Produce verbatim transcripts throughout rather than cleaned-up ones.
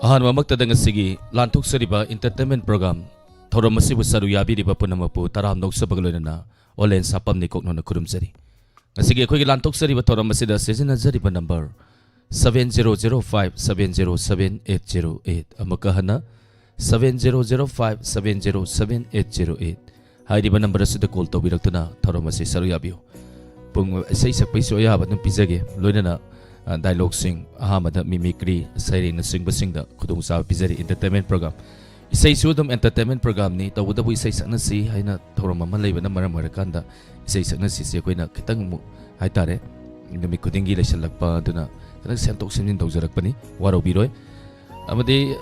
ꯑꯍꯥꯟꯕꯃꯛꯇꯗ ꯉꯁꯤꯒꯤ ꯂꯥꯟꯊꯣꯛꯆꯔꯤꯕ entertainment program ꯊꯧꯔꯝ ꯑꯁꯤꯕꯨ ꯁꯔꯨꯛ ꯌꯥꯕꯤꯔꯤꯕ ꯄꯨꯝꯅꯃꯛꯄꯨ ꯇꯔꯥꯝꯅ ꯑꯣꯛꯆꯕꯒ ꯂꯣꯏꯅꯅ ꯑꯣꯂꯦꯟ ꯁꯥꯄꯝ ꯅꯤꯀꯣꯛꯅꯣꯅ ꯈꯨꯔꯨꯝꯖꯔꯤ꯫ ꯉꯁꯤꯒꯤ ꯑꯩꯈꯣꯏꯒꯤ ꯂꯥꯟꯊꯣꯛꯆꯔꯤꯕ ꯊꯧꯔꯝ ꯑꯁꯤꯗ ꯁꯤꯖꯤꯟꯅꯖꯔꯤꯕ number seven zero zero five seven zero seven eight zero eight, ꯑꯃꯨꯛꯀ ꯍꯟꯅ seven zero zero five seven zero seven eight zero eight ꯍꯥꯏꯔꯤꯕ number ꯑꯁꯤꯗ call ꯇꯧꯕꯤꯔꯛꯇꯨꯅ ꯊꯧꯔꯝ ꯑꯁꯤ ꯁꯔꯨꯛ ꯌꯥꯕꯤꯌꯨ꯫ ꯄꯨꯡ ꯏꯁꯩ ꯁꯛꯄꯒꯤꯁꯨ ꯑꯌꯥꯕ ꯑꯗꯨꯝ ꯄꯤꯖꯒꯦ, ꯂꯣꯏꯅꯅ ꯑ, dialogueꯁꯤꯡ, ꯑꯍꯥꯟꯕꯗ mimicry, ꯁꯩꯔꯦꯡꯅꯆꯤꯡꯕꯁꯤꯡꯗ ꯈꯨꯗꯣꯡꯆꯥꯕ ꯄꯤꯖꯔꯤ꯫ Entertainment program, ꯏꯁꯩꯁꯨ ꯑꯗꯨꯝ entertainment programꯅꯤ, ꯇꯧꯕꯇꯕꯨ ꯏꯁꯩ ꯁꯛꯅꯁꯤ ꯍꯥꯏꯅ ꯊꯧꯔꯝ ꯑꯃ ꯂꯩꯕꯅ ꯃꯔꯝ ꯑꯣꯏꯔꯀꯥꯟꯗ ꯏꯁꯩ ꯁꯛꯅꯁꯤꯁꯦ ꯑꯩꯈꯣꯏꯅ ꯈꯤꯇꯪ ꯑꯃꯨꯛ ꯍꯥꯏꯇꯥꯔꯦ, ꯅꯨꯃꯤꯠ ꯈꯨꯗꯤꯡꯒꯤ ꯂꯩꯁꯜꯂꯛꯄ ꯑꯗꯨꯅ ꯈꯤꯇꯪ ꯁꯦꯝꯗꯣꯛ ꯁꯦꯝꯖꯤꯟ ꯇꯧꯖꯔꯛꯄꯅꯤ, ꯋꯥꯔꯧꯕꯤꯔꯣꯏ꯫ ꯑꯃꯗꯤ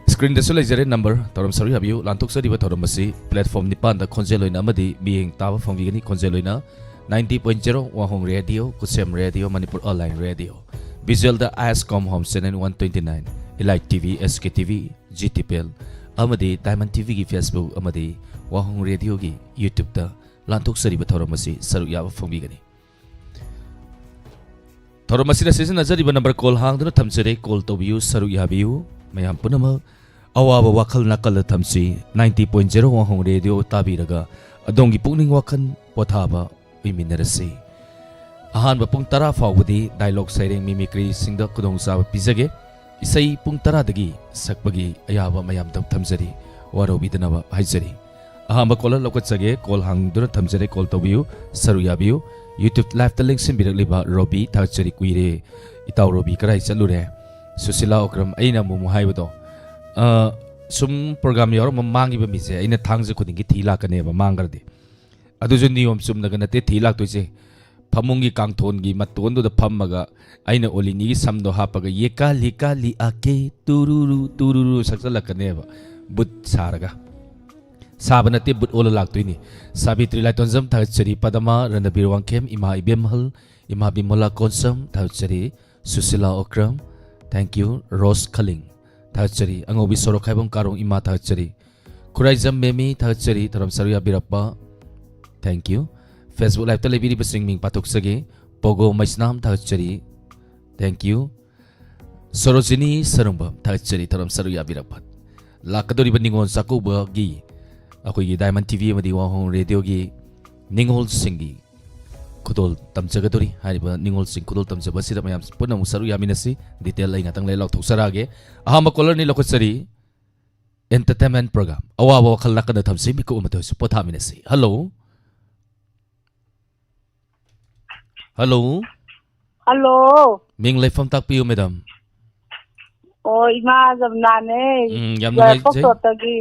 screenꯗꯁꯨ ꯂꯩꯖꯔꯦ number, ꯊꯧꯔꯝ ꯁꯔꯨꯛ ꯌꯥꯕꯤꯌꯨ꯫ ꯂꯥꯟꯊꯣꯛꯆꯔꯤꯕ ꯊꯧꯔꯝ ꯑꯁꯤ platform ꯅꯤꯄꯥꯟꯗ ꯈꯣꯟꯖꯦꯜ ꯑꯣꯏꯅ ꯑꯃꯗꯤ ꯃꯤꯠꯌꯦꯡ ꯇꯥꯕ ꯐꯪꯕꯤꯒꯅꯤ꯫ ꯈꯣꯟꯖꯦꯜ ꯑꯣꯏꯅ ninety point zero ꯋꯥꯍꯣꯡ ꯔꯦꯗꯤꯑꯣ, ꯈꯨꯠꯁꯦꯝ ꯔꯦꯗꯤꯑꯣ, ꯃꯅꯤꯄꯨꯔ online ꯔꯦꯗꯤꯑꯣ꯫ Visualꯗ ISCOM Home Channel one twenty nine, Elite TV, SKTV, GTPL, ꯑꯃꯗꯤ Diamond TVꯒꯤ Facebook ꯑꯃꯗꯤ ꯋꯥꯍꯣꯡ ꯔꯦꯗꯤꯑꯣꯒꯤ YouTubeꯇ ꯂꯥꯟꯊꯣꯛꯆꯔꯤꯕ ꯊꯧꯔꯝ ꯑꯁꯤ ꯁꯔꯨꯛ ꯌꯥꯕ ꯐꯪꯕꯤꯒꯅꯤ꯫ ꯊꯧꯔꯝ ꯑꯁꯤꯗ ꯁꯤꯖꯤꯟꯅꯖꯔꯤꯕ number call ꯍꯥꯡꯗꯨꯅ ꯊꯝꯖꯔꯦ꯫ Call ꯇꯧꯕꯤꯌꯨ, ꯁꯔꯨꯛ ꯌꯥꯕꯤꯌꯨ꯫ ꯃꯌꯥꯝ ꯄꯨꯝꯅꯃꯛ ꯑꯋꯥꯕ ꯋꯥꯈꯜ ꯅꯥꯀꯜꯗ ꯊꯝꯁꯤ꯫ Ninety point zero ꯋꯥꯍꯣꯡ ꯔꯦꯗꯤꯑꯣ ꯇꯥꯕꯤꯔꯒ ꯑꯗꯣꯝꯒꯤ ꯄꯨꯛꯅꯤꯡ ꯋꯥꯈꯜ ꯄꯣꯊꯥꯕ ꯑꯣꯏꯃꯤꯟꯅꯔꯁꯤ꯫ ꯑꯍꯥꯟꯕ ꯄꯨꯡ ꯇꯔꯥ ꯐꯥꯎꯕꯗꯤ dialogue, ꯁꯩꯔꯦꯡ, mimicryꯁꯤꯡꯗ ꯈꯨꯗꯣꯡꯆꯥꯕ ꯄꯤꯖꯒꯦ꯫ ꯏꯁꯩ ꯄꯨꯡ ꯇꯔꯥꯗꯒꯤ ꯁꯛꯄꯒꯤ ꯑꯌꯥꯕ ꯃꯌꯥꯝꯗ ꯊꯝꯖꯔꯤ, ꯋꯥꯔꯧꯕꯤꯗꯅꯕ ꯍꯥꯏꯖꯔꯤ꯫ ꯑꯍꯥꯟꯕ caller ꯂꯧꯈꯠꯆꯒꯦ꯫ Call ꯍꯥꯡꯗꯨꯅ ꯊꯝꯖꯔꯦ꯫ Call ꯇꯧꯕꯤꯌꯨ, ꯁꯔꯨꯛ ꯌꯥꯕꯤꯌꯨ꯫ YouTube liveꯇ ꯂꯦꯡꯁꯤꯟꯕꯤꯔꯛꯂꯤꯕ ꯔꯣꯕꯤ, ꯊꯥꯒꯠꯆꯔꯤ꯫ ꯀꯨꯏꯔꯦ ꯏꯇꯥꯎ ꯔꯣꯕꯤ, ꯀꯔꯥꯏ ꯆꯠꯂꯨꯔꯦ? ꯁꯨꯁꯤꯂꯥ ꯑꯣꯀ꯭ꯔꯝ, ꯑꯩꯅ ꯑꯃꯨꯛ ꯑꯃꯨꯛ ꯍꯥꯏꯕꯗꯣ, ꯑ, ꯁꯨꯝ program ꯌꯥꯎꯔꯝꯕ ꯃꯥꯡꯈꯤꯕ ꯃꯤꯁꯦ ꯑꯩꯅ ꯊꯥꯡꯖ ꯈꯨꯗꯤꯡꯒꯤ ꯊꯤ ꯂꯥꯛꯀꯅꯦꯕ, ꯃꯥꯡꯈ꯭ꯔꯗꯤ꯫ ꯑꯗꯨꯁꯨ ꯅꯤꯌꯣꯝ ꯆꯨꯝꯅꯒ ꯅꯠꯇꯦ ꯊꯤ ꯂꯥꯛꯇꯣꯏꯁꯦ꯫ ꯐꯃꯨꯡꯒꯤ ꯀꯥꯡꯊꯣꯟꯒꯤ ꯃꯇꯣꯟꯗꯨꯗ ꯐꯝꯃꯒ ꯑꯩꯅ ꯑꯣꯂꯤꯅꯤꯒꯤ ꯁꯝꯗꯣ ꯍꯥꯞꯄꯒ "ꯌꯦ ꯀꯥꯂꯤ ꯀꯥꯂꯤ ꯑꯥꯀꯦ ꯇꯨꯔꯨꯔꯨ ꯇꯨꯔꯨꯔꯨ" ꯁꯛꯆꯜꯂꯛꯀꯅꯦꯕ, ꯕꯨꯠ ꯁꯥꯔꯒ꯫ ꯁꯥꯕ ꯅꯠꯇꯦ, ꯕꯨꯠ ꯑꯣꯜꯂ ꯂꯥꯛꯇꯣꯏꯅꯤ꯫ ꯁꯥꯕꯤꯇ꯭ꯔꯤ ꯂꯥꯏꯇꯣꯟꯖꯝ, ꯊꯥꯒꯠꯆꯔꯤ꯫ ꯄꯗꯃꯥ ꯔꯅꯕꯤꯔ ꯋꯥꯡꯈꯦꯝ, ꯏꯃꯥ ꯏꯕꯦꯝꯍꯜ, ꯏꯃꯥ ꯕꯤꯃꯣꯂꯥ ꯀꯣꯟꯁꯝ, ꯊꯥꯒꯠꯆꯔꯤ꯫ Sushila Okram, thank you꯫ ꯔꯣꯁ ꯈꯂꯤꯡ, ꯊꯥꯒꯠꯆꯔꯤ꯫ ꯑꯉꯧꯕꯤ ꯁꯣꯔꯣꯛꯈꯥꯏꯕꯝ ꯀꯥꯔꯣꯡ, ꯏꯃꯥ, ꯊꯥꯒꯠꯆꯔꯤ꯫ ꯈꯨꯔꯥꯏꯖꯝ ꯃꯦꯃꯤ, ꯊꯥꯒꯠꯆꯔꯤ꯫ ꯊꯧꯔꯝ ꯁꯔꯨꯛ ꯌꯥꯕꯤꯔꯛꯄ, thank you꯫ Facebook liveꯇ ꯂꯩꯕꯤꯔꯤꯕꯁꯤꯡ ꯃꯤꯡ ꯄꯥꯊꯣꯛꯆꯒꯦ꯫ ꯄꯣꯒꯣ ꯃꯩꯁꯅꯥꯝ, ꯊꯥꯒꯠꯆꯔꯤ, thank you꯫ ꯁꯣꯔꯣꯖꯤꯅꯤ ꯁꯔꯨꯡꯕꯝ, ꯊꯥꯒꯠꯆꯔꯤ ꯊꯧꯔꯝ ꯁꯔꯨꯛ ꯌꯥꯕꯤꯔꯛꯄ꯫ ꯂꯥꯛꯀꯗꯧꯔꯤꯕ ꯅꯤꯉꯣꯜ ꯆꯥꯛꯀꯧꯕꯒꯤ ꯑꯩꯈꯣꯏꯒꯤ Diamond T V ꯑꯃꯗꯤ ꯋꯥꯍꯣꯡ ꯔꯦꯗꯤꯑꯣꯒꯤ ꯅꯤꯉꯣꯜꯁꯤꯡꯒꯤ ꯈꯨꯗꯣꯜ ꯇꯝꯖꯒꯗꯧꯔꯤ꯫ ꯍꯥꯏꯔꯤꯕ ꯅꯤꯉꯣꯜꯁꯤꯡ ꯈꯨꯗꯣꯜ ꯇꯝꯖꯕ ꯑꯁꯤꯗ ꯃꯌꯥꯝ ꯄꯨꯟꯅ ꯑꯃꯨꯛ ꯁꯔꯨꯛ ꯌꯥꯃꯤꯟꯅꯁꯤ꯫ Detail ꯑꯩ ꯉꯥꯛꯇꯪ ꯂꯩꯔ ꯂꯥꯎꯊꯣꯛꯆꯔꯛꯑꯒꯦ꯫ ꯑꯍꯥꯟꯕ caller ꯅꯤ ꯂꯧꯈꯠꯆꯔꯤ꯫ Entertainment program, ꯑꯋꯥꯕ ꯋꯥꯈꯜ ꯅꯥꯀꯟꯗ ꯊꯝꯁꯤ, ꯃꯤꯀꯨꯞ ꯑꯃꯇ ꯑꯣꯏꯔꯁꯨ ꯄꯣꯊꯥꯃꯤꯟꯅꯁꯤ꯫ Hello꯫ Hello꯫ Hello꯫ ꯃꯤꯡ ꯂꯩꯐꯝ ꯇꯥꯛꯄꯤꯌꯨ, madam꯫ ꯑꯣ, ꯏꯃꯥ ꯖꯃꯨꯅꯥꯅꯦ꯫ ꯎꯝ, ꯌꯥꯝ ꯅꯨꯡꯉꯥꯏꯖꯩ꯫ ꯌꯥꯏꯔꯤꯄꯣꯛꯇꯣꯠꯇꯒꯤ꯫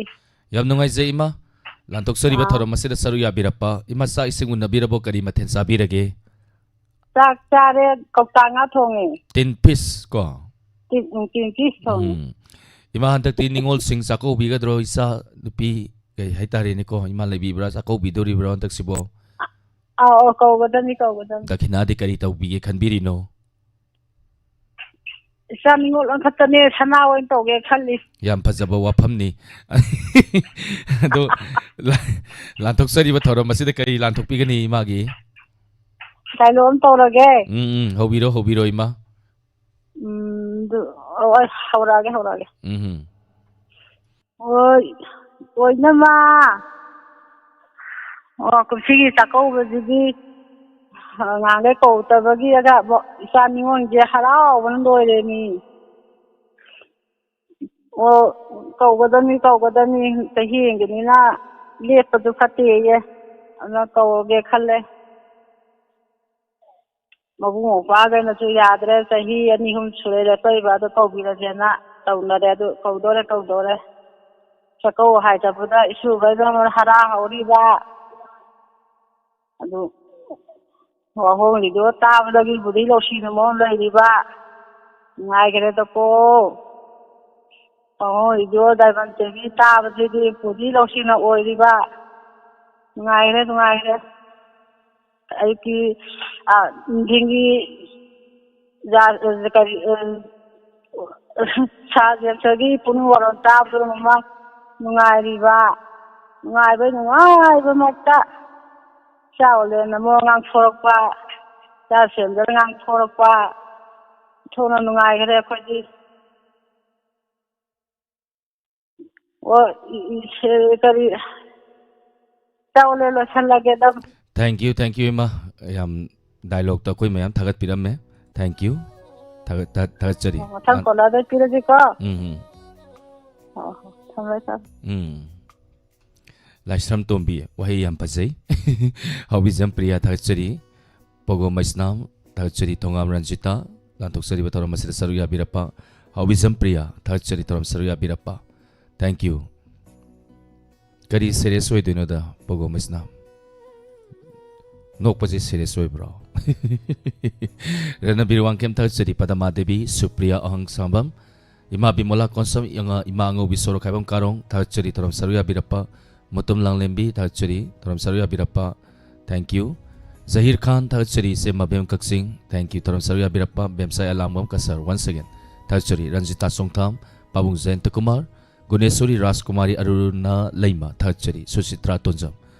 ꯌꯥꯝ ꯅꯨꯡꯉꯥꯏꯖꯩ, ꯏꯃꯥ꯫ ꯂꯥꯟꯊꯣꯛꯆꯔꯤꯕ ꯑꯥ꯫ ꯊꯧꯔꯝ ꯑꯁꯤꯗ ꯁꯔꯨꯛ ꯌꯥꯕꯤꯔꯛꯄ꯫ ꯏꯃꯥ, ꯆꯥꯛ ꯏꯁꯤꯡ ꯎꯅꯕꯤꯔꯕꯣ? ꯀꯔꯤ ꯃꯊꯦꯜ ꯆꯥꯕꯤꯔꯒꯦ? ꯆꯥꯛ ꯆꯥꯔꯦ, ꯀꯧꯇꯥ ꯉꯥ ꯊꯣꯡꯉꯦ꯫ Tin fish ꯀꯣ? Tin, ꯎꯝ, tin fish ꯊꯣꯡꯉꯦ꯫ ꯎꯝ꯫ ꯏꯃꯥ, ꯍꯟꯗꯛꯇꯤ ꯅꯤꯉꯣꯜꯁꯤꯡ ꯆꯥꯛꯀꯧꯕꯤꯒꯗ꯭ꯔꯣ? ꯏꯆꯥ ꯅꯨꯄꯤ ꯀꯩ ꯍꯥꯏꯇꯥꯔꯦꯅꯦꯀꯣ, ꯏꯃꯥ ꯂꯩꯕꯤꯕ꯭ꯔꯥ? ꯆꯥꯛꯀꯧꯕꯤꯗꯣꯔꯤꯕ꯭ꯔꯣ ꯍꯟꯗꯛꯁꯤꯕꯣ? ꯑꯥ, ꯑꯧ, ꯀꯧꯒꯗꯕꯅꯤ, ꯀꯧꯒꯗꯕꯅꯤ꯫ ꯗꯈꯤꯅꯥꯗꯤ ꯀꯔꯤ ꯇꯧꯕꯤꯒꯦ ꯈꯟꯕꯤꯔꯤꯅꯣ? ꯏꯆꯥ ꯅꯤꯉꯣꯜ ꯑꯃꯈꯛꯇꯅꯦ, ꯁꯅꯥ ꯑꯣꯏꯅ ꯇꯧꯒꯦ ꯈꯜꯂꯤ꯫ ꯌꯥꯝ ꯐꯖꯕ ꯋꯥꯐꯝꯅꯤ꯫ ꯑꯗꯣ, ꯂꯥ-, ꯂꯥꯟꯊꯣꯛꯆꯔꯤꯕ ꯊꯧꯔꯝ ꯑꯁꯤꯗ ꯀꯔꯤ ꯂꯥꯟꯊꯣꯛꯄꯤꯒꯅꯤ ꯏꯃꯥꯒꯤ? Dialogue ꯑꯃ ꯇꯧꯔꯒꯦ꯫ ꯎꯝ, ꯎꯝ, ꯍꯧꯕꯤꯔꯣ, ꯍꯧꯕꯤꯔꯣ, ꯏꯃꯥ꯫ ꯎꯝ, ꯑꯗꯨ, ꯑꯣ, ꯑꯩ ꯍꯧꯔꯛꯑꯒꯦ, ꯍꯧꯔꯛꯑꯒꯦ꯫ ꯎꯝ, ꯎꯝ꯫ ꯍꯣꯏ, ꯑꯣꯏꯅꯃ꯫ ꯑꯣ, ꯀꯨꯝꯁꯤꯒꯤ ꯆꯥꯛꯀꯧꯕꯁꯤꯗꯤ, ꯑ, ꯉꯍꯥꯟꯈꯩ ꯀꯧꯗꯕꯒꯤ ꯑꯗ ꯏꯆꯥ ꯅꯤꯉꯣꯜꯁꯦ ꯍꯔꯥꯎꯕꯅ ꯂꯣꯏꯔꯦꯃꯤ꯫ ꯑꯣ, ꯀꯧꯒꯗꯕꯅꯤ, ꯀꯧꯒꯗꯕꯅꯤ, ꯆꯍꯤ ꯑꯃꯒꯤꯅꯤꯅ ꯂꯦꯞꯄꯁꯨ ꯐꯠꯇꯦꯌꯦ, ꯑꯗꯨꯅ ꯀꯧꯔꯒꯦ ꯈꯜꯂꯦ꯫ ꯃꯕꯨꯡ ꯃꯧꯄ꯭ꯋꯥꯈꯩꯅꯁꯨ ꯌꯥꯗ꯭ꯔꯦ, ꯆꯍꯤ ꯑꯅꯤ ꯑꯍꯨꯝ ꯁꯨꯔꯦ ꯂꯦꯞꯄꯛꯏꯕ, ꯑꯗꯨ ꯀꯧꯕꯤꯔꯁꯦꯅ ꯇꯧꯅꯔꯦ꯫ ꯑꯗꯨ ꯀꯧꯗꯣꯔꯦ, ꯀꯧꯗꯣꯔꯦ꯫ ꯆꯥꯛꯀꯧ ꯍꯥꯏꯗꯕꯗ ꯏꯁꯨꯈꯩꯗꯣ ꯍꯔꯥ ꯍꯧꯔꯤꯕ꯫ ꯑꯗꯨ ꯋꯥꯍꯣꯡ ꯔꯦꯗꯤꯑꯣ ꯇꯥꯕꯗꯒꯤ ꯕꯨꯙꯤ ꯂꯧꯁꯤꯡꯅ ꯃꯔꯣꯝ ꯂꯩꯔꯤꯕ꯫ ꯅꯨꯡꯉꯥꯏꯈ꯭ꯔꯦꯗꯀꯣ꯫ ꯋꯥꯍꯣꯡ ꯔꯦꯗꯤꯑꯣ Diamond T V ꯇꯥꯕꯁꯤꯗꯤ ꯕꯨꯙꯤ ꯂꯧꯁꯤꯡꯅ ꯑꯣꯏꯔꯤꯕ꯫ ꯅꯨꯡꯉꯥꯏꯈ꯭ꯔꯦ, ꯅꯨꯡꯉꯥꯏꯈ꯭ꯔꯦ꯫ ꯑꯌꯨꯛꯀꯤ, ꯑ, ꯅꯨꯡꯊꯤꯟꯒꯤ ꯖꯥ-, ꯀꯔꯤ, ꯑ, ꯁꯥ ꯖꯦꯟꯁꯒꯤ ꯄꯨꯛꯅꯤꯡ ꯋꯥꯔꯣꯜ ꯇꯥꯕꯗꯨꯅ ꯃꯃꯥ ꯅꯨꯡꯉꯥꯏꯔꯤꯕ, ꯅꯨꯡꯉꯥꯏꯕꯩ ꯅꯨꯡꯉꯥꯏꯕꯃꯛꯇ ꯏꯆꯥ ꯑꯣꯂꯦꯟꯅ ꯃꯔꯣꯜ ꯉꯥꯡꯊꯣꯔꯛꯄ, ꯏꯆꯥ ꯁꯦꯟꯖꯅ ꯉꯥꯡꯊꯣꯔꯛꯄ, ꯊꯣꯛꯅ ꯅꯨꯡꯉꯥꯏꯈ꯭ꯔꯦ ꯑꯩꯈꯣꯏꯗꯤ꯫ ꯑꯣ, ꯏ-, ꯏ-, ꯁꯦ-, ꯀꯔꯤ, ꯆꯥꯎꯂꯦ, ꯂꯣꯏꯁꯜꯂꯒꯦꯗ꯫ Thank you, thank you, ꯏꯃꯥ꯫ ꯌꯥꯝ dialogue ꯇ ꯑꯩꯈꯣꯏ ꯃꯌꯥꯝ ꯊꯥꯒꯠꯄꯤꯔꯝꯃꯦ꯫ Thank you꯫ ꯊꯥꯒꯠ-, ꯊꯥ-, ꯊꯥꯒꯠꯆꯔꯤ꯫ ꯑꯣ, ꯃꯊꯪ ꯑ, ꯀꯣꯂꯔꯗ ꯄꯤꯔꯁꯤꯀꯣ꯫ ꯎꯝ, ꯎꯝ꯫ ꯍꯣꯏ, ꯍꯣꯏ, ꯊꯝꯃꯦ, ꯊꯝꯃꯦ꯫ ꯎꯝ꯫ ꯂꯥꯏꯁ꯭ꯔꯝ ꯇꯣꯝꯕꯤ, ꯋꯥꯍꯩ ꯌꯥꯝ ꯐꯖꯩ꯫ ꯍꯥꯎꯕꯤꯖꯝ ꯄ꯭ꯔꯤꯌꯥ, ꯊꯥꯒꯠꯆꯔꯤ꯫ ꯄꯧꯒꯣꯝ ꯃꯩꯁꯅꯥꯝ, ꯊꯥꯒꯠꯆꯔꯤ꯫ ꯊꯣꯉꯥꯝ ꯔꯟꯖꯤꯇꯥ, ꯂꯥꯟꯊꯣꯛꯆꯔꯤꯕ ꯊꯧꯔꯝ ꯑꯁꯤꯗ ꯁꯔꯨꯛ ꯌꯥꯕꯤꯔꯛꯄ꯫ ꯍꯥꯎꯕꯤꯖꯝ ꯄ꯭ꯔꯤꯌꯥ, ꯊꯥꯒꯠꯆꯔꯤ ꯊꯧꯔꯝ ꯁꯔꯨꯛ ꯌꯥꯕꯤꯔꯛꯄ꯫ Thank you꯫ ꯀꯔꯤ serious ꯑꯣꯏꯗꯣꯏꯅꯣꯗ, ꯄꯧꯒꯣꯝ ꯃꯩꯁꯅꯥꯝ? ꯅꯣꯛꯄꯁꯦ serious ꯑꯣꯏꯕ꯭ꯔꯣ? ꯔꯅꯕꯤꯔ ꯋꯥꯡꯈꯦꯝ, ꯊꯥꯒꯠꯆꯔꯤ꯫ ꯄꯗꯃꯥ ꯗꯦꯕꯤ, ꯁꯨꯄ꯭ꯔꯤꯌꯥ ꯑꯍꯪ ꯁꯥꯝꯕꯝ, ꯏꯃꯥ ꯕꯤꯃꯣꯂꯥ ꯀꯣꯟꯁꯝ, ꯏꯉꯥ-, ꯏꯃꯥ ꯑꯉꯧꯕꯤ ꯁꯣꯔꯣꯛꯈꯥꯏꯕꯝ ꯀꯥꯔꯣꯡ, ꯊꯥꯒꯠꯆꯔꯤ ꯊꯧꯔꯝ ꯁꯔꯨꯛ ꯌꯥꯕꯤꯔꯛꯄ꯫ ꯃꯨꯇꯨꯝ ꯂꯥꯡꯂꯦꯝꯕꯤ, ꯊꯥꯒꯠꯆꯔꯤ ꯊꯧꯔꯝ ꯁꯔꯨꯛ ꯌꯥꯕꯤꯔꯛꯄ꯫ Thank you꯫ ꯖꯍꯤꯔ ꯈꯥꯟ, ꯊꯥꯒꯠꯆꯔꯤ ꯏꯆꯦ ꯃꯕꯦꯝ ꯀꯛꯆꯤꯡ, thank you ꯊꯧꯔꯝ ꯁꯔꯨꯛ ꯌꯥꯕꯤꯔꯛꯄ꯫ ꯕꯦꯝꯁꯥꯏ ꯑꯂꯥꯡꯕꯝ ꯀꯁꯔ, once again ꯊꯥꯒꯠꯆꯔꯤ꯫ ꯔꯟꯖꯤꯇꯥ ꯆꯣꯡꯊꯥꯝ, ꯄꯥꯕꯨꯡ ꯖꯌꯟꯇ ꯀꯨꯃꯥꯔ, ꯒꯨꯅꯦꯁꯣꯔꯤ ꯔꯥꯖꯀꯨꯃꯥꯔꯤ, ꯑꯔꯨꯅꯥ ꯂꯩꯃ, ꯊꯥꯒꯠꯆꯔꯤ꯫ ꯁꯨꯆꯤꯇ꯭ꯔꯥ ꯇꯣꯟꯖꯝ꯫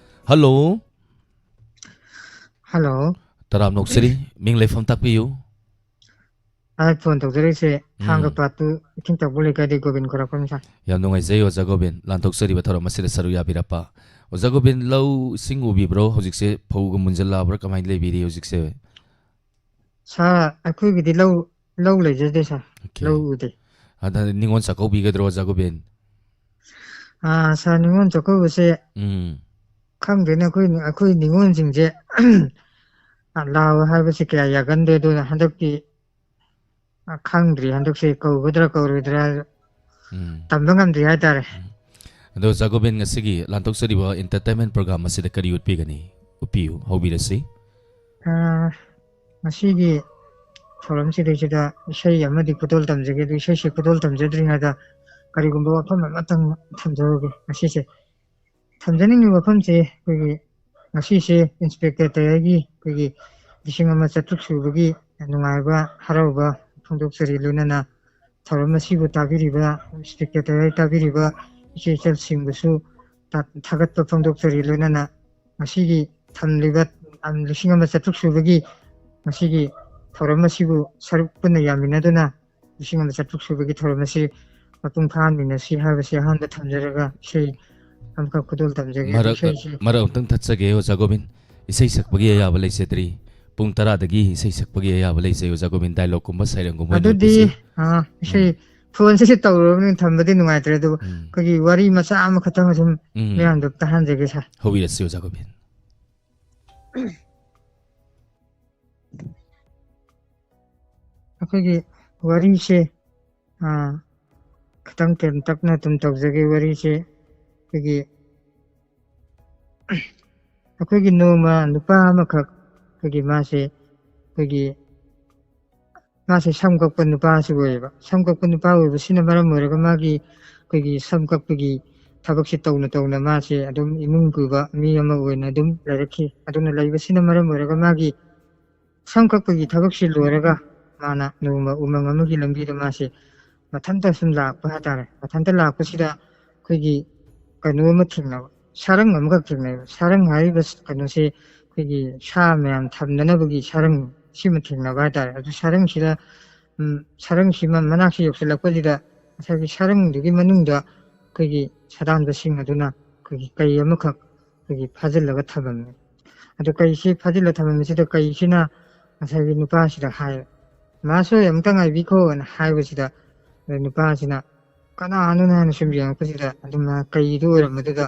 Hello꯫ Hello꯫ ꯇꯔꯥꯝꯅ ꯑꯣꯛꯆꯔꯤ꯫ ꯃꯤꯡ ꯂꯩꯐꯝ ꯇꯥꯛꯄꯤꯌꯨ꯫ ꯑꯩ phone ꯇꯧꯖꯔꯛꯏꯁꯦ ꯊꯥꯡꯒ ꯎꯝ꯫ ꯄꯥꯠꯇꯨ ꯏꯊꯤꯡ ꯇꯧꯕ ꯂꯩꯀꯥꯏꯗꯒꯤ ꯒꯣꯕꯤꯟ ꯈꯨꯔꯥꯛꯄꯝ sir꯫ ꯌꯥꯝ ꯅꯨꯡꯉꯥꯏꯖꯩ ꯑꯣꯖꯥ ꯒꯣꯕꯤꯟ, ꯂꯥꯟꯊꯣꯛꯆꯔꯤꯕ ꯊꯧꯔꯝ ꯑꯁꯤꯗ ꯁꯔꯨꯛ ꯌꯥꯕꯤꯔꯛꯄ꯫ ꯑꯣꯖꯥ ꯒꯣꯕꯤꯟ, ꯂꯧ ꯏꯁꯤꯡ ꯎꯕꯤꯕ꯭ꯔꯣ? ꯍꯧꯖꯤꯛꯁꯦ ꯐꯧꯒ ꯃꯨꯟꯖꯜꯂꯛꯑꯕ꯭ꯔꯥ? ꯀꯃꯥꯏꯅ ꯂꯩꯕꯤꯔꯤ ꯍꯧꯖꯤꯛꯁꯦ? Sir, ꯑꯩꯈꯣꯏꯒꯤꯗꯤ ꯂꯧ, ꯂꯧ ꯂꯩꯖꯗꯦ sir꯫ Okay꯫ ꯂꯧ ꯎꯗꯦ꯫ ꯑꯗ ꯅꯤꯉꯣꯜ ꯆꯥꯛꯀꯧꯕꯤꯒꯗ꯭ꯔꯣ ꯑꯣꯖꯥ ꯒꯣꯕꯤꯟ? ꯑꯥ, sir, ꯅꯤꯉꯣꯜ ꯆꯥꯛꯀꯧꯕꯁꯦ ꯎꯝ꯫ ꯈꯪꯗꯦꯅꯦ, ꯑꯩꯈꯣꯏ, ꯑꯩꯈꯣꯏ ꯅꯤꯉꯣꯜꯁꯤꯡꯁꯦ ꯂꯥꯎ ꯍꯥꯏꯕꯁꯤ ꯀꯌꯥ ꯌꯥꯒꯟꯗꯦ, ꯑꯗꯨꯅ ꯍꯟꯗꯛꯇꯤ, ꯑ, ꯈꯪꯗ꯭ꯔꯤ, ꯍꯟꯗꯛꯁꯦ ꯀꯧꯒꯗ꯭ꯔꯥ ꯀꯧꯔꯣꯏꯗ꯭ꯔꯥ ꯎꯝ꯫ ꯇꯝꯕ ꯉꯝꯗ꯭ꯔꯤ ꯍꯥꯏꯇꯥꯔꯦ꯫ ꯎꯝ꯫ ꯑꯗꯣ ꯑꯣꯖꯥ ꯒꯣꯕꯤꯟ, ꯉꯁꯤꯒꯤ ꯂꯥꯟꯊꯣꯛꯆꯔꯤꯕ entertainment program ꯑꯁꯤꯗ ꯀꯔꯤ ꯎꯠꯄꯤꯒꯅꯤ? ꯎꯠꯄꯤꯌꯨ, ꯍꯧꯕꯤꯔꯁꯤ꯫ ꯑ, ꯉꯁꯤꯒꯤ ꯊꯧꯔꯝꯁꯤꯗꯩꯁꯤꯗ ꯏꯁꯩ ꯑꯃꯗꯤ ꯈꯨꯗꯣꯜ ꯇꯝꯖꯒꯦ꯫ ꯑꯗꯨ ꯏꯁꯩꯁꯤ ꯈꯨꯗꯣꯜ ꯇꯝꯖꯗ꯭ꯔꯤꯉꯩꯗ ꯀꯔꯤꯒꯨꯝꯕ ꯋꯥꯐꯝ ꯑꯃꯇꯪ ꯊꯝꯖꯍꯧꯒꯦ꯫ ꯉꯁꯤꯁꯦ ꯊꯝꯖꯅꯤꯡꯉꯤꯕ ꯋꯥꯐꯝꯁꯦ ꯑꯩꯈꯣꯏꯒꯤ ꯉꯁꯤꯁꯦ Inspector ꯇꯌꯥꯏꯒꯤ ꯑꯩꯈꯣꯏꯒꯤ ꯂꯤꯁꯤꯡ ꯑꯃ ꯆꯥꯇ꯭ꯔꯨꯛ ꯁꯨꯕꯒꯤ ꯅꯨꯡꯉꯥꯏꯕ ꯍꯔꯥꯎꯕ ꯐꯣꯡꯗꯣꯛꯆꯔꯤ꯫ ꯂꯣꯏꯅꯅ ꯊꯧꯔꯝ ꯑꯁꯤꯕꯨ ꯇꯥꯕꯤꯔꯤꯕ, Inspector ꯇꯌꯥꯏ ꯇꯥꯕꯤꯔꯤꯕ ꯏꯆꯦ ꯏꯆꯜꯁꯤꯡꯕꯨꯁꯨ ꯊꯥ-, ꯊꯥꯒꯠꯄ ꯐꯣꯡꯗꯣꯛꯆꯔꯤ꯫ ꯂꯣꯏꯅꯅ ꯉꯁꯤꯒꯤ ꯊꯝꯂꯤꯕ, ꯑꯝ, ꯂꯤꯁꯤꯡ ꯑꯃ ꯆꯥꯇ꯭ꯔꯨꯛ ꯁꯨꯕꯒꯤ ꯉꯁꯤꯒꯤ ꯊꯧꯔꯝ ꯑꯁꯤꯕꯨ ꯁꯔꯨꯛ ꯄꯨꯟꯅ ꯌꯥꯃꯤꯟꯅꯗꯨꯅ ꯂꯤꯁꯤꯡ ꯑꯃ ꯆꯥꯇ꯭ꯔꯨꯛ ꯁꯨꯕꯒꯤ ꯊꯧꯔꯝ ꯑꯁꯤ ꯃꯄꯨꯡ ꯐꯥꯍꯟꯃꯤꯟꯅꯁꯤ ꯍꯥꯏꯕꯁꯤ ꯑꯍꯥꯟꯕ ꯊꯝꯖꯔꯒ ꯏꯁꯩ ꯑꯃꯈꯛ ꯈꯨꯗꯣꯜ ꯇꯝꯖꯒꯦ꯫ ꯑꯗꯨ ꯃꯔꯛ ꯏꯁꯩꯁꯤ ꯃꯔꯛ ꯑꯃꯇꯪ ꯊꯠꯆꯒꯦ ꯑꯣꯖꯥ ꯒꯣꯕꯤꯟ꯫ ꯏꯁꯩ ꯁꯛꯄꯒꯤ ꯑꯌꯥꯕ ꯂꯩꯖꯗ꯭ꯔꯤ꯫ ꯄꯨꯡ ꯇꯔꯥꯗꯒꯤ ꯏꯁꯩ ꯁꯛꯄꯒꯤ ꯑꯌꯥꯕ ꯂꯩꯖꯩ ꯑꯣꯖꯥ ꯒꯣꯕꯤꯟ꯫ ꯗꯥꯏꯂꯣꯒꯀꯨꯝꯕ ꯁꯩꯔꯦꯡꯒꯨꯝꯕ ꯑꯣꯏꯅ ꯑꯗꯨꯗꯤ ꯎꯠꯄꯤꯁꯤ꯫ ꯑꯥ, ꯏꯁꯩ ꯎꯝ꯫ ꯐꯣꯟꯁꯤꯁꯨ ꯇꯧꯔꯨꯔꯕꯅꯤꯅ ꯊꯝꯕꯗꯤ ꯅꯨꯡꯉꯥꯏꯇ꯭ꯔꯦ, ꯑꯗꯨꯕꯨ ꯎꯝ꯫ ꯑꯩꯈꯣꯏꯒꯤ ꯋꯥꯔꯤ ꯃꯆꯥ ꯑꯃꯈꯛꯇꯪ ꯑꯗꯨꯝ ꯎꯝ꯫ ꯃꯌꯥꯝꯗ ꯇꯥꯍꯟꯖꯒꯦ ꯁꯥꯔ꯫ ꯍꯧꯕꯤꯔꯁꯤ ꯑꯣꯖꯥ ꯒꯣꯕꯤꯟ꯫ ꯑꯩꯈꯣꯏꯒꯤ ꯋꯥꯔꯤꯁꯦ, ꯑꯥ, ꯈꯤꯇꯪ ꯇꯦꯟꯇꯛꯅ ꯑꯗꯨꯝ ꯇꯧꯖꯒꯦ꯫ ꯋꯥꯔꯤꯁꯦ ꯑꯩꯈꯣꯏꯒꯤ, ꯑꯩꯈꯣꯏꯒꯤ ꯅꯣꯡꯃ ꯅꯨꯄꯥ ꯑꯃꯈꯛ, ꯑꯩꯈꯣꯏꯒꯤ ꯃꯥꯁꯦ, ꯑꯩꯈꯣꯏꯒꯤ ꯃꯥꯁꯦ ꯁꯝ ꯀꯛꯄ ꯅꯨꯄꯥꯁꯨ ꯑꯣꯏꯌꯦꯕ꯫ ꯁꯝ ꯀꯛꯄ ꯅꯨꯄꯥ ꯑꯣꯏꯕꯁꯤꯅ ꯃꯔꯝ ꯑꯣꯏꯔꯒ ꯃꯥꯒꯤ, ꯑꯩꯈꯣꯏꯒꯤ ꯁꯝ ꯀꯛꯄꯒꯤ ꯊꯕꯛꯁꯦ ꯇꯧꯅ ꯇꯧꯅ ꯃꯥꯁꯦ ꯑꯗꯨꯝ ꯏꯃꯨꯡ ꯄꯨꯕ ꯃꯤ ꯑꯃ ꯑꯣꯏꯅ ꯑꯗꯨꯝ ꯂꯩꯔꯛꯈꯤ꯫ ꯑꯗꯨꯅ ꯂꯩꯕꯁꯤꯅ ꯃꯔꯝ ꯑꯣꯏꯔꯒ ꯃꯥꯒꯤ ꯁꯝ ꯀꯛꯄꯒꯤ ꯊꯕꯛꯁꯤ ꯂꯣꯏꯔꯒ ꯃꯥꯅ ꯅꯣꯡꯃ ꯎꯃꯪ ꯑꯃꯒꯤ ꯂꯝꯕꯤꯗ ꯃꯥꯁꯦ ꯃꯊꯟꯇ ꯁꯨꯝ ꯂꯥꯛꯄ ꯍꯥꯏꯇꯥꯔꯦ꯫ ꯃꯊꯟꯇ ꯂꯥꯛꯄꯁꯤꯗ ꯑꯩꯈꯣꯏꯒꯤ ꯀꯩꯅꯣ ꯑꯃ ꯊꯦꯡꯅꯕ, ꯁꯥꯔꯪ ꯑꯃꯈꯛ ꯊꯦꯡꯅꯩꯕ꯫ ꯁꯥꯔꯪ ꯍꯥꯏꯔꯤꯕ ꯀꯩꯅꯣꯁꯦ ꯑꯩꯈꯣꯏꯒꯤ ꯁꯥ ꯃꯌꯥꯝ ꯊꯝꯅꯅꯕꯒꯤ ꯁꯥꯔꯪ ꯁꯤꯃ ꯊꯦꯡꯅꯕ ꯍꯥꯏꯇꯥꯔꯦ꯫ ꯑꯗꯨ ꯁꯥꯔꯪꯁꯤꯗ, ꯎꯝ, ꯁꯥꯔꯪꯁꯤ ꯃ-, ꯃꯅꯥꯛꯁꯤ ꯌꯧꯁꯤꯜꯂꯛꯄꯁꯤꯗ ꯉꯁꯥꯏꯒꯤ ꯁꯥꯔꯪꯗꯨꯒꯤ ꯃꯅꯨꯡꯗ ꯑꯩꯈꯣꯏꯒꯤ ꯁꯥꯗꯥꯟꯕꯁꯤꯡ ꯑꯗꯨꯅ ꯑꯩꯈꯣꯏꯒꯤ ꯀꯩ ꯑꯃꯈꯛ ꯑꯩꯈꯣꯏꯒꯤ ꯐꯥꯖꯤꯜꯂꯒ ꯊꯝꯃꯝꯃꯤ꯫ ꯑꯗꯨ ꯀꯩꯁꯤ ꯐꯥꯖꯤꯜꯂ ꯊꯝꯃꯝꯃꯤꯁꯤꯗ ꯀꯩꯁꯤꯅ ꯉꯁꯥꯏꯒꯤ ꯅꯨꯄꯥꯁꯤꯗ ꯍꯥꯏ, "ꯃꯥꯁꯣꯏ ꯑꯃꯨꯛꯇ ꯉꯥꯏꯕꯤꯈꯣꯅ" ꯍꯥꯏꯕꯁꯤꯗ, ꯑꯗ ꯅꯨꯄꯥꯁꯤꯅ ꯀꯅꯥꯅꯣꯅ ꯍꯥꯏꯅ ꯁꯨꯝ ꯌꯦꯡꯉꯛꯄꯁꯤꯗ ꯑꯗꯨꯝ ꯀꯩꯗꯣ ꯑꯣꯏꯔꯝꯕꯗꯨꯗ,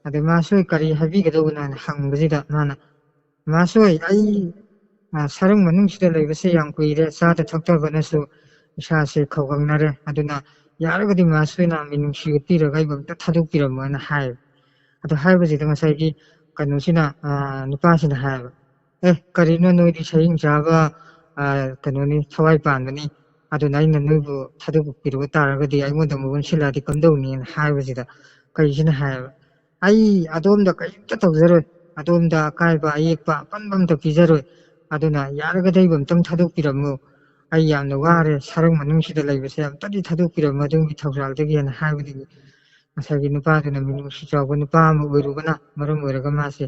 ꯑꯗ ꯃꯥꯁꯣꯏ ꯀꯔꯤ ꯍꯥꯏꯕꯤꯒꯗꯧꯕꯅꯣ ꯍꯥꯏꯅ ꯍꯪꯕꯁꯤꯗ ꯃꯥꯅ, "ꯃꯥꯁꯣꯏ, ꯑꯩ, ꯑ, ꯁꯔꯪ ꯃꯅꯨꯡꯁꯤꯗ ꯂꯩꯕꯁꯦ ꯌꯥꯝ ꯀꯨꯏꯔꯦ, ꯆꯥꯗ ꯊꯛꯇꯕꯅꯁꯨ ꯏꯁꯥꯁꯦ ꯈꯧꯒꯪꯅꯔꯦ, ꯑꯗꯨꯅ ꯌꯥꯔꯒꯗꯤ ꯃꯥꯁꯣꯏꯅ ꯃꯤꯅꯨꯡꯁꯤ ꯎꯠꯄꯤꯔꯒ ꯑꯩꯕꯨ ꯑꯝꯇ ꯊꯥꯗꯣꯛꯄꯤꯔꯝꯃꯣꯅ" ꯍꯥꯏꯌꯦꯕ꯫ ꯑꯗꯨ ꯍꯥꯏꯕꯁꯤꯗ ꯉꯁꯥꯏꯒꯤ ꯀꯩꯅꯣꯁꯤꯅ, ꯑ, ꯅꯨꯄꯥꯁꯤꯅ ꯍꯥꯏꯌꯦꯕ, "ꯑꯦ, ꯀꯔꯤꯅꯣ ꯅꯣꯏꯗꯤ ꯁꯌꯦꯡ ꯆꯥꯕ, ꯑ, ꯀꯩꯅꯣꯅꯤ, ꯊꯋꯥꯏ ꯄꯥꯟꯕꯅꯤ, ꯑꯗꯨꯅ ꯑꯩꯅ ꯅꯣꯏꯕꯨ ꯊꯥꯗꯣꯛꯄꯤꯔꯨꯕ ꯇꯥꯔꯒꯗꯤ ꯑꯩꯉꯣꯟꯗ ꯑꯃꯨꯛ ꯑꯣꯟꯁꯤꯜꯂꯛꯑꯗꯤ ꯀꯝꯗꯧꯅꯤꯅ" ꯍꯥꯏꯕꯁꯤꯗ ꯀꯩꯁꯤꯅ ꯍꯥꯏꯌꯦꯕ, "ꯑꯩ ꯑꯗꯣꯝꯗ ꯀꯔꯤꯝꯇ ꯇꯧꯖꯔꯣꯏ, ꯑꯗꯣꯝꯗ ꯑꯀꯥꯏꯕ ꯑꯌꯦꯛꯄ ꯑꯄꯟꯕ ꯑꯝꯇ ꯄꯤꯖꯔꯣꯏ, ꯑꯗꯨꯅ ꯌꯥꯔꯒꯗꯤ ꯑꯩꯕꯨ ꯑꯝꯇꯪ ꯊꯥꯗꯣꯛꯄꯤꯔꯝꯃꯨ, ꯑꯩ ꯌꯥꯝꯅ ꯋꯥꯔꯦ, ꯁꯔꯪ ꯃꯅꯨꯡꯁꯤꯗ ꯂꯩꯕꯁꯦ ꯑꯝꯇꯗꯤ ꯊꯥꯗꯣꯛꯄꯤꯔꯝꯃꯨ, ꯑꯗꯣꯝꯒꯤ ꯊꯧꯖꯥꯜꯗꯒꯤꯅ" ꯍꯥꯏꯕꯗꯒꯤ ꯉꯁꯥꯏꯒꯤ ꯅꯨꯄꯥꯗꯨꯅ ꯃꯤꯅꯨꯡꯁꯤ ꯆꯥꯎꯕ ꯅꯨꯄꯥ ꯑꯃ ꯑꯣꯏꯔꯨꯕꯅ ꯃꯔꯝ ꯑꯣꯏꯔꯒ ꯃꯥꯁꯦ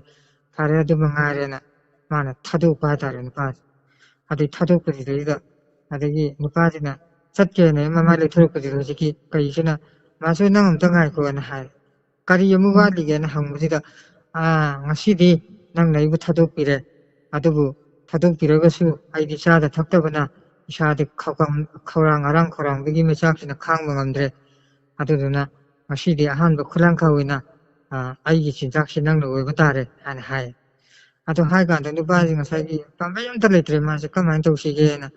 ꯐꯔꯦ ꯑꯗꯨ ꯃꯉꯥꯏꯔꯦꯅ ꯃꯥꯅ ꯊꯥꯗꯣꯛꯄ ꯍꯥꯏꯇꯥꯔꯦ ꯅꯨꯄꯥꯁꯦ꯫ ꯑꯗꯩ ꯊꯥꯗꯣꯛꯄꯁꯤꯗꯩꯗ, ꯑꯗꯒꯤ ꯅꯨꯄꯥꯁꯤꯅ ꯆꯠꯀꯦꯅ ꯃꯃꯥꯏ ꯂꯩꯊꯣꯔꯛꯄꯁꯤꯗ, ꯍꯧꯖꯤꯛꯀꯤ ꯀꯩꯁꯤꯅ, "ꯃꯥꯁꯨ ꯅꯪ ꯑꯝꯇ ꯉꯥꯏꯈꯣꯅ" ꯍꯥꯏ꯫ "ꯀꯔꯤ ꯑꯃꯨꯛ ꯋꯥꯠꯂꯤꯒꯦꯅ?" ꯍꯪꯕꯁꯤꯗ, "ꯑꯥ, ꯉꯁꯤꯗꯤ ꯅꯪꯅ ꯑꯩꯕꯨ ꯊꯥꯗꯣꯛꯄꯤꯔꯦ, ꯑꯗꯨꯕꯨ ꯊꯥꯗꯣꯛꯄꯤꯔꯒꯁꯨ ꯑꯩꯗꯤ ꯆꯥꯗ ꯊꯛꯇꯕꯅ ꯏꯁꯥꯗ ꯈꯧꯔꯥꯡ-, ꯈꯧꯔꯥꯡ ꯑꯔꯥꯡ ꯈꯧꯔꯥꯡꯕꯒꯤ ꯃꯩꯆꯥꯛꯁꯤꯅ ꯈꯥꯡꯕ ꯉꯝꯗ꯭ꯔꯦ꯫ ꯑꯗꯨꯗꯨꯅ ꯉꯁꯤꯗꯤ ꯑꯍꯥꯟꯕ ꯈꯨꯂꯥꯡꯈꯥꯡ ꯑꯣꯏꯅ, ꯑ, ꯑꯩꯒꯤ ꯆꯤꯟꯖꯥꯛꯁꯤ ꯅꯪꯅ ꯑꯣꯏꯕ ꯇꯥꯔꯦ" ꯍꯥꯏꯅ ꯍꯥꯏ꯫ ꯑꯗꯣ ꯍꯥꯏ ꯀꯥꯟꯗ ꯅꯨꯄꯥꯁꯤ ꯉꯁꯥꯏꯒꯤ ꯄꯥꯝꯕꯩ ꯑꯝꯇ ꯂꯩꯇ꯭ꯔꯦ, ꯃꯥꯁꯦ ꯀꯃꯥꯏꯅ ꯇꯧꯁꯤꯒꯦꯅ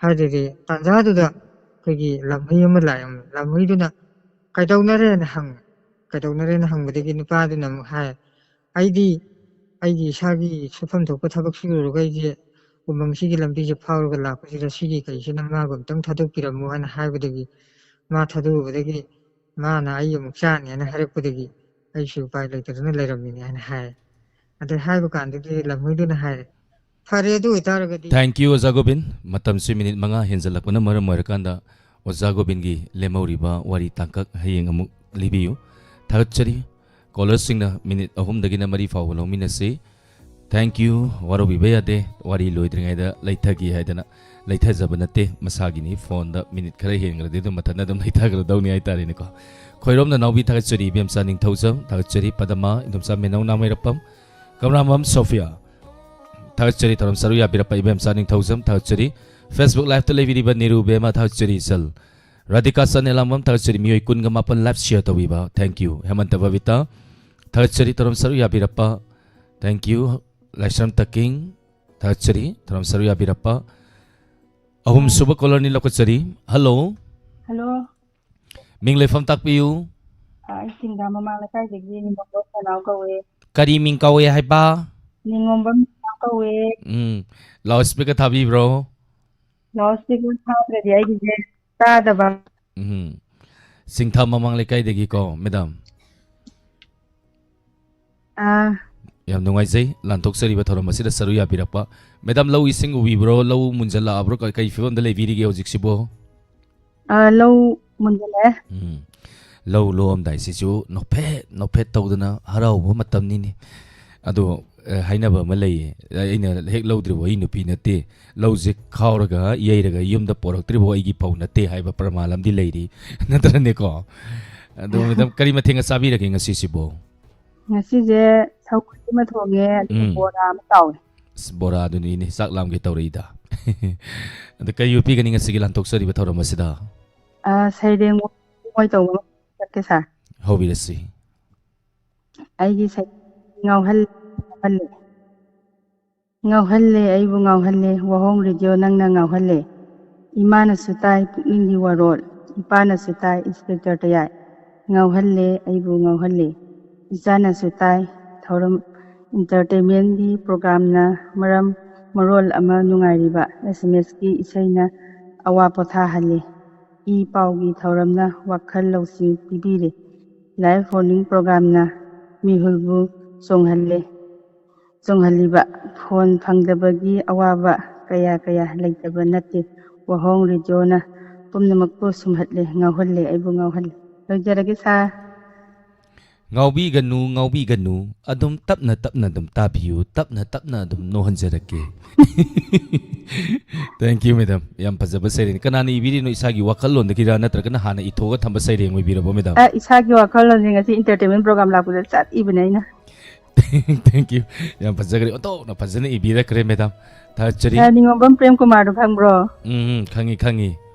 ꯍꯥꯏꯗꯨꯗꯤ, ꯇꯥꯟꯖꯥꯗꯨꯗ ꯑꯩꯈꯣꯏꯒꯤ ꯂꯝꯍꯨꯏ ꯑꯃ ꯂꯥꯛꯑꯦ꯫ ꯂꯝꯍꯨꯏꯗꯨꯅ "ꯀꯩꯗꯧꯅꯔꯦꯅ?" ꯍꯪꯉꯦ꯫ "ꯀꯩꯗꯧꯅꯔꯦꯅ?" ꯍꯪꯕꯗꯒꯤ ꯅꯨꯄꯥꯗꯨꯅ ꯑꯃꯨꯛ ꯍꯥꯏ, "ꯑꯩꯗꯤ ꯑꯩꯒꯤ ꯏꯁꯥꯒꯤ ꯁꯨꯐꯝ ꯊꯣꯛꯄ ꯊꯕꯛ ꯁꯨꯔꯨꯔꯒ ꯑꯩꯁꯦ ꯎꯃꯪꯁꯤꯒꯤ ꯂꯝꯕꯤꯁꯦ ꯐꯥꯎꯔꯒ ꯂꯥꯛꯄꯁꯤꯗ ꯁꯤꯒꯤ ꯀꯩꯁꯤꯅ ꯃꯥꯕꯨ ꯑꯝꯇꯪ ꯊꯥꯗꯣꯛꯄꯤꯔꯝꯃꯣ" ꯍꯥꯏꯅ ꯍꯥꯏꯕꯗꯒꯤ ꯃꯥ ꯊꯥꯗꯣꯛꯎꯕꯗꯒꯤ ꯃꯥꯅ ꯑꯩ ꯑꯃꯨꯛ ꯆꯥꯅꯤ ꯍꯥꯏꯅ ꯍꯥꯏꯔꯛꯄꯗꯒꯤ ꯑꯩꯁꯨ ꯎꯄꯥꯏ ꯂꯩꯇꯗꯅ ꯂꯩꯔꯝꯃꯤꯅꯦ ꯍꯥꯏꯅ ꯍꯥꯏ꯫ ꯑꯗꯩ ꯍꯥꯏꯕ ꯀꯥꯟꯗꯗꯤ ꯂꯝꯍꯨꯏꯗꯨꯅ ꯍꯥꯏꯔꯦ, "ꯐꯔꯦ, ꯑꯗꯨ ꯑꯣꯏꯇꯥꯔꯒꯗꯤ"꯫ Thank you, ꯑꯣꯖꯥ ꯒꯣꯕꯤꯟ꯫ ꯃꯇꯝꯁꯤ ꯃꯤꯅꯤꯠ ꯃꯉꯥ ꯍꯦꯟꯖꯜꯂꯛꯄꯅ ꯃꯔꯝ ꯑꯣꯏꯔꯀꯥꯟꯗ ꯑꯣꯖꯥ ꯒꯣꯕꯤꯟꯒꯤ ꯂꯦꯝꯍꯧꯔꯤꯕ ꯋꯥꯔꯤ ꯇꯥꯡꯀꯛ ꯍꯌꯦꯡ ꯑꯃꯨꯛ ꯂꯤꯕꯤꯌꯨ꯫ ꯊꯥꯒꯠꯆꯔꯤ꯫ ꯀꯣꯂꯔꯁꯤꯡꯅ ꯃꯤꯅꯤꯠ ꯑꯍꯨꯝꯗꯒꯤꯅ ꯃꯔꯤ ꯐꯥꯎꯕ ꯂꯧꯃꯤꯟꯅꯁꯤ꯫ Thank you꯫ ꯋꯥꯔꯧꯕꯤꯕ ꯌꯥꯗꯦ꯫ ꯋꯥꯔꯤ ꯂꯣꯏꯗ꯭ꯔꯤꯉꯩꯗ ꯂꯩꯊꯒꯦ ꯍꯥꯏꯗꯅ ꯂꯩꯊꯖꯕ ꯅꯠꯇꯦ꯫ ꯃꯁꯥꯒꯤꯅꯤ꯫ ꯐꯣꯟꯗ ꯃꯤꯅꯤꯠ ꯈꯔ ꯍꯦꯟꯈ꯭ꯔꯗꯤ ꯑꯗꯨꯝ ꯃꯊꯟꯇ ꯑꯗꯨꯝ ꯂꯩꯊꯈ꯭ꯔꯗꯧꯅꯤ ꯍꯥꯏꯇꯥꯔꯦꯅꯦꯀꯣ꯫ ꯈꯣꯏꯔꯣꯝ ꯅꯅꯥꯎꯕꯤ ꯊꯥꯒꯠꯆꯔꯤ꯫ ꯏꯕꯦꯝꯆꯥ ꯅꯤꯡꯊꯧꯖꯝ ꯊꯥꯒꯠꯆꯔꯤ꯫ ꯄꯗꯃꯥ, ꯏꯟꯗꯣꯝꯆꯥ ꯃꯦꯅꯧ ꯅꯥꯃꯩꯔꯞꯄꯝ, ꯀꯪꯂꯥꯃꯝ ꯁꯣꯐꯤꯌꯥ ꯊꯥꯒꯠꯆꯔꯤ꯫ ꯊꯧꯔꯝ ꯁꯔꯨꯛ ꯌꯥꯕꯤꯔꯛꯄ ꯏꯕꯦꯝꯆꯥ ꯅꯤꯡꯊꯧꯖꯝ ꯊꯥꯒꯠꯆꯔꯤ꯫ Facebook Liveꯇ ꯂꯩꯕꯤꯔꯤꯕ ꯅꯤꯔꯨ ꯕꯦꯃꯥ ꯊꯥꯒꯠꯆꯔꯤ꯫ ꯏꯆꯜ ꯔꯥꯙꯤꯀꯥ ꯆꯥꯅꯦꯂꯥꯃꯝ ꯊꯥꯒꯠꯆꯔꯤ꯫ ꯃꯤꯑꯣꯏ ꯀꯨꯟꯒ ꯃꯥꯄꯟ live share ꯇꯧꯕꯤꯕ꯫ Thank you꯫ ꯍꯦꯃꯟꯇ ꯕꯕꯤꯇꯥ ꯊꯥꯒꯠꯆꯔꯤ꯫ ꯊꯧꯔꯝ ꯁꯔꯨꯛ ꯌꯥꯕꯤꯔꯛꯄ꯫ Thank you꯫ ꯂꯥꯏꯁ꯭ꯔꯝ ꯇꯀꯤꯡ ꯊꯥꯒꯠꯆꯔꯤ꯫ ꯊꯧꯔꯝ ꯁꯔꯨꯛ ꯌꯥꯕꯤꯔꯛꯄ꯫ ꯑꯍꯨꯝꯁꯨꯕ ꯀꯣꯂꯔꯅꯤ ꯂꯧꯈꯠꯆꯔꯤ꯫ ꯍꯜꯂꯣ꯫ ꯍꯜꯂꯣ꯫ ꯃꯤꯡ ꯂꯩꯐꯝ ꯇꯥꯛꯄꯤꯌꯨ꯫ ꯑ, ꯑꯩ ꯁꯤꯡꯗꯥ ꯃꯃꯥꯡ ꯂꯩꯀꯥꯏꯗꯒꯤ ꯅꯤꯡꯉꯣꯝꯕꯝ ꯁꯅꯥꯎ ꯀꯧꯋꯦ꯫ ꯀꯔꯤ ꯃꯤꯡ ꯀꯧꯋꯦ ꯍꯥꯏꯕ? ꯅꯤꯡꯉꯣꯝꯕꯝ ꯁꯅꯥꯎ ꯀꯧꯋꯦ꯫ ꯎꯝ꯫ Loud speaker ꯊꯥꯕꯤꯕ꯭ꯔꯣ? Loud speaker ꯊꯥꯗ꯭ꯔꯗꯤ ꯑꯩꯒꯤꯁꯦ ꯇꯥꯗꯕ꯫ ꯎꯝ꯫ ꯁꯤꯡꯊꯥ ꯃꯃꯥꯡ ꯂꯩꯀꯥꯏꯗꯒꯤꯀꯣ, madam? ꯑꯥ꯫ ꯌꯥꯝ ꯅꯨꯡꯉꯥꯏꯖꯩ ꯂꯥꯟꯊꯣꯛꯆꯔꯤꯕ ꯊꯧꯔꯝ ꯑꯁꯤꯗ ꯁꯔꯨꯛ ꯌꯥꯕꯤꯔꯛꯄ꯫ Madam, ꯂꯧ ꯏꯁꯤꯡ ꯎꯕꯤꯕ꯭ꯔꯣ? ꯂꯧ ꯃꯨꯟꯖꯜꯂꯛꯑꯕ꯭ꯔꯣ? ꯀ-, ꯀꯔꯤ ꯐꯤꯕꯝꯗ ꯂꯩꯕꯤꯔꯤꯒꯦ ꯍꯧꯖꯤꯛꯁꯤꯕꯣ? ꯑꯥ, ꯂꯧ ꯃꯨꯟꯖꯜꯂꯛꯑꯦ꯫ ꯎꯝ꯫ ꯂꯧ ꯂꯣꯛꯑꯝꯗꯥꯏꯁꯤꯁꯨ ꯅꯣꯛꯐꯦꯠ ꯅꯣꯛꯐꯦꯠ ꯇꯧꯗꯅ ꯍꯔꯥꯎꯕ ꯃꯇꯝꯅꯤꯅꯦ꯫ ꯑꯗꯣ ꯑ, ꯍꯥꯏꯅꯕ ꯑꯃ ꯂꯩꯌꯦ꯫ ꯑꯩꯅ ꯍꯦꯛ ꯂꯧꯗ꯭ꯔꯤꯕ ꯑꯩ ꯅꯨꯄꯤ ꯅꯠꯇꯦ, ꯂꯧꯁꯦ ꯈꯥꯎꯔꯒ ꯌꯩꯔꯒ ꯌꯨꯝꯗ ꯄꯣꯔꯛꯇ꯭ꯔꯤꯕ ꯑꯩꯒꯤ ꯐꯧ ꯅꯠꯇꯦ ꯍꯥꯏꯕ ꯄ꯭ꯔꯃꯥꯟ ꯑꯃꯗꯤ ꯂꯩꯔꯤ, ꯅꯠꯇ꯭ꯔꯅꯦꯀꯣ? ꯑꯗꯣ ꯃꯦꯗꯥꯝ, ꯀꯔꯤ ꯃꯊꯦꯜꯒ ꯆꯥꯕꯤꯔꯒꯦ ꯉꯁꯤꯁꯤꯕꯣ? ꯉꯁꯤꯁꯦ ꯁꯧꯒ꯭ꯔꯤ ꯑꯃ ꯊꯣꯡꯉꯦ, ꯑꯗꯨꯒ ꯎꯝ꯫ ꯕꯣꯔꯥ ꯑꯃ ꯇꯥꯎꯋꯦ꯫ ꯑꯁ, ꯕꯣꯔꯥꯗꯨꯅꯤꯅꯦ ꯆꯥꯛ ꯂꯥꯝꯒꯦ ꯇꯧꯔꯛꯏꯗ꯫ ꯑꯗꯣ ꯀꯔꯤ ꯎꯠꯄꯤꯒꯅꯤ ꯉꯁꯤꯒꯤ ꯂꯥꯟꯊꯣꯛꯆꯔꯤꯕ ꯊꯧꯔꯝ ꯑꯁꯤꯗ? ꯑ, ꯁꯩꯔꯦꯡ ꯃꯣꯏ ꯇꯧꯕ ꯑꯃ ꯆꯠꯀꯦ ꯁꯥꯔ꯫ ꯍꯧꯕꯤꯔꯁꯤ꯫ ꯑꯩꯒꯤ ꯁꯩ-, ꯉꯥꯎꯍꯜ-, ꯉꯥꯎꯍꯜꯂꯦ꯫ ꯉꯥꯎꯍꯜꯂꯦ, ꯑꯩꯕꯨ ꯉꯥꯎꯍꯜꯂꯦ, ꯋꯥꯍꯣꯡ ꯔꯦꯗꯤꯑꯣ ꯅꯪꯅ ꯉꯥꯎꯍꯜꯂꯦ꯫ ꯏꯃꯥꯅꯁꯨ ꯇꯥꯏ ꯄꯨꯛꯅꯤꯡꯒꯤ ꯋꯥꯔꯣꯜ, ꯏꯄꯥꯅꯁꯨ ꯇꯥꯏ ꯏꯟꯁꯄꯦꯛꯇꯔ ꯇꯌꯥꯏ꯫ ꯉꯥꯎꯍꯜꯂꯦ, ꯑꯩꯕꯨ ꯉꯥꯎꯍꯜꯂꯦ꯫ ꯏꯆꯥꯅꯁꯨ ꯇꯥꯏ ꯊꯧꯔꯝ, ꯏꯟꯇꯔꯇꯦꯟꯃꯦꯟꯒꯤ ꯄ꯭ꯔꯣꯒ꯭ꯔꯥꯝꯅ ꯃꯔꯝ ꯃꯔꯣꯜ ꯑꯃ ꯅꯨꯡꯉꯥꯏꯔꯤꯕ, ꯑꯦꯁ ꯑꯦꯝ ꯑꯦꯁꯀꯤ ꯏꯁꯩꯅ ꯑꯋꯥ ꯄꯣꯊꯥꯍꯜꯂꯤ꯫ ꯏ ꯄꯥꯎꯒꯤ ꯊꯧꯔꯝꯅ ꯋꯥꯈꯜ ꯂꯧꯁꯤꯡ ꯄꯤꯕꯤꯔꯤ꯫ ꯂꯥꯏꯐ ꯋꯥꯔꯅꯤꯡ ꯄ꯭ꯔꯣꯒ꯭ꯔꯥꯝꯅ ꯃꯤꯍꯨꯜꯕꯨ ꯆꯣꯡꯍꯜꯂꯦ, ꯆꯣꯡꯍꯜꯂꯤꯕ꯫ ꯐꯣꯟ ꯐꯪꯗꯕꯒꯤ ꯑꯋꯥꯕ ꯀꯌꯥ ꯀꯌꯥ ꯂꯩꯇꯕ ꯅꯠꯇꯦ꯫ ꯋꯥꯍꯣꯡ ꯔꯦꯗꯤꯑꯣꯅ ꯄꯨꯝꯅꯃꯛꯄꯨ ꯁꯨꯝꯍꯠꯂꯦ, ꯉꯥꯎꯍꯜꯂꯦ, ꯑꯩꯕꯨ ꯉꯥꯎꯍꯜꯂꯦ꯫ ꯂꯣꯏꯖꯔꯒꯦ ꯁꯥꯔ꯫ ꯉꯥꯎꯕꯤꯒꯅꯨ, ꯉꯥꯎꯕꯤꯒꯅꯨ, ꯑꯗꯨꯝ ꯇꯞꯅ ꯇꯞꯅ ꯑꯗꯨꯝ ꯇꯥꯕꯤꯌꯨ, ꯇꯞꯅ ꯇꯞꯅ ꯑꯗꯨꯝ ꯅꯣꯛꯍꯟꯖꯔꯛꯀꯦ꯫ Thank you, madam. ꯌꯥꯝ ꯐꯖꯕ ꯁꯩꯔꯦꯡ꯫ ꯀꯅꯥꯅ ꯏꯕꯤꯔꯤꯅꯣ? ꯏꯁꯥꯒꯤ ꯋꯥꯈꯜꯂꯣꯟꯗꯒꯤꯔ ꯅꯠꯇ꯭ꯔꯒꯅ ꯍꯥꯟꯅ ꯏꯊꯣꯛꯑꯒ ꯊꯝꯕ ꯁꯩꯔꯦꯡ ꯑꯣꯏꯕꯤꯔꯕꯣ, madam? ꯑ, ꯏꯁꯥꯒꯤ ꯋꯥꯈꯜꯂꯣꯟꯁꯦ ꯉꯁꯤ entertainment program ꯂꯥꯛꯄꯗ ꯆꯠ ꯏꯕꯅꯦ ꯑꯩꯅ꯫ Thank you. ꯌꯥꯝ ꯐꯖꯈ꯭ꯔꯦ꯫ ꯑꯣꯟꯊꯣꯛꯅ ꯐꯖꯅ ꯏꯕꯤꯔꯛꯈ꯭ꯔꯦ, madam꯫ ꯊꯥꯒꯠꯆꯔꯤ꯫ ꯑ, ꯅꯤꯉꯣꯝꯕꯝ ꯄ꯭ꯔꯦꯝ ꯀꯨꯃꯥꯔꯗꯣ ꯈꯪꯕ꯭ꯔꯣ? ꯎꯝ, ꯎꯝ, ꯈꯪꯉꯤ, ꯈꯪꯉꯤ꯫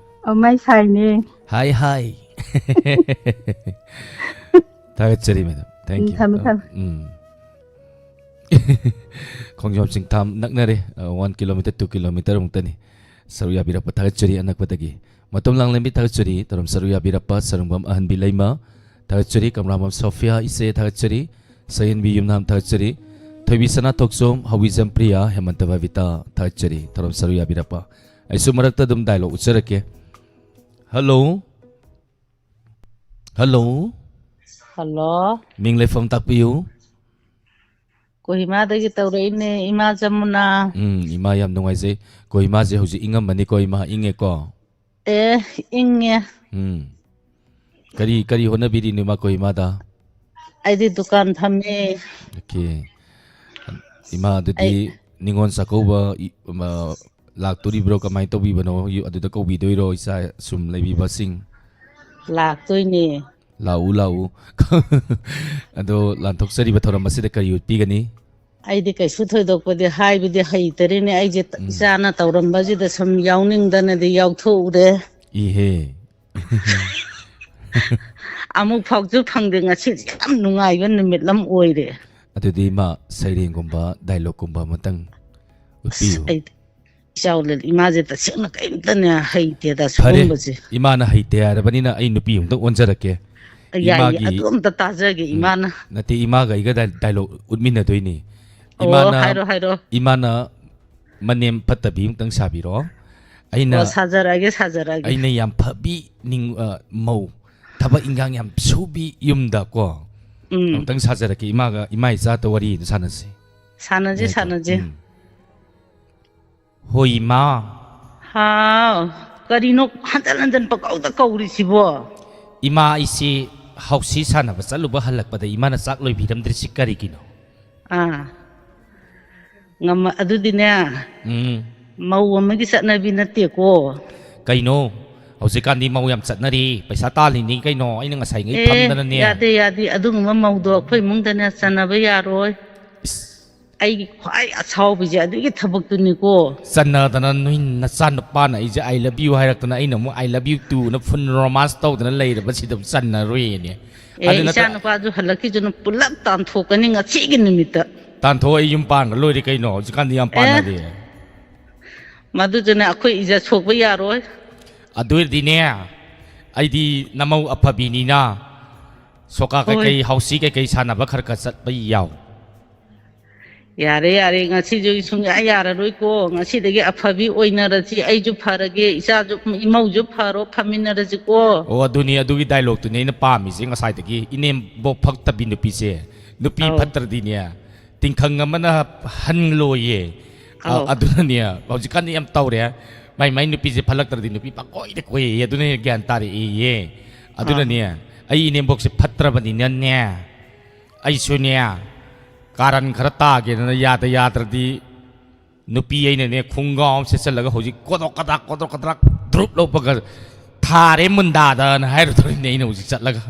ꯑꯣ, ꯃꯥꯏ ꯁꯥꯏꯅꯦ꯫ ꯍꯥꯏ, ꯍꯥꯏ꯫ ꯊꯥꯒꯠꯆꯔꯤ, madam꯫ Thank um, you꯫ ꯊꯝꯃꯦ, ꯊꯝꯃꯦ꯫ ꯎꯝ꯫ ꯈꯣꯡꯖꯣꯝ ꯆꯤꯡꯊꯥꯝ ꯅꯛꯅꯔꯦ, ꯑ, one kilometre, two kilometre ꯃꯨꯛꯇꯅꯤ꯫ ꯁꯔꯨꯛ ꯌꯥꯕꯤꯔꯛꯄ ꯊꯥꯒꯠꯆꯔꯤ ꯑꯅꯛꯄꯗꯒꯤ꯫ ꯃꯇꯣꯝ ꯂꯥꯡꯂꯦꯝꯕꯤ ꯊꯥꯒꯠꯆꯔꯤ, ꯊꯧꯔꯝ ꯁꯔꯨꯛ ꯌꯥꯕꯤꯔꯛꯄ ꯁꯔꯨꯡꯕꯝ ꯑꯍꯟꯕꯤ ꯂꯩꯃ ꯊꯥꯒꯠꯆꯔꯤ, ꯀꯪꯂꯥꯕꯝ ꯁꯣꯐꯤꯌꯥ ꯏꯆꯦ ꯊꯥꯒꯠꯆꯔꯤ, ꯁꯌꯦꯟꯕꯤ ꯌꯨꯝꯅꯥꯝ ꯊꯥꯒꯠꯆꯔꯤ, ꯊꯣꯏꯕꯤ ꯁꯅꯥꯊꯣꯛꯆꯣꯝ, ꯍꯋꯤꯖꯝ ꯄ꯭ꯔꯤꯌꯥ, ꯍꯦꯃꯟꯇ ꯕꯕꯤꯇꯥ ꯊꯥꯒꯠꯆꯔꯤ, ꯊꯧꯔꯝ ꯁꯔꯨꯛ ꯌꯥꯕꯤꯔꯛꯄ꯫ ꯑꯩꯁꯨ ꯃꯔꯛꯇ ꯑꯗꯨꯝ dialogue ꯎꯠꯆꯔꯛꯀꯦ꯫ Hello꯫ Hello꯫ Hello꯫ ꯃꯤꯡ ꯂꯩꯐꯝ ꯇꯥꯛꯄꯤꯌꯨ꯫ ꯀꯣꯍꯤꯃꯥꯗꯒꯤ ꯇꯧꯔꯛꯏꯅꯦ, ꯏꯃꯥ ꯖꯃꯨꯅꯥ꯫ ꯎꯝ, ꯏꯃꯥ, ꯌꯥꯝ ꯅꯨꯡꯉꯥꯏꯖꯩ꯫ ꯀꯣꯍꯤꯃꯥꯁꯦ ꯍꯧꯖꯤꯛ ꯏꯪꯉꯝꯃꯅꯤꯀꯣ, ꯏꯃꯥ, ꯏꯪꯉꯦꯀꯣ? ꯑꯦ, ꯏꯪꯉꯦ꯫ ꯎꯝ꯫ ꯀꯔꯤ, ꯀꯔꯤ ꯍꯣꯠꯅꯕꯤꯔꯤꯅꯣ, ꯏꯃꯥ ꯀꯣꯍꯤꯃꯥꯗ? ꯑꯩꯗꯤ ꯗꯨꯀꯥꯟ ꯐꯝꯃꯦ꯫ Okay꯫ ꯏꯃꯥ, ꯑꯗꯨꯗꯤ ꯑꯩ ꯅꯤꯉꯣꯜ ꯆꯥꯛꯀꯧꯕ ꯏ-, ꯃ-, ꯂꯥꯛꯇꯣꯔꯤꯕ꯭ꯔꯣ? ꯀꯃꯥꯏꯅ ꯇꯧꯕꯤꯕꯅꯣ? ꯌꯨ-, ꯑꯗꯨꯗ ꯀꯧꯕꯤꯗꯣꯏꯔꯣ ꯏꯆꯥ ꯁꯨꯝ ꯂꯩꯕꯤꯕꯁꯤꯡ? ꯂꯥꯛꯇꯣꯏꯅꯦ꯫ ꯂꯥꯛꯎ, ꯂꯥꯛꯎ꯫ ꯑꯗꯣ ꯂꯥꯟꯊꯣꯛꯆꯔꯤꯕ ꯊꯧꯔꯝ ꯑꯁꯤꯗ ꯀꯔꯤ ꯎꯠꯄꯤꯒꯅꯤ? ꯑꯩꯗꯤ ꯀꯩꯁꯨ ꯊꯣꯏꯗꯣꯛꯄꯗꯤ ꯍꯥꯏꯕꯗꯤ ꯍꯩꯇꯔꯦꯅꯦ꯫ ꯑꯩꯁꯦ ꯎꯝ꯫ ꯏꯆꯥꯅ ꯇꯧꯔꯝꯕꯁꯤꯗ ꯁꯨꯝ ꯌꯥꯎꯅꯤꯡꯗꯅꯗꯤ ꯌꯥꯎꯊꯣꯛꯎꯔꯦ꯫ ꯏꯍꯦ꯫ ꯑꯃꯨꯛ ꯐꯥꯎꯁꯨ ꯐꯪꯗꯦ꯫ ꯉꯁꯤꯗꯤ ꯌꯥꯝ ꯅꯨꯡꯉꯥꯏꯕ ꯅꯨꯃꯤꯠ ꯑꯃ ꯑꯣꯏꯔꯦ꯫ ꯑꯗꯨꯗꯤ ꯏꯃꯥ, ꯁꯩꯔꯦꯡꯒꯨꯝꯕ, ꯗꯥꯏꯂꯣꯒꯀꯨꯝꯕ ꯑꯃꯇꯪ ꯑꯁ, ꯎꯠꯄꯤꯌꯨ꯫ ꯑꯩ ꯏꯆꯥꯎ ꯂꯩ-, ꯏꯃꯥꯁꯦ ꯇꯁꯦꯡꯅ ꯀꯔꯤꯝꯇꯅꯦ ꯍꯩꯇꯦꯗ ꯐꯔꯦ, ꯁꯤꯒꯨꯝꯕꯁꯦ꯫ ꯏꯃꯥꯅ ꯍꯩꯇꯦ ꯍꯥꯏꯔꯕꯅꯤꯅ ꯑꯩ ꯅꯨꯄꯤ ꯑꯃꯨꯛꯇꯪ ꯑꯣꯟꯖꯔꯛꯀꯦ꯫ ꯌꯥꯏꯌꯦ, ꯏꯃꯥꯒꯤ ꯑꯗꯨ ꯑꯝꯇ ꯇꯥꯖꯒꯦ, ꯎꯝ, ꯏꯃꯥꯅ꯫ ꯅꯠꯇꯦ, ꯏꯃꯥꯒ ꯑꯩꯒ ꯗꯥꯏ-, ꯗꯥꯏꯂꯣꯒ ꯎꯠꯃꯤꯟꯅꯗꯣꯏꯅꯤ꯫ ꯑꯣ, ꯏꯃꯥꯅ, ꯍꯥꯏꯔꯣ, ꯍꯥꯏꯔꯣ꯫ ꯏꯃꯥꯅ ꯃꯅꯦꯝ ꯐꯠꯇꯕꯤ ꯑꯃꯨꯛꯇꯪ ꯁꯥꯕꯤꯔꯣ꯫ ꯑꯩꯅ, ꯑꯣ, ꯁꯥꯖꯔꯛꯑꯒꯦ, ꯁꯥꯖꯔꯛꯑꯒꯦ꯫ ꯑꯩꯅ ꯌꯥꯝ ꯐꯕꯤ ꯅꯤꯡ-, ꯑ, ꯃꯧ, ꯊꯕꯛ ꯏꯟꯈꯥꯡ ꯌꯥꯝ ꯁꯨꯕꯤ ꯌꯨꯝꯗ ꯀꯣ꯫ ꯎꯝ꯫ ꯑꯃꯨꯛꯇꯪ ꯁꯥꯖꯔꯛꯀꯦ, ꯏꯃꯥꯒ, ꯏꯃꯥ ꯏꯆꯥꯗ ꯋꯥꯔꯤ ꯑꯗꯨ ꯁꯥꯟꯅꯁꯤ꯫ ꯁꯥꯟꯅꯁꯤ, ꯉꯥꯏꯈꯣ꯫ ꯁꯥꯟꯅꯁꯤ꯫ ꯎꯝ꯫ ꯍꯣꯏ, ꯏꯃꯥ꯫ ꯍꯥꯎ, ꯀꯔꯤꯅꯣ ꯍꯟꯖꯟ ꯍꯟꯖꯟ ꯄꯪꯀꯧꯗ ꯀꯧꯔꯤꯁꯤꯕꯣ? ꯏꯃꯥ, ꯑꯩꯁꯤ ꯍꯥꯎꯁꯤ ꯁꯥꯟꯅꯕ ꯆꯠꯂꯨꯕ ꯍꯜꯂꯛꯄꯗ ꯏꯃꯥꯅ ꯆꯥꯛ ꯂꯣꯏꯕꯤꯔꯝꯗ꯭ꯔꯤꯁꯤ ꯀꯔꯤꯒꯤꯅꯣ? ꯑꯥ, ꯉꯝꯃ-, ꯑꯗꯨꯗꯤꯅꯦ, ꯎꯝ꯫ ꯃꯧ ꯑꯃꯒꯤ ꯆꯠꯅꯕꯤ ꯅꯠꯇꯦꯀꯣ꯫ ꯀꯩꯅꯣ? ꯍꯧꯖꯤꯛꯀꯥꯟꯗꯤ ꯃꯧ ꯌꯥꯝ ꯆꯠꯅꯔꯤ, ꯄꯩꯁꯥ ꯇꯥꯜꯂꯤꯅꯤ ꯀꯩꯅꯣ, ꯑꯩꯅ ꯉꯁꯥꯏꯉꯩ ꯑꯦ, ꯐꯝꯗꯅꯅꯦ꯫ ꯌꯥꯗꯦ, ꯌꯥꯗꯦ, ꯑꯗꯨꯒꯨꯝꯕ ꯃꯧꯗꯣ ꯑꯩꯈꯣꯏ ꯏꯃꯨꯡꯗꯅꯦ ꯆꯟꯅꯕ ꯌꯥꯔꯣꯏ꯫ ꯏꯁ꯫ ꯑꯩꯒꯤ ꯈ꯭ꯋꯥꯏ ꯑꯁꯥꯎꯕꯁꯦ ꯑꯗꯨꯒꯤ ꯊꯕꯛꯇꯨꯅꯤꯀꯣ꯫ ꯆꯟꯅꯗꯅ ꯅꯣꯏ ꯅꯆꯥꯅꯨꯄꯥꯅ ꯑꯩꯁꯦ "I love you" ꯍꯥꯏꯔꯛꯇꯅ ꯑꯩꯅ ꯑꯃꯨꯛ "I love you too"ꯅ full romance ꯇꯧꯗꯅ ꯂꯩꯔꯕꯁꯤꯗ ꯆꯟꯅꯔꯣꯏꯅꯦ꯫ ꯑꯦ, ꯑꯗꯨ ꯅꯠꯇ- ꯏꯆꯥꯅꯨꯄꯥꯁꯨ ꯍꯜꯂꯛꯈꯤꯁꯅꯨ, ꯄꯨꯂꯞ ꯇꯥꯟꯊꯣꯛꯀꯅꯤ ꯉꯁꯤꯒꯤ ꯅꯨꯃꯤꯠꯇ꯫ ꯇꯥꯟꯊꯣꯛꯑ ꯑꯩ ꯌꯨꯝ ꯄꯥꯟꯈ꯭ꯔ ꯂꯣꯏꯔꯦ ꯀꯩꯅꯣ, ꯍꯧꯖꯤꯛꯀꯥꯟꯗꯤ ꯌꯥꯝ ꯑꯦ, ꯄꯥꯟꯅꯔꯦ꯫ ꯃꯗꯨꯗꯨꯅ ꯑꯩꯈꯣꯏ ꯏꯖꯠ ꯁꯣꯛꯄ ꯌꯥꯔꯣꯏ꯫ ꯑꯗꯨ ꯑꯣꯏꯔꯗꯤꯅꯦ, ꯑꯩꯗꯤ ꯅꯃꯧ ꯑꯐꯕꯤꯅꯤꯅ ꯁꯣꯀꯥ ꯍꯣꯏ꯫ ꯀꯩꯀꯩ, ꯍꯥꯎꯁꯤ ꯀꯩꯀꯩ ꯁꯥꯟꯅꯕ ꯈꯔ ꯈꯔ ꯆꯠꯄ ꯌꯥꯎ꯫ ꯌꯥꯔꯦ, ꯌꯥꯔꯦ, ꯉꯁꯤꯁꯨ ꯁꯨꯡꯌꯥ ꯌꯥꯔꯔꯣꯏꯀꯣ꯫ ꯉꯁꯤꯗꯒꯤ ꯑꯐꯕꯤ ꯑꯣꯏꯅꯔꯁꯤ, ꯑꯩꯁꯨ ꯐꯔꯒꯦ, ꯏꯆꯥꯁꯨ, ꯏꯃꯧꯁꯨ ꯐꯔꯣ, ꯐꯃꯤꯟꯅꯔꯁꯤꯀꯣ꯫ ꯑꯣ, ꯑꯗꯨꯅꯤ, ꯑꯗꯨꯒꯤ dialogueꯇꯨꯅꯤ ꯑꯩꯅ ꯄꯥꯝꯃꯤꯁꯦ ꯉꯁꯥꯏꯗꯒꯤ꯫ ꯏꯅꯦꯝꯕꯣꯛ ꯐꯠꯇꯕꯤ ꯅꯨꯄꯤꯁꯦ, ꯅꯨꯄꯤ ꯑꯧ꯫ ꯐꯠꯇ꯭ꯔꯗꯤꯅꯦ, ꯇꯤꯡꯈꯪ ꯑꯃꯅ ꯍꯟꯂꯣꯏꯌꯦ꯫ ꯑ, ꯑꯧ꯫ ꯑꯗꯨꯅꯅꯦ, ꯍꯧꯖꯤꯛꯀꯥꯟꯗꯤ ꯌꯥꯝ ꯇꯧꯔꯦ, ꯃꯥꯏ ꯃꯥꯏ ꯅꯨꯄꯤꯁꯦ ꯐꯠꯂꯛꯇ꯭ꯔꯗꯤ ꯅꯨꯄꯤ ꯄꯪꯀꯣꯏꯗ ꯀꯣꯏꯌꯦ, ꯑꯗꯨꯅ ꯍꯦꯟꯅ ꯒ꯭ꯌꯥꯟ ꯇꯥꯔꯛꯑꯦꯌꯦ꯫ ꯑꯗꯨꯅꯅꯦ, ꯑꯧ꯫ ꯑꯩ ꯏꯅꯦꯝꯕꯣꯛꯁꯦ ꯐꯠꯇ꯭ꯔꯕꯅꯤꯅꯅꯦ, ꯑꯩꯁꯨꯅꯦ, ꯀꯥꯔꯟ ꯈꯔ ꯇꯥꯒꯦꯗꯅ ꯌꯥꯗ ꯌꯥꯗ꯭ꯔꯗꯤ ꯅꯨꯄꯤ ꯑꯩꯅꯅꯦ ꯈꯣꯡꯒ꯭ꯔꯥꯎ ꯑꯃ ꯁꯦꯠꯆꯜꯂꯒ ꯍꯧꯖꯤꯛ ꯀꯣꯗ꯭ꯔꯣꯛ ꯀꯗ꯭ꯔꯥꯛ ꯀꯣꯗ꯭ꯔꯣꯛ ꯀꯗ꯭ꯔꯥꯛ ꯗ꯭ꯔꯨꯞ ꯂꯧꯕꯒ ꯊꯥꯔꯦ ꯃꯨꯟꯗꯥꯗꯅ ꯍꯥꯏꯔꯨꯗꯣꯔꯤꯅꯦ ꯑꯩꯅ ꯍꯧꯖꯤꯛ ꯆꯠꯂꯒ꯫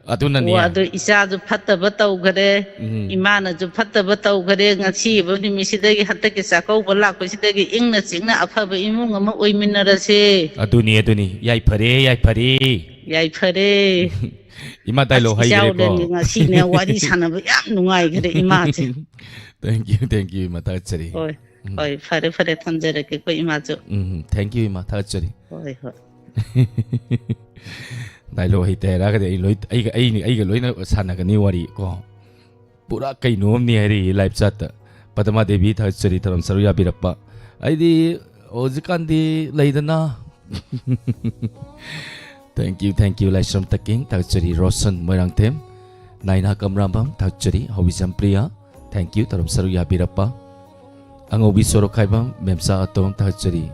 ꯑꯗꯨꯅꯅꯦ꯫ ꯑꯣ, ꯑꯗꯨ ꯏꯆꯥꯁꯨ ꯐꯠꯇꯕ ꯇꯧꯈꯔꯦ, ꯎꯝ꯫ ꯏꯃꯥꯅꯁꯨ ꯐꯠꯇꯕ ꯇꯧꯈꯔꯦ꯫ ꯉꯁꯤꯕ ꯅꯨꯃꯤꯠꯁꯤꯗꯒꯤ, ꯍꯟꯗꯛꯀꯤ ꯆꯥꯛꯀꯧꯕ ꯂꯥꯛꯄꯁꯤꯗꯒꯤ ꯏꯪꯅ ꯆꯤꯛꯅ ꯑꯐꯕ ꯏꯃꯨꯡ ꯑꯃ ꯑꯣꯏꯃꯤꯟꯅꯔꯁꯦ꯫ ꯑꯗꯨꯅꯤ, ꯑꯗꯨꯅꯤ꯫ ꯌꯥꯏꯐꯔꯦ, ꯌꯥꯏꯐꯔꯦ꯫ ꯌꯥꯏꯐꯔꯦ꯫ ꯏꯃꯥ dialogue ꯑꯁ, ꯏꯆꯥ ꯍꯩꯈ꯭ꯔꯦꯀꯣ꯫ ꯎꯗ꯭ꯔꯗꯤ ꯉꯁꯤꯅꯦ ꯋꯥꯔꯤ ꯁꯥꯟꯅꯕ ꯌꯥꯝ ꯅꯨꯡꯉꯥꯏꯈ꯭ꯔꯦ, ꯏꯃꯥꯁꯦ꯫ Thank you, thank you, ꯏꯃꯥ, ꯊꯥꯒꯠꯆꯔꯤ꯫ ꯍꯣꯏ, ꯎꯝ꯫ ꯍꯣꯏ, ꯐꯔꯦ, ꯐꯔꯦ, ꯊꯝꯖꯔꯒꯦꯀꯣ, ꯏꯃꯥꯁꯨ꯫ ꯎꯝ, thank you, ꯏꯃꯥ, ꯊꯥꯒꯠꯆꯔꯤ꯫ ꯍꯣꯏ, ꯍꯣꯏ꯫ Dialogue ꯍꯩꯇꯦ ꯍꯥꯏꯔꯛꯑꯒꯗꯤ ꯑꯩ ꯂꯣꯏ, ꯑꯩꯒ, ꯑꯩꯅꯤ, ꯑꯩꯒ ꯂꯣꯏꯅ ꯁꯥꯟꯅꯒꯅꯤ ꯋꯥꯔꯤ ꯀꯣ꯫ ꯄꯨꯔꯥ ꯀꯩꯅꯣꯝꯅꯤ ꯍꯥꯏꯔꯤ live chat ꯇ꯫ ꯄꯗꯃꯥ ꯗꯦꯕꯤ, ꯊꯥꯒꯠꯆꯔꯤ, ꯊꯧꯔꯝ ꯁꯔꯨꯛ ꯌꯥꯕꯤꯔꯛꯄ꯫ ꯑꯩꯗꯤ ꯍꯧꯖꯤꯛꯀꯥꯟꯗꯤ ꯂꯩꯗꯅ꯫ Thank you, thank you, ꯂꯥꯏꯁ꯭ꯔꯝ ꯇꯀꯤꯡ, ꯊꯥꯒꯠꯆꯔꯤ, ꯔꯣꯁꯟ ꯃꯣꯏꯔꯥꯡꯊꯦꯝ, ꯅꯥꯏꯅꯥ ꯀꯃꯔꯥꯝꯕꯝ, ꯊꯥꯒꯠꯆꯔꯤ, ꯍꯧꯕꯤꯖꯝ ꯄ꯭ꯔꯤꯌꯥ, thank you, ꯊꯧꯔꯝ ꯁꯔꯨꯛ ꯌꯥꯕꯤꯔꯛꯄ꯫ ꯑꯉꯧꯕꯤ ꯁꯣꯔꯣꯛꯈꯥꯏꯕꯝ, ꯃꯦꯝꯆꯥ ꯑꯇꯣꯝ, ꯊꯥꯒꯠꯆꯔꯤ꯫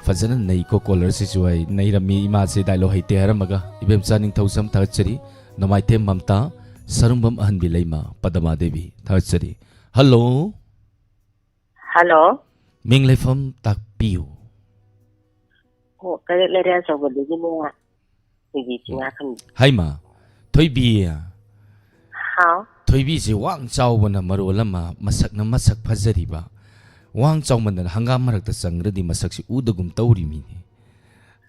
ꯐꯖꯅ ꯅꯩꯀꯣ caller ꯁꯤꯁꯨ꯫ ꯑꯩ ꯅꯩꯔꯝꯃꯤ, ꯏꯃꯥꯁꯦ dialogue ꯍꯩꯇꯦ ꯍꯥꯏꯔꯝꯃꯒ꯫ ꯏꯕꯦꯝꯆꯥ ꯅꯤꯡꯊꯧꯖꯝ, ꯊꯥꯒꯠꯆꯔꯤ꯫ ꯅꯣꯡꯃꯥꯏꯊꯦꯝ ꯃꯝꯇꯥ, ꯁꯔꯨꯡꯕꯝ ꯑꯍꯟꯕꯤ ꯂꯩꯃ, ꯄꯗꯃꯥ ꯗꯦꯕꯤ, ꯊꯥꯒꯠꯆꯔꯤ꯫ Hello꯫ Hello꯫ ꯃꯤꯡ ꯂꯩꯐꯝ ꯇꯥꯛꯄꯤꯌꯨ꯫ ꯑꯣ, ꯀꯩꯔꯛ ꯂꯩꯔꯦ ꯑꯆꯧꯕꯗꯒꯤꯅꯦ꯫ ꯑꯩꯈꯣꯏꯒꯤ ꯆꯤꯡꯉꯥꯈꯝ꯫ ꯍꯩꯃꯥ, ꯊꯣꯏꯕꯤ꯫ ꯍꯥꯎ꯫ ꯊꯣꯏꯕꯤꯁꯦ ꯋꯥꯡ ꯆꯥꯎꯕꯅ ꯃꯔꯣꯜ ꯑꯃ, ꯃꯁꯛꯅ ꯃꯁꯛ ꯐꯖꯔꯤꯕ꯫ ꯋꯥꯡ ꯆꯥꯎꯃꯟꯗꯅ ꯍꯪꯒꯥꯝ ꯃꯔꯛꯇ ꯆꯪꯈ꯭ꯔꯗꯤ ꯃꯁꯛꯁꯤ ꯎꯗꯒꯨꯝ ꯇꯧꯔꯤꯃꯤꯅꯦ꯫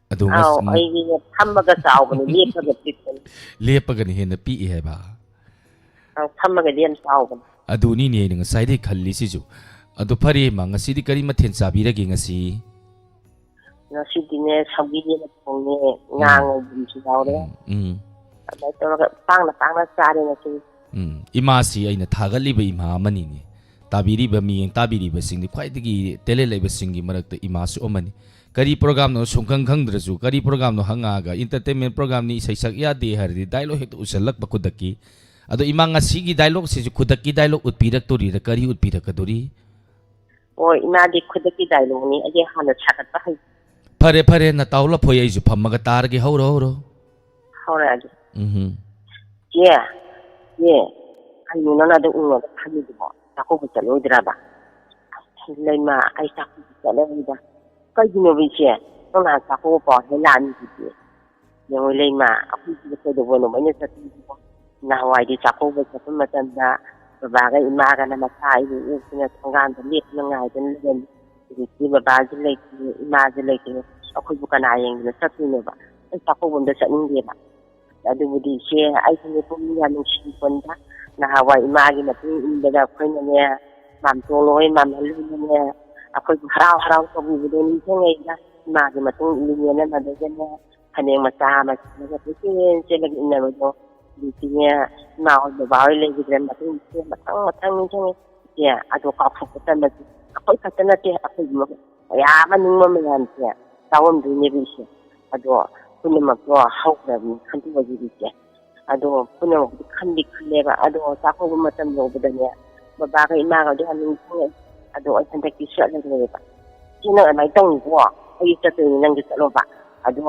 ꯑꯗꯣ ꯉꯁ-, ꯑꯧ, ꯉ-, ꯑꯩꯗꯤꯅꯦ ꯐꯝꯃꯒ ꯆꯥꯎꯕꯅꯦ, ꯂꯦꯞꯄꯒ ꯄꯤꯛꯄꯅꯦ꯫ ꯂꯦꯞꯄꯒꯅ ꯍꯦꯟꯅ ꯄꯤꯛꯏ ꯍꯥꯏꯕ꯫ ꯑꯧ, ꯐꯝꯃꯒꯗꯤ ꯌꯥꯝ ꯆꯥꯎꯕꯅꯦ꯫ ꯑꯗꯨꯅꯤꯅꯦ ꯑꯩꯅ ꯉꯁꯥꯏꯗꯩ ꯈꯜꯂꯤꯁꯤꯁꯨ꯫ ꯑꯗꯣ ꯐꯔꯦ, ꯏꯃꯥ, ꯉꯁꯤꯗꯤ ꯀꯔꯤ ꯃꯊꯦꯜ ꯆꯥꯕꯤꯔꯒꯦ ꯉꯁꯤ? ꯉꯁꯤꯗꯤꯅꯦ, ꯁꯧꯒ꯭ꯔꯤ ꯑꯃ ꯊꯣꯡꯉꯦ, ꯉꯥ ꯎꯝ꯫ ꯉꯧꯕꯁꯨ ꯌꯥꯎꯔꯦ꯫ ꯎꯝ, ꯎꯝ꯫ ꯑꯗꯨꯃꯥꯏꯅ ꯇꯧꯔꯒ ꯄꯥꯡꯅ ꯄꯥꯡꯅ ꯆꯥꯔꯦ ꯉꯁꯤ꯫ ꯎꯝ, ꯏꯃꯥꯁꯤ ꯑꯩꯅ ꯊꯥꯒꯠꯂꯤꯕ ꯏꯃꯥ ꯑꯃꯅꯤꯅꯦ꯫ ꯇꯥꯕꯤꯔꯤꯕ, ꯃꯤꯠꯌꯦꯡ ꯇꯥꯕꯤꯔꯤꯕꯁꯤꯡꯗꯤ ꯈ꯭ꯋꯥꯏꯗꯒꯤ talent ꯂꯩꯕꯁꯤꯡꯒꯤ ꯃꯔꯛꯇ ꯏꯃꯥꯁꯨ ꯑꯃꯅꯤ꯫ ꯀꯔꯤ programꯅꯣ ꯁꯨꯡꯈꯪ ꯈꯪꯗ꯭ꯔꯁꯨ, ꯀꯔꯤ programꯅꯣ ꯍꯪꯉꯛꯑꯒ, entertainment programꯅꯤ, ꯏꯁꯩ ꯁꯛ ꯌꯥꯗꯦ ꯍꯥꯏꯔꯗꯤ dialogue ꯍꯦꯛꯇ ꯎꯁꯜꯂꯛꯄ ꯈꯨꯗꯛꯀꯤ꯫ ꯑꯗꯣ ꯏꯃꯥ, ꯉꯁꯤꯒꯤ dialogueꯁꯤꯁꯨ ꯈꯨꯗꯛꯀꯤ dialogue ꯎꯠꯄꯤꯔꯛꯇꯣꯔꯤꯔ, ꯀꯔꯤ ꯎꯠꯄꯤꯔꯛꯀꯗꯣꯔꯤ? ꯑꯣ, ꯏꯃꯥꯗꯤ ꯈꯨꯗꯛꯀꯤ dialogueꯅꯤ, ꯑꯩꯗꯤ ꯍꯥꯟꯅ ꯁꯥꯒꯠꯄ ꯍꯩ꯫ ꯐꯔꯦ, ꯐꯔꯦ, ꯅꯇꯥꯎ ꯂꯐꯣꯏ, ꯑꯩꯁꯨ ꯐꯝꯃꯒ ꯇꯥꯔꯒꯦ, ꯍꯧꯔꯣ, ꯍꯧꯔꯣ꯫ ꯍꯧꯔꯛꯑꯒꯦ꯫ ꯎꯝꯍꯨꯝ꯫ ꯆꯦ, ꯆꯦ, ꯀꯩꯅꯣ ꯅꯪꯅ ꯑꯗꯨ ꯎꯅꯕ ꯐꯝꯃꯤꯗꯨꯕꯣ? ꯆꯥꯛꯀꯧꯕ ꯆꯠꯂꯣꯏꯗ꯭ꯔꯕ? ꯑꯁ, ꯂꯩꯃ, ꯑꯩ ꯆꯥꯛꯀꯧꯕ ꯆꯠꯂꯔꯣꯏꯗ꯫ ꯀꯩꯒꯤꯅꯣꯕ ꯏꯆꯦ? ꯅꯪ ꯅꯍꯥꯟ ꯆꯥꯛꯀꯧꯕ ꯄꯥꯎ ꯍꯦꯛ ꯂꯥꯛꯑꯝꯃꯤꯗꯨꯗꯤ꯫ ꯌꯦꯡꯉꯨ ꯂꯩꯃ, ꯑꯩꯈꯣꯏꯁꯤꯕꯨ ꯀꯩꯗꯧꯕꯅꯣꯕ ꯑꯩꯅ ꯆꯠꯇꯣꯏꯁꯤꯕꯣ? ꯅꯍꯥꯟꯋꯥꯏꯗꯤ ꯆꯥꯛꯀꯧꯕ ꯆꯠꯄ ꯃꯇꯝꯗ ꯕꯕꯥꯒ ꯏꯃꯥꯒꯅ ꯃꯆꯥ ꯑꯩꯕꯨ ꯑꯣꯛꯇꯨꯅ ꯊꯣꯡꯒꯥꯟꯗ ꯂꯦꯞꯇꯨꯅ ꯉꯥꯏꯗꯨꯅ ꯂꯩꯔꯝꯃꯤ꯫ ꯍꯧꯖꯤꯛꯇꯤ ꯕꯕꯥꯁꯨ ꯂꯩꯇꯦ, ꯏꯃꯥꯁꯨ ꯂꯩꯇꯦ, ꯑꯩꯈꯣꯏꯕꯨ ꯀꯅꯥ ꯌꯦꯡꯗꯅ ꯆꯠꯇꯣꯏꯅꯣꯕ? ꯑꯩ ꯆꯥꯛꯀꯧꯕ ꯑꯝꯇ ꯆꯠꯅꯤꯡꯗꯦꯕ꯫ ꯑꯗꯨꯕꯨꯗꯤ ꯏꯆꯦ, ꯑꯩꯁꯨꯅꯦ ꯄꯨꯛꯅꯤꯡ ꯌꯥꯝ ꯅꯨꯡꯁꯤꯄꯣꯠꯅꯤꯗ꯫ ꯅꯍꯥꯟꯋꯥꯏ ꯏꯃꯥꯒꯤ ꯃꯇꯨꯡ ꯏꯟꯕꯗ ꯑꯩꯈꯣꯏꯅꯅꯦ, ꯃꯥꯝꯇꯣꯟ ꯍꯣꯏ ꯃꯥꯝꯍꯜ ꯍꯣꯏꯅꯅꯦ, ꯑꯩꯈꯣꯏꯕꯨ ꯍꯔꯥꯎ ꯍꯔꯥꯎ ꯇꯧꯕꯤꯕꯗꯣ ꯅꯤꯡꯁꯤꯡꯉꯛꯏꯗ꯫ ꯏꯃꯥꯒꯤ ꯃꯇꯨꯡ ꯏꯜꯂꯤꯅꯦꯅ ꯃꯗꯩꯗꯅꯦ, ꯐꯅꯦꯛ ꯃꯆꯥ ꯑꯃ ꯁꯦꯠꯂꯒ ꯀꯣꯏꯆꯦꯟ ꯆꯦꯜꯂꯒ ꯏꯟꯅꯕꯗꯣ꯫ ꯍꯧꯖꯤꯛꯇꯤꯅꯦ, ꯏꯃꯥ ꯍꯣꯏ ꯕꯕꯥ ꯍꯣꯏ ꯂꯩꯈꯤꯗ꯭ꯔꯦ, ꯃꯇꯨꯡ ꯏꯆꯦ ꯃꯊꯪ ꯃꯊꯪ ꯅꯤꯡꯁꯤꯡꯉꯦ꯫ ꯏꯆꯦ, ꯑꯗꯣ ꯀꯥꯎꯊꯣꯛꯄ ꯇꯟꯕꯁꯦ ꯑꯩꯈꯣꯏ ꯈꯛꯇ ꯅꯠꯇꯦ, ꯑꯩꯈꯣꯏꯒꯤ ꯃꯌꯥꯝ ꯑꯃ ꯅꯤꯡꯕ ꯃꯌꯥꯝꯁꯦ ꯌꯥꯎꯔꯝꯗꯣꯏꯅꯦꯕ ꯏꯆꯦ꯫ ꯑꯗꯣ ꯄꯨꯝꯅꯃꯛꯇꯣ ꯍꯧꯈ꯭ꯔꯕꯅꯤ ꯈꯟꯗꯣꯛꯑꯁꯤ ꯏꯆꯦ꯫ ꯑꯗꯣ ꯄꯨꯝꯅꯃꯛꯇꯤ ꯈꯟꯗꯤ ꯈꯜꯂꯦꯕ꯫ ꯑꯗꯣ ꯆꯥꯛꯀꯧꯕ ꯃꯇꯝ ꯌꯧꯕꯗꯅꯦ, ꯕꯕꯥꯒ ꯏꯃꯥꯒꯗꯣ ꯌꯥꯝ ꯅꯤꯡꯁꯤꯡꯉꯦ꯫ ꯑꯗꯣ ꯑꯩ ꯍꯟꯗꯛꯇꯤ ꯆꯠꯂꯔꯣꯏꯕ꯫ ꯏꯆꯦ, ꯅꯪ ꯑꯗꯨꯃꯥꯏꯅ ꯇꯧꯅꯨꯀꯣ꯫ ꯑꯩ ꯆꯠꯇꯣꯏꯅꯤ, ꯅꯪꯁꯨ ꯆꯠꯂꯣꯕ꯫ ꯑꯗꯣ,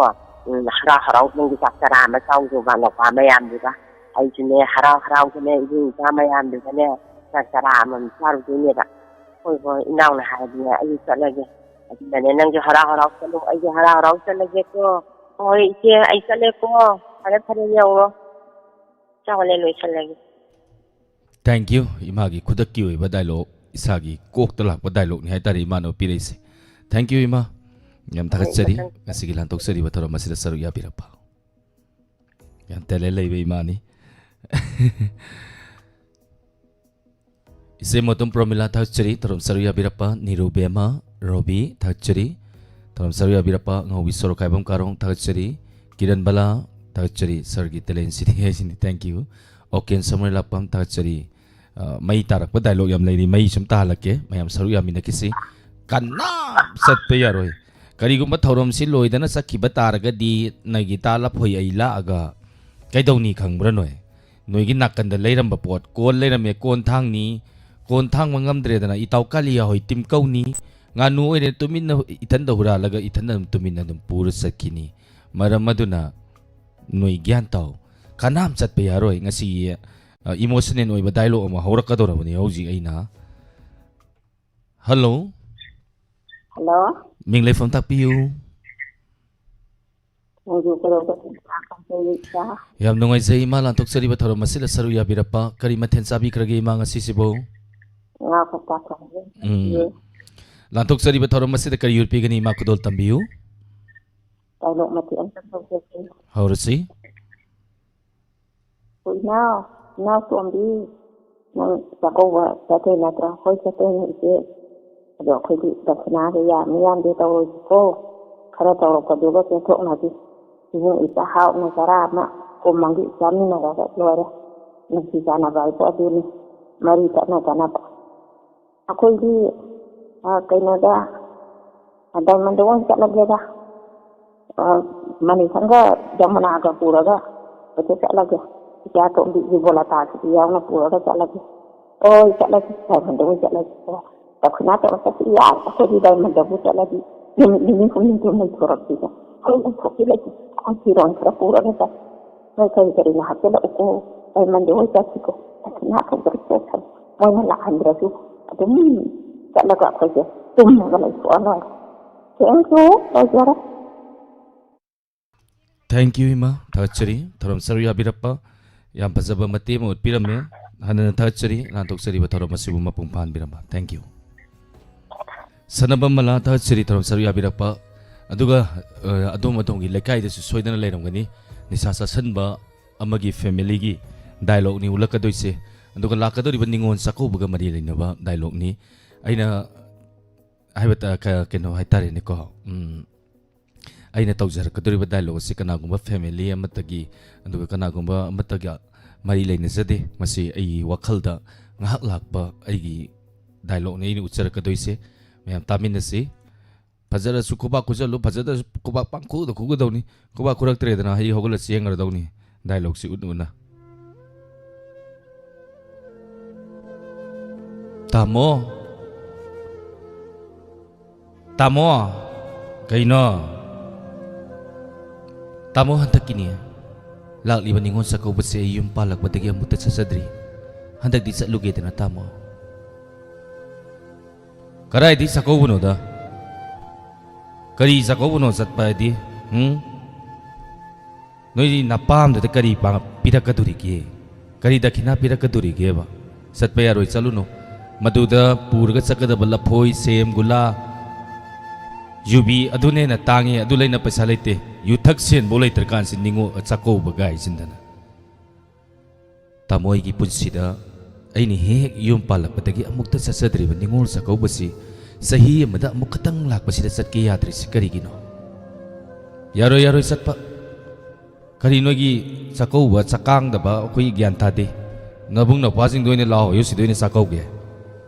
ꯎꯝ, ꯍꯔꯥꯎ ꯍꯔꯥꯎ ꯅꯪꯒꯤ ꯆꯥꯛ ꯆꯔꯥ ꯑꯃ ꯆꯥꯎꯖꯣꯕ, ꯅꯧꯄꯥ ꯃꯌꯥꯝꯗꯨꯒ꯫ ꯑꯩꯁꯨꯅꯦ, ꯍꯔꯥꯎ ꯍꯔꯥꯎꯗꯅꯦ ꯏꯕꯨꯡ ꯏꯄ꯭ꯋꯥ ꯃꯌꯥꯝꯗꯨꯒꯅꯦ ꯆꯥꯛ ꯆꯔꯥ ꯑꯃꯃꯝ ꯆꯥꯔꯨꯗꯣꯏꯅꯦꯕ꯫ ꯍꯣꯏ, ꯍꯣꯏ, ꯏꯅꯥꯎꯅ ꯍꯥꯏꯔꯗꯤꯅꯦ, ꯑꯩꯁꯨ ꯆꯠꯂꯒꯦ꯫ ꯑꯗꯨꯅꯅꯦ, ꯅꯪꯁꯨ ꯍꯔꯥꯎ ꯍꯔꯥꯎ ꯆꯠꯂꯣ, ꯑꯩꯁꯨ ꯍꯔꯥꯎ ꯍꯔꯥꯎ ꯆꯠꯂꯒꯦꯀꯣ꯫ ꯍꯣꯏ, ꯏꯆꯦ, ꯑꯩ ꯆꯠꯂꯦꯀꯣ꯫ ꯐꯔꯦ, ꯐꯔꯦ, ꯌꯧꯔꯣ꯫ ꯆꯥꯎꯈꯠꯂꯦ, ꯂꯣꯏꯁꯜꯂꯒꯦ꯫ Thank you꯫ ꯏꯃꯥꯒꯤ ꯈꯨꯗꯛꯀꯤ ꯑꯣꯏꯕ ꯗꯥꯏꯂꯣꯛ, ꯏꯁꯥꯒꯤ ꯀꯣꯛꯇ ꯂꯥꯛꯄ ꯗꯥꯏꯂꯣꯛꯅꯤ ꯍꯥꯏꯇꯥꯔꯦ ꯏꯃꯥꯅ ꯄꯤꯔꯛꯏꯁꯦ꯫ Thank you ꯏꯃꯥ꯫ ꯌꯥꯝ ꯊꯥꯒꯠꯆꯔꯤ ꯃꯊꯪ ꯉꯁꯤꯒꯤ ꯂꯥꯟꯊꯣꯛꯆꯔꯤꯕ ꯊꯧꯔꯝ ꯑꯁꯤꯗ ꯁꯔꯨꯛ ꯌꯥꯕꯤꯔꯛꯄ꯫ ꯌꯥꯝ talent ꯂꯩꯕ ꯏꯃꯥꯅꯤ꯫ ꯏꯆꯦ ꯃꯣꯇꯝ ꯄ꯭ꯔꯣꯃꯤꯂꯥ ꯊꯥꯒꯠꯆꯔꯤ ꯊꯧꯔꯝ ꯁꯔꯨꯛ ꯌꯥꯕꯤꯔꯛꯄ꯫ ꯅꯤꯔꯨꯕꯦꯝꯃ ꯔꯣꯕꯤ ꯊꯥꯒꯠꯆꯔꯤ ꯊꯧꯔꯝ ꯁꯔꯨꯛ ꯌꯥꯕꯤꯔꯛꯄ꯫ ꯉꯧꯕꯤ ꯁꯣꯔꯣꯛꯈꯥꯏꯕꯝ ꯀꯥꯔꯣꯡ ꯊꯥꯒꯠꯆꯔꯤ꯫ ꯀꯤꯔꯟ ꯕꯂꯥ ꯊꯥꯒꯠꯆꯔꯤ꯫ Sirꯒꯤ talentꯁꯤꯗꯤ ꯍꯥꯏꯁꯤꯅꯤ꯫ Thank you꯫ ꯑꯣꯀꯦꯟ ꯁꯃꯔ ꯂꯥꯛꯄꯝ ꯊꯥꯒꯠꯆꯔꯤ꯫ ꯑ, ꯃꯩ ꯇꯥꯔꯛꯄ ꯗꯥꯏꯂꯣꯛ ꯌꯥꯝ ꯂꯩꯔꯤ, ꯃꯩ ꯁꯨꯝ ꯇꯥꯍꯜꯂꯛꯀꯦ, ꯃꯌꯥꯝ ꯁꯔꯨꯛ ꯌꯥꯃꯤꯟꯅꯈꯤꯁꯤ꯫ ꯀꯅꯥꯝ ꯆꯠꯄ ꯌꯥꯔꯣꯏ꯫ ꯀꯔꯤꯒꯨꯝꯕ ꯊꯧꯔꯝꯁꯤ ꯂꯣꯏꯗꯅ ꯆꯠꯈꯤꯕ ꯇꯥꯔꯒꯗꯤ ꯅꯒꯤꯇꯥ ꯂꯐꯣꯏ ꯑꯩ ꯂꯥꯛꯑꯒ ꯀꯩꯗꯧꯅꯤ ꯈꯪꯕ꯭ꯔꯥ ꯅꯣꯏ? ꯅꯣꯏꯒꯤ ꯅꯥꯀꯟꯗ ꯂꯩꯔꯝꯕ ꯄꯣꯠ, ꯀꯣꯟ ꯂꯩꯔꯝꯃꯦ, ꯀꯣꯟ ꯊꯥꯡꯅꯤ, ꯀꯣꯟ ꯊꯥꯡꯕ ꯉꯝꯗ꯭ꯔꯦꯗꯅ ꯏꯇꯥꯎ ꯀꯥꯂꯤꯌꯥ ꯍꯣꯏ ꯇꯤꯝ ꯀꯧꯅꯤ, ꯉꯥꯅꯨ ꯑꯣꯏꯔꯦ ꯇꯨꯃꯤꯟꯅ ꯏꯊꯟꯗ ꯍꯨꯔꯥꯜꯂꯒ ꯏꯊꯟꯗ ꯑꯗꯨꯝ ꯇꯨꯃꯤꯟꯅ ꯑꯗꯨꯝ ꯄꯨꯔ ꯆꯠꯈꯤꯅꯤ꯫ ꯃꯔꯝ ꯑꯗꯨꯅ ꯅꯣꯏ ꯒ꯭ꯌꯥꯟ ꯇꯥꯎ, ꯀꯅꯥꯝ ꯆꯠꯄ ꯌꯥꯔꯣꯏ꯫ ꯉꯁꯤꯒꯤ ꯑ, emotional ꯑꯣꯏꯕ dialogue ꯑꯃ ꯍꯧꯔꯛꯀꯗꯧꯔꯕꯅꯤ ꯍꯧꯖꯤꯛ ꯑꯩꯅ꯫ Hello꯫ Hello꯫ ꯃꯤꯡ ꯂꯩꯐꯝ ꯇꯥꯛꯄꯤꯌꯨ꯫ ꯃꯣꯏꯁꯨ ꯀꯩꯗꯧꯗ ꯌꯥꯝ ꯅꯨꯡꯉꯥꯏꯖꯩ ꯏꯃꯥ, ꯂꯥꯟꯊꯣꯛꯆꯔꯤꯕ ꯊꯧꯔꯝ ꯑꯁꯤꯗ ꯁꯔꯨꯛ ꯌꯥꯕꯤꯔꯛꯄ꯫ ꯀꯔꯤ ꯃꯊꯦꯜ ꯆꯥꯕꯤꯈ꯭ꯔꯒꯦ ꯏꯃꯥ ꯉꯁꯤꯁꯤꯕꯨ? ꯉꯥ ꯀꯧꯇꯥ ꯊꯣꯡꯉꯦ꯫ ꯎꯝ꯫ ꯂꯥꯟꯊꯣꯛꯆꯔꯤꯕ ꯊꯧꯔꯝ ꯑꯁꯤꯗ ꯀꯔꯤ ꯎꯠꯄꯤꯒꯅꯤ ꯏꯃꯥ? ꯈꯨꯗꯣꯜ ꯇꯝꯕꯤꯌꯨ꯫ Dialogue ꯃꯇꯦꯛ ꯑꯃꯇ ꯇꯧꯖꯒꯦ꯫ ꯍꯧꯔꯁꯤ꯫ "ꯍꯣ ꯏꯅꯥꯎ, ꯏꯅꯥꯎ ꯇꯣꯝꯕꯤ, ꯅꯪ ꯆꯥꯛꯀꯧꯕ ꯆꯠꯇꯣꯏ ꯅꯠꯇ꯭ꯔꯣ?" "ꯍꯣꯏ, ꯆꯠꯇꯣꯏꯅꯦ ꯏꯆꯦ꯫ ꯑꯗꯣ ꯑꯩꯈꯣꯏꯗꯤ ꯗꯈꯤꯅꯥꯗꯣ ꯌꯥꯝꯃꯤ ꯌꯥꯝꯗꯦ ꯇꯧꯔꯣꯏꯁꯤꯀꯣ꯫ ꯈꯔ ꯇꯧꯔꯛꯄꯗꯨꯒ ꯄꯦꯟꯊꯣꯛꯅꯁꯤ꯫ ꯏꯕꯨꯡ ꯏꯆꯥ ꯍꯥꯎꯅ ꯆꯔꯥ ꯑꯃ ꯀꯨꯝꯃꯒꯤ ꯆꯥꯃꯤꯟꯅꯔꯒ ꯂꯣꯏꯔꯦ꯫ ꯅꯨꯡꯁꯤ ꯆꯥꯟꯅꯕ ꯍꯥꯏꯕꯨ ꯑꯗꯨꯅꯤ, ꯃꯔꯤ ꯇꯠꯅ ꯇꯠꯅꯕ꯫ ꯑꯩꯈꯣꯏꯗꯤ, ꯑ, ꯀꯩꯅꯣꯗ, ꯑ, diamond ꯑꯣꯏꯅ ꯆꯠꯂꯒꯦꯗ꯫ ꯑ, ꯃꯅꯤꯁꯪꯒ ꯖꯃꯨꯅꯥꯒ ꯄꯨꯔꯒ ꯀꯣꯏꯆꯠ ꯆꯠꯂꯒꯦ꯫ ꯏꯆꯥ ꯑꯇꯣꯝꯕꯤ ꯏꯕꯣꯂꯥꯇꯥꯁꯤꯁꯨ ꯌꯥꯎꯅ ꯄꯨꯔꯒ ꯆꯠꯂꯒꯦ꯫ ꯍꯣꯏ, ꯆꯠꯂꯒꯦ, diamond ꯑꯣꯏꯅ ꯆꯠꯂꯒꯦ꯫ ꯗꯈꯤꯅꯥ ꯇꯧꯔ ꯆꯠꯄ ꯌꯥꯏ꯫ ꯑꯩꯈꯣꯏꯗꯤ diamond ꯕꯨ ꯆꯠꯂꯗꯤ ꯅꯨꯃꯤꯠ ꯅꯤꯅꯤ ꯍꯨꯝꯅꯤꯗꯨ ꯂꯩꯊꯣꯔꯛꯄꯤꯗ꯫ ꯍꯣꯏ, ꯂꯩꯊꯣꯛꯀꯦ, ꯂꯩꯊꯣꯛꯀꯦ꯫ ꯑꯩꯈꯣꯏ ꯐꯤꯔꯣꯟ ꯈꯔ ꯄꯨꯔꯒ ꯆꯠ-, ꯅꯣꯏ ꯀꯔꯤ ꯀꯔꯤꯅꯣ ꯍꯥꯞꯆꯤꯜꯂꯛꯎꯀꯣ꯫ Diamond ꯑꯣꯏꯅ ꯆꯠꯁꯤꯀꯣ꯫ ꯗꯈꯤꯅꯥ ꯊꯧꯗꯔ ꯆꯠꯈ꯭ꯔꯦ꯫ ꯃꯣꯏꯅ ꯂꯥꯛꯍꯟꯗ꯭ꯔꯁꯨ ꯑꯗꯨꯝ ꯆꯠꯂꯒ ꯑꯩꯈꯣꯏꯁꯦ ꯇꯨꯝꯃꯒ ꯂꯩꯊꯣꯛꯑ ꯂꯣꯏꯔꯦ꯫ Thank you, ꯂꯣꯏꯖꯔꯦ꯫ Thank you, ꯏꯃꯥ꯫ ꯊꯥꯒꯠꯆꯔꯤ꯫ ꯊꯧꯔꯝ ꯁꯔꯨꯛ ꯌꯥꯕꯤꯔꯛꯄ꯫ ꯌꯥꯝ ꯐꯖꯕ ꯃꯇꯦꯛ ꯑꯃ ꯎꯠꯄꯤꯔꯝꯃꯦ꯫ ꯍꯟꯅ ꯊꯥꯒꯠꯆꯔꯤ꯫ ꯂꯥꯟꯊꯣꯛꯆꯔꯤꯕ ꯊꯧꯔꯝ ꯑꯁꯤꯕꯨ ꯃꯄꯨꯡ ꯐꯥꯍꯟꯕꯤꯔꯝꯕ꯫ Thank you꯫ ꯁꯅꯥꯕꯝ ꯃꯂꯥ, ꯊꯥꯒꯠꯆꯔꯤ ꯊꯧꯔꯝ ꯁꯔꯨꯛ ꯌꯥꯕꯤꯔꯛꯄ꯫ ꯑꯗꯨꯒ, ꯑ, ꯑꯗꯣꯝ ꯑꯗꯣꯝꯒꯤ ꯂꯩꯀꯥꯏꯗꯁꯨ ꯁꯣꯏꯗꯅ ꯂꯩꯔꯝꯒꯅꯤ ꯅꯤꯁꯥ ꯆꯥꯁꯟꯕ ꯑꯃꯒꯤ family ꯒꯤ dialogue ꯅꯤ ꯎꯠꯂꯛꯀꯗꯣꯏꯁꯦ꯫ ꯑꯗꯨꯒ ꯂꯥꯛꯀꯗꯧꯔꯤꯕ ꯅꯤꯉꯣꯜ ꯆꯥꯛꯀꯧꯕꯒ ꯃꯔꯤ ꯂꯩꯅꯕ dialogue ꯅꯤ꯫ ꯑꯩꯅ ꯍꯥꯏꯕ ꯇ-, ꯀ-, ꯀꯩꯅꯣ ꯍꯥꯏꯇꯥꯔꯦꯅꯦꯀꯣ꯫ ꯎꯝ, ꯑꯩꯅ ꯇꯧꯖꯔꯛꯀꯗꯧꯔꯤꯕ dialogue ꯑꯁꯤ ꯀꯅꯥꯒꯨꯝꯕ family ꯑꯃꯠꯇꯒꯤ, ꯑꯗꯨꯒ ꯀꯅꯥꯒꯨꯝꯕ ꯑꯃꯠꯇꯒ ꯃꯔꯤ ꯂꯩꯅꯖꯗꯦ꯫ ꯃꯁꯤ ꯑꯩꯒꯤ ꯋꯥꯈꯜꯗ ꯉꯥꯏꯍꯥꯛ ꯂꯥꯛꯄ ꯑꯩꯒꯤ dialogue ꯅꯤ ꯑꯩꯅ ꯎꯠꯆꯔꯛꯀꯗꯣꯏꯁꯦ꯫ ꯃꯌꯥꯝ ꯇꯥꯃꯤꯟꯅꯁꯤ꯫ ꯐꯖꯔꯁꯨ ꯈꯨꯕꯥꯛ ꯈꯨꯖꯜꯂꯨ, ꯐꯖꯗ꯭ꯔꯁꯨ ꯈꯨꯕꯥꯛ ꯄꯪꯈꯨꯗ ꯈꯨꯒꯗꯧꯅꯤ꯫ ꯈꯨꯕꯥꯛ ꯈꯨꯔꯛꯇ꯭ꯔꯦꯗꯅ ꯑꯩ ꯍꯧꯒꯠꯂ ꯆꯦꯟꯈ꯭ꯔꯗꯧꯅꯤ꯫ Dialogue ꯁꯤ ꯎꯠ ꯎꯠꯅ꯫ ꯇꯥꯃꯣ! ꯇꯥꯃꯣ! ꯀꯩꯅꯣ? ꯇꯥꯃꯣ, ꯍꯟꯗꯛꯀꯤꯅꯤ꯫ ꯂꯥꯛꯂꯤꯕ ꯅꯤꯉꯣꯜ ꯆꯥꯛꯀꯧꯕꯁꯦ ꯑꯩ ꯌꯨꯝ ꯄꯥꯜꯂꯛꯄꯗꯒꯤ ꯑꯃꯨꯛꯇ ꯆꯠꯆꯗ꯭ꯔꯤ꯫ ꯍꯟꯗꯛꯇꯤ ꯆꯠꯂꯨꯒꯦꯗꯅ, ꯇꯥꯃꯣ꯫ ꯀꯗꯥꯏꯗꯒꯤ ꯆꯥꯛꯀꯧꯕꯅꯣꯗ? ꯀꯔꯤ ꯆꯥꯛꯀꯧꯕꯅꯣ ꯆꯠꯄ ꯍꯥꯏꯗꯤ? ꯎꯝ? ꯅꯣꯏꯗꯤ ꯅꯄꯥꯝꯗꯨꯗ ꯀꯔꯤ ꯄꯥ-, ꯄꯤꯔꯛꯀꯗꯣꯔꯤꯒꯦ? ꯀꯔꯤ ꯗꯈꯤꯅꯥ ꯄꯤꯔꯛꯀꯗꯣꯔꯤꯒꯦꯕ? ꯆꯠꯄ ꯌꯥꯔꯣꯏ, ꯆꯠꯂꯨꯅꯨ꯫ ꯃꯗꯨꯗ ꯄꯨꯔꯒ ꯆꯠꯀꯗꯕ ꯂꯐꯣꯏ, ꯁꯦꯝ, ꯒꯨꯂꯥ, ꯌꯨꯕꯤ, ꯑꯗꯨꯅ ꯍꯦꯟꯅ ꯇꯥꯡꯉꯤ, ꯑꯗꯨ ꯂꯩꯅ ꯄꯩꯁꯥ ꯂꯩꯇꯦ꯫ ꯌꯨꯊꯛ ꯁꯦꯟꯐꯧ ꯂꯩꯇ꯭ꯔꯀꯥꯟꯁꯤ ꯅꯤꯉꯣꯜ ꯆꯥꯛꯀꯧꯕ ꯒꯥꯏꯁꯤꯟꯗꯅ꯫ ꯇꯥꯃꯣ, ꯑꯩꯒꯤ ꯄꯨꯟꯁꯤꯗ ꯑꯩꯅ ꯍꯦꯛ ꯌꯨꯝ ꯄꯥꯜꯂꯛꯄꯗꯒꯤ ꯑꯃꯨꯛꯇ ꯆꯠꯆꯗ꯭ꯔꯤꯕ ꯅꯤꯉꯣꯜ ꯆꯥꯛꯀꯧꯕꯁꯤ ꯆꯍꯤ ꯑꯃꯗ ꯑꯃꯨꯛ ꯈꯛꯇꯪ ꯂꯥꯛꯄꯁꯤꯗ ꯆꯠꯀꯦ ꯌꯥꯗ꯭ꯔꯤꯁꯤ ꯀꯔꯤꯒꯤꯅꯣ? ꯌꯥꯔꯣꯏ, ꯌꯥꯔꯣꯏ ꯆꯠꯄ꯫ ꯀꯔꯤ ꯅꯣꯏꯒꯤ ꯆꯥꯛꯀꯧꯕ ꯆꯥꯛꯀꯥꯡꯗꯕ ꯑꯩꯈꯣꯏ ꯒ꯭ꯌꯥꯟ ꯇꯥꯗꯦ꯫ ꯅꯕꯨꯡ ꯅꯧꯄ꯭ꯋꯥꯁꯤꯡꯗ ꯑꯣꯏꯅ ꯂꯥꯛꯑꯣ ꯍꯥꯏꯌꯨ, ꯁꯤꯗ ꯑꯣꯏꯅ ꯆꯥꯛꯀꯧꯒꯦ꯫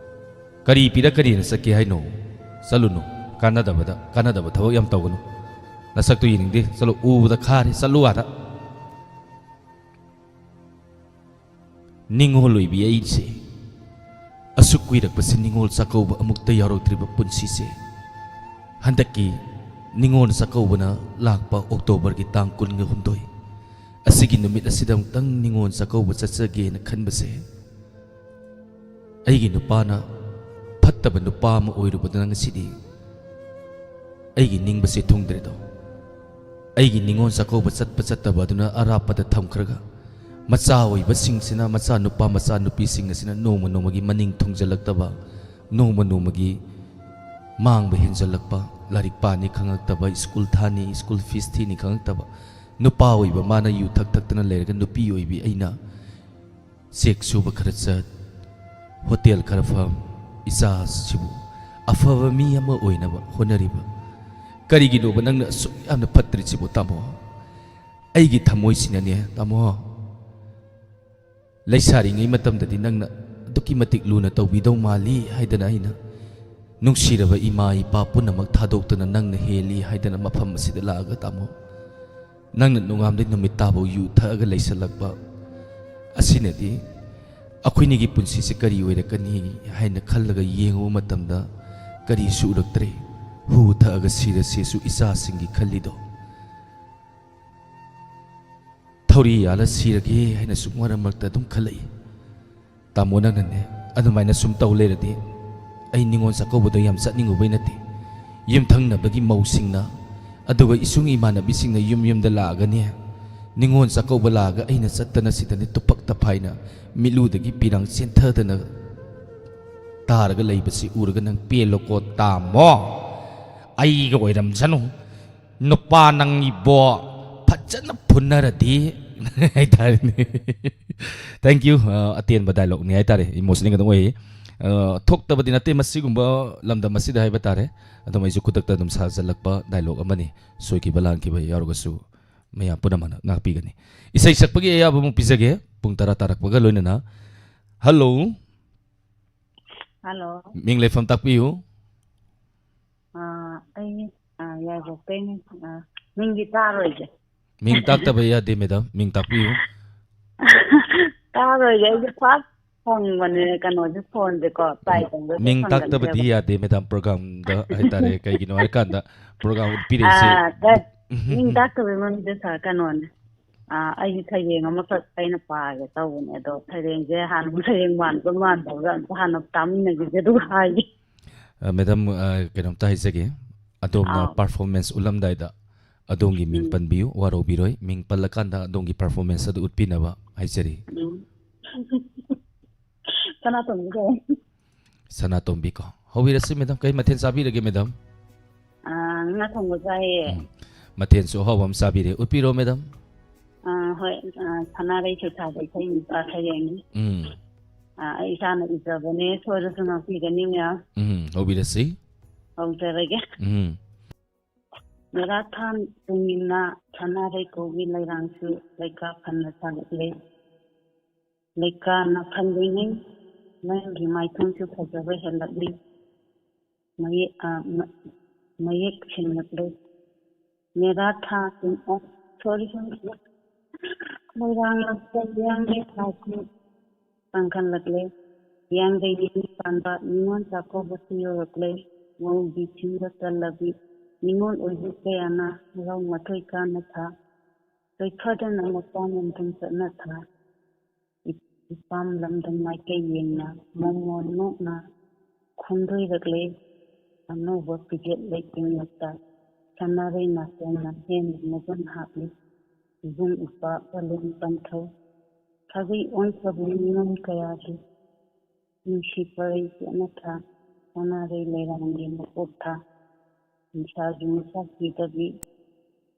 ꯀꯔꯤ ꯄꯤꯔꯛꯀꯅꯤꯅ ꯆꯠꯀꯦ ꯍꯥꯏꯅꯣ? ꯆꯠꯂꯨꯅꯨ꯫ ꯀꯥꯟꯅꯗꯕꯗ, ꯀꯥꯟꯅꯗꯕ ꯊꯕꯛ ꯌꯥꯝ ꯇꯧꯒꯅꯨ꯫ ꯅꯁꯛꯇꯨ ꯌꯦꯡꯅꯤꯡꯗꯦ꯫ ꯆꯠꯂꯣ, ꯎꯕꯗ ꯈꯥꯔꯦ꯫ ꯆꯠꯂꯨ ꯑꯥꯗ꯫ ꯅꯤꯡꯉꯣꯜ ꯑꯣꯏꯕꯤ ꯑꯩꯁꯦ ꯑꯁꯨꯛ ꯀꯨꯏꯔꯛꯄꯁꯦ ꯅꯤꯡꯉꯣꯜ ꯆꯥꯛꯀꯧꯕ ꯑꯃꯨꯛꯇ ꯌꯥꯎꯔꯛꯇ꯭ꯔꯤꯕ ꯄꯨꯟꯁꯤꯁꯦ꯫ ꯍꯟꯗꯛꯀꯤ ꯅꯤꯡꯉꯣꯜ ꯆꯥꯛꯀꯧꯕꯅ ꯂꯥꯛꯄ ꯑꯣꯛꯇꯣꯕꯔꯒꯤ ꯇꯥꯡ ꯀꯨꯟꯒ ꯍꯨꯝꯗꯣꯏ, ꯑꯁꯤꯒꯤ ꯅꯨꯃꯤꯠ ꯑꯁꯤꯗ ꯑꯃꯨꯛꯇꯪ ꯅꯤꯡꯉꯣꯜ ꯆꯥꯛꯀꯧꯕ ꯆꯠꯆꯒꯦꯅ ꯈꯟꯕꯁꯦ, ꯑꯩꯒꯤ ꯅꯨꯄꯥꯅ ꯐꯠꯇꯕ ꯅꯨꯄꯥ ꯑꯃ ꯑꯣꯏꯔꯨꯕꯗꯨꯅ ꯉꯁꯤꯗꯤ ꯑꯩꯒꯤ ꯅꯤꯡꯕꯁꯦ ꯊꯨꯡꯗ꯭ꯔꯦꯗꯣ꯫ ꯑꯩꯒꯤ ꯅꯤꯡꯉꯣꯜ ꯆꯥꯛꯀꯧꯕ ꯆꯠꯄ ꯆꯠꯇꯕ ꯑꯗꯨꯅ ꯑꯔꯥꯞꯄꯗ ꯊꯝꯈ꯭ꯔꯒ, ꯃꯆꯥ ꯑꯣꯏꯕꯁꯤꯡꯁꯤꯅ, ꯃꯆꯥ ꯅꯨꯄꯥ ꯃꯆꯥ ꯅꯨꯄꯤꯁꯤꯡ ꯑꯁꯤꯅ ꯅꯣꯡꯃ ꯅꯣꯡꯃꯒꯤ ꯃꯅꯤꯡ ꯊꯨꯡꯖꯜꯂꯛꯇꯕ, ꯅꯣꯡꯃ ꯅꯣꯡꯃꯒꯤ ꯃꯥꯡꯕ ꯍꯦꯟꯖꯜꯂꯛꯄ, ꯂꯥꯏꯔꯤꯛ ꯄꯥꯅꯤ ꯈꯪꯉꯛꯇꯕ, ꯁ꯭ꯀꯨꯜ ꯊꯥꯅꯤ, ꯁ꯭ꯀꯨꯜ ꯐꯤꯁ ꯊꯤꯅꯤ ꯈꯪꯉꯛꯇꯕ, ꯅꯨꯄꯥ ꯑꯣꯏꯕ ꯃꯥꯅ ꯌꯨ ꯊꯛ ꯊꯛꯇꯅ ꯂꯩꯔꯒ ꯅꯨꯄꯤ ꯑꯣꯏꯕꯤ ꯑꯩꯅ ꯆꯦꯛ ꯁꯨꯕ ꯈꯔ ꯆꯠ, ꯍꯣꯇꯦꯜ ꯈꯔ ꯐꯝ, ꯏꯆꯥꯁꯤꯕꯨ ꯑꯐꯕ ꯃꯤ ꯑꯃ ꯑꯣꯏꯅꯕ ꯍꯣꯠꯅꯔꯤꯕ꯫ ꯀꯔꯤꯒꯤꯅꯣꯕ ꯅꯪꯅ ꯑꯁꯨꯛ ꯌꯥꯝꯅ ꯐꯠꯇ꯭ꯔꯤꯁꯤꯕꯨ, ꯇꯥꯃꯣ? ꯑꯩꯒꯤ ꯊꯃꯣꯏꯁꯤꯅꯅꯦ, ꯇꯥꯃꯣ, ꯂꯩꯁꯥꯔꯤꯉꯩ ꯃꯇꯝꯗꯗꯤ ꯅꯪꯅ ꯑꯗꯨꯛꯀꯤ ꯃꯇꯤꯛ ꯂꯨꯅ ꯇꯧꯕꯤꯗꯧ ꯃꯥꯜꯂꯤ ꯍꯥꯏꯗꯅ ꯑꯩꯅ ꯅꯨꯡꯁꯤꯔꯕ ꯏꯃꯥ ꯏꯄꯥ ꯄꯨꯝꯅꯃꯛ ꯊꯥꯗꯣꯛꯇꯨꯅ ꯅꯪꯅ ꯍꯦꯜꯂꯤ ꯍꯥꯏꯗꯅ ꯃꯐꯝ ꯑꯁꯤꯗ ꯂꯥꯛꯑꯒ, ꯇꯥꯃꯣ, ꯅꯪꯅ ꯅꯣꯡꯉꯥꯟꯕꯗꯩ ꯅꯨꯃꯤꯠ ꯇꯥꯕꯧ ꯌꯨ ꯊꯛꯑꯒ ꯂꯩꯁꯜꯂꯛꯄ ꯑꯁꯤꯅꯗꯤ ꯑꯩꯈꯣꯏꯅꯤꯒꯤ ꯄꯨꯟꯁꯤꯁꯦ ꯀꯔꯤ ꯑꯣꯏꯔꯛꯀꯅꯤ ꯍꯥꯏꯅ ꯈꯜꯂꯒ ꯌꯦꯡꯉꯨꯕ ꯃꯇꯝꯗ ꯀꯔꯤꯁꯨ ꯎꯔꯛꯇ꯭ꯔꯦ꯫ ꯍꯨ ꯊꯛꯑꯒ ꯁꯤꯔꯁꯦꯁꯨ ꯏꯆꯥꯁꯤꯡꯒꯤ ꯈꯜꯂꯤꯗꯣ꯫ ꯊꯧꯔꯤ ꯌꯥꯜꯂ ꯁꯤꯔꯒꯦ ꯍꯥꯏꯅꯁꯨ ꯃꯔꯛ ꯃꯔꯛꯇ ꯑꯗꯨꯝ ꯈꯜꯂꯛꯏ꯫ ꯇꯥꯃꯣ, ꯅꯪꯅꯅꯦ ꯑꯗꯨꯃꯥꯏꯅ ꯁꯨꯝ ꯇꯧ ꯂꯩꯔꯗꯤ ꯑꯩ ꯅꯤꯉꯣꯜ ꯆꯥꯛꯀꯧꯕꯗꯣ ꯌꯥꯝ ꯆꯠꯅꯤꯡꯉꯨꯕꯩ ꯅꯠꯇꯦ꯫ ꯌꯨꯝꯊꯪꯅꯕꯒꯤ ꯃꯧꯁꯤꯡꯅ, ꯑꯗꯨꯒ ꯏꯁꯨꯡ ꯏꯃꯥꯟꯅꯕꯤꯁꯤꯡꯅ ꯌꯨꯝ ꯌꯨꯝꯗ ꯂꯥꯛꯑꯒꯅꯦ, ꯅꯤꯉꯣꯜ ꯆꯥꯛꯀꯧꯕ ꯂꯥꯛꯑꯒ ꯑꯩꯅ ꯆꯠꯇꯅ ꯁꯤꯗꯅꯦ ꯇꯨꯞꯄꯛ ꯇꯐꯥꯏꯅ ꯃꯤꯠꯂꯨꯗꯒꯤ ꯄꯤꯔꯥꯡ ꯆꯦꯟꯊꯗꯅ ꯇꯥꯔꯒ ꯂꯩꯕꯁꯤ ꯎꯔꯒ ꯅꯪ ꯄꯦꯜꯂꯣꯀꯣ ꯇꯥꯃꯣ꯫ ꯑꯩꯒ ꯑꯣꯏꯔꯝꯖꯅꯨ꯫ ꯅꯨꯄꯥ ꯅꯪ ꯏꯕꯣ ꯐꯖꯅ ꯐꯨꯟꯅꯔꯗꯤ ꯍꯥꯏꯇꯥꯔꯦꯅꯦ꯫ Thank you꯫ ꯑ, ꯑꯇꯦꯟꯕ dialogue ꯅꯤ ꯍꯥꯏꯇꯥꯔꯦ, emotional ꯑꯗꯨꯝ ꯑꯣꯏꯌꯦ꯫ ꯑ, ꯊꯣꯛꯇꯕꯗꯤ ꯅꯠꯇꯦ ꯃꯁꯤꯒꯨꯝꯕ ꯂꯝꯗꯝ ꯑꯁꯤꯗ ꯍꯥꯏꯕ ꯇꯥꯔꯦ꯫ ꯑꯗꯨꯝ ꯑꯩꯁꯨ ꯈꯨꯗꯛꯇ ꯑꯗꯨꯝ ꯁꯥꯖꯜꯂꯛꯄ dialogue ꯑꯃꯅꯤ꯫ ꯁꯣꯏꯈꯤꯕ ꯂꯥꯟꯈꯤꯕ ꯌꯥꯎꯔꯒꯁꯨ ꯃꯌꯥꯝ ꯄꯨꯝꯅꯃꯛꯅ ꯉꯥꯛꯄꯤꯒꯅꯤ꯫ ꯏꯁꯩ ꯁꯛꯄꯒꯤ ꯑꯌꯥꯕ ꯑꯃꯨꯛ ꯄꯤꯖꯒꯦ, ꯄꯨꯡ ꯇꯔꯥ ꯇꯥꯔꯛꯄꯒ ꯂꯣꯏꯅꯅ꯫ ꯍꯜꯂꯣ꯫ ꯍꯜꯂꯣ꯫ ꯃꯤꯡ ꯂꯩꯐꯝ ꯇꯥꯛꯄꯤꯌꯨ꯫ ꯑꯥ, ꯑꯩ, ꯑꯥ, ꯌꯥꯏꯕꯣꯛꯇꯩꯅꯦ꯫ ꯑꯥ, ꯃꯤꯡꯗꯤ ꯇꯥꯔꯣꯏꯒꯦ꯫ ꯃꯤꯡ ꯇꯥꯛꯇꯕ ꯌꯥꯗꯦ, ꯃꯦꯗꯥꯝ꯫ ꯃꯤꯡ ꯇꯥꯛꯄꯤꯌꯨ꯫ ꯇꯥꯔꯣꯏꯒꯦ, ꯑꯩꯁꯦ ꯄꯥꯛ ꯐꯪꯕꯅꯦ, ꯀꯩꯅꯣꯁꯦ, ꯐꯣꯟꯁꯦꯀꯣ, ꯇ꯭ꯔꯥꯏ ꯇꯧꯕꯗ ꯃꯤꯡ ꯇꯥꯛꯇꯕꯗꯤ ꯐꯪꯒꯟꯗꯦꯕ꯫ ꯌꯥꯗꯦ, ꯃꯦꯗꯥꯝ, ꯄ꯭ꯔꯣꯒ꯭ꯔꯥꯝꯗ ꯍꯥꯏꯇꯥꯔꯦ꯫ ꯀꯩꯒꯤꯅꯣ ꯍꯥꯏꯔꯀꯥꯟꯗ ꯄ꯭ꯔꯣꯒ꯭ꯔꯥꯝ ꯎꯠꯄꯤꯔꯛꯏꯁꯦ꯫ ꯑꯥ, ꯀ-, ꯃꯤꯡ ꯇꯥꯛꯇꯕꯩ ꯃꯔꯝꯁꯦ, ꯁꯥꯔ, ꯀꯩꯅꯣꯅꯦ꯫ ꯑꯥ, ꯑꯩꯒꯤ ꯁꯩꯔꯦꯡ ꯑꯃꯈꯛ ꯑꯩꯅ ꯄꯥꯒꯦ ꯇꯧꯕꯅꯦ, ꯑꯗꯣ ꯁꯩꯔꯦꯡꯁꯦ ꯍꯥꯟꯅ ꯁꯩꯔꯦꯡ ꯃꯥꯟꯕ ꯃꯥꯟꯗꯕꯒ ꯑꯝꯇ ꯍꯥꯟꯅ ꯇꯥꯃꯤꯟꯅꯈꯤꯁꯦ, ꯑꯗꯨꯒ ꯍꯥꯏꯒꯦ꯫ ꯑ, ꯃꯦꯗꯥꯝ, ꯑ, ꯀꯩꯅꯣꯝꯇ ꯍꯥꯏꯖꯒꯦ꯫ ꯑꯗꯣꯝꯅ ꯑꯥꯎ꯫ Performance ꯎꯠꯂꯝꯗꯥꯏꯗ ꯑꯗꯣꯝꯒꯤ ꯃꯤꯡ ꯎꯝ꯫ ꯄꯟꯕꯤꯌꯨ, ꯋꯥꯔꯧꯕꯤꯔꯣꯏ꯫ ꯃꯤꯡ ꯄꯜꯂꯀꯥꯟꯗ ꯑꯗꯣꯝꯒꯤ performance ꯑꯗꯨ ꯎꯠꯄꯤꯅꯕ ꯍꯥꯏꯖꯔꯤ꯫ ꯎꯝ꯫ ꯁꯅꯥꯇꯣꯝꯕꯤ ꯀꯧꯋꯦ꯫ ꯁꯅꯥꯇꯣꯝꯕꯤ ꯀꯣ꯫ ꯍꯧꯕꯤꯔꯁꯤ, ꯃꯦꯗꯥꯝ꯫ ꯀꯩ ꯃꯊꯦꯜ ꯆꯥꯕꯤꯔꯒꯦ, ꯃꯦꯗꯥꯝ? ꯑꯥ, ꯉꯥ ꯊꯣꯡꯕ ꯆꯥꯏꯌꯦ꯫ ꯎꯝ꯫ ꯃꯊꯦꯜꯁꯨ ꯑꯍꯥꯎꯕ ꯑꯃ ꯆꯥꯕꯤꯔꯦ꯫ ꯎꯠꯄꯤꯔꯣ, ꯃꯦꯗꯥꯝ꯫ ꯑꯥ, ꯍꯣꯏ꯫ ꯑꯥ, ꯁꯅꯥꯔꯩ ꯁꯩꯊꯥꯕ ꯏꯁꯩ, ꯑꯥ, ꯁꯩꯔꯦꯡꯅꯤ꯫ ꯎꯝ꯫ ꯑꯥ, ꯑꯩ ꯏꯁꯥꯅ ꯏꯖꯕꯅꯦ, ꯁꯣꯏꯔꯁꯨ ꯉꯥꯛꯄꯤꯒꯅꯤ, ꯃꯦꯝ꯫ ꯎꯝ, ꯍꯧꯕꯤꯔꯁꯤ꯫ ꯍꯧꯖꯔꯒꯦ꯫ ꯎꯝ꯫ ꯃꯦꯔꯥ ꯊꯥ ꯇꯨꯡꯏꯟꯅ ꯁꯅꯥꯔꯩ ꯀꯧꯕꯤ ꯂꯩꯔꯥꯡꯁꯨ ꯂꯩꯀꯥ ꯐꯅ ꯁꯥꯠꯂꯛꯂꯦ꯫ ꯂꯩꯀꯥꯅ ꯐꯜꯂꯤꯉꯩ ꯅꯪꯒꯤ ꯃꯥꯏꯊꯣꯡꯁꯨ ꯐꯖꯕ ꯍꯦꯜꯂꯛꯂꯤ꯫ ꯃꯌꯦꯛ, ꯑ, ꯃ-, ꯃꯌꯦꯛ ꯁꯦꯡꯂꯛꯂꯦ꯫ ꯃꯦꯔꯥ ꯊꯥ ꯇꯨꯡ-, ꯑ, sorry, sorry, sorry꯫ ꯃꯣꯏꯔꯥꯡ ꯂꯝꯐꯦꯜ ꯌꯥꯡꯂꯦ ꯊꯥꯁꯤ ꯀꯪꯈꯠꯂꯛꯂꯦ꯫ ꯌꯥꯡꯂꯩ ꯅꯤꯅꯤ ꯄꯥꯟꯕ ꯅꯤꯉꯣꯜ ꯆꯥꯛꯀꯧꯕꯁꯨ ꯌꯧꯔꯛꯂꯦ꯫ ꯃꯧꯒꯤ ꯆꯤꯡꯗ ꯆꯜꯂꯕꯤ ꯅꯤꯉꯣꯜ ꯑꯣꯏꯕꯤ ꯀꯌꯥꯅ ꯍꯔꯥꯎ ꯃꯊꯣꯏ ꯀꯥꯅ ꯊꯥ ꯂꯣꯏꯐꯗꯅ ꯃꯄꯥꯝ ꯂꯝꯗꯝ ꯆꯠꯅ ꯊꯥ, ꯏ- ꯏꯄꯥꯝ ꯂꯝꯗꯝ ꯃꯥꯏꯀꯩ ꯌꯦꯡꯅ ꯃꯣꯃꯣꯟ ꯅꯣꯛꯅ ꯈꯣꯡꯗꯣꯏꯔꯛꯂꯦ꯫ ꯑꯅꯧꯕ ꯐꯤꯖꯦꯠ ꯂꯩꯇꯦꯡꯂꯛꯇ ꯁꯅꯥꯔꯩ ꯅꯥꯆꯣꯝꯅ ꯍꯦꯟꯅ ꯃꯒꯨꯟ ꯍꯥꯞꯂꯤ꯫ ꯏꯕꯨꯡ ꯏꯄ꯭ꯋꯥ ꯋꯥꯂꯦꯟ ꯄꯟꯊꯧ ꯁꯥꯒꯩ ꯑꯣꯟꯈ꯭ꯔꯕ ꯃꯤꯅꯝ ꯀꯌꯥꯒꯤ ꯅꯨꯡꯁꯤ ꯄꯔꯩ ꯆꯦꯠꯅ ꯊꯥ, ꯁꯅꯥꯔꯩ ꯂꯩꯔꯥꯡꯒꯤ ꯃꯀꯣꯛ ꯊꯥ, ꯅꯤꯁꯥꯒꯤ ꯃꯩꯁꯥ ꯊꯤꯗꯕꯤ,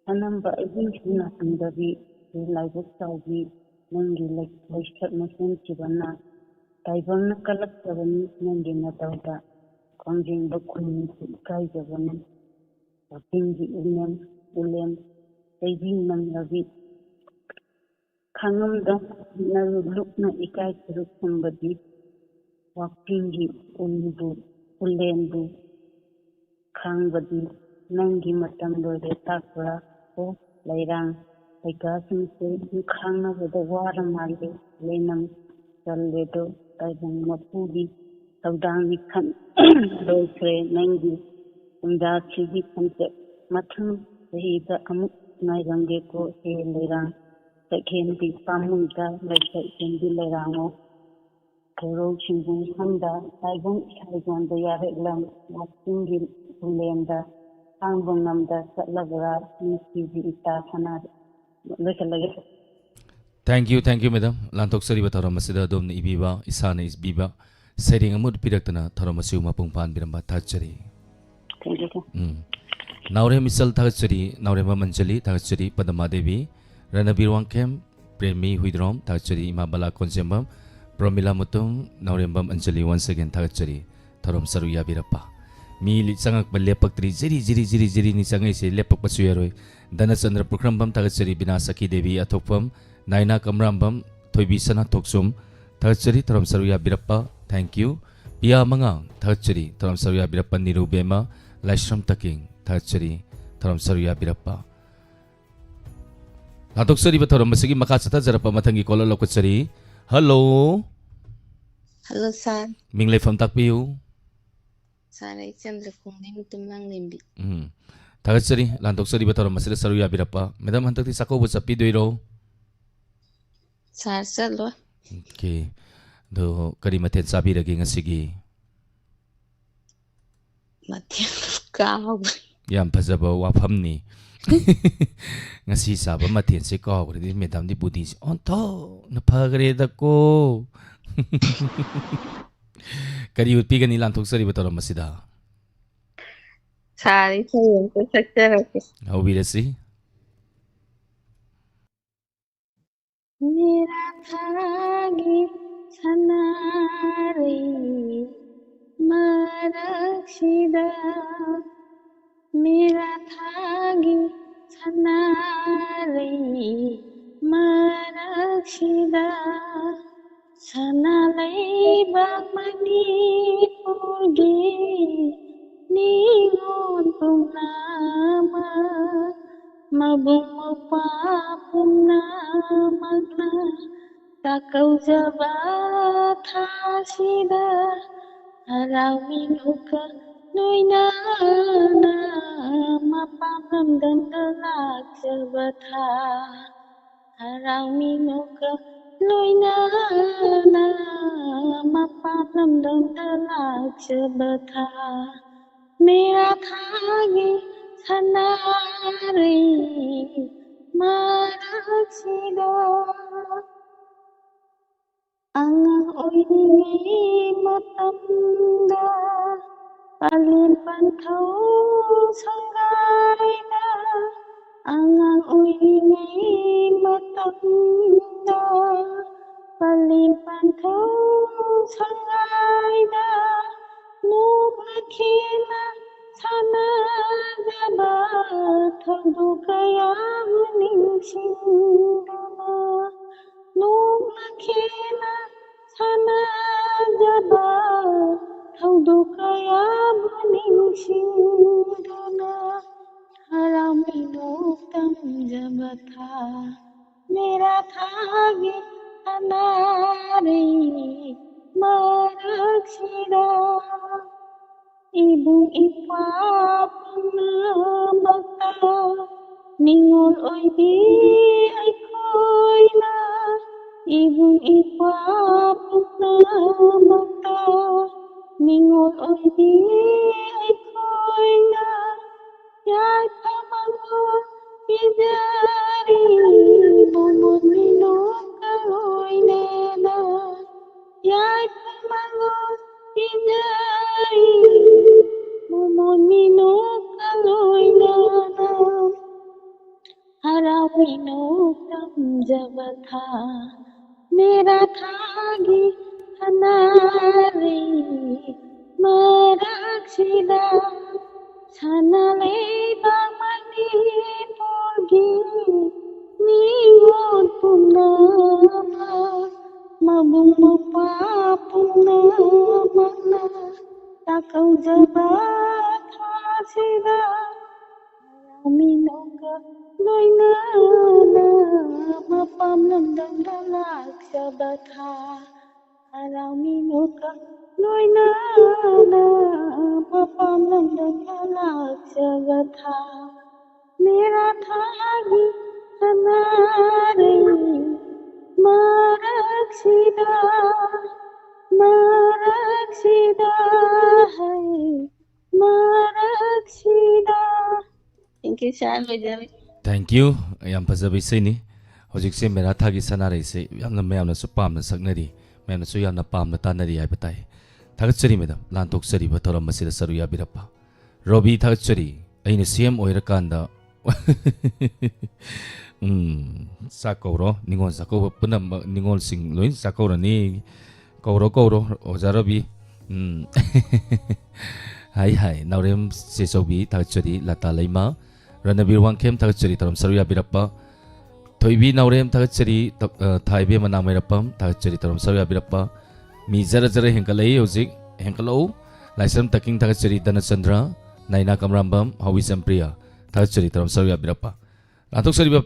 ꯑꯅꯝꯕ ꯑꯍꯤꯡꯁꯨ ꯅꯥꯍꯟꯗꯕꯤ, ꯂꯥꯏꯕꯛ ꯆꯥꯎꯕꯤ, ꯅꯪꯒꯤ ꯂꯩ- ꯂꯩꯁꯛ ꯃꯁꯦꯝꯈꯤꯕꯅ ꯇꯥꯏꯕꯪꯅ ꯀꯜꯂꯛꯆꯕꯅꯤ ꯅꯪꯒꯤ ꯅꯇꯧꯗ꯫ ꯈꯣꯡꯖꯦꯡꯕ ꯈꯨꯟꯅꯤꯁꯨ ꯏꯀꯥꯏꯖꯕꯅꯤ꯫ ꯋꯥꯛꯆꯤꯡꯒꯤ ꯎꯂꯦꯝ, ꯎꯂꯦꯝ ꯂꯩꯕꯤ ꯅꯪꯂꯕꯤ, ꯈꯥꯡꯉꯝꯗ ꯅꯪ ꯂꯨꯞꯅ ꯏꯀꯥꯏ ꯈꯨꯔꯨ ꯈꯨꯝꯕꯗꯤ꯫ ꯋꯥꯛꯆꯤꯡꯒꯤ ꯎꯟꯕꯨ, ꯎꯂꯦꯝꯕꯨ ꯈꯥꯡꯕꯗꯤ ꯅꯪꯒꯤ ꯃꯇꯝ ꯂꯣꯏꯔꯦ ꯇꯥꯛꯄ꯭ꯔꯥ? ꯑꯣ ꯂꯩꯔꯥꯡ, ꯂꯩꯀꯥꯁꯤꯡꯁꯦ ꯈꯥꯡꯅꯕꯗ ꯋꯥꯔ ꯃꯥꯜꯂꯦ꯫ ꯂꯩꯅꯝ ꯆꯜꯂꯦꯗꯣ ꯇꯥꯏꯕꯪ ꯃꯄꯨꯒꯤ ꯊꯧꯗꯥꯡꯅꯤ ꯈꯟ ꯂꯣꯏꯈ꯭ꯔꯦ ꯅꯪꯒꯤ ꯄꯨꯡꯖꯥꯁꯤꯒꯤ ꯈꯣꯡꯆꯠ꯫ ꯃꯊꯪ ꯆꯍꯤꯗ ꯑꯃꯨꯛ ꯉꯥꯏꯔꯝꯒꯦꯀꯣ ꯍꯦ ꯂꯩꯔꯥꯡ꯫ ꯆꯠꯈꯦꯟꯕꯤ ꯄꯥꯝꯃꯨꯗ ꯂꯩꯁꯛ ꯍꯦꯟꯕꯤ ꯂꯩꯔꯥꯡꯉꯣ꯫ ꯈꯣꯏꯔꯧ ꯁꯤꯡꯕꯨ ꯏꯐꯝꯗ ꯇꯥꯏꯕꯪ ꯏꯁꯥꯏꯒꯣꯟꯗ ꯌꯥꯔꯦꯛꯂꯝ ꯋꯥꯛꯆꯤꯡꯒꯤ ꯎꯂꯦꯟꯗ ꯈꯥꯡꯕ ꯉꯝꯗ ꯆꯠꯂꯕ꯭ꯔꯥ ꯅꯨꯡꯁꯤꯕꯤ ꯏꯇꯥ ꯁꯅꯥ ꯂꯣꯏꯁꯤꯜꯂꯒꯦ꯫ Thank you, thank you, madam. ꯂꯥꯟꯊꯣꯛꯆꯔꯤꯕ ꯊꯧꯔꯝ ꯑꯁꯤꯗ ꯑꯗꯣꯝꯅ ꯏꯕꯤꯕ, ꯏꯁꯥꯅ ꯏꯕꯤꯕ ꯁꯩꯔꯦꯡ ꯑꯃ ꯎꯠꯄꯤꯔꯛꯇꯅ ꯊꯧꯔꯝ ꯑꯁꯤꯕꯨ ꯃꯄꯨꯡ ꯐꯥꯍꯟꯕꯤꯔꯝꯕ ꯊꯥꯒꯠꯆꯔꯤ꯫ Thank you, sir. ꯎꯝ꯫ ꯅꯥꯎꯔꯦꯝ ꯏꯆꯜ ꯊꯥꯒꯠꯆꯔꯤ, ꯅꯥꯎꯔꯦꯝꯕꯝ ꯑꯟꯖꯂꯤ ꯊꯥꯒꯠꯆꯔꯤ, ꯄꯗꯃꯥ ꯗꯦꯕꯤ, ꯔꯅꯕꯤꯔ ꯋꯥꯡꯈꯦꯝ, ꯄ꯭ꯔꯦꯃꯤ ꯍꯨꯏꯗ꯭ꯔꯣꯝ ꯊꯥꯒꯠꯆꯔꯤ, ꯏꯃꯥ ꯕꯂꯥ ꯀꯣꯟꯖꯦꯝꯕꯝ, ꯄ꯭ꯔꯣꯃꯤꯂꯥ ꯃꯨꯇꯨꯝ, ꯅꯥꯎꯔꯦꯝꯕꯝ ꯑꯟꯖꯂꯤ once again ꯊꯥꯒꯠꯆꯔꯤ꯫ ꯊꯧꯔꯝ ꯁꯔꯨꯛ ꯌꯥꯕꯤꯔꯛꯄ꯫ ꯃꯤ ꯂꯤ- ꯆꯪꯉꯛꯄ ꯂꯦꯞꯄꯛꯇ꯭ꯔꯤ, ꯖꯤꯔꯤ ꯖꯤꯔꯤ ꯖꯤꯔꯤ ꯖꯤꯔꯤꯅꯤ ꯆꯪꯉꯛꯏꯁꯦ, ꯂꯦꯞꯄꯛꯄꯁꯨ ꯌꯥꯔꯣꯏ꯫ ꯙꯅꯆꯟꯗ꯭ꯔ ꯄꯨꯈ꯭ꯔꯝꯕꯝ ꯊꯥꯒꯠꯆꯔꯤ, ꯕꯤꯅꯥ ꯁꯈꯤ ꯗꯦꯕꯤ ꯑꯊꯣꯛꯐꯝ, ꯅꯥꯏꯅꯥ ꯀꯝꯔꯥꯝꯕꯝ, ꯊꯣꯏꯕꯤ ꯁꯅꯥꯊꯣꯛꯆꯨꯝ ꯊꯥꯒꯠꯆꯔꯤ, ꯊꯧꯔꯝ ꯁꯔꯨꯛ ꯌꯥꯕꯤꯔꯛꯄ꯫ Thank you꯫ ꯄꯤꯌꯥ ꯃꯉꯥꯡ ꯊꯥꯒꯠꯆꯔꯤ, ꯊꯧꯔꯝ ꯁꯔꯨꯛ ꯌꯥꯕꯤꯔꯛꯄ꯫ ꯅꯤꯔꯨ ꯕꯦꯝꯃ, ꯂꯥꯏꯁ꯭ꯔꯝ ꯇꯀꯤꯡ ꯊꯥꯒꯠꯆꯔꯤ, ꯊꯧꯔꯝ ꯁꯔꯨꯛ ꯌꯥꯕꯤꯔꯛꯄ꯫ ꯂꯥꯟꯊꯣꯛꯆꯔꯤꯕ ꯊꯧꯔꯝ ꯑꯁꯤꯒꯤ ꯃꯈꯥ ꯆꯠꯊꯖꯔꯛꯄ ꯃꯊꯪꯒꯤ caller ꯂꯧꯈꯠꯆꯔꯤ꯫ Hello꯫ Hello, sir. ꯃꯤꯡ ꯂꯩꯐꯝ ꯇꯥꯛꯄꯤꯌꯨ꯫ Sir, ꯑꯩ ꯆꯟꯗ꯭ꯔꯈꯣꯡꯗꯩ ꯃꯨꯇꯨꯝ ꯂꯥꯡꯂꯦꯝꯕꯤ꯫ ꯎꯝ꯫ ꯊꯥꯒꯠꯆꯔꯤ ꯂꯥꯟꯊꯣꯛꯆꯔꯤꯕ ꯊꯧꯔꯝ ꯑꯁꯤꯗ ꯁꯔꯨꯛ ꯌꯥꯕꯤꯔꯛꯄ꯫ ꯃꯦꯗꯥꯝ, ꯍꯟꯗꯛꯇꯤ ꯆꯥꯛꯀꯧꯕ ꯆꯠꯄꯤꯗꯣꯏꯔꯣ? ꯁꯥꯔ, ꯆꯠꯂꯣꯏ꯫ ꯑꯣꯀꯦ꯫ ꯑꯗꯣ ꯀꯔꯤ ꯃꯊꯦꯜ ꯆꯥꯕꯤꯔꯒꯦ ꯉꯁꯤꯒꯤ? ꯃꯊꯦꯜ ꯀꯥꯎꯒ꯭ꯔꯦ꯫ ꯌꯥꯝ ꯐꯖꯕ ꯋꯥꯐꯝꯅꯤ꯫ ꯉꯁꯤ ꯆꯥꯕ ꯃꯊꯦꯜꯁꯦ ꯀꯥꯎꯈ꯭ꯔꯗꯤ ꯃꯦꯗꯥꯝꯗꯤ ꯕꯨꯙꯤꯁꯦ ꯑꯣꯟꯊꯣꯛꯅ ꯐꯈ꯭ꯔꯦꯗꯀꯣ꯫ ꯀꯔꯤ ꯎꯠꯄꯤꯒꯅꯤ ꯂꯥꯟꯊꯣꯛꯆꯔꯤꯕ ꯊꯧꯔꯝ ꯑꯁꯤꯗ? ꯁꯥꯔ, ꯏꯁꯩ ꯑꯝꯇ ꯁꯛꯆꯔꯛꯀꯦ꯫ ꯍꯧꯕꯤꯔꯁꯤ꯫ ꯃꯦꯔꯥ ꯊꯥꯒꯤ ꯁꯅꯥꯔꯩ ꯃꯔꯛꯁꯤꯗ, ꯃꯦꯔꯥ ꯊꯥꯒꯤ ꯁꯅꯥꯔꯩ ꯃꯔꯛꯁꯤꯗ, ꯁꯅꯥ ꯂꯩꯕꯥꯛ ꯃꯅꯤꯄꯨꯔꯒꯤ ꯅꯤꯉꯣꯜ ꯄꯨꯝꯅꯃꯛ, ꯃꯕꯨꯡ ꯃꯧꯄ꯭ꯋꯥ ꯄꯨꯝꯅꯃꯛꯅ ꯆꯥꯛꯀꯧꯖꯕ ꯊꯥꯁꯤꯗ, ꯍꯔꯥꯎ ꯃꯤꯅꯣꯛꯀ ꯂꯣꯏꯅꯅ ꯃꯄꯥꯟ ꯂꯝꯗꯝꯗ ꯂꯥꯛꯆꯕ ꯊꯥ꯫ ꯍꯔꯥꯎ ꯃꯤꯅꯣꯛꯀ ꯂꯣꯏꯅꯅ ꯃꯄꯥꯟ ꯂꯝꯗꯝꯗ ꯂꯥꯛꯆꯕ ꯊꯥ꯫ ꯃꯦꯔꯥ ꯊꯥꯒꯤ ꯁꯅꯥꯔꯩ ꯃꯔꯛꯁꯤꯗ, ꯑꯉꯥꯡ ꯑꯣꯏꯔꯤꯉꯩ ꯃꯇꯝꯗ ꯄꯥꯂꯦꯝ ꯄꯟꯊꯧ ꯁꯪꯒꯥꯏꯗ, ꯑꯉꯥꯡ ꯑꯣꯏꯔꯤꯉꯩ ꯃꯇꯝꯗ ꯄꯥꯂꯦꯝ ꯄꯟꯊꯧ ꯁꯪꯒꯥꯏꯗ ꯅꯣꯛꯅ ꯈꯦꯅ ꯁꯥꯟꯅꯖꯕ ꯊꯧꯗꯣꯛ ꯀꯌꯥꯕꯨ ꯅꯤꯡꯁꯤꯡꯗꯨꯅ, ꯅꯣꯛꯅ ꯈꯦꯅ ꯁꯥꯟꯅꯖꯕ ꯊꯧꯗꯣꯛ ꯀꯌꯥꯕꯨ ꯅꯤꯡꯁꯤꯡꯗꯨꯅ, ꯍꯔꯥꯎ ꯃꯤꯅꯣꯛ ꯇꯝꯖꯕ ꯊꯥ꯫ ꯃꯦꯔꯥ ꯊꯥꯒꯤ ꯁꯅꯥꯔꯩ ꯃꯔꯛꯁꯤꯗ, ꯏꯕꯨꯡ ꯏꯄ꯭ꯋꯥ ꯄꯨꯝꯅꯃꯛ ꯅꯤꯡꯉꯣꯜ ꯑꯣꯏꯕꯤ ꯑꯩꯈꯣꯏꯅ ꯏꯕꯨꯡ ꯏꯄ꯭ꯋꯥ ꯄꯨꯝꯅꯃꯛꯇ ꯅꯤꯡꯉꯣꯜ ꯑꯣꯏꯕꯤ ꯑꯩꯈꯣꯏꯅ ꯌꯥꯏꯐ ꯃꯪꯒꯣꯜ ꯄꯤꯖꯔꯤ, ꯃꯃꯣꯟ ꯃꯤꯅꯣꯛꯀ ꯂꯣꯏꯅꯅ ꯌꯥꯏꯐ ꯃꯪꯒꯣꯜ ꯄꯤꯖꯔꯤ, ꯃꯃꯣꯟ ꯃꯤꯅꯣꯛꯀ ꯂꯣꯏꯅꯅ꯫ ꯍꯔꯥꯎ ꯃꯤꯅꯣꯛ ꯇꯝꯖꯕ ꯊꯥ, ꯃꯦꯔꯥ ꯊꯥꯒꯤ ꯁꯅꯥꯔꯩ ꯃꯔꯛꯁꯤꯗ ꯁꯅꯥ ꯂꯩꯕꯥꯛ ꯃꯅꯤꯄꯨꯔꯒꯤ ꯃꯤꯑꯣꯏ ꯄꯨꯝꯅꯃꯛ, ꯃꯕꯨꯡ ꯃꯧꯄ꯭ꯋꯥ ꯄꯨꯝꯅꯃꯛꯅ ꯆꯥꯛꯀꯧꯖꯕ ꯊꯥꯁꯤꯗ ꯍꯔꯥꯎꯃꯤꯅꯣꯒ ꯂꯣꯏꯅꯅ ꯃꯄꯥꯝ ꯂꯝꯗꯝꯗ ꯂꯥꯛꯆꯕ ꯊꯥ꯫ ꯍꯔꯥꯎꯃꯤꯅꯣꯒ ꯂꯣꯏꯅꯅ ꯃꯄꯥꯝ ꯂꯝꯗꯝꯗ ꯂꯥꯛꯆꯕ ꯊꯥ꯫ ꯃꯦꯔꯥ ꯊꯥꯒꯤ ꯁꯅꯥꯔꯩ ꯃꯔꯛꯁꯤꯗ, ꯃꯔꯛꯁꯤꯗ ꯍꯩ ꯃꯔꯛꯁꯤꯗ꯫ Thank you, sir. ꯂꯣꯏꯖꯔꯦ꯫ Thank you. ꯌꯥꯝ ꯐꯖꯕ ꯏꯁꯩꯅꯤ꯫ ꯍꯧꯖꯤꯛꯁꯦ ꯃꯦꯔꯥ ꯊꯥꯒꯤ ꯁꯅꯥꯔꯩꯁꯦ ꯌꯥꯝꯅ ꯃꯌꯥꯝꯅꯁꯨ ꯄꯥꯝꯅ ꯁꯛꯅꯔꯤ, ꯃꯌꯥꯝꯅꯁꯨ ꯌꯥꯝꯅ ꯄꯥꯝꯅ ꯇꯥꯅꯔꯤ ꯍꯥꯏꯕ ꯇꯥꯏ꯫ ꯊꯥꯒꯠꯆꯔꯤ ꯃꯦꯗꯥꯝ, ꯂꯥꯟꯊꯣꯛꯆꯔꯤꯕ ꯊꯧꯔꯝ ꯑꯁꯤꯗ ꯁꯔꯨꯛ ꯌꯥꯕꯤꯔꯛꯄ꯫ ꯔꯣꯕꯤ, ꯊꯥꯒꯠꯆꯔꯤ꯫ ꯑꯩꯅ ꯁꯤ ꯑꯦꯝ ꯑꯣꯏꯔꯀꯥꯟꯗ ꯎꯝ, ꯆꯥꯛ ꯀꯧꯔꯣ꯫ ꯅꯤꯉꯣꯜ ꯆꯥꯛꯀꯧꯕ ꯄꯨꯝꯅꯃꯛ, ꯅꯤꯉꯣꯜꯁꯤꯡ ꯂꯣꯏ ꯆꯥꯛꯀꯧꯔꯅꯤ꯫ ꯀꯧꯔꯣ, ꯀꯧꯔꯣ, ꯑꯣꯖꯥ ꯔꯣꯕꯤ꯫ ꯎꯝ꯫ ꯍꯥꯏ, ꯍꯥꯏ꯫ ꯅꯥꯎꯔꯦꯝ ꯆꯦꯆꯧꯕꯤ, ꯊꯥꯒꯠꯆꯔꯤ꯫ ꯂꯇꯥ ꯂꯩꯃ, ꯔꯅꯕꯤꯔ ꯋꯥꯡꯈꯦꯝ, ꯊꯥꯒꯠꯆꯔꯤ ꯊꯧꯔꯝ ꯁꯔꯨꯛ ꯌꯥꯕꯤꯔꯛꯄ꯫ ꯊꯣꯏꯕꯤ ꯅꯥꯎꯔꯦꯝ, ꯊꯥꯒꯠꯆꯔꯤ꯫ ꯇ-, ꯑ, ꯊꯥꯏꯕꯦꯝ ꯃꯅꯥꯃꯩꯔꯥꯄꯝ, ꯊꯥꯒꯠꯆꯔꯤ ꯊꯧꯔꯝ ꯁꯔꯨꯛ ꯌꯥꯕꯤꯔꯛꯄ꯫ ꯃꯤ ꯖꯔ ꯖꯔ ꯍꯦꯟꯒꯠꯂꯛꯏ ꯍꯧꯖꯤꯛ꯫ ꯍꯦꯟꯒꯠꯂꯛꯎ꯫ ꯂꯥꯏꯁ꯭ꯔꯝ ꯇꯥꯀꯤꯡ, ꯊꯥꯒꯠꯆꯔꯤ꯫ ꯙꯅꯆꯟꯗ꯭ꯔ, ꯅꯥꯏꯅꯥ ꯀꯃꯔꯥꯝꯕꯝ, ꯍꯥꯎꯏ ꯆꯝꯄ꯭ꯔꯤꯌꯥ, ꯊꯥꯒꯠꯆꯔꯤ ꯊꯧꯔꯝ ꯁꯔꯨꯛ ꯌꯥꯕꯤꯔꯛꯄ꯫ ꯂꯥꯟꯊꯣꯛꯆꯔꯤꯕ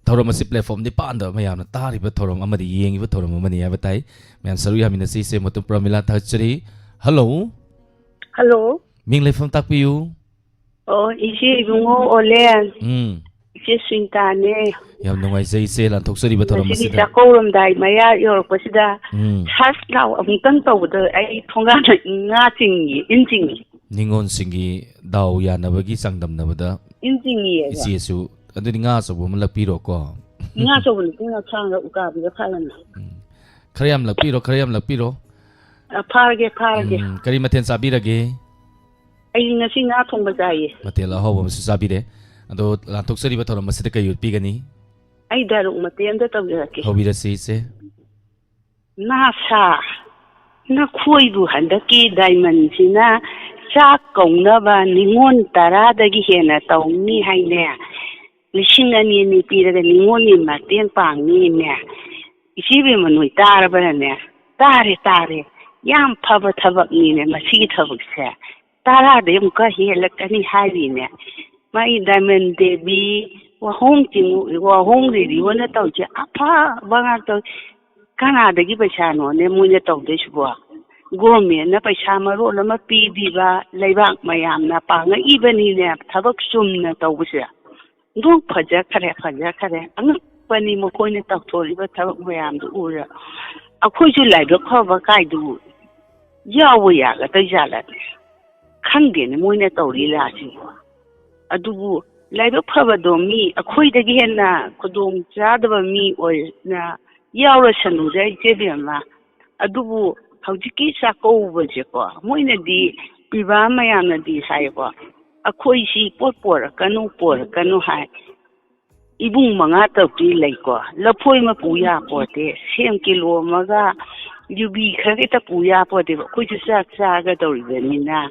ꯊꯧꯔꯝ ꯑꯁꯤ platform ꯅꯤꯄꯥꯟꯗ ꯃꯌꯥꯝꯅ ꯇꯥꯔꯤꯕ ꯊꯧꯔꯝ ꯑꯃꯗꯤ ꯌꯦꯡꯉꯤꯕ ꯊꯧꯔꯝ ꯑꯃꯅꯤ ꯍꯥꯏꯕ ꯇꯥꯏ꯫ ꯃꯌꯥꯝ ꯁꯔꯨꯛ ꯌꯥꯃꯤꯟꯅꯁꯤ꯫ ꯏꯆꯦ ꯃꯣꯇꯨ ꯄ꯭ꯔꯃꯤꯂꯥ, ꯊꯥꯒꯠꯆꯔꯤ꯫ ꯍꯜꯂꯣ꯫ ꯍꯜꯂꯣ꯫ ꯃꯤꯡ ꯂꯩꯐꯝ ꯇꯥꯛꯄꯤꯌꯨ꯫ ꯑꯣ, ꯏꯆꯦ ꯏꯕꯨꯡꯉꯣ ꯑꯣꯂꯦꯟ꯫ ꯎꯝ꯫ ꯏꯆꯦ ꯁꯨꯅꯤꯇꯥꯅꯦ꯫ ꯌꯥꯝ ꯅꯨꯡꯉꯥꯏꯖꯩ ꯏꯆꯦ, ꯂꯥꯟꯊꯣꯛꯆꯔꯤꯕ ꯊꯧꯔꯝ ꯉꯁꯤꯗꯤ ꯑꯁꯤꯗ꯫ ꯆꯥꯛꯀꯧꯔꯝꯗꯥꯏ ꯃꯌꯥ ꯌꯧꯔꯛꯄꯁꯤꯗ ꯎꯝ꯫ ꯁꯥꯁ ꯂꯥꯎ ꯑꯃꯨꯛꯇꯪ ꯇꯧꯕꯗ ꯑꯩ ꯊꯣꯡꯒꯥꯟꯗ ꯉꯥ ꯆꯤꯡꯉꯤ, ꯏꯟ ꯆꯤꯡꯉꯤ꯫ ꯅꯤꯉꯣꯜꯁꯤꯡꯒꯤ ꯗꯥꯎ ꯌꯥꯅꯕꯒꯤ ꯆꯥꯡꯗꯝꯅꯕꯗ ꯏꯟ ꯆꯤꯡꯉꯤꯑꯕ꯫ ꯏꯆꯦꯁꯨ ꯑꯗꯨꯗꯤ ꯉꯥ ꯑꯆꯧꯕ ꯑꯃ ꯂꯛꯄꯤꯔꯣꯀꯣ꯫ ꯉꯥ ꯑꯆꯧꯕ ꯅꯠꯇꯦ, ꯉꯥꯈꯥꯡꯒ ꯎꯀꯥꯕꯤꯒ ꯐꯥꯂꯝꯃꯤ꯫ ꯎꯝ꯫ ꯈꯔ ꯌꯥꯝ ꯂꯛꯄꯤꯔꯣ, ꯈꯔ ꯌꯥꯝ ꯂꯛꯄꯤꯔꯣ꯫ ꯑ, ꯐꯥꯔꯒꯦ, ꯐꯥꯔꯒꯦ꯫ ꯎꯝ, ꯀꯔꯤ ꯃꯊꯦꯜ ꯆꯥꯕꯤꯔꯒꯦ? ꯑꯩ ꯉꯁꯤ ꯉꯥ ꯊꯣꯡꯕ ꯆꯥꯏꯌꯦ꯫ ꯃꯊꯦꯜ ꯑꯍꯥꯎꯕ ꯑꯃꯁꯨ ꯆꯥꯕꯤꯔꯦ꯫ ꯑꯗꯣ ꯂꯥꯟꯊꯣꯛꯆꯔꯤꯕ ꯊꯧꯔꯝ ꯑꯁꯤꯗ ꯀꯩ ꯎꯠꯄꯤꯒꯅꯤ? ꯑꯩ ꯗꯥꯏꯂꯣꯛ ꯃꯇꯦꯛ ꯑꯝꯇ ꯇꯧꯖꯔꯛꯀꯦ꯫ ꯍꯧꯕꯤꯔꯁꯤ ꯏꯆꯦ꯫ ꯅꯥꯁꯥ, ꯅꯈꯣꯏꯕꯨ ꯍꯟꯗꯛꯀꯤ ꯗꯥꯏꯃꯟꯁꯤꯅ ꯆꯥꯛ ꯀꯧꯅꯕ ꯅꯤꯉꯣꯜ ꯇꯔꯥꯗꯒꯤ ꯍꯦꯟꯅ ꯇꯧꯅꯤ ꯍꯥꯏꯅꯦ꯫ ꯂꯤꯁꯤꯡ ꯑꯅꯤ ꯑꯅꯤ ꯄꯤꯔꯒ ꯅꯤꯉꯣꯜꯒꯤ ꯃꯇꯦꯡ ꯄꯥꯡꯅꯤꯅꯦ꯫ ꯏꯆꯦ ꯏꯕꯦꯝꯃ, ꯅꯣꯏ ꯇꯥꯔꯕꯅꯅꯦ? ꯇꯥꯔꯦ, ꯇꯥꯔꯦ꯫ ꯌꯥꯝ ꯐꯕ ꯊꯕꯛꯅꯤꯅꯦ ꯃꯁꯤꯒꯤ ꯊꯕꯛꯁꯦ꯫ ꯇꯔꯥꯗꯩ ꯑꯃꯨꯛꯀ ꯍꯦꯜꯂꯛꯀꯅꯤ ꯍꯥꯏꯔꯤꯅꯦ꯫ ꯃꯥꯒꯤ ꯗꯥꯏꯃꯟ ꯗꯦꯕꯤ, ꯋꯥꯍꯣꯡ ꯆꯤꯡ, ꯋꯥꯍꯣꯡ ꯔꯦꯗꯤꯑꯣꯅ ꯇꯧꯔꯤꯁꯦ ꯑꯐꯕ ꯉꯥꯛꯇ꯫ ꯀꯅꯥꯗꯒꯤ ꯄꯩꯁꯥꯅꯣꯅꯦ ꯃꯣꯏꯅ ꯇꯧꯗꯣꯏꯁꯤꯕꯣ? ꯒꯣꯔꯃꯦꯟꯅ ꯄꯩꯁꯥ ꯃꯔꯣꯜ ꯑꯃ ꯄꯤꯕꯤꯕ, ꯂꯩꯕꯥꯛ ꯃꯌꯥꯝꯅ ꯄꯥꯡꯉꯛꯏꯕꯅꯤꯅꯦ ꯊꯕꯛ ꯆꯨꯝꯅ ꯇꯧꯕꯁꯦ꯫ ꯑꯗꯨ ꯐꯖꯈ꯭ꯔꯦ, ꯐꯖꯈ꯭ꯔꯦ꯫ ꯑꯉꯛꯄꯅꯤ ꯃꯈꯣꯏꯅ ꯇꯧꯊꯣꯔꯤꯕ ꯊꯕꯛ ꯃꯌꯥꯝꯗꯨ ꯎꯔ꯫ ꯑꯩꯈꯣꯏꯁꯨ ꯂꯥꯏꯕꯛ ꯐꯕ ꯀꯥꯏꯗꯨ ꯌꯥꯎꯕ ꯌꯥꯒꯗꯣꯏ ꯖꯥꯠꯂꯅꯦ? ꯈꯪꯗꯦꯅꯦ ꯃꯣꯏꯅ ꯇꯧꯔꯤ ꯂꯤꯂꯥꯁꯤꯕꯨ꯫ ꯑꯗꯨꯕꯨ ꯂꯥꯏꯕꯛ ꯐꯕꯗꯣ ꯃꯤ ꯑꯩꯈꯣꯏꯗꯒꯤ ꯍꯦꯟꯅ ꯈꯨꯗꯣꯡ ꯆꯥꯗꯕ ꯃꯤ ꯑꯣꯏꯅ ꯌꯥꯎꯔꯁꯅꯨꯗ ꯏꯆꯦ ꯕꯦꯝꯃ꯫ ꯑꯗꯨꯕꯨ ꯍꯧꯖꯤꯛꯀꯤ ꯆꯥꯛꯀꯧꯕꯁꯦꯀꯣ, ꯃꯣꯏꯅꯗꯤ ꯄꯤꯕꯥ ꯃꯌꯥꯝꯅꯗꯤ ꯍꯥꯏꯀꯣ, "ꯑꯩꯈꯣꯏꯁꯤ ꯄꯣꯠ ꯄꯣꯔꯛꯀꯅꯨ, ꯄꯣꯔꯛꯀꯅꯨ" ꯍꯥꯏ꯫ ꯏꯕꯨꯡ ꯃꯉꯥ ꯇꯔꯨꯛꯇꯤ ꯂꯩꯀꯣ, ꯂꯐꯣꯏ ꯑꯃ ꯄꯨ ꯌꯥꯄꯣꯠꯇꯦ, ꯁꯦꯝ ꯀꯤꯂꯣ ꯑꯃꯒ ꯌꯨꯕꯤ ꯈꯔ ꯈꯤꯇ ꯄꯨ ꯌꯥꯄꯣꯠꯇꯦꯕ꯫ ꯑꯩꯈꯣꯏꯁꯨ ꯆꯥꯛ ꯆꯥꯒꯗꯧꯔꯤꯕꯅꯤꯅ,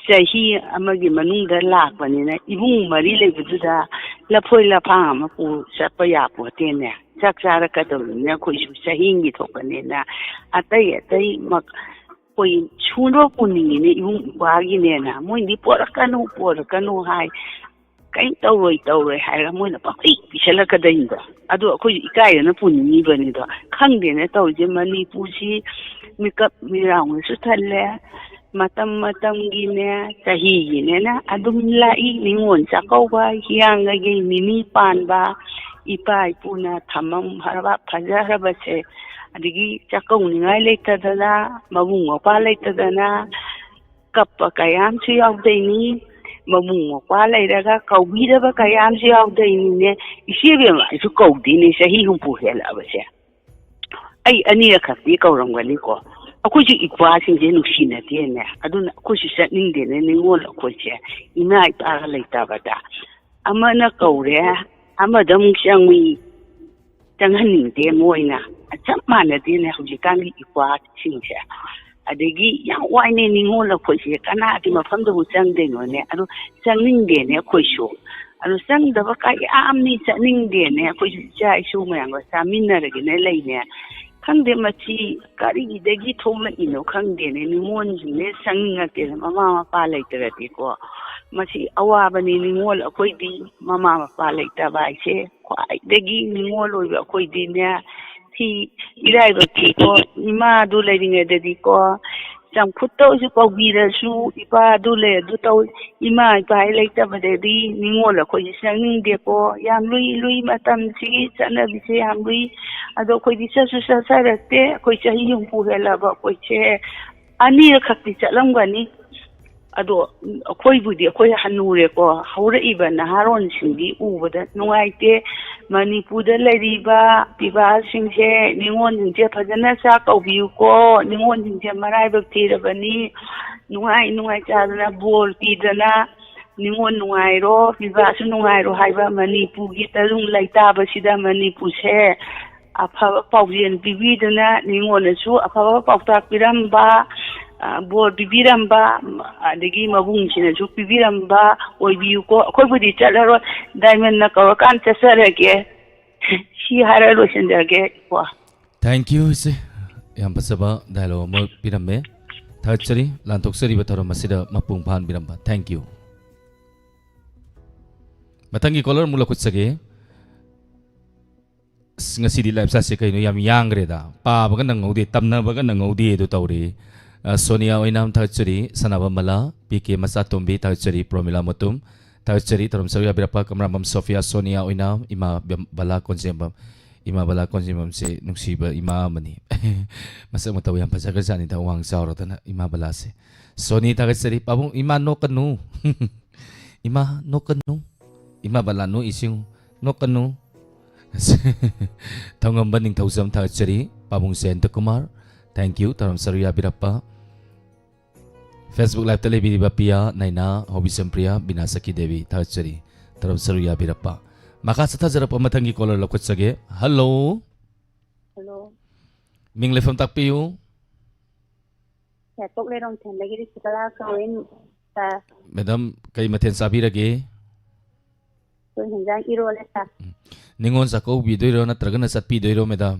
ꯆꯍꯤ ꯑꯃꯒꯤ ꯃꯅꯨꯡꯗ ꯂꯥꯛꯄꯅꯤꯅ, ꯏꯕꯨꯡ ꯃꯔꯤ ꯂꯩꯕꯗꯨꯗ ꯂꯐꯣꯏ ꯂꯐꯥꯡ ꯑꯃ ꯄꯨ ꯆꯠꯄ ꯌꯥꯄꯣꯠꯇꯦꯅꯦ꯫ ꯆꯥꯛ ꯆꯥꯔꯛꯀꯗꯧꯔꯤꯕꯅꯤꯅ, ꯑꯩꯈꯣꯏꯁꯨ ꯆꯍꯤ ꯑꯃꯒꯤ ꯊꯣꯛꯄꯅꯤꯅ, ꯑꯇꯩ ꯑꯇꯩ ꯃꯛ-, ꯑꯩꯈꯣꯏ ꯁꯨꯅꯕ ꯄꯨꯅꯤꯡꯉꯤꯅꯦ ꯏꯕꯨꯡ ꯏꯄ꯭ꯋꯥꯒꯤꯅꯦꯅ꯫ ꯃꯣꯏꯗꯤ "ꯄꯣꯔꯛꯀꯅꯨ, ꯄꯣꯔꯛꯀꯅꯨ" ꯍꯥꯏ꯫ ꯀꯩꯝ ꯇꯧꯔꯣꯏ, ꯇꯧꯔꯣꯏ ꯍꯥꯏꯔꯒ ꯃꯣꯏꯅ ꯄꯪꯄꯤ ꯄꯤꯁꯜꯂꯛꯀꯗꯣꯏꯅꯤꯗꯣ꯫ ꯑꯗꯣ ꯑꯩꯈꯣꯏꯁꯨ ꯏꯀꯥꯏꯗꯅ ꯄꯨꯅꯤꯡꯉꯤꯕꯅꯤꯗꯣ꯫ ꯈꯪꯗꯦꯅꯦ ꯇꯧꯔꯤꯁꯦ, ꯃꯅꯤꯄꯨꯔꯁꯤ ꯃꯤꯀꯞ ꯃꯤꯔꯥꯎꯅꯁꯨ ꯊꯜꯂꯦ, ꯃꯇꯝ ꯃꯇꯝꯒꯤꯅꯦ, ꯆꯍꯤꯒꯤꯅꯦꯅ ꯑꯗꯨꯝ ꯂꯥꯛꯏ꯫ ꯅꯤꯉꯣꯜ ꯆꯥꯛꯀꯧꯕ, ꯍꯤꯌꯥꯡꯒꯩꯒꯤ ꯅꯤꯅꯤ ꯄꯥꯟꯕ, ꯏꯄꯥ ꯏꯄꯨꯅ ꯊꯝꯃꯝꯈ꯭ꯔꯕ ꯐꯖꯈ꯭ꯔꯕꯁꯦ, ꯑꯗꯒꯤ ꯆꯥꯛꯀꯧꯅꯤꯡꯉꯥꯏ ꯂꯩꯇꯗꯅ, ꯃꯕꯨꯡ ꯃꯧꯄ꯭ꯋꯥ ꯂꯩꯇꯗꯅ ꯀꯞꯄ ꯀꯌꯥ ꯑꯃꯁꯨ ꯌꯥꯎꯗꯣꯏꯅꯤ꯫ ꯃꯕꯨꯡ ꯃꯧꯄ꯭ꯋꯥ ꯂꯩꯔꯒ ꯀꯧꯕꯤꯗꯕ ꯀꯌꯥ ꯑꯃꯁꯨ ꯌꯥꯎꯗꯣꯏꯅꯤꯅꯦ꯫ ꯏꯆꯦ ꯕꯦꯝꯃ ꯑꯩꯁꯨ ꯀꯧꯗꯦꯅꯦ, ꯆꯍꯤ ꯍꯨꯝꯐꯨ ꯍꯦꯜꯂꯛꯑꯕꯁꯦ꯫ ꯑꯩ ꯑꯅꯤꯔꯛ ꯈꯛꯇꯤ ꯀꯧꯔꯝꯒꯅꯤꯀꯣ꯫ ꯑꯩꯈꯣꯏꯁꯨ ꯏꯄ꯭ꯋꯥꯁꯤꯡꯁꯦ ꯅꯨꯡꯁꯤꯅꯗꯦꯅꯦ, ꯑꯗꯨꯅ ꯑꯩꯈꯣꯏꯁꯨ ꯆꯠꯅꯤꯡꯗꯦꯅꯦ ꯅꯤꯉꯣꯜ ꯑꯩꯈꯣꯏꯁꯦ, ꯏꯃꯥ ꯏꯄꯥꯒ ꯂꯩꯇꯕꯗ꯫ ꯑꯃꯅ ꯀꯧꯔꯦ, ꯑꯃꯗ ꯑꯃꯨꯛ ꯆꯪꯉꯨꯏ, ꯆꯪꯍꯟꯅꯤꯡꯗꯦ ꯃꯣꯏꯅ꯫ ꯆꯞ ꯃꯥꯟꯅꯗꯦꯅꯦ ꯍꯧꯖꯤꯛꯀꯥꯟꯒꯤ ꯏꯄ꯭ꯋꯥꯁꯤꯡꯁꯦ꯫ ꯑꯗꯒꯤ ꯌꯥꯝ ꯋꯥꯏꯅꯦ ꯅꯤꯉꯣꯜ ꯑꯩꯈꯣꯏꯁꯦ, ꯀꯅꯥꯒꯤ ꯃꯐꯝꯗꯕꯨ ꯆꯪꯗꯣꯏꯅꯣꯅꯦ? ꯑꯗꯨ ꯆꯪꯅꯤꯡꯗꯦꯅꯦ ꯑꯩꯈꯣꯏꯁꯨ꯫ ꯑꯗꯨ ꯆꯪꯗꯕ ꯀꯌꯥꯝꯅꯤ, ꯆꯠꯅꯤꯡꯗꯦꯅꯦ꯫ ꯑꯩꯈꯣꯏꯁꯨ ꯏꯆꯥ ꯏꯁꯨ ꯃꯌꯥꯝꯒ ꯆꯥꯃꯤꯟꯅꯔꯒꯦꯅ ꯂꯩꯅꯦ꯫ ꯈꯪꯗꯦ ꯃꯁꯤ ꯀꯔꯤꯗꯒꯤ ꯊꯣꯛꯂꯛꯏꯅꯣ ꯈꯪꯗꯦꯅꯦ, ꯅꯤꯉꯣꯜꯁꯤꯡꯅꯦ ꯆꯪꯅꯤꯡꯉꯛꯇꯦꯅꯦ, ꯃꯃꯥ ꯃꯄꯥ ꯂꯩꯇ꯭ꯔꯗꯤꯀꯣ꯫ ꯃꯁꯤ ꯑꯋꯥꯕꯅꯤ ꯅꯤꯉꯣꯜ ꯑꯩꯈꯣꯏꯗꯤ, ꯃꯃꯥ ꯃꯄꯥ ꯂꯩꯇꯕ ꯍꯥꯏꯁꯦ꯫ ꯈ꯭ꯋꯥꯏꯗꯒꯤ ꯅꯤꯉꯣꯜ ꯑꯣꯏꯕ ꯑꯩꯈꯣꯏꯗꯤꯅꯦ, ꯁꯤ ꯏꯔꯥꯏꯕꯛ ꯊꯤꯀꯣ, ꯏꯃꯥꯗꯨ ꯂꯩꯔꯤꯉꯩꯗꯗꯤꯀꯣ, ꯆꯝꯐꯨꯠꯇ ꯑꯣꯏꯁꯨ ꯀꯧꯕꯤꯔꯁꯨ, ꯏꯄꯥꯗꯨ ꯂꯩ ꯑꯗꯨ ꯇꯧ, ꯏꯃꯥ ꯏꯄꯥ ꯍꯦꯛ ꯂꯩꯇꯕꯗꯗꯤ ꯅꯤꯉꯣꯜ ꯑꯩꯈꯣꯏꯁꯦ ꯆꯪꯅꯤꯡꯗꯦꯀꯣ꯫ ꯌꯥꯝ ꯂꯨꯏ, ꯂꯨꯏ, ꯃꯇꯝꯁꯤꯒꯤ ꯆꯠꯅꯕꯤꯁꯦ ꯌꯥꯝ ꯂꯨꯏ꯫ ꯑꯗꯣ ꯑꯩꯈꯣꯏꯗꯤ ꯆꯠꯁꯨ ꯆꯠꯆꯔꯛꯇꯦ꯫ ꯑꯩꯈꯣꯏ ꯆꯍꯤ ꯍꯨꯝꯐꯨ ꯍꯦꯜꯂꯕ ꯑꯩꯈꯣꯏꯁꯦ ꯑꯅꯤꯔꯛ ꯈꯛꯇꯤ ꯆꯠꯂꯝꯒꯅꯤ꯫ ꯑꯗꯣ ꯑꯩꯈꯣꯏꯕꯨꯗꯤ, ꯑꯩꯈꯣꯏ ꯍꯟꯅꯨꯔꯦꯀꯣ, ꯍꯧꯔꯛꯏꯕ ꯅꯍꯥꯔꯣꯟꯁꯤꯡꯗꯤ ꯎꯕꯗ ꯅꯨꯡꯉꯥꯏꯇꯦ꯫ ꯃꯅꯤꯄꯨꯔꯗ ꯂꯩꯔꯤꯕ ꯄꯤꯕꯥꯁꯤꯡꯁꯦ, ꯅꯤꯉꯣꯜꯁꯤꯡꯁꯦ ꯐꯖꯅ ꯆꯥꯛ ꯀꯧꯕꯤꯌꯨꯀꯣ꯫ ꯅꯤꯉꯣꯜꯁꯤꯡꯁꯦ ꯃꯔꯥꯏꯕꯛ ꯊꯤꯔꯕꯅꯤ꯫ ꯅꯨꯡꯉꯥꯏ ꯅꯨꯡꯉꯥꯏ ꯆꯥꯗꯅ ꯕꯣꯔ ꯄꯤꯗꯅ, ꯅꯤꯉꯣꯜ ꯅꯨꯡꯉꯥꯏꯔꯣ, ꯄꯤꯕꯥꯁꯨ ꯅꯨꯡꯉꯥꯏꯔꯣ ꯍꯥꯏꯕ ꯃꯅꯤꯄꯨꯔꯒꯤ ꯇꯔꯨꯡ ꯂꯩꯇꯥꯕꯁꯤꯗ ꯃꯅꯤꯄꯨꯔꯁꯦ ꯑꯐꯕ ꯄꯥꯎꯖꯦꯜ ꯄꯤꯕꯤꯗꯨꯅ, ꯅꯤꯉꯣꯜꯅꯁꯨ ꯑꯐꯕ ꯄꯥꯎꯇꯥꯛ ꯄꯤꯔꯝꯕ, ꯑ, ꯕꯣꯔ ꯄꯤꯕꯤꯔꯝꯕ, ꯑꯗꯒꯤ ꯃꯕꯨꯡꯁꯤꯅꯁꯨ ꯄꯤꯕꯤꯔꯝꯕ ꯑꯣꯏꯕꯤꯌꯨꯀꯣ꯫ ꯑꯩꯈꯣꯏꯕꯨꯗꯤ ꯆꯠꯂꯔꯣꯏ, ꯗꯥꯏꯃꯟꯅ ꯀꯧꯔꯀꯥꯟꯗ ꯆꯠꯆꯔꯒꯦ꯫ ꯁꯤ ꯍꯥꯏꯔ ꯂꯣꯏꯁꯤꯟꯖꯔꯒꯦ ꯀꯣ꯫ Thank you, ꯏꯆꯦ꯫ ꯌꯥꯝ ꯐꯖꯕ dialogue ꯑꯃ ꯄꯤꯔꯝꯃꯦ꯫ ꯊꯥꯒꯠꯆꯔꯤ, ꯂꯥꯟꯊꯣꯛꯆꯔꯤꯕ ꯊꯧꯔꯝ ꯑꯁꯤꯗ ꯃꯄꯨꯡ ꯐꯥꯍꯟꯕꯤꯔꯝꯕ꯫ Thank you꯫ ꯃꯊꯪꯒꯤ caller ꯑꯃꯨꯛ ꯂꯧꯈꯠꯆꯒꯦ꯫ ꯑꯁ, ꯉꯁꯤꯗꯤ live chatꯁꯦ ꯀꯩꯅꯣ ꯌꯥꯝ ꯌꯥꯡꯈ꯭ꯔꯦꯗ꯫ ꯄꯥꯕꯒ ꯅꯪꯍꯧꯗꯦ, ꯇꯝꯅꯕꯒ ꯅꯪꯍꯧꯗꯦ ꯑꯗꯨ ꯇꯧꯔꯤ꯫ ꯑ, ꯁꯣꯅꯤꯌꯥ ꯑꯣꯏꯅꯥꯝ ꯊꯥꯒꯠꯆꯔꯤ, ꯁꯅꯥꯕꯝ ꯃꯂꯥ, ꯄꯤ ꯀꯦ ꯃꯆꯥꯇꯣꯝꯕꯤ ꯊꯥꯒꯠꯆꯔꯤ, ꯄ꯭ꯔꯣꯃꯤꯂꯥ ꯃꯇꯨꯝ ꯊꯥꯒꯠꯆꯔꯤ, ꯊꯧꯔꯝ ꯁꯔꯨꯛ ꯌꯥꯕꯤꯔꯛꯄ ꯀꯃꯂꯥꯕꯝ ꯁꯣꯐꯤꯌꯥ, ꯁꯣꯅꯤꯌꯥ ꯑꯣꯏꯅꯥꯝ, ꯏꯃꯥ ꯕꯦꯝ-, ꯕꯂꯥ ꯀꯣꯟꯖꯦꯝꯕꯝ, ꯏꯃꯥ ꯕꯂꯥ ꯀꯣꯟꯖꯦꯝꯕꯝꯁꯦ ꯅꯨꯡꯁꯤꯕ ꯏꯃꯥ ꯑꯃꯅꯤ꯫ ꯃꯁꯛ ꯃꯇꯧ ꯌꯥꯝ ꯐꯖꯈ꯭ꯔꯖꯥꯠꯅꯤꯗ, ꯋꯥꯡ ꯆꯥꯎꯔꯗꯅ ꯏꯃꯥ ꯕꯂꯥꯁꯦ꯫ ꯁꯣꯅꯤ ꯊꯥꯒꯠꯆꯔꯤ, ꯄꯥꯕꯨꯡ, ꯏꯃꯥ ꯅꯣꯛꯀꯅꯨ꯫ ꯏꯃꯥ ꯅꯣꯛꯀꯅꯨ꯫ ꯏꯃꯥ ꯕꯂꯥ ꯅꯣꯛꯏꯁꯤꯡ ꯅꯣꯛꯀꯅꯨ꯫ ꯊꯧꯉꯝꯕ ꯅꯤꯡꯊꯧꯖꯝ ꯊꯥꯒꯠꯆꯔꯤ꯫ ꯄꯥꯕꯨꯡ ꯖꯌꯟꯇ ꯀꯨꯃꯥꯔ, thank you, ꯊꯧꯔꯝ ꯁꯔꯨꯛ ꯌꯥꯕꯤꯔꯛꯄ꯫ Facebook Live-ꯇ ꯂꯩꯕꯤꯔꯤꯕ ꯄꯤꯌꯥ, ꯅꯥꯏꯅꯥ, ꯍꯣꯕꯤꯁꯝ ꯄ꯭ꯔꯤꯌꯥ, ꯕꯤꯅꯥ ꯁꯈꯤ ꯗꯦꯕꯤ ꯊꯥꯒꯠꯆꯔꯤ꯫ ꯊꯧꯔꯝ ꯁꯔꯨꯛ ꯌꯥꯕꯤꯔꯛꯄ꯫ ꯃꯈꯥ ꯆꯠꯊꯖꯔꯛꯄ ꯃꯊꯪꯒꯤ caller ꯂꯧꯈꯠꯆꯒꯦ꯫ Hello꯫ Hello꯫ ꯃꯤꯡ ꯂꯩꯐꯝ ꯇꯥꯛꯄꯤꯌꯨ꯫ ꯌꯥꯏꯄꯣꯛ ꯂꯩꯔꯣꯡꯊꯦꯝꯗꯒꯤꯗꯤ ꯁꯤꯕꯂꯥ ꯀꯧꯏ, ꯁꯥꯔ꯫ Madam, ꯀꯩ ꯃꯊꯦꯜ ꯆꯥꯕꯤꯔꯒꯦ? ꯑꯩꯈꯣꯏ ꯍꯤꯟꯖꯥꯡ ꯏꯔꯣꯜꯂꯦ, ꯁꯥꯔ꯫ ꯎꯝ꯫ ꯅꯤꯉꯣꯜ ꯆꯥꯛꯀꯧꯕꯤꯗꯣꯏꯔꯣ ꯅꯠꯇ꯭ꯔꯒꯅ ꯆꯠꯄꯤꯗꯣꯏꯔꯣ, madam?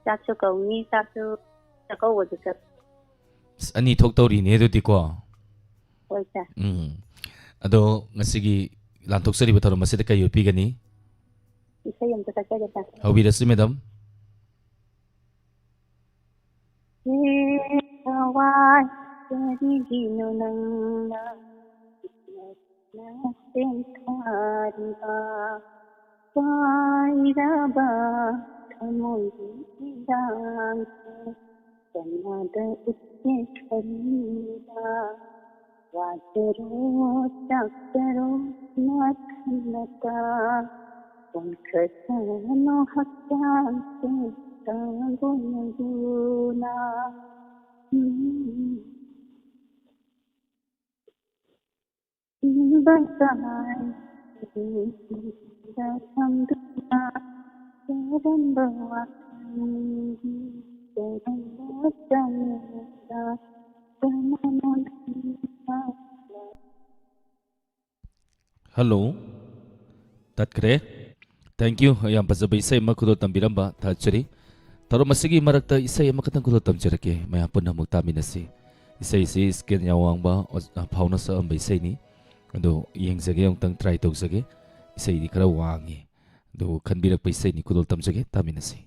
ꯆꯥꯛꯁꯨ ꯀꯧꯅꯤ, ꯆꯥꯛꯁꯨ ꯆꯥꯛꯀꯧꯕꯁꯨ ꯆꯠ- ꯑꯁ, ꯑꯅꯤ ꯊꯣꯛꯇꯧꯔꯤꯅꯦ ꯑꯗꯨꯗꯤꯀꯣ꯫ ꯍꯣꯏ, ꯁꯥꯔ꯫ ꯎꯝ꯫ ꯑꯗꯣ ꯉꯁꯤꯒꯤ ꯂꯥꯟꯊꯣꯛꯆꯔꯤꯕ ꯊꯧꯔꯝ ꯑꯁꯤꯗ ꯀꯩ ꯎꯠꯄꯤꯒꯅꯤ? ꯏꯁꯩ ꯑꯝꯇ ꯁꯛꯆꯒꯦ, ꯁꯥꯔ꯫ ꯍꯧꯕꯤꯔꯁꯤ, madam꯫ ꯍꯦ ꯊꯋꯥꯏ, ꯀꯔꯤꯒꯤꯅꯣ ꯅꯪꯅ ꯏꯛꯅ ꯆꯦꯟꯊꯔꯤꯕ? ꯀꯥꯏꯔꯕ ꯊꯃꯣꯏꯒꯤ ꯏꯔꯥꯡꯁꯦ ꯀꯅꯥꯗ ꯎꯠꯀꯦ ꯈꯜꯂꯤꯕ? ꯋꯥꯖꯔꯣ, ꯆꯥꯛꯆꯔꯣ, ꯅꯥꯊꯪꯅꯇ ꯑꯣꯟꯈꯠꯆꯅꯣ ꯍꯛꯆꯥꯡꯁꯦ ꯇꯥꯡꯒꯣꯟꯗꯨꯅ꯫ ꯎꯝ꯫ ꯏꯪꯕ ꯀꯃꯥꯏ ꯏꯪꯕ ꯊꯝꯗꯨꯅ ꯀꯔꯝꯕ ꯋꯥꯈꯜꯒꯤ ꯀꯔꯝꯕ ꯆꯥꯡꯗ ꯀꯅꯥꯅꯣ ꯅꯪꯅ Hello꯫ ꯇꯠꯈ꯭ꯔꯦ꯫ Thank you꯫ ꯌꯥꯝ ꯐꯖꯕ ꯏꯁꯩ ꯑꯃ ꯈꯨꯗꯣꯜ ꯇꯝꯕꯤꯔꯝꯕ ꯊꯥꯒꯠꯆꯔꯤ꯫ ꯊꯧꯔꯝ ꯑꯁꯤꯒꯤ ꯃꯔꯛꯇ ꯏꯁꯩ ꯑꯃꯈꯛꯇꯪ ꯈꯨꯗꯣꯜ ꯇꯝꯖꯔꯛꯀꯦ꯫ ꯃꯌꯥꯝ ꯄꯨꯟꯅ ꯑꯃꯨꯛ ꯇꯥꯃꯤꯟꯅꯁꯤ꯫ ꯏꯁꯩꯁꯤ ꯏꯁꯀꯦꯟ ꯌꯥꯝ ꯋꯥꯡꯕ ꯑꯣꯖꯥ ꯐꯥꯎꯅ ꯁꯛꯑꯝꯕ ꯏꯁꯩꯅꯤ꯫ ꯑꯗꯣ ꯌꯦꯡꯖꯒꯦ, ꯑꯃꯨꯛꯇꯪ try ꯇꯧꯖꯒꯦ꯫ ꯏꯁꯩꯗꯤ ꯈꯔ ꯋꯥꯡꯉꯤ꯫ ꯑꯗꯨꯕꯨ ꯈꯟꯕꯤꯔꯛꯄ ꯏꯁꯩꯅꯤ, ꯈꯨꯗꯣꯜ ꯇꯝꯖꯒꯦ꯫ ꯇꯥꯃꯤꯟꯅꯁꯤ꯫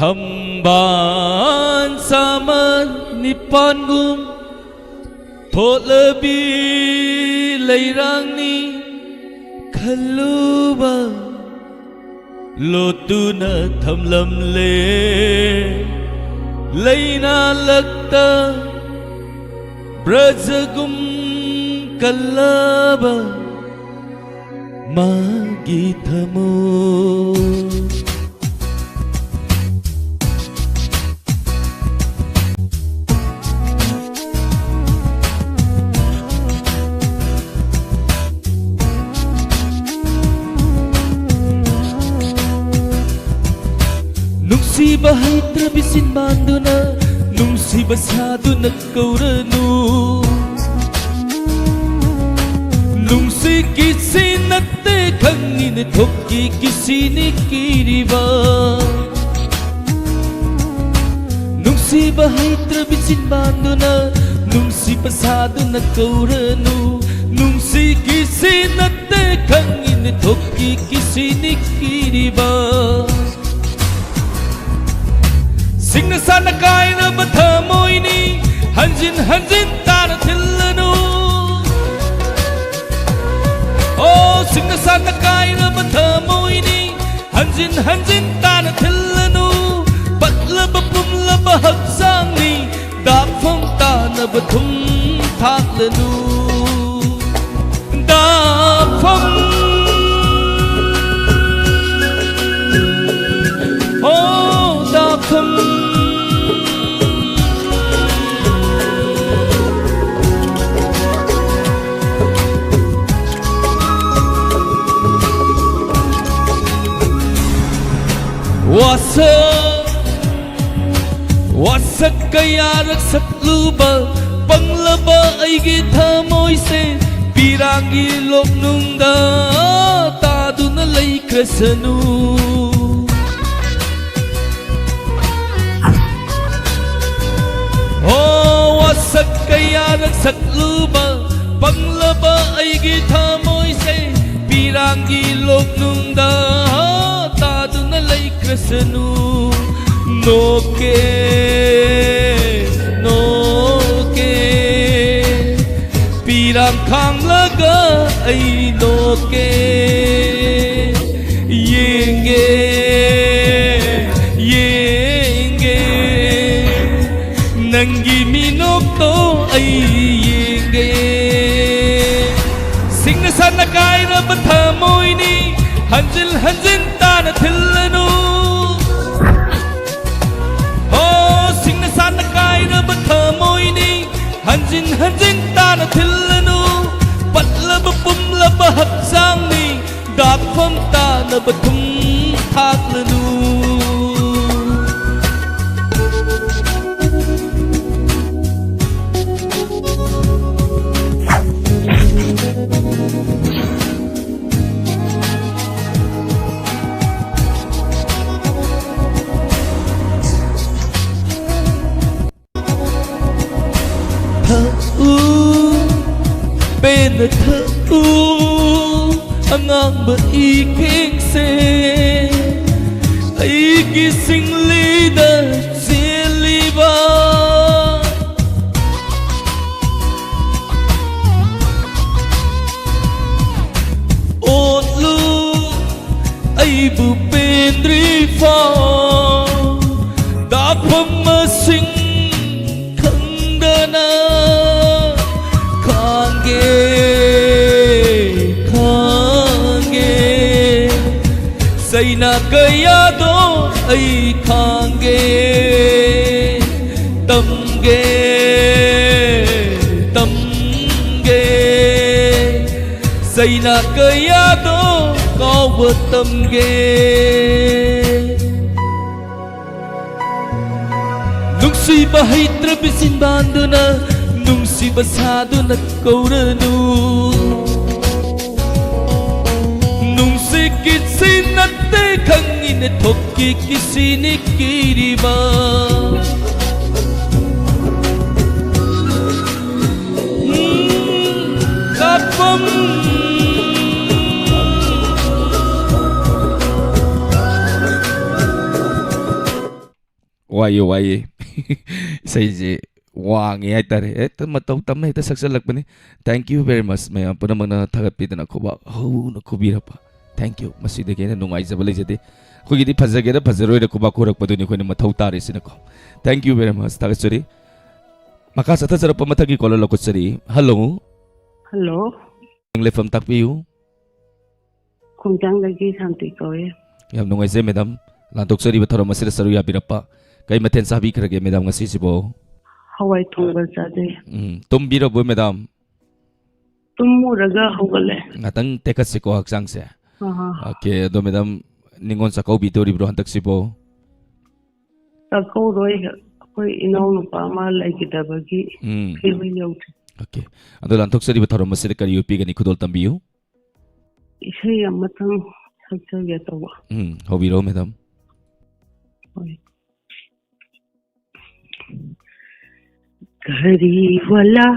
ꯊꯝꯕꯥꯜ ꯆꯥꯃ ꯅꯤꯄꯥꯟꯒꯨꯝ ꯊꯣꯠꯂꯕꯤ ꯂꯩꯔꯥꯡꯅꯤ ꯈꯜꯂꯨꯕ ꯂꯣꯠꯇꯨꯅ ꯊꯝꯂꯝꯂꯦ ꯂꯩꯅꯥ ꯂꯛꯇ ꯕ꯭ꯔꯖꯒꯨꯝ ꯀꯜꯂꯕ ꯃꯥꯒꯤ ꯊꯃꯣꯏ꯫ ꯅꯨꯡꯁꯤꯕ ꯍꯩꯇ꯭ꯔꯕꯤ ꯆꯤꯟꯕꯥꯟꯗꯨꯅ ꯅꯨꯡꯁꯤꯕ ꯁꯥꯗꯨꯅ ꯀꯧꯔꯅꯨ꯫ ꯅꯨꯡꯁꯤ ꯀꯤꯁꯤ ꯅꯠꯇꯦ ꯈꯪꯉꯤꯅꯦ ꯊꯣꯛꯀꯤ ꯀꯤꯁꯤꯅꯤ ꯀꯤꯔꯤꯕ꯫ ꯅꯨꯡꯁꯤꯕ ꯍꯩꯇ꯭ꯔꯕꯤ ꯆꯤꯟꯕꯥꯟꯗꯨꯅ ꯅꯨꯡꯁꯤꯕ ꯁꯥꯗꯨꯅ ꯀꯧꯔꯅꯨ꯫ ꯅꯨꯡꯁꯤ ꯀꯤꯁꯤ ꯅꯠꯇꯦ ꯈꯪꯉꯤꯅꯦ ꯊꯣꯛꯀꯤ ꯀꯤꯁꯤꯅꯤ ꯀꯤꯔꯤꯕ꯫ ꯁꯤꯡꯅ ꯁꯥꯟꯅ ꯀꯥꯏꯔꯕ ꯊꯃꯣꯏꯅꯤ ꯍꯟꯖꯤꯟ ꯍꯟꯖꯤꯟ ꯇꯥꯅ ꯊꯤꯜꯂꯅꯨ꯫ ꯑꯣ ꯁꯤꯡꯅ ꯁꯥꯟꯅ ꯀꯥꯏꯔꯕ ꯊꯃꯣꯏꯅꯤ ꯍꯟꯖꯤꯟ ꯍꯟꯖꯤꯟ ꯇꯥꯅ ꯊꯤꯜꯂꯅꯨ꯫ ꯄꯠꯂꯕ ꯄꯨꯝꯂꯕ ꯍꯛꯆꯥꯡꯅꯤ ꯗꯥꯛꯐꯝ ꯇꯥꯅꯕ ꯊꯨꯝ ꯊꯥꯛꯂꯅꯨ꯫ ꯗꯥꯛꯐꯝ꯫ ꯑꯣ ꯗꯥꯛꯐꯝ꯫ ꯋꯥꯁꯛ ꯋꯥꯁꯛ ꯀꯌꯥꯔꯛ ꯁꯛꯂꯨꯕ ꯄꯪꯂꯕ ꯑꯩꯒꯤ ꯊꯃꯣꯏꯁꯦ ꯄꯤꯔꯥꯡꯒꯤ ꯂꯣꯛꯅꯨꯡꯗ ꯇꯥꯗꯨꯅ ꯂꯩꯈ꯭ꯔꯁꯅꯨ꯫ ꯑꯣ ꯋꯥꯁꯛ ꯀꯌꯥꯔꯛ ꯁꯛꯂꯨꯕ ꯄꯪꯂꯕ ꯑꯩꯒꯤ ꯊꯃꯣꯏꯁꯦ ꯄꯤꯔꯥꯡꯒꯤ ꯂꯣꯛꯅꯨꯡꯗ ꯇꯥꯗꯨꯅ ꯂꯩꯈ꯭ꯔꯁꯅꯨ꯫ ꯅꯣꯛꯀꯦ, ꯅꯣꯛꯀꯦ, ꯄꯤꯔꯥꯡ ꯈꯥꯡꯂꯒ ꯑꯩ ꯅꯣꯛꯀꯦ꯫ ꯌꯦꯡꯒꯦ, ꯌꯦꯡꯒꯦ, ꯅꯪꯒꯤ ꯃꯤꯅꯣꯛꯇꯣ ꯑꯩ ꯌꯦꯡꯒꯦ꯫ ꯁꯤꯡꯅ ꯁꯥꯟꯅ ꯀꯥꯏꯔꯕ ꯊꯃꯣꯏꯅꯤ, ꯍꯟꯖꯤꯟ ꯍꯟꯖꯤꯟ ꯇꯥꯅ ꯊꯤꯜꯂꯅꯨ꯫ ꯍꯣ, ꯁꯤꯡꯅ ꯁꯥꯟꯅ ꯀꯥꯏꯔꯕ ꯊꯃꯣꯏꯅꯤ, ꯍꯟꯖꯤꯟ ꯍꯟꯖꯤꯟ ꯇꯥꯅ ꯊꯤꯜꯂꯅꯨ꯫ ꯄꯠꯂꯕ ꯄꯨꯝꯂꯕ ꯍꯛꯆꯥꯡꯅꯤ, ꯗꯥꯛꯐꯝ ꯇꯥꯅꯕ ꯊꯨꯝ ꯊꯥꯛꯂꯅꯨ꯫ ꯊꯛꯎ, ꯄꯦꯟꯅ ꯊꯛꯎ, ꯑꯉꯥꯡꯕ ꯏꯈꯦꯡꯁꯦ, ꯑꯩꯒꯤ ꯁꯤꯡꯂꯤꯗ ꯆꯦꯜꯂꯤꯕ꯫ ꯑꯣꯠꯂꯨ, ꯑꯩꯕꯨ ꯄꯦꯟꯗ꯭ꯔꯤ ꯐꯥꯎ, ꯗꯥꯛꯐꯝ ꯃꯁꯤꯡ ꯈꯪꯗꯅ ꯈꯥꯡꯒꯦ, ꯈꯥꯡꯒꯦ꯫ ꯆꯩꯅꯥ ꯀꯌꯥꯗꯣ ꯑꯩ ꯈꯥꯡꯒꯦ, ꯇꯝꯒꯦ, ꯇꯝꯒꯦ꯫ ꯆꯩꯅꯥ ꯀꯌꯥꯗꯣ ꯀꯥꯎꯕ ꯇꯝꯒꯦ꯫ ꯅꯨꯡꯁꯤꯕ ꯍꯩꯇ꯭ꯔꯕꯤ ꯆꯤꯟꯕꯥꯟꯗꯨꯅ ꯅꯨꯡꯁꯤꯕ ꯁꯥꯗꯨꯅ ꯀꯧꯔꯅꯨ꯫ ꯅꯨꯡꯁꯤꯠꯀꯤ ꯁꯤ ꯅꯠꯇꯦ ꯈꯪꯉꯤꯅꯦ, ꯊꯣꯛꯀꯤ ꯀꯤꯁꯤꯅꯤ ꯀꯤꯔꯤꯕ꯫ ꯎꯝ, ꯀꯥꯞꯐꯝ꯫ ꯋꯥꯏꯌꯦ, ꯋꯥꯏꯌꯦ꯫ ꯏꯁꯩꯁꯦ ꯋꯥꯡꯉꯦ ꯍꯥꯏꯇꯥꯔꯦ꯫ ꯍꯦꯛꯇ ꯃꯇꯧ ꯇꯝꯃ ꯍꯦꯛꯇ ꯁꯛꯆꯜꯂꯛꯄꯅꯤ꯫ Thank you very much, ꯃꯌꯥꯝ ꯄꯨꯝꯅꯃꯛꯅ ꯊꯥꯒꯠꯄꯤꯗꯅ ꯈꯨꯕꯥꯛ ꯍꯧꯅ ꯈꯨꯕꯤꯔꯛꯄ꯫ Thank you꯫ ꯃꯁꯤꯗꯒꯤ ꯍꯦꯟꯅ ꯅꯨꯡꯉꯥꯏꯖꯕ ꯂꯩꯖꯗꯦ꯫ ꯑꯩꯈꯣꯏꯒꯤꯗꯤ ꯐꯖꯒꯦꯔꯥ ꯐꯖꯔꯣꯏꯔ ꯈꯨꯕꯥꯛ ꯈꯨꯔꯛꯄꯗꯨꯅꯤ ꯑꯩꯈꯣꯏꯅ ꯃꯊꯧ ꯇꯥꯔꯤꯁꯤꯅꯀꯣ꯫ Thank you very much꯫ ꯊꯥꯒꯠꯆꯔꯤ꯫ ꯃꯈꯥ ꯆꯠꯊꯖꯔꯛꯄ ꯃꯊꯪꯒꯤ caller ꯂꯧꯈꯠꯆꯔꯤ꯫ Hello꯫ Hello꯫ ꯂꯩꯐꯝ ꯇꯥꯛꯄꯤꯌꯨ꯫ ꯈꯣꯡꯖꯥꯡꯗꯒꯤ ꯁꯥꯟꯇꯤ ꯀꯧꯏ꯫ ꯌꯥꯝ ꯅꯨꯡꯉꯥꯏꯖꯩ, madam꯫ ꯂꯥꯟꯊꯣꯛꯆꯔꯤꯕ ꯊꯧꯔꯝ ꯑꯁꯤꯗ ꯁꯔꯨꯛ ꯌꯥꯕꯤꯔꯛꯄ꯫ ꯀꯩ ꯃꯊꯦꯜ ꯆꯥꯕꯤꯈ꯭ꯔꯒꯦ, madam, ꯉꯁꯤꯁꯤꯕꯣ? ꯍꯋꯥꯏ ꯊꯣꯡꯕ ꯆꯥꯖꯩ꯫ ꯎꯝ, ꯇꯨꯝꯕꯤꯔꯕꯣ, madam? ꯇꯨꯝꯃꯨꯔꯒ ꯍꯧꯒꯠꯂꯦ꯫ ꯉꯥꯛꯇꯪ ꯇꯦꯛꯈꯠꯁꯤꯀꯣ ꯍꯛꯆꯥꯡꯁꯦ꯫ ꯑꯍꯥ꯫ Okay, ꯑꯗꯣ madam, ꯅꯤꯉꯣꯜ ꯆꯥꯛꯀꯧꯕꯤꯗꯣꯔꯤꯕ꯭ꯔꯣ ꯍꯟꯗꯛꯁꯤꯕꯣ? ꯆꯥꯛꯀꯧꯔꯣꯏ, ꯑꯩꯈꯣꯏ ꯏꯅꯥꯎꯅꯨꯄꯥ ꯑꯃ ꯂꯩꯈꯤꯗꯕꯒꯤ ꯎꯝ꯫ ꯐꯤꯔꯣꯏ ꯌꯧꯗ꯭ꯔꯤ꯫ Okay꯫ ꯑꯗꯣ ꯂꯥꯟꯊꯣꯛꯆꯔꯤꯕ ꯊꯧꯔꯝ ꯑꯁꯤꯗ ꯀꯔꯤ ꯎꯠꯄꯤꯒꯅꯤ? ꯈꯨꯗꯣꯜ ꯇꯝꯕꯤꯌꯨ꯫ ꯏꯁꯩ ꯑꯃꯇꯪ ꯁꯛꯆꯒꯦ ꯇꯧꯕ꯫ ꯎꯝ, ꯍꯧꯕꯤꯔꯣ, madam꯫ ꯍꯣꯏ꯫ घड़ी वाला,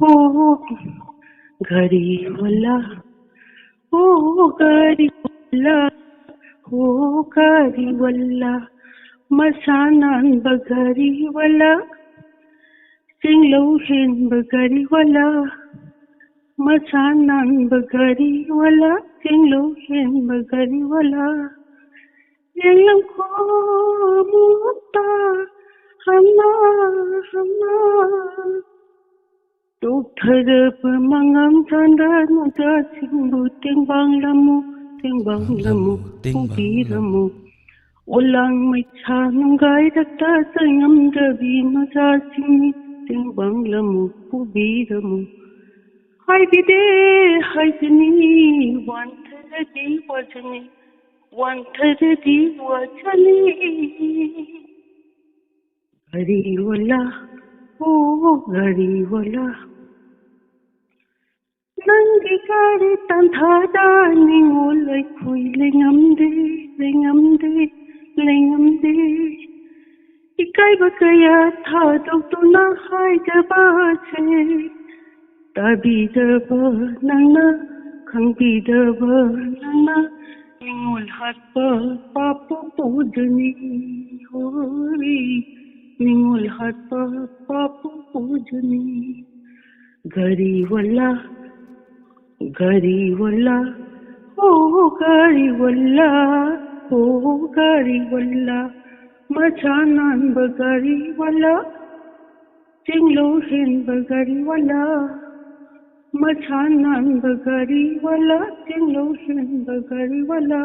ओ घड़ी वाला, ओ घड़ी वाला, ओ घड़ी वाला, मसानान बघरी वाला, सिंगलो हेन बघरी वाला, मसानान बघरी वाला, सिंगलो हेन बघरी वाला। ꯌꯦꯡꯂꯝꯈꯣ ꯑꯃꯨꯛꯇ ꯍꯟꯅ ꯍꯟꯅ꯫ ꯇꯣꯛꯊꯔꯕ ꯃꯉꯥꯡ ꯆꯥꯟꯗ ꯅꯨꯡꯖꯥꯁꯤꯡꯕꯨ ꯇꯦꯡꯕꯥꯡꯂꯝꯃꯨ, ꯇꯦꯡꯕꯥꯡꯂꯝꯃꯨ, ꯇꯦꯡꯕꯥꯡꯂꯝꯃꯨ, ꯄꯨꯕꯤꯔꯝꯃꯨ꯫ ꯑꯣꯂꯥꯡ ꯃꯩꯁꯥ ꯅꯨꯡꯒꯥꯏꯔꯛꯇ ꯆꯪꯉꯝꯗ꯭ꯔꯕꯤ ꯃꯆꯥꯁꯤꯡꯅꯤ, ꯇꯦꯡꯕꯥꯡꯂꯝꯃꯨ, ꯄꯨꯕꯤꯔꯝꯃꯨ꯫ ꯍꯥꯏꯕꯤꯗꯦ ꯍꯥꯏꯖꯅꯤ, ꯋꯥꯟꯊꯔꯗꯤ ꯋꯥꯖꯅꯤ, ꯋꯥꯟꯊꯔꯗꯤ ꯋꯥꯖꯅꯤ꯫ ꯘꯔꯤ ꯋꯥꯂꯥ, ꯑꯣ ꯘꯔꯤ ꯋꯥꯂꯥ, ꯅꯪꯒꯤ ꯒꯥꯔꯤ ꯇꯥꯟꯊꯥꯗ ꯅꯤꯡꯉꯣꯜ ꯑꯩꯈꯣꯏ ꯂꯩꯉꯝꯗꯦ, ꯂꯩꯉꯝꯗꯦ, ꯂꯩꯉꯝꯗꯦ꯫ ꯏꯀꯥꯏꯕ ꯀꯌꯥ ꯊꯥꯗꯣꯛꯇꯨꯅ ꯍꯥꯏꯖꯕꯁꯦ ꯇꯥꯕꯤꯗꯕ ꯅꯪꯅ, ꯈꯪꯕꯤꯗꯕ ꯅꯪꯅ, ꯅꯤꯡꯉꯣꯜ ꯍꯥꯠꯄ ꯄꯥꯞꯄꯨ ꯄꯨꯖꯅꯤ, ꯍꯣꯏ, ꯅꯤꯡꯉꯣꯜ ꯍꯥꯠꯄ ꯄꯥꯞꯄꯨ ꯄꯨꯖꯅꯤ꯫ ꯒꯥꯔꯤꯋꯥꯂꯥ, ꯒꯥꯔꯤꯋꯥꯂꯥ, ꯑꯣ ꯒꯥꯔꯤꯋꯥꯂꯥ, ꯑꯣ ꯒꯥꯔꯤꯋꯥꯂꯥ, ꯃꯁꯥ ꯅꯥꯟꯕ ꯒꯥꯔꯤꯋꯥꯂꯥ, ꯆꯤꯡꯂꯧ ꯍꯦꯟꯕ ꯒꯥꯔꯤꯋꯥꯂꯥ, ꯃꯁꯥ ꯅꯥꯟꯕ ꯒꯥꯔꯤꯋꯥꯂꯥ, ꯆꯤꯡꯂꯧ ꯍꯦꯟꯕ ꯒꯥꯔꯤꯋꯥꯂꯥ꯫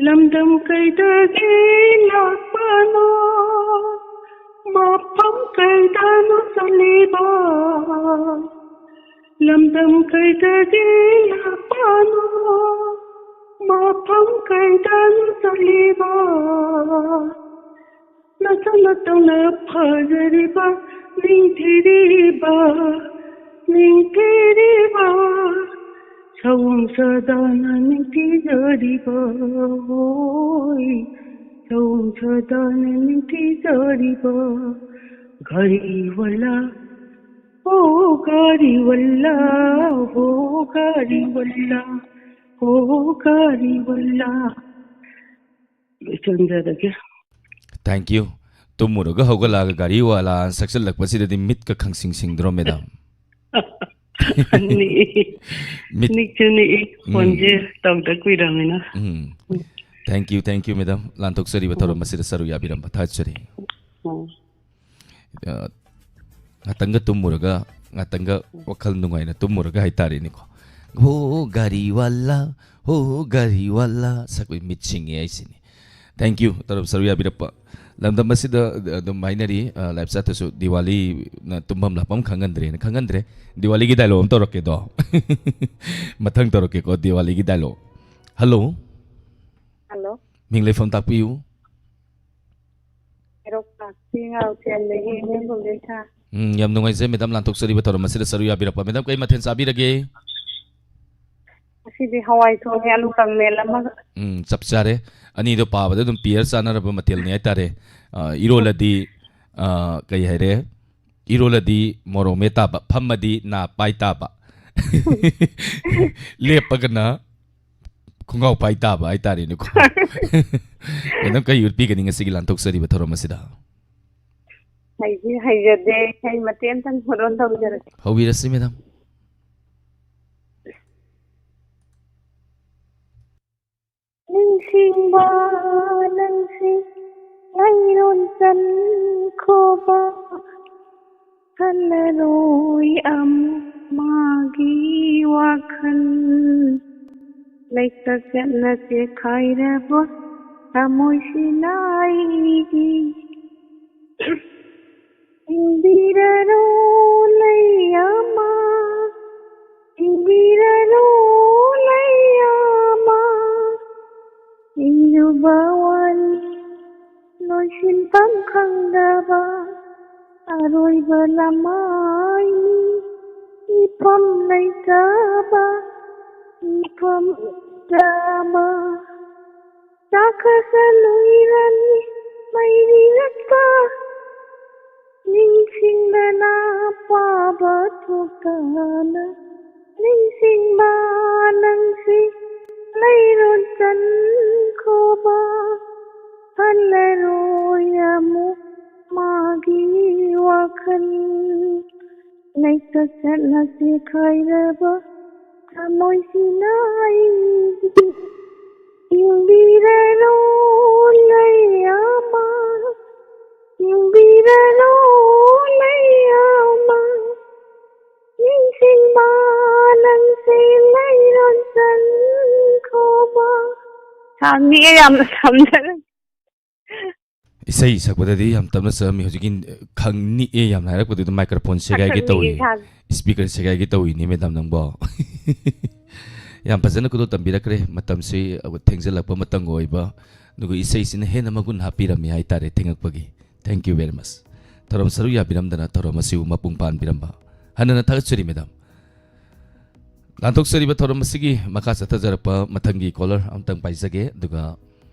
ꯂꯝꯗꯝ ꯀꯩꯗꯒꯤ ꯂꯥꯛꯄꯅꯣ, ꯃꯐꯝ ꯀꯩꯗꯅꯣ ꯆꯠꯂꯤꯕ? ꯂꯝꯗꯝ ꯀꯩꯗꯒꯤ ꯂꯥꯛꯄꯅꯣ, ꯃꯐꯝ ꯀꯩꯗꯅꯣ ꯆꯠꯂꯤꯕ? ꯅꯁꯥ ꯅꯇꯧꯅ ꯐꯖꯔꯤꯕ, ꯅꯤꯡꯊꯤꯔꯤꯕ, ꯅꯤꯡꯊꯤꯔꯤꯕ, ꯁꯑꯣꯡ ꯁꯥꯗꯥꯅ ꯅꯤꯡꯊꯤꯖꯔꯤꯕ, ꯍꯣꯏ, ꯁꯑꯣꯡ ꯁꯥꯗꯥꯅ ꯅꯤꯡꯊꯤꯖꯔꯤꯕ ꯒꯥꯔꯤꯋꯥꯂꯥ, ꯑꯣ ꯒꯥꯔꯤꯋꯥꯂꯥ, ꯑꯣ ꯒꯥꯔꯤꯋꯥꯂꯥ, ꯑꯣ ꯒꯥꯔꯤꯋꯥꯂꯥ꯫ ꯂꯣꯏꯁꯤꯟꯖꯔꯒꯦ꯫ Thank you. ꯇꯨꯝꯃꯨꯔꯒ ꯍꯧꯒꯠꯂꯛꯑꯒ ꯒꯥꯔꯤꯋꯥꯂꯥ ꯁꯛꯆꯜꯂꯛꯄꯁꯤꯗꯗꯤ ꯃꯤꯠꯀ ꯈꯪꯁꯤꯡ ꯁꯤꯡꯗ꯭ꯔꯣ, ꯃꯦꯗꯥꯝ? ꯅꯤꯛꯏ꯫ ꯃꯤꯠ- ꯅꯤꯛꯁꯨ ꯅꯤꯛꯏ, ꯎꯝ꯫ ꯐꯣꯟꯁꯦ ꯇꯧꯗ ꯀꯨꯏꯔꯕꯅꯤꯅ꯫ ꯎꯝ꯫ Thank you, thank you, madam. ꯂꯥꯟꯊꯣꯛꯆꯔꯤꯕ ꯊꯧꯔꯝ ꯑꯁꯤꯗ ꯁꯔꯨꯛ ꯌꯥꯕꯤꯔꯝꯕ ꯊꯥꯒꯠꯆꯔꯤ꯫ ꯎꯝ꯫ ꯑ, ꯉꯥꯛꯇꯪꯒ ꯇꯨꯝꯃꯨꯔꯒ, ꯉꯥꯛꯇꯪꯒ ꯋꯥꯈꯜ ꯅꯨꯡꯉꯥꯏꯅ ꯇꯨꯝꯃꯨꯔꯒ ꯍꯥꯏꯇꯥꯔꯦꯅꯦꯀꯣ꯫ "ꯍꯣ ꯒꯥꯔꯤꯋꯥꯂꯥ, ꯍꯣ ꯒꯥꯔꯤꯋꯥꯂꯥ" ꯁꯛꯄꯩ ꯃꯤꯠ ꯁꯤꯡꯉꯦ ꯍꯥꯏꯁꯤꯅꯤ꯫ Thank you, ꯇꯧꯔꯝ ꯁꯔꯨꯛ ꯌꯥꯕꯤꯔꯛꯄ꯫ ꯂꯝꯗꯝ ꯑꯁꯤꯗ ꯑꯗꯨꯝ ꯍꯥꯏꯅꯔꯤ, ꯑ, live chat ꯇꯁꯨ ꯗꯤꯋꯥꯂꯤꯅ ꯇꯨꯝꯐꯝ ꯂꯥꯛꯐꯝ ꯈꯪꯍꯟꯗ꯭ꯔꯦꯅ꯫ ꯈꯪꯍꯟꯗ꯭ꯔꯦ꯫ ꯗꯤꯋꯥꯂꯤꯒꯤ dialogue ꯑꯃ ꯇꯧꯔꯛꯀꯦꯗꯣ꯫ ꯃꯊꯪ ꯇꯧꯔꯛꯀꯦꯀꯣ, ꯗꯤꯋꯥꯂꯤꯒꯤ dialogue꯫ Hello꯫ Hello꯫ ꯃꯤꯡ ꯂꯩꯐꯝ ꯇꯥꯛꯄꯤꯌꯨ꯫ ꯍꯦꯔꯣꯛ ꯀꯥꯛꯆꯤꯡ ꯉꯥꯎꯊꯦꯝꯗꯒꯤ ꯏꯅꯦ ꯒꯣꯜꯗꯦꯁꯥ꯫ ꯎꯝ, ꯌꯥꯝ ꯅꯨꯡꯉꯥꯏꯖꯩ, ꯃꯦꯗꯥꯝ, ꯂꯥꯟꯊꯣꯛꯆꯔꯤꯕ ꯊꯧꯔꯝ ꯑꯁꯤꯗ ꯁꯔꯨꯛ ꯌꯥꯕꯤꯔꯛꯄ꯫ ꯃꯦꯗꯥꯝ, ꯀꯩ ꯃꯊꯦꯜ ꯆꯥꯕꯤꯔꯒꯦ? ꯉꯁꯤꯗꯤ ꯍꯋꯥꯏ ꯊꯣꯡꯉꯦ, ꯑꯂꯨ ꯀꯪꯃꯦꯠ ꯑꯃꯒ꯫ ꯎꯝ, ꯆꯞ ꯆꯥꯔꯦ꯫ ꯑꯅꯤꯗꯣ ꯄꯥꯕꯗ ꯑꯗꯨꯝ pair ꯆꯥꯅꯔꯕ ꯃꯊꯦꯜꯅꯤ ꯍꯥꯏꯇꯥꯔꯦ꯫ ꯑ, ꯏꯔꯣꯜꯂꯗꯤ, ꯑ, ꯀꯩ ꯍꯥꯏꯔꯦ? ꯏꯔꯣꯜꯂꯗꯤ ꯃꯣꯔꯣꯛ ꯃꯦꯠ ꯇꯥꯕ, ꯐꯝꯃꯗꯤ ꯅꯥ ꯄꯥꯏ ꯇꯥꯕ꯫ ꯂꯦꯞꯄꯒꯅ ꯈꯣꯡꯒ꯭ꯔꯥꯎ ꯄꯥꯏ ꯇꯥꯕ ꯍꯥꯏꯇꯥꯔꯦꯅꯦꯀꯣ꯫ ꯃꯦꯗꯥꯝ, ꯀꯔꯤ ꯎꯠꯄꯤꯒꯅꯤ ꯉꯁꯤꯒꯤ ꯂꯥꯟꯊꯣꯛꯆꯔꯤꯕ ꯊꯧꯔꯝ ꯑꯁꯤꯗ? ꯍꯩꯗꯤ ꯍꯩꯖꯗꯦ, ꯏꯁꯩ ꯃꯇꯦꯛ ꯑꯝꯇꯪ ꯍꯣꯔꯣꯟ ꯇꯧꯖꯔꯛꯀꯦ꯫ ꯍꯧꯕꯤꯔꯁꯤ, ꯃꯦꯗꯥꯝ꯫ ꯅꯤꯡꯁꯤꯡꯕ ꯅꯪꯁꯤ ꯂꯩꯔꯣꯟ ꯆꯟꯈꯣꯕ, ꯍꯜꯂꯔꯣꯏ ꯑꯃꯨꯛ ꯃꯥꯒꯤ ꯋꯥꯈꯜ꯫ ꯂꯩꯇ ꯆꯠꯅ ꯆꯦꯈꯥꯏꯔꯕ ꯊꯃꯣꯏꯁꯤꯅ ꯑꯩꯒꯤ꯫ ꯍꯤꯡꯕꯤꯔꯔꯣ ꯂꯩ ꯑꯃ, ꯍꯤꯡꯕꯤꯔꯔꯣ ꯂꯩ ꯑꯃ꯫ ꯏꯔꯨꯕ ꯋꯥꯔꯤ ꯂꯣꯏꯁꯤꯟꯐꯝ ꯈꯪꯗꯕ ꯑꯔꯣꯏꯕ ꯂꯃꯥꯏꯅꯤ꯫ ꯏꯐꯝ ꯂꯩꯇꯕ, ꯏꯐꯝ ꯂꯩꯇꯕ꯫ ꯆꯥꯈ꯭ꯔꯁꯅꯨ ꯏꯔꯟ ꯃꯩꯔꯤꯔꯛꯄ, ꯅꯤꯡꯁꯤꯡꯗꯅ ꯄꯥꯕ ꯊꯣꯛꯇꯅ꯫ ꯅꯤꯡꯁꯤꯡꯕ ꯅꯪꯁꯤ ꯂꯩꯔꯣꯟ ꯆꯟꯈꯣꯕ, ꯍꯜꯂꯔꯣꯏ ꯑꯃꯨꯛ ꯃꯥꯒꯤ ꯋꯥꯈꯜ꯫ ꯂꯩꯇ ꯆꯠꯅ ꯆꯦꯈꯥꯏꯔꯕ ꯊꯃꯣꯏꯁꯤꯅ ꯑꯩꯒꯤ꯫ ꯍꯤꯡꯕꯤꯔꯔꯣ ꯂꯩ ꯑꯃ, ꯍꯤꯡꯕꯤꯔꯔꯣ ꯂꯩ ꯑꯃ꯫ ꯅꯤꯡꯁꯤꯡꯕ ꯅꯪꯁꯤ ꯂꯩꯔꯣꯟ ꯆꯟꯈꯣꯕ꯫ ꯁꯥꯡꯉꯤꯌꯦ, ꯌꯥꯝꯅ ꯊꯝꯖꯔꯒꯦ꯫ ꯏꯁꯩ ꯁꯛꯄꯗꯗꯤ ꯌꯥꯝ ꯇꯞꯅ ꯁꯛꯑꯝꯃꯤ꯫ ꯍꯧꯖꯤꯛꯀꯤ ꯈꯪꯅꯤꯛꯑꯦ ꯌꯥꯝꯅ ꯍꯥꯏꯔꯛꯄꯗꯨꯗ microphone ꯁꯦꯒꯥꯏꯒꯦ ꯈꯪꯅꯤꯛꯑꯦ ꯇꯧꯏ꯫ ꯏꯁꯥꯁꯦ꯫ Speaker ꯁꯦꯒꯥꯏꯒꯦ ꯇꯧꯏꯅꯦ, ꯃꯦꯗꯥꯝ ꯅꯪꯕꯣ꯫ ꯌꯥꯝ ꯐꯖꯅ ꯈꯨꯗꯣꯜ ꯇꯝꯕꯤꯔꯛꯈ꯭ꯔꯦ꯫ ꯃꯇꯝꯁꯤ ꯊꯦꯡꯖꯤꯜꯂꯛꯄ ꯃꯇꯝꯒ ꯑꯣꯏꯕ, ꯑꯗꯨꯒ ꯏꯁꯩꯁꯤꯅ ꯍꯦꯟꯅ ꯃꯒꯨꯟ ꯍꯥꯞꯄꯤꯔꯝꯃꯤ ꯍꯥꯏꯇꯥꯔꯦ ꯊꯦꯡꯉꯛꯄꯒꯤ꯫ Thank you very much꯫ ꯊꯧꯔꯝ ꯁꯔꯨꯛ ꯌꯥꯕꯤꯔꯝꯗꯅ ꯊꯧꯔꯝ ꯑꯁꯤꯕꯨ ꯃꯄꯨꯡ ꯐꯥꯍꯟꯕꯤꯔꯝꯕ ꯍꯟꯅ ꯊꯥꯒꯠꯆꯔꯤ, ꯃꯦꯗꯥꯝ꯫ ꯂꯥꯟꯊꯣꯛꯆꯔꯤꯕ ꯊꯧꯔꯝ ꯑꯁꯤꯒꯤ ꯃꯈꯥ ꯆꯠꯊꯖꯔꯛꯄ ꯃꯊꯪꯒꯤ caller ꯑꯝꯇꯪ ꯄꯥꯏꯖꯒꯦ, ꯑꯗꯨꯒ,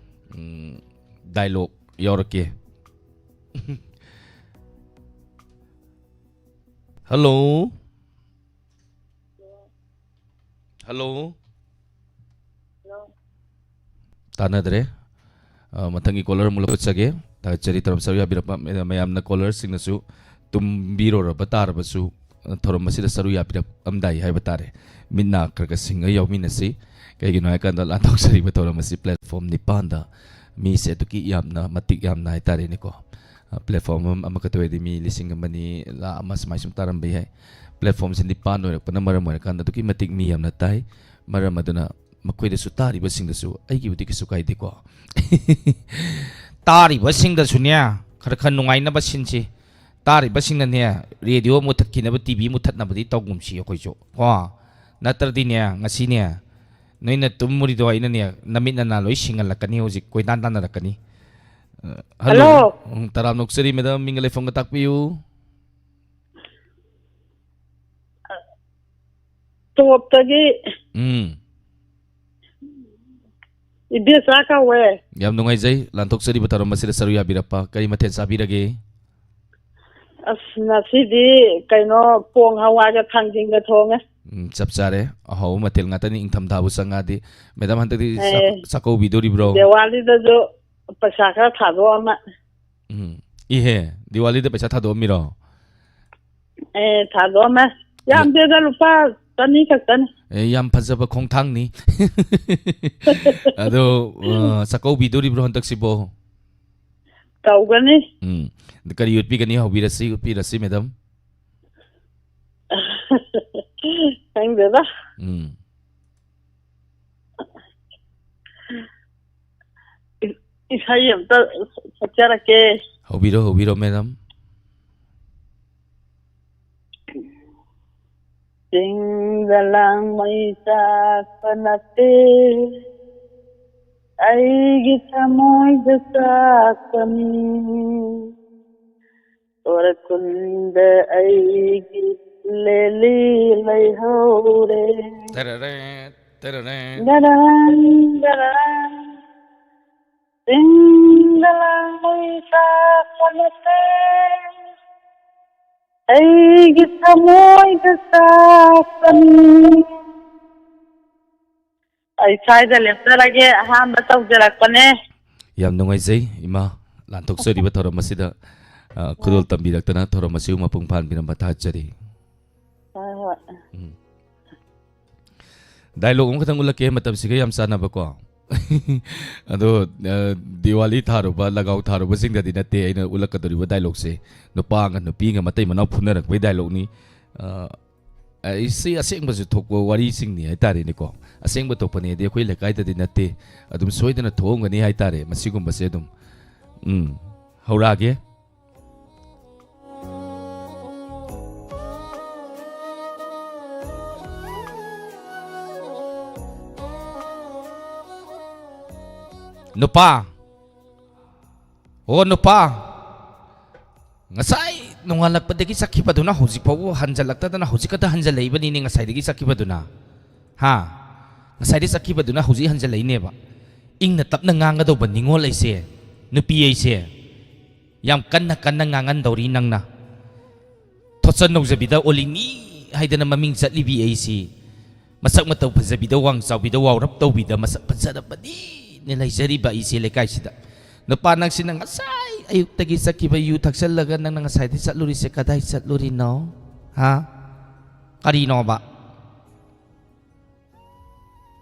ꯎꯝ, dialogue ꯌꯥꯎꯔꯛꯀꯦ꯫ Hello? Hello? ꯇꯥꯟꯅꯗ꯭ꯔꯦ꯫ ꯑ, ꯃꯊꯪꯒꯤ caller ꯑꯃꯨꯛ ꯂꯧꯈꯠꯆꯒꯦ꯫ ꯊꯥꯒꯠꯆꯔꯤ ꯊꯧꯔꯝ ꯁꯔꯨꯛ ꯌꯥꯕꯤꯔꯛꯄ ꯃꯌꯥꯝꯅ꯫ Callerꯁꯤꯡꯅꯁꯨ ꯇꯨꯝꯕꯤꯔꯨꯔꯕ ꯇꯥꯔꯕꯁꯨ, ꯑ, ꯊꯧꯔꯝ ꯑꯁꯤꯗ ꯁꯔꯨꯛ ꯌꯥꯕꯤꯔꯛꯑꯝꯗꯥꯏ ꯍꯥꯏꯕ ꯇꯥꯔꯦ꯫ ꯃꯤꯠ ꯅꯥ ꯈꯔ ꯈꯔ ꯁꯤꯡꯉ ꯌꯥꯎꯃꯤꯟꯅꯁꯤ꯫ ꯀꯩꯒꯤꯅꯣ ꯍꯥꯏꯀꯥꯟꯗ, ꯂꯥꯟꯊꯣꯛꯆꯔꯤꯕ ꯊꯧꯔꯝ ꯑꯁꯤ platform ꯅꯤꯄꯥꯟꯗ ꯃꯤꯁꯦ ꯑꯗꯨꯛꯀꯤ ꯌꯥꯝꯅ, ꯃꯇꯤꯛ ꯌꯥꯝꯅ ꯍꯥꯏꯇꯥꯔꯦꯅꯦꯀꯣ꯫ ꯑ, platform ꯑꯃ, ꯑꯃꯈꯛꯇ ꯑꯣꯏꯔꯗꯤ ꯃꯤ ꯂꯤꯁꯤꯡ ꯑꯃ, ꯑꯅꯤ, ꯂꯥꯈ ꯑꯃ ꯁꯨꯃꯥꯏ ꯁꯨꯝ ꯇꯥꯔꯝꯕ ꯌꯥꯏ꯫ Platformꯁꯦ ꯅꯤꯄꯥꯟ ꯑꯣꯏꯔꯛꯄꯅ ꯃꯔꯝ ꯑꯣꯏꯔꯀꯥꯟꯗ ꯑꯗꯨꯛꯀꯤ ꯃꯇꯤꯛ ꯃꯤ ꯌꯥꯝꯅ ꯇꯥꯏ꯫ ꯃꯔꯝ ꯑꯗꯨꯅ ꯃꯈꯣꯏꯗꯁꯨ, ꯇꯥꯔꯤꯕꯁꯤꯡꯗꯁꯨ ꯑꯩꯒꯤꯕꯨꯗꯤ ꯀꯩꯁꯨ ꯀꯥꯏꯗꯦꯀꯣ꯫ ꯇꯥꯔꯤꯕꯁꯤꯡꯗꯁꯨꯅꯦ, ꯈꯔ ꯈꯔ ꯅꯨꯡꯉꯥꯏꯅꯕ ꯁꯤꯟꯁꯤ꯫ ꯇꯥꯔꯤꯕꯁꯤꯡꯅꯅꯦ, radio ꯃꯨꯊꯠꯈꯤꯅꯕ, TV ꯃꯨꯊꯠꯅꯕꯗꯤ ꯇꯧꯒꯨꯝꯁꯤ ꯑꯩꯈꯣꯏꯁꯨ, ꯀꯣ? ꯅꯠꯇ꯭ꯔꯗꯤꯅꯦ, ꯉꯁꯤꯅꯦ, ꯅꯣꯏꯅ ꯇꯨꯝꯃꯨꯔꯤꯗꯣ ꯑꯩꯅꯅꯦ, ꯅꯃꯤꯠ ꯅꯅꯥ ꯂꯣꯏ ꯁꯤꯡꯍꯜꯂꯛꯀꯅꯤ ꯍꯧꯖꯤꯛ, ꯀꯣꯏꯇꯥꯟ ꯇꯥꯟꯅꯔꯛꯀꯅꯤ꯫ ꯑ, hello꯫ Hello꯫ ꯎꯝ, ꯇꯔꯥꯝꯅ ꯑꯣꯛꯆꯔꯤ madam, ꯃꯤꯡꯒ ꯂꯩꯐꯝꯒ ꯇꯥꯛꯄꯤꯌꯨ꯫ Topꯇꯒꯤ ꯎꯝ꯫ ꯏꯕꯦꯆꯥ ꯀꯧꯋꯦ꯫ ꯌꯥꯝ ꯅꯨꯡꯉꯥꯏꯖꯩ, ꯂꯥꯟꯊꯣꯛꯆꯔꯤꯕ ꯊꯧꯔꯝ ꯑꯁꯤꯗ ꯁꯔꯨꯛ ꯌꯥꯕꯤꯔꯛꯄ꯫ ꯀꯔꯤ ꯃꯊꯦꯜ ꯆꯥꯕꯤꯔꯒꯦ? ꯑꯁ, ꯉꯁꯤꯗꯤ ꯀꯩꯅꯣ, ꯄꯣꯡ ꯍꯋꯥꯏꯒ ꯊꯥꯡꯖꯤꯡꯒ ꯊꯣꯡꯉꯦ꯫ ꯎꯝ, ꯆꯞ ꯆꯥꯔꯦ꯫ ꯑꯍꯥꯎꯕ ꯃꯊꯦꯜ ꯉꯥꯛꯇꯅꯤ, ꯏꯪꯊꯝꯊꯥꯕꯨ ꯆꯪꯉꯛꯑꯗꯤ꯫ Madam, ꯍꯟꯗꯛꯇꯤ ꯆꯥꯛ-, ꯑꯦ, ꯆꯥꯛꯀꯧꯕꯤꯗꯣꯔꯤꯕ꯭ꯔꯣ? ꯗꯤꯋꯥꯂꯤꯗꯁꯨ ꯄꯩꯁꯥ ꯈꯔ ꯊꯥꯗꯣꯛꯑꯝꯃ꯫ ꯎꯝ꯫ ꯏꯍꯦ, ꯗꯤꯋꯥꯂꯤꯗ ꯄꯩꯁꯥ ꯊꯥꯗꯣꯛꯑꯝꯃꯤꯔꯣ? ꯑꯦ, ꯊꯥꯗꯣꯛꯑꯝꯃꯦ꯫ ꯌꯥꯝꯗꯦꯗ, ꯂꯨꯄꯥ ꯆꯅꯤ ꯈꯛꯇꯅꯤ꯫ ꯑꯦ, ꯌꯥꯝ ꯐꯖꯕ ꯈꯣꯡꯊꯥꯡꯅꯤ꯫ ꯑꯗꯣ, ꯑ, ꯆꯥꯛꯀꯧꯕꯤꯗꯣꯔꯤꯕ꯭ꯔꯣ ꯍꯟꯗꯛꯁꯤꯕꯣ? ꯇꯧꯒꯅꯤ꯫ ꯎꯝ꯫ ꯑꯗ ꯀꯔꯤ ꯎꯠꯄꯤꯒꯅꯤ? ꯍꯧꯕꯤꯔꯁꯤ, ꯎꯠꯄꯤꯔꯁꯤ, madam꯫ ꯈꯪꯗꯦꯗ꯫ ꯎꯝ꯫ ꯏ-, ꯏꯁꯩ ꯑꯝꯇ ꯁꯛꯆꯔꯛꯀꯦ꯫ ꯍꯧꯕꯤꯔꯣ, ꯍꯧꯕꯤꯔꯣ, madam꯫ ꯆꯤꯡꯗ ꯂꯥꯡ ꯃꯩ ꯆꯥꯛꯄ ꯅꯠꯇꯦ, ꯑꯩꯒꯤ ꯊꯃꯣꯏꯗ ꯆꯥꯛꯄꯅꯤ꯫ ꯇꯣꯔꯈꯨꯟꯗ ꯑꯩꯒꯤ ꯂꯦꯂꯤ ꯂꯩꯍꯧꯔꯦ꯫ ꯇꯔꯔꯦ, ꯇꯔꯔꯦ꯫ ꯗꯔꯪ, ꯗꯔꯪ꯫ ꯆꯤꯡꯗ ꯂꯥꯡ ꯃꯩ ꯆꯥꯛꯄ ꯅꯠꯇꯦ, ꯑꯩꯒꯤ ꯊꯃꯣꯏꯗ ꯆꯥꯛꯄꯅꯤ꯫ ꯑꯩ ꯁ꯭ꯋꯥꯏꯗ ꯂꯦꯞꯆꯔꯒꯦ, ꯑꯍꯥꯟꯕ ꯇꯧꯖꯔꯛꯄꯅꯦ꯫ ꯌꯥꯝ ꯅꯨꯡꯉꯥꯏꯖꯩ, ꯏꯃꯥ, ꯂꯥꯟꯊꯣꯛꯆꯔꯤꯕ ꯊꯧꯔꯝ ꯑꯁꯤꯗ, ꯑ, ꯈꯨꯗꯣꯜ ꯇꯝꯕꯤꯔꯛꯇꯅ ꯊꯧꯔꯝ ꯑꯁꯤꯕꯨ ꯃꯄꯨꯡ ꯐꯥꯍꯟꯕꯤꯔꯝꯕ ꯊꯥꯒꯠꯆꯔꯤ꯫ ꯍꯣꯏ, ꯍꯣꯏ꯫ ꯎꯝ꯫ ꯗꯥꯏꯂꯣꯒ ꯑꯃꯈꯛꯇꯪ ꯎꯠꯂꯛꯀꯦ, ꯃꯇꯝꯁꯤꯒ ꯌꯥꯝ ꯆꯥꯟꯅꯕꯀꯣ꯫ ꯑꯗꯣ, ꯑ, ꯗꯤꯋꯥꯂꯤ ꯊꯥꯔꯨꯕ, ꯂꯒꯥꯎ ꯊꯥꯔꯨꯕꯁꯤꯡꯗꯗꯤ ꯅꯠꯇꯦ ꯑꯩꯅ ꯎꯠꯂꯛꯀꯗꯧꯔꯤꯕ ꯗꯥꯏꯂꯣꯒꯁꯦ꯫ ꯅꯨꯄꯥꯒ ꯅꯨꯄꯤꯒ ꯃꯇꯩ ꯃꯅꯥꯎ ꯐꯨꯅꯔꯛꯄꯒꯤ ꯗꯥꯏꯂꯣꯒꯅꯤ꯫ ꯑ, ꯑ, ꯁꯤ ꯑꯁꯦꯡꯕꯁꯨ ꯊꯣꯛꯄ ꯋꯥꯔꯤꯁꯤꯡꯅꯤ ꯍꯥꯏꯇꯥꯔꯦꯅꯦꯀꯣ꯫ ꯑꯁꯦꯡꯕ ꯊꯣꯛꯄꯅꯦꯗꯤ ꯑꯩꯈꯣꯏ ꯂꯩꯀꯥꯏꯗꯗꯤ ꯅꯠꯇꯦ꯫ ꯑꯗꯨꯝ ꯁꯣꯏꯗꯅ ꯊꯣꯛꯑꯝꯒꯅꯤ ꯍꯥꯏꯇꯥꯔꯦ ꯃꯁꯤꯒꯨꯝꯕꯁꯦ ꯑꯗꯨꯝ꯫ ꯎꯝ, ꯍꯧꯔꯛꯑꯒꯦ꯫ ꯅꯨꯄꯥ, ꯑꯣ ꯅꯨꯄꯥ, ꯉꯁꯥꯏ ꯅꯣꯡꯉꯥꯜꯂꯛꯄꯗꯒꯤ ꯆꯠꯈꯤꯕꯗꯨꯅ ꯍꯧꯖꯤꯛ ꯐꯥꯎꯕ ꯍꯟꯖꯜꯂꯛꯇꯗꯅ ꯍꯧꯖꯤꯛ ꯈꯛꯇ ꯍꯟꯖꯜꯂꯛꯏꯕꯅꯤꯅꯦ, ꯉꯁꯥꯏꯗꯒꯤ ꯆꯠꯈꯤꯕꯗꯨꯅ꯫ ꯍꯥ? ꯉꯁꯥꯏꯗꯒꯤ ꯆꯠꯈꯤꯕꯗꯨꯅ ꯍꯧꯖꯤꯛ ꯍꯟꯖꯜꯂꯛꯏꯅꯦꯕ꯫ ꯏꯪꯅ ꯇꯞꯅ ꯉꯥꯡꯒꯗꯧꯕ ꯅꯤꯉꯣꯜ ꯑꯩꯁꯦ, ꯅꯨꯄꯤ ꯑꯩꯁꯦ, ꯌꯥꯝ ꯀꯟꯅ ꯀꯟꯅ ꯉꯥꯡꯍꯟꯗꯧꯔꯤ ꯅꯪꯅ꯫ ꯊꯣꯠꯆꯟ ꯅꯧꯖꯕꯤꯗ ꯑꯣꯜꯂꯤꯅꯤ ꯍꯥꯏꯗꯅ ꯃꯃꯤꯡ ꯆꯠꯂꯤꯕꯤ ꯑꯩꯁꯤ, ꯃꯁꯛ ꯃꯇꯧ ꯐꯖꯕꯤꯗ, ꯋꯥꯡ ꯆꯥꯎꯕꯤꯗ, ꯋꯥꯎꯔꯞ ꯇꯧꯕꯤꯗ, ꯃꯁꯛ ꯐꯖꯔꯕꯅꯤꯅ ꯂꯩꯖꯔꯤꯕ ꯑꯩꯁꯦ ꯂꯩꯀꯥꯏꯁꯤꯗ꯫ ꯅꯨꯄꯥ ꯅꯪꯁꯤꯅ ꯉꯁꯥꯏ ꯑꯌꯨꯛꯇꯒꯤ ꯆꯠꯈꯤꯕ ꯌꯨ ꯊꯛꯆꯜꯂꯒ ꯅꯪꯅ ꯉꯁꯥꯏꯗꯤ ꯆꯠꯂꯨꯔꯤꯁꯦ ꯀꯗꯥꯏ ꯆꯠꯂꯨꯔꯤꯅꯣ? ꯍꯥ? ꯀꯔꯤꯅꯣꯕ?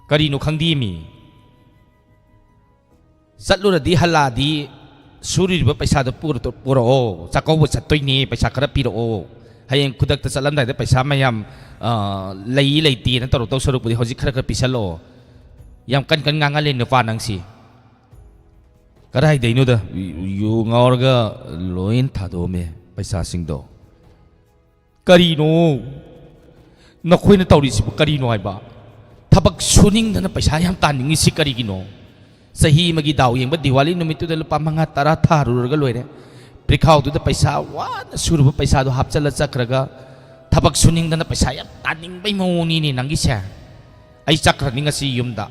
ꯀꯔꯤꯅꯣ ꯈꯪꯗꯦꯃꯤ꯫ ꯆꯠꯂꯨꯔꯗꯤ ꯍꯜꯂꯛꯑꯗꯤ ꯁꯨꯔꯤꯕ ꯄꯩꯁꯥꯗꯣ ꯄꯨꯔ-, ꯄꯨꯔꯛꯑꯣ, ꯆꯥꯛꯀꯧꯕ ꯆꯠꯇꯣꯏꯅꯦ, ꯄꯩꯁꯥ ꯈꯔ ꯄꯤꯔꯛꯑꯣ꯫ ꯍꯌꯦꯡ ꯈꯨꯗꯛꯇ ꯆꯠꯂꯝꯗꯥꯏꯗ ꯄꯩꯁꯥ ꯃꯌꯥꯝ, ꯑ, ꯂꯩ ꯂꯩꯇꯦꯅ ꯇꯧꯔꯛꯇꯧ ꯁꯔꯨꯛꯄꯨꯗꯤ ꯍꯧꯖꯤꯛ ꯈꯔ ꯈꯔ ꯄꯤꯁꯜꯂꯛꯑꯣ꯫ ꯌꯥꯝ ꯀꯟ ꯀꯟ ꯉꯥꯡꯍꯜꯂꯦ ꯅꯨꯄꯥ ꯅꯪꯁꯤ꯫ ꯀꯗꯥꯏꯗꯩꯅꯣꯗ, ꯌꯨ ꯉꯥꯎꯔꯒ ꯂꯣꯏ ꯊꯥꯗꯣꯛꯑꯝꯃꯦ ꯄꯩꯁꯥꯁꯤꯡꯗꯣ꯫ ꯀꯔꯤꯅꯣ? ꯅꯈꯣꯏꯅ ꯇꯧꯔꯤꯁꯤꯕꯨ ꯀꯔꯤꯅꯣ ꯍꯥꯏꯕ? ꯊꯕꯛ ꯁꯨꯅꯤꯡꯗꯅ ꯄꯩꯁꯥ ꯌꯥꯝ ꯇꯥꯅꯤꯡꯉꯤꯁꯤ ꯀꯔꯤꯒꯤꯅꯣ? ꯆꯍꯤ ꯑꯃꯒꯤ ꯗꯥꯎ ꯌꯦꯡꯕ ꯗꯤꯋꯥꯂꯤ ꯅꯨꯃꯤꯠꯇꯨꯗ ꯂꯨꯄꯥ ꯃꯉꯥ ꯇꯔꯥ ꯊꯥꯔꯨꯔꯒ ꯂꯣꯏꯔꯦ꯫ ꯄ꯭ꯔꯤꯈꯥꯎꯗꯨꯗ ꯄꯩꯁꯥ ꯋꯥꯅ ꯁꯨꯔꯨꯕ ꯄꯩꯁꯥꯗꯣ ꯍꯥꯞꯆꯜꯂ ꯆꯠꯈ꯭ꯔꯒ ꯊꯕꯛ ꯁꯨꯅꯤꯡꯗꯅ ꯄꯩꯁꯥ ꯌꯥꯝ ꯇꯥꯅꯤꯡꯕꯩ ꯃꯑꯣꯡꯅꯤꯅꯦ ꯅꯪꯒꯤꯁꯦ꯫ ꯑꯩ ꯆꯠꯈ꯭ꯔꯅꯤ ꯉꯁꯤ ꯌꯨꯝꯗ꯫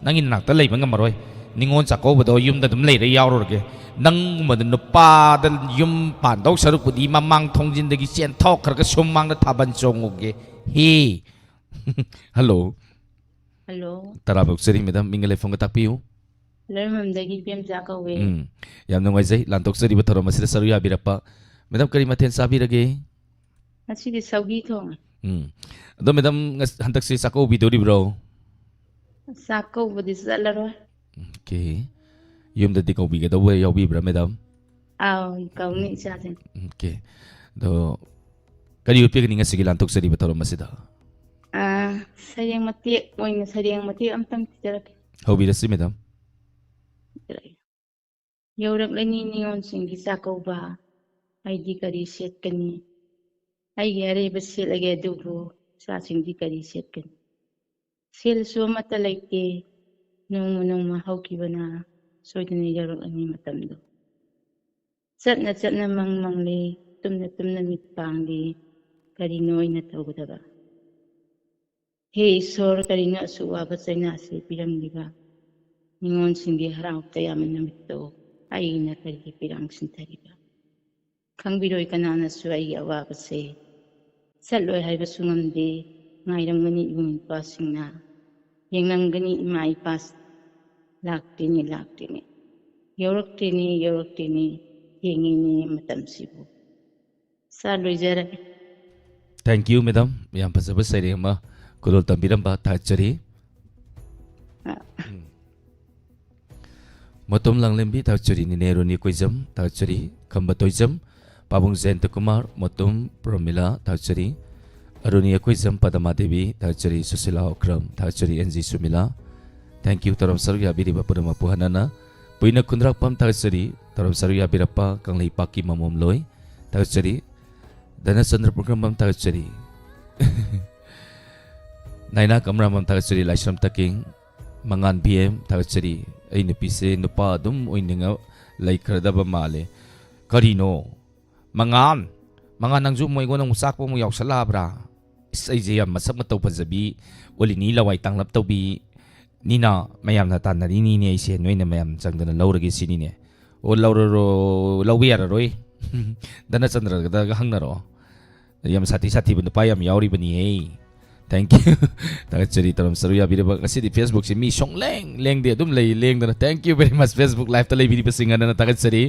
ꯅꯪꯒꯤ ꯅꯅꯥꯛꯇ ꯂꯩꯕ ꯉꯝꯃꯔꯣꯏ꯫ ꯅꯤꯉꯣꯜ ꯆꯥꯛꯀꯧꯕꯗꯣ ꯌꯨꯝꯗ ꯑꯗꯨꯝ ꯂꯩꯔ ꯌꯥꯎꯔꯨꯔꯒꯦ꯫ ꯅꯪꯒꯨꯝꯕꯗ ꯅꯨꯄꯥꯗ ꯌꯨꯝ ꯄꯥꯟꯗꯧ ꯁꯔꯨꯛꯄꯨꯗꯤ ꯃꯃꯥꯡ ꯊꯣꯡꯖꯤꯟꯗꯒꯤ ꯆꯦꯟꯊꯣꯛꯈ꯭ꯔꯒ ꯁꯨꯃꯥꯡꯗ ꯊꯥꯕꯜ ꯆꯣꯡꯉꯨꯒꯦ꯫ ꯍꯦ꯫ ꯍꯜꯂꯣ꯫ ꯍꯜꯂꯣ꯫ ꯇꯔꯥꯝꯅ ꯑꯣꯛꯆꯔꯤ ꯃꯦꯗꯥꯝ, ꯃꯤꯡꯒ ꯂꯩꯐꯝꯒ ꯇꯥꯛꯄꯤꯌꯨ꯫ ꯂꯩꯃꯝꯗꯒꯤ ꯏꯕꯦꯝꯆꯥ ꯀꯧꯋꯦ꯫ ꯎꯝ, ꯌꯥꯝ ꯅꯨꯡꯉꯥꯏꯖꯩ ꯂꯥꯟꯊꯣꯛꯆꯔꯤꯕ ꯊꯧꯔꯝ ꯑꯁꯤꯗ ꯁꯔꯨꯛ ꯌꯥꯕꯤꯔꯛꯄ꯫ ꯃꯦꯗꯥꯝ, ꯀꯔꯤ ꯃꯊꯦꯜ ꯆꯥꯕꯤꯔꯒꯦ? ꯉꯁꯤꯗꯤ ꯁꯧꯒꯤ ꯊꯣꯡꯉꯦ꯫ ꯎꯝ, ꯑꯗꯣ ꯃꯦꯗꯥꯝ, ꯉꯁ-, ꯍꯟꯗꯛꯁꯤ ꯆꯥꯛꯀꯧꯕꯤꯗꯣꯔꯤꯕ꯭ꯔꯣ? ꯆꯥꯛ ꯀꯧꯕꯗꯤ ꯆꯠꯂꯔꯣꯏ꯫ ꯑꯣꯀꯦ, ꯌꯨꯝꯗꯗꯤ ꯀꯧꯕꯤꯒꯗꯧꯕ ꯌꯥꯎꯕꯤꯕ꯭ꯔꯥ ꯃꯦꯗꯥꯝ? ꯑꯥꯎ, ꯀꯧꯅꯤ ꯏꯆꯥꯁꯤꯡ꯫ ꯑꯣꯀꯦ, ꯑꯗꯣ ꯀꯔꯤ ꯎꯠꯄꯤꯒꯅꯤ ꯉꯁꯤꯒꯤ ꯂꯥꯟꯊꯣꯛꯆꯔꯤꯕ ꯊꯧꯔꯝ ꯑꯁꯤꯗ? ꯑꯥ, ꯁꯩꯔꯦꯡ ꯃꯇꯦꯛ ꯑꯣꯏꯅ ꯁꯩꯔꯦꯡ ꯃꯇꯦꯛ ꯑꯝꯇꯪ ꯊꯤꯖꯔꯛꯀꯦ꯫ ꯍꯧꯕꯤꯔꯁꯤ ꯃꯦꯗꯥꯝ꯫ ꯌꯧꯔꯛꯂꯅꯤ ꯅꯤꯉꯣꯜꯁꯤꯡꯒꯤ ꯆꯥꯛꯀꯧꯕ, ꯑꯩꯗꯤ ꯀꯔꯤ ꯁꯦꯠꯀꯅꯤ? ꯑꯩꯒꯤ ꯑꯔꯩꯕ ꯁꯦꯠꯂꯒꯦ, ꯑꯗꯨꯕꯨ ꯏꯆꯥꯁꯤꯡꯗꯤ ꯀꯔꯤ ꯁꯦꯠꯀꯅꯤ? ꯁꯦꯜꯁꯨ ꯑꯃꯠꯇ ꯂꯩꯇꯦ꯫ ꯅꯣꯡꯃ ꯅꯣꯡꯃ ꯍꯧꯈꯤꯕꯅ ꯁꯣꯏꯗꯅ ꯌꯧꯔꯛꯂꯅꯤ ꯃꯇꯝꯗꯣ꯫ ꯆꯠꯅ ꯆꯠꯅ ꯃꯪ ꯃꯪꯂꯤ, ꯇꯨꯝꯅ ꯇꯨꯝꯅ ꯃꯤꯠ ꯄꯥꯡꯂꯤ, ꯀꯔꯤꯅꯣ ꯑꯩꯅ ꯇꯧꯒꯗꯕ? ꯍꯦ ꯏꯁꯣꯔ, ꯀꯔꯤꯅꯣ ꯑꯁꯨꯛ ꯋꯥꯕ ꯆꯩꯅꯥꯁꯤ ꯄꯤꯔꯝꯂꯤꯕ? ꯅꯤꯉꯣꯜꯁꯤꯡꯒꯤ ꯍꯔꯥꯎ ꯇꯌꯥꯝꯕ ꯅꯨꯃꯤꯠꯇꯣ ꯑꯩꯅ ꯀꯔꯤꯒꯤ ꯄꯤꯔꯥꯡ ꯁꯤꯟꯊꯔꯤꯕ? ꯈꯪꯕꯤꯔꯣꯏ ꯀꯅꯥꯅꯁꯨ ꯑꯩꯒꯤ ꯑꯋꯥꯕꯁꯦ꯫ ꯆꯠꯂꯣꯏ ꯍꯥꯏꯕꯁꯨ ꯉꯝꯗꯦ꯫ ꯉꯥꯏꯔꯝꯒꯅꯤ ꯏꯕꯨꯡ ꯏꯄ꯭ꯋꯥꯁꯤꯡꯅ, ꯌꯦꯡꯂꯝꯒꯅꯤ ꯏꯃꯥ ꯏꯄꯥ꯫ ꯂꯥꯛꯇꯦꯅꯦ, ꯂꯥꯛꯇꯦꯅꯦ, ꯌꯧꯔꯛꯇꯦꯅꯦ, ꯌꯧꯔꯛꯇꯦꯅꯦ, ꯊꯦꯡꯉꯦꯅꯦ ꯃꯇꯝꯁꯤꯕꯨ꯫ ꯁꯥꯔ, ꯂꯣꯏꯖꯔꯦ꯫ Thank you ꯃꯦꯗꯥꯝ, ꯌꯥꯝ ꯐꯖꯕ ꯁꯩꯔꯦꯡ ꯑꯃ ꯈꯨꯗꯣꯜ ꯇꯝꯕꯤꯔꯝꯕ ꯊꯥꯒꯠꯆꯔꯤ꯫ ꯑ꯫ ꯎꯝ꯫ ꯃꯣꯇꯣꯝ ꯂꯥꯡꯂꯦꯝꯕꯤ ꯊꯥꯒꯠꯆꯔꯤ, ꯅꯤꯅꯦ ꯔꯣꯅꯤ ꯀꯣꯏꯖꯝ ꯊꯥꯒꯠꯆꯔꯤ, ꯈꯝꯕ ꯇꯣꯏꯖꯝ, ꯄꯥꯕꯨꯡ ꯖꯌꯟꯇ ꯀꯨꯃꯥꯔ, ꯃꯣꯇꯣꯝ ꯄ꯭ꯔꯃꯤꯂꯥ ꯊꯥꯒꯠꯆꯔꯤ, ꯑꯔꯨꯅꯤ ꯑꯀꯣꯏꯖꯝ, ꯄꯗꯃꯥ ꯗꯦꯕꯤ ꯊꯥꯒꯠꯆꯔꯤ, ꯁꯨꯁꯤꯂꯥ ꯑꯣꯀ꯭ꯔꯝ ꯊꯥꯒꯠꯆꯔꯤ, ꯑꯦꯟ ꯖꯤ ꯁꯨꯃꯤꯂꯥ꯫ Thank you ꯇꯧꯔꯝ ꯁꯔꯨꯛ ꯌꯥꯕꯤꯔꯤꯕ ꯄꯨꯝꯅꯃꯛꯄꯨ ꯍꯟꯅ ꯍꯟꯅ꯫ ꯄꯨꯏꯅ ꯈꯨꯟꯗ꯭ꯔꯥꯛꯄꯝ ꯊꯥꯒꯠꯆꯔꯤ, ꯇꯧꯔꯝ ꯁꯔꯨꯛ ꯌꯥꯕꯤꯔꯛꯄ ꯀꯪꯂꯩꯄꯥꯛꯀꯤ ꯃꯃꯣꯝꯂꯣꯏ ꯊꯥꯒꯠꯆꯔꯤ, ꯙꯅꯆꯟꯗ꯭ꯔ ꯄꯨꯈ꯭ꯔꯝꯕꯝ ꯊꯥꯒꯠꯆꯔꯤ꯫ ꯅꯥꯏꯅꯥ ꯀꯃꯔꯥꯃꯝ ꯊꯥꯒꯠꯆꯔꯤ, ꯂꯥꯏꯁ꯭ꯔꯝ ꯇꯀꯤꯡ, ꯃꯉꯥꯟ ꯚꯤ ꯑꯦꯝ ꯊꯥꯒꯠꯆꯔꯤ꯫ ꯑꯩ ꯅꯨꯄꯤꯁꯦ ꯅꯨꯄꯥ ꯑꯗꯨꯝ ꯑꯣꯏꯅꯤꯡꯉ ꯂꯩꯈ꯭ꯔꯗꯕ ꯃꯥꯜꯂꯦ꯫ ꯀꯔꯤꯅꯣ? ꯃꯉꯥꯟ, ꯃꯉꯥꯟ, ꯅꯪꯁꯨ ꯑꯃꯨꯛ ꯑꯩꯉꯣꯟꯗ ꯑꯃꯨꯛ ꯆꯥꯛꯄ ꯑꯃꯨꯛ ꯌꯥꯎꯁꯜꯂꯛꯑꯕ꯭ꯔꯥ? ꯏꯁ, ꯑꯩꯁꯦ ꯌꯥꯝ ꯃꯁꯛ ꯃꯇꯧ ꯐꯖꯕꯤ, ꯑꯣꯜꯂꯤꯅꯤ ꯂꯋꯥꯏ ꯇꯥꯡꯂꯞ ꯇꯧꯕꯤ, ꯅꯤꯅ ꯃꯌꯥꯝꯅ ꯇꯥꯟꯅꯔꯤꯅꯤꯅꯦ, ꯑꯩꯁꯦ ꯅꯣꯏꯅ ꯃꯌꯥꯝ ꯆꯪꯗꯅ ꯂꯧꯔꯒꯦ ꯁꯤꯅꯤꯅꯦ꯫ ꯑꯣ, ꯂꯧꯔꯔꯣ-, ꯂꯧꯕ ꯌꯥꯔꯔꯣꯏ꯫ ꯙꯅꯆꯟꯗ꯭ꯔꯗꯒ ꯍꯪꯅꯔꯛꯑꯣ꯫ ꯌꯥꯝ ꯁꯥꯊꯤ ꯁꯥꯊꯤꯕ ꯅꯨꯄꯥ ꯌꯥꯝ ꯌꯥꯎꯔꯤꯕꯅꯤꯍꯦ꯫ Thank you. ꯊꯥꯒꯠꯆꯔꯤ ꯇꯧꯔꯝ ꯁꯔꯨꯛ ꯌꯥꯕꯤꯔꯕ꯫ ꯉꯁꯤꯗꯤ Facebook ꯁꯤ ꯃꯤ ꯁꯨꯡꯂꯦꯡ ꯂꯦꯡꯗꯦ, ꯑꯗꯨꯝ ꯂꯩ ꯂꯦꯡꯗꯅ꯫ Thank you very much, Facebook live ꯇ ꯂꯩꯕꯤꯔꯤꯕꯁꯤꯡ ꯑꯗꯨꯅ ꯊꯥꯒꯠꯆꯔꯤ꯫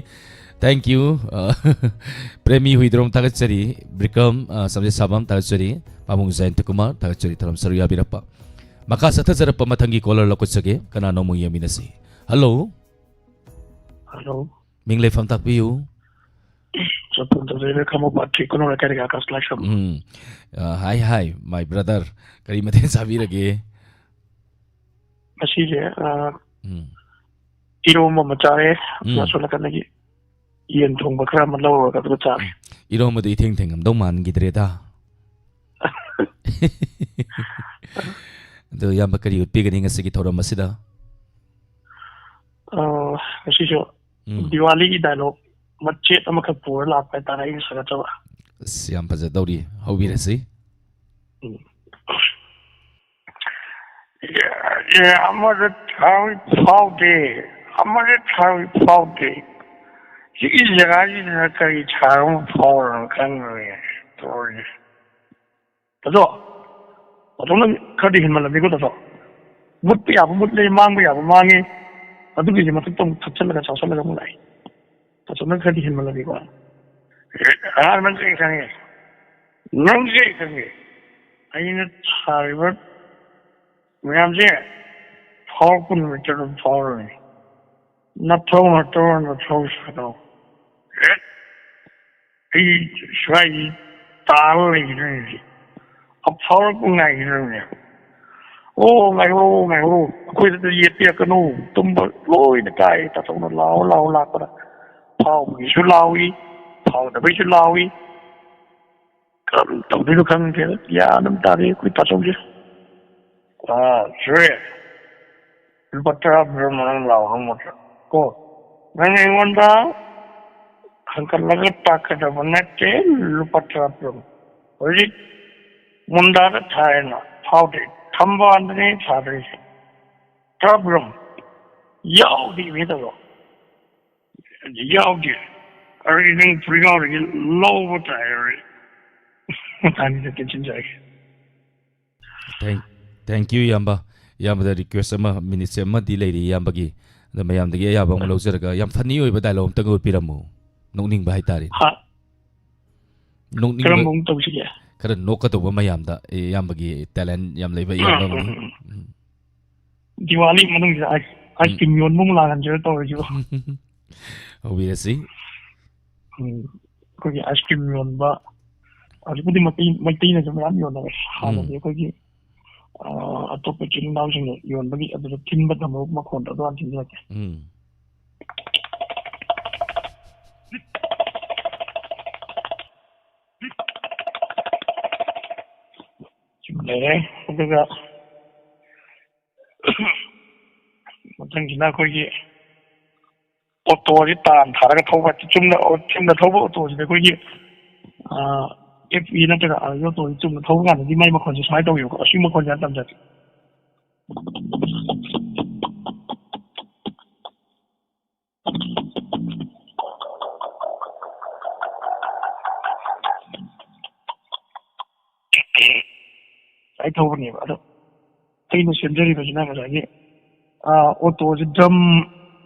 Thank you꯫ ꯑ, ꯄ꯭ꯔꯦꯃꯤ ꯍꯨꯏꯗ꯭ꯔꯣꯝ ꯊꯥꯒꯠꯆꯔꯤ꯫ ꯕ꯭ꯔꯤꯀꯝ, ꯑ, ꯁꯝꯖꯦꯠ ꯁꯥꯕꯝ ꯊꯥꯒꯠꯆꯔꯤ꯫ ꯄꯥꯕꯨꯡ ꯖꯌꯟꯇ ꯀꯨꯃꯥꯔ ꯊꯥꯒꯠꯆꯔꯤ ꯇꯧꯔꯝ ꯁꯔꯨꯛ ꯌꯥꯕꯤꯔꯛꯄ꯫ ꯃꯈꯥ ꯆꯠꯊꯖꯔꯛꯄ ꯃꯊꯪꯒꯤ caller ꯂꯧꯈꯠꯆꯒꯦ꯫ ꯀꯅꯥꯅꯣ ꯑꯃꯨꯛ ꯌꯦꯡꯃꯤꯟꯅꯁꯤ꯫ Hello꯫ Hello꯫ ꯃꯤꯡ ꯂꯩꯐꯝ ꯇꯥꯛꯄꯤꯌꯨ꯫ ꯆꯠꯐꯝ ꯇꯧꯖꯩꯗ ꯈꯥꯃꯣꯄꯥꯠꯀꯤ ꯈꯨꯅꯧ ꯂꯩꯀꯥꯏꯗꯒꯤ ꯑꯀꯥꯁ ꯂꯥꯏꯁ꯭ꯔꯝ꯫ ꯎꯝ꯫ ꯑ, hi, hi, my brother꯫ ꯀꯔꯤ ꯃꯊꯦꯜ ꯆꯥꯕꯤꯔꯒꯦ? ꯉꯁꯤꯁꯦ, ꯑ, ꯎꯝ꯫ ꯏꯔꯣꯝꯕ ꯑꯃ ꯆꯥꯔꯦ꯫ ꯎꯝ꯫ ꯑꯁꯣꯝ ꯅꯥꯀꯟꯗꯒꯤ ꯌꯦꯟ ꯊꯣꯡꯕ ꯈꯔ ꯑꯃ ꯂꯧꯔꯨꯔꯒ ꯑꯗꯨꯒ ꯆꯥꯔꯦ꯫ ꯎꯝ꯫ ꯏꯔꯣꯝꯕꯗꯨ ꯏꯊꯦꯡ ꯊꯦꯡꯉꯝꯗꯧ ꯃꯥꯟꯈꯤꯗ꯭ꯔꯦꯗ꯫ ꯑꯗꯣ ꯏꯌꯥꯝꯕ ꯀꯔꯤ ꯎꯠꯄꯤꯒꯅꯤ ꯉꯁꯤꯒꯤ ꯊꯧꯔꯝ ꯑꯁꯤꯗ? ꯑ, ꯉꯁꯤꯁꯨ ꯎꯝ꯫ ꯗꯤꯋꯥꯂꯤꯒꯤ dialogue ꯃꯆꯦꯠ ꯑꯃꯈꯛ ꯄꯨꯔ ꯂꯥꯛꯄ ꯍꯥꯏꯇꯥꯔꯦ, ꯑꯩꯅ ꯁꯥꯒꯠꯆꯕ꯫ ꯑꯁ, ꯌꯥꯝ ꯐꯖꯗꯧꯔꯤ꯫ ꯍꯧꯕꯤꯔꯁꯤ꯫ ꯎꯝ꯫ ꯑꯦ, ꯑꯃꯗ ꯊꯥꯔꯣꯏ ꯐꯥꯎꯗꯦ, ꯑꯃꯗ ꯊꯥꯔꯣꯏ ꯐꯥꯎꯗꯦ꯫ ꯁꯤꯒꯤ ꯖꯒꯥꯁꯤꯗ ꯀꯔꯤ ꯊꯥꯔꯣ ꯑꯃ ꯐꯥꯎꯔꯅꯣ ꯈꯪꯗ꯭ꯔꯦ ꯇꯧꯔꯤꯁꯦ꯫ ꯇꯥꯆꯧ, ꯇꯥꯆꯧꯅ ꯈꯔꯗꯤ ꯍꯦꯟꯃꯜꯂꯝꯃꯤꯀꯣ, ꯇꯥꯆꯧ꯫ ꯃꯨꯠꯄ ꯌꯥꯕ ꯃꯨꯠꯂꯦ, ꯃꯥꯡꯕ ꯌꯥꯕ ꯃꯥꯡꯉꯦ꯫ ꯑꯗꯨꯒꯤꯁꯦ ꯃꯊꯛꯇ ꯑꯃꯨꯛ ꯊꯛꯆꯜꯂꯒ ꯆꯥꯎꯁꯜꯂꯒ ꯑꯃꯨꯛ ꯂꯥꯛꯑꯦ꯫ ꯇꯥꯆꯧꯅ ꯈꯔꯗꯤ ꯍꯦꯟꯃꯜꯂꯝꯃꯤꯀꯣ꯫ ꯑꯦ, ꯑꯉꯥꯡ, ꯅꯪ ꯀꯩ ꯈꯪꯉꯦ? ꯅꯪ ꯀꯩ ꯈꯪꯉꯦ? ꯑꯩꯅ ꯊꯥꯔꯤꯕ ꯃꯌꯥꯝꯁꯦ ꯐꯥꯎꯔꯛꯄ ꯅꯨꯃꯤꯠꯇ ꯑꯗꯨꯝ ꯐꯥꯎꯔꯅꯤ꯫ ꯅꯊꯧ, ꯅꯊꯧ, ꯅꯊꯧ ꯁꯥꯅꯧ꯫ ꯑꯦ? ꯑꯩ ꯁ꯭ꯋꯥꯏꯁꯤ ꯇꯥꯔ ꯂꯩꯈꯤꯗꯣꯏꯅꯤ꯫ ꯑꯐꯥꯎꯔꯛꯄ ꯉꯥꯏꯈꯤꯗꯣꯏꯅꯦ꯫ ꯑꯣ, ꯉꯥꯏꯍꯧꯔꯣ, ꯉꯥꯏꯍꯧꯔꯣ꯫ ꯑꯩꯈꯣꯏꯗ ꯌꯦꯠꯄꯤꯔꯛꯀꯅꯨ꯫ ꯇꯨꯝꯕ ꯂꯣꯏꯅ ꯀꯥꯏ꯫ ꯇꯥꯆꯧꯅ ꯂꯥꯎ ꯂꯥꯎ ꯂꯥꯛꯄꯗ ꯐꯥꯎꯕꯒꯤꯁꯨ ꯂꯥꯎꯏ, ꯐꯥꯎꯗꯕꯒꯤꯁꯨ ꯂꯥꯎꯏ꯫ ꯀꯔꯝ ꯇꯧꯗꯣꯏꯅꯣ ꯈꯪꯗꯦꯗ꯫ ꯒ꯭ꯌꯥꯟ ꯑꯃ ꯇꯥꯗꯦ ꯑꯩꯈꯣꯏ ꯇꯥꯆꯧꯁꯦ꯫ ꯑꯥ, ꯁꯨꯔꯦ꯫ ꯂꯨꯄꯥ ꯇꯔꯥ ꯄꯤꯔꯝꯃꯣ ꯅꯪ ꯂꯥꯎ ꯍꯪꯕꯗ꯫ ꯀꯣ, ꯅꯪ ꯑꯩꯉꯣꯟꯗ ꯍꯪꯒꯠꯂꯒ ꯇꯥꯛꯀꯗꯕ ꯅꯠꯇꯦ, ꯂꯨꯄꯥ ꯇꯔꯥ ꯄꯤꯔꯝꯃꯣ꯫ ꯍꯧꯖꯤꯛ ꯃꯨꯟꯗꯥꯗ ꯊꯥꯏꯅ ꯐꯥꯎꯗꯦ, ꯊꯝꯕꯥꯜꯗꯅꯦ ꯊꯥꯗꯣꯏꯁꯦ꯫ ꯇꯔꯥ ꯄꯤꯔꯝꯃꯣ꯫ ꯌꯥꯎꯗꯦ ꯃꯤ ꯇꯧꯔꯣ꯫ ꯌꯥꯎꯗꯦ꯫ ꯑꯗꯨꯗꯤ ꯅꯪ ꯐꯨꯔꯤꯒꯥꯎꯗꯒꯤ ꯂꯧꯕ ꯇꯥꯔꯦ꯫ ꯃꯇꯥꯡꯁꯤꯗ ꯇꯦꯟꯁꯤꯟꯖꯔꯒꯦ꯫ Thank, thank you, ꯏꯌꯥꯝꯕ꯫ ꯏꯌꯥꯝꯕꯗ request ꯑꯃ, minute ꯁꯦ ꯑꯃꯗꯤ ꯂꯩꯔꯤ ꯏꯌꯥꯝꯕꯒꯤ꯫ ꯑꯗ ꯃꯌꯥꯝꯗꯒꯤ ꯑꯌꯥꯕ ꯑꯃ ꯂꯧꯖꯔꯒ, ꯌꯥꯝ funny ꯑꯣꯏꯕ dialogue ꯑꯝꯇꯪ ꯎꯠꯄꯤꯔꯝꯃꯨ꯫ ꯅꯣꯛꯅꯤꯡꯕ ꯍꯥꯏꯇꯥꯔꯦꯅꯦ꯫ ꯍꯥ? ꯅꯣꯛꯅꯤꯡꯕ ꯀꯔꯝꯕ ꯑꯃꯨꯛ ꯇꯧꯁꯤꯒꯦ? ꯈꯔ ꯅꯣꯛꯀꯗꯧꯕ ꯃꯌꯥꯝꯗ, ꯑꯦ, ꯏꯌꯥꯝꯕꯒꯤ talent ꯌꯥꯝ ꯂꯩꯕ ꯏꯌꯥꯝꯕ ꯎꯝ, ꯑꯃꯅꯤ꯫ ꯎꯝ, ꯎꯝ꯫ ꯎꯝ꯫ ꯗꯤꯋꯥꯂꯤ ꯃꯅꯨꯡꯁꯤꯗ ice, ice cream ꯌꯣꯟꯕ ꯑꯃꯨꯛ ꯂꯥꯛꯍꯟꯁꯤꯔ ꯇꯧꯔꯤꯁꯤꯕꯣ꯫ ꯍꯧꯕꯤꯔꯁꯤ꯫ ꯎꯝ, ꯑꯩꯈꯣꯏꯒꯤ ice cream ꯌꯣꯟꯕ, ꯍꯧꯖꯤꯛꯄꯨꯗꯤ ꯃꯩꯇꯩ, ꯃꯩꯇꯩꯅꯁꯨ ꯃꯌꯥꯝ ꯌꯣꯟꯅꯔꯦ꯫ ꯎꯝ꯫ ꯍꯥꯟꯅꯗꯤ ꯑꯩꯈꯣꯏꯒꯤ, ꯑ, ꯑꯇꯣꯞꯄ ꯏꯆꯤꯜ ꯏꯅꯥꯎꯁꯤꯡꯅ ꯌꯣꯟꯕꯒꯤ ꯑꯗꯨꯗ ꯊꯤꯟꯕ ꯊꯝꯕ ꯃꯈꯣꯟꯗꯣ ꯑꯗꯨ ꯍꯥꯟꯅ ꯊꯤꯟꯖꯔꯛꯀꯦ꯫ ꯎꯝ꯫ ꯁꯤꯃ ꯂꯩꯔꯦ꯫ ꯑꯗꯨꯒ ꯃꯊꯪꯁꯤꯅ ꯑꯩꯈꯣꯏꯒꯤ ꯑꯣꯇꯣꯁꯤ ꯇꯥꯟ ꯊꯥꯔꯒ ꯊꯧꯕ, ꯆꯨꯝꯅ, ꯆꯨꯝꯅ ꯊꯧꯕ ꯑꯣꯇꯣꯁꯤꯗ ꯑꯩꯈꯣꯏꯒꯤ, ꯑ, F E ꯅꯠꯇ꯭ꯔꯒ ꯑꯥꯔꯒꯤ ꯑꯣꯇꯣꯁꯤ ꯆꯨꯝꯅ ꯊꯧꯕ ꯀꯥꯟꯗꯗꯤ ꯃꯥꯏ ꯃꯈꯣꯟꯁꯦ ꯁꯨꯃꯥꯏꯅ ꯇꯧꯋꯦꯕꯀꯣ꯫ ꯑꯁꯤ ꯃꯈꯣꯟꯁꯦ ꯌꯥꯝ ꯇꯝꯖꯒꯦ꯫ ꯑꯩ ꯊꯧꯕꯅꯦꯕ꯫ ꯑꯗꯣ ꯑꯩꯅ ꯁꯦꯝꯖꯔꯤꯕꯁꯤꯅ ꯉꯁꯥꯏꯒꯤ, ꯑ, ꯑꯣꯇꯣꯁꯦ drum,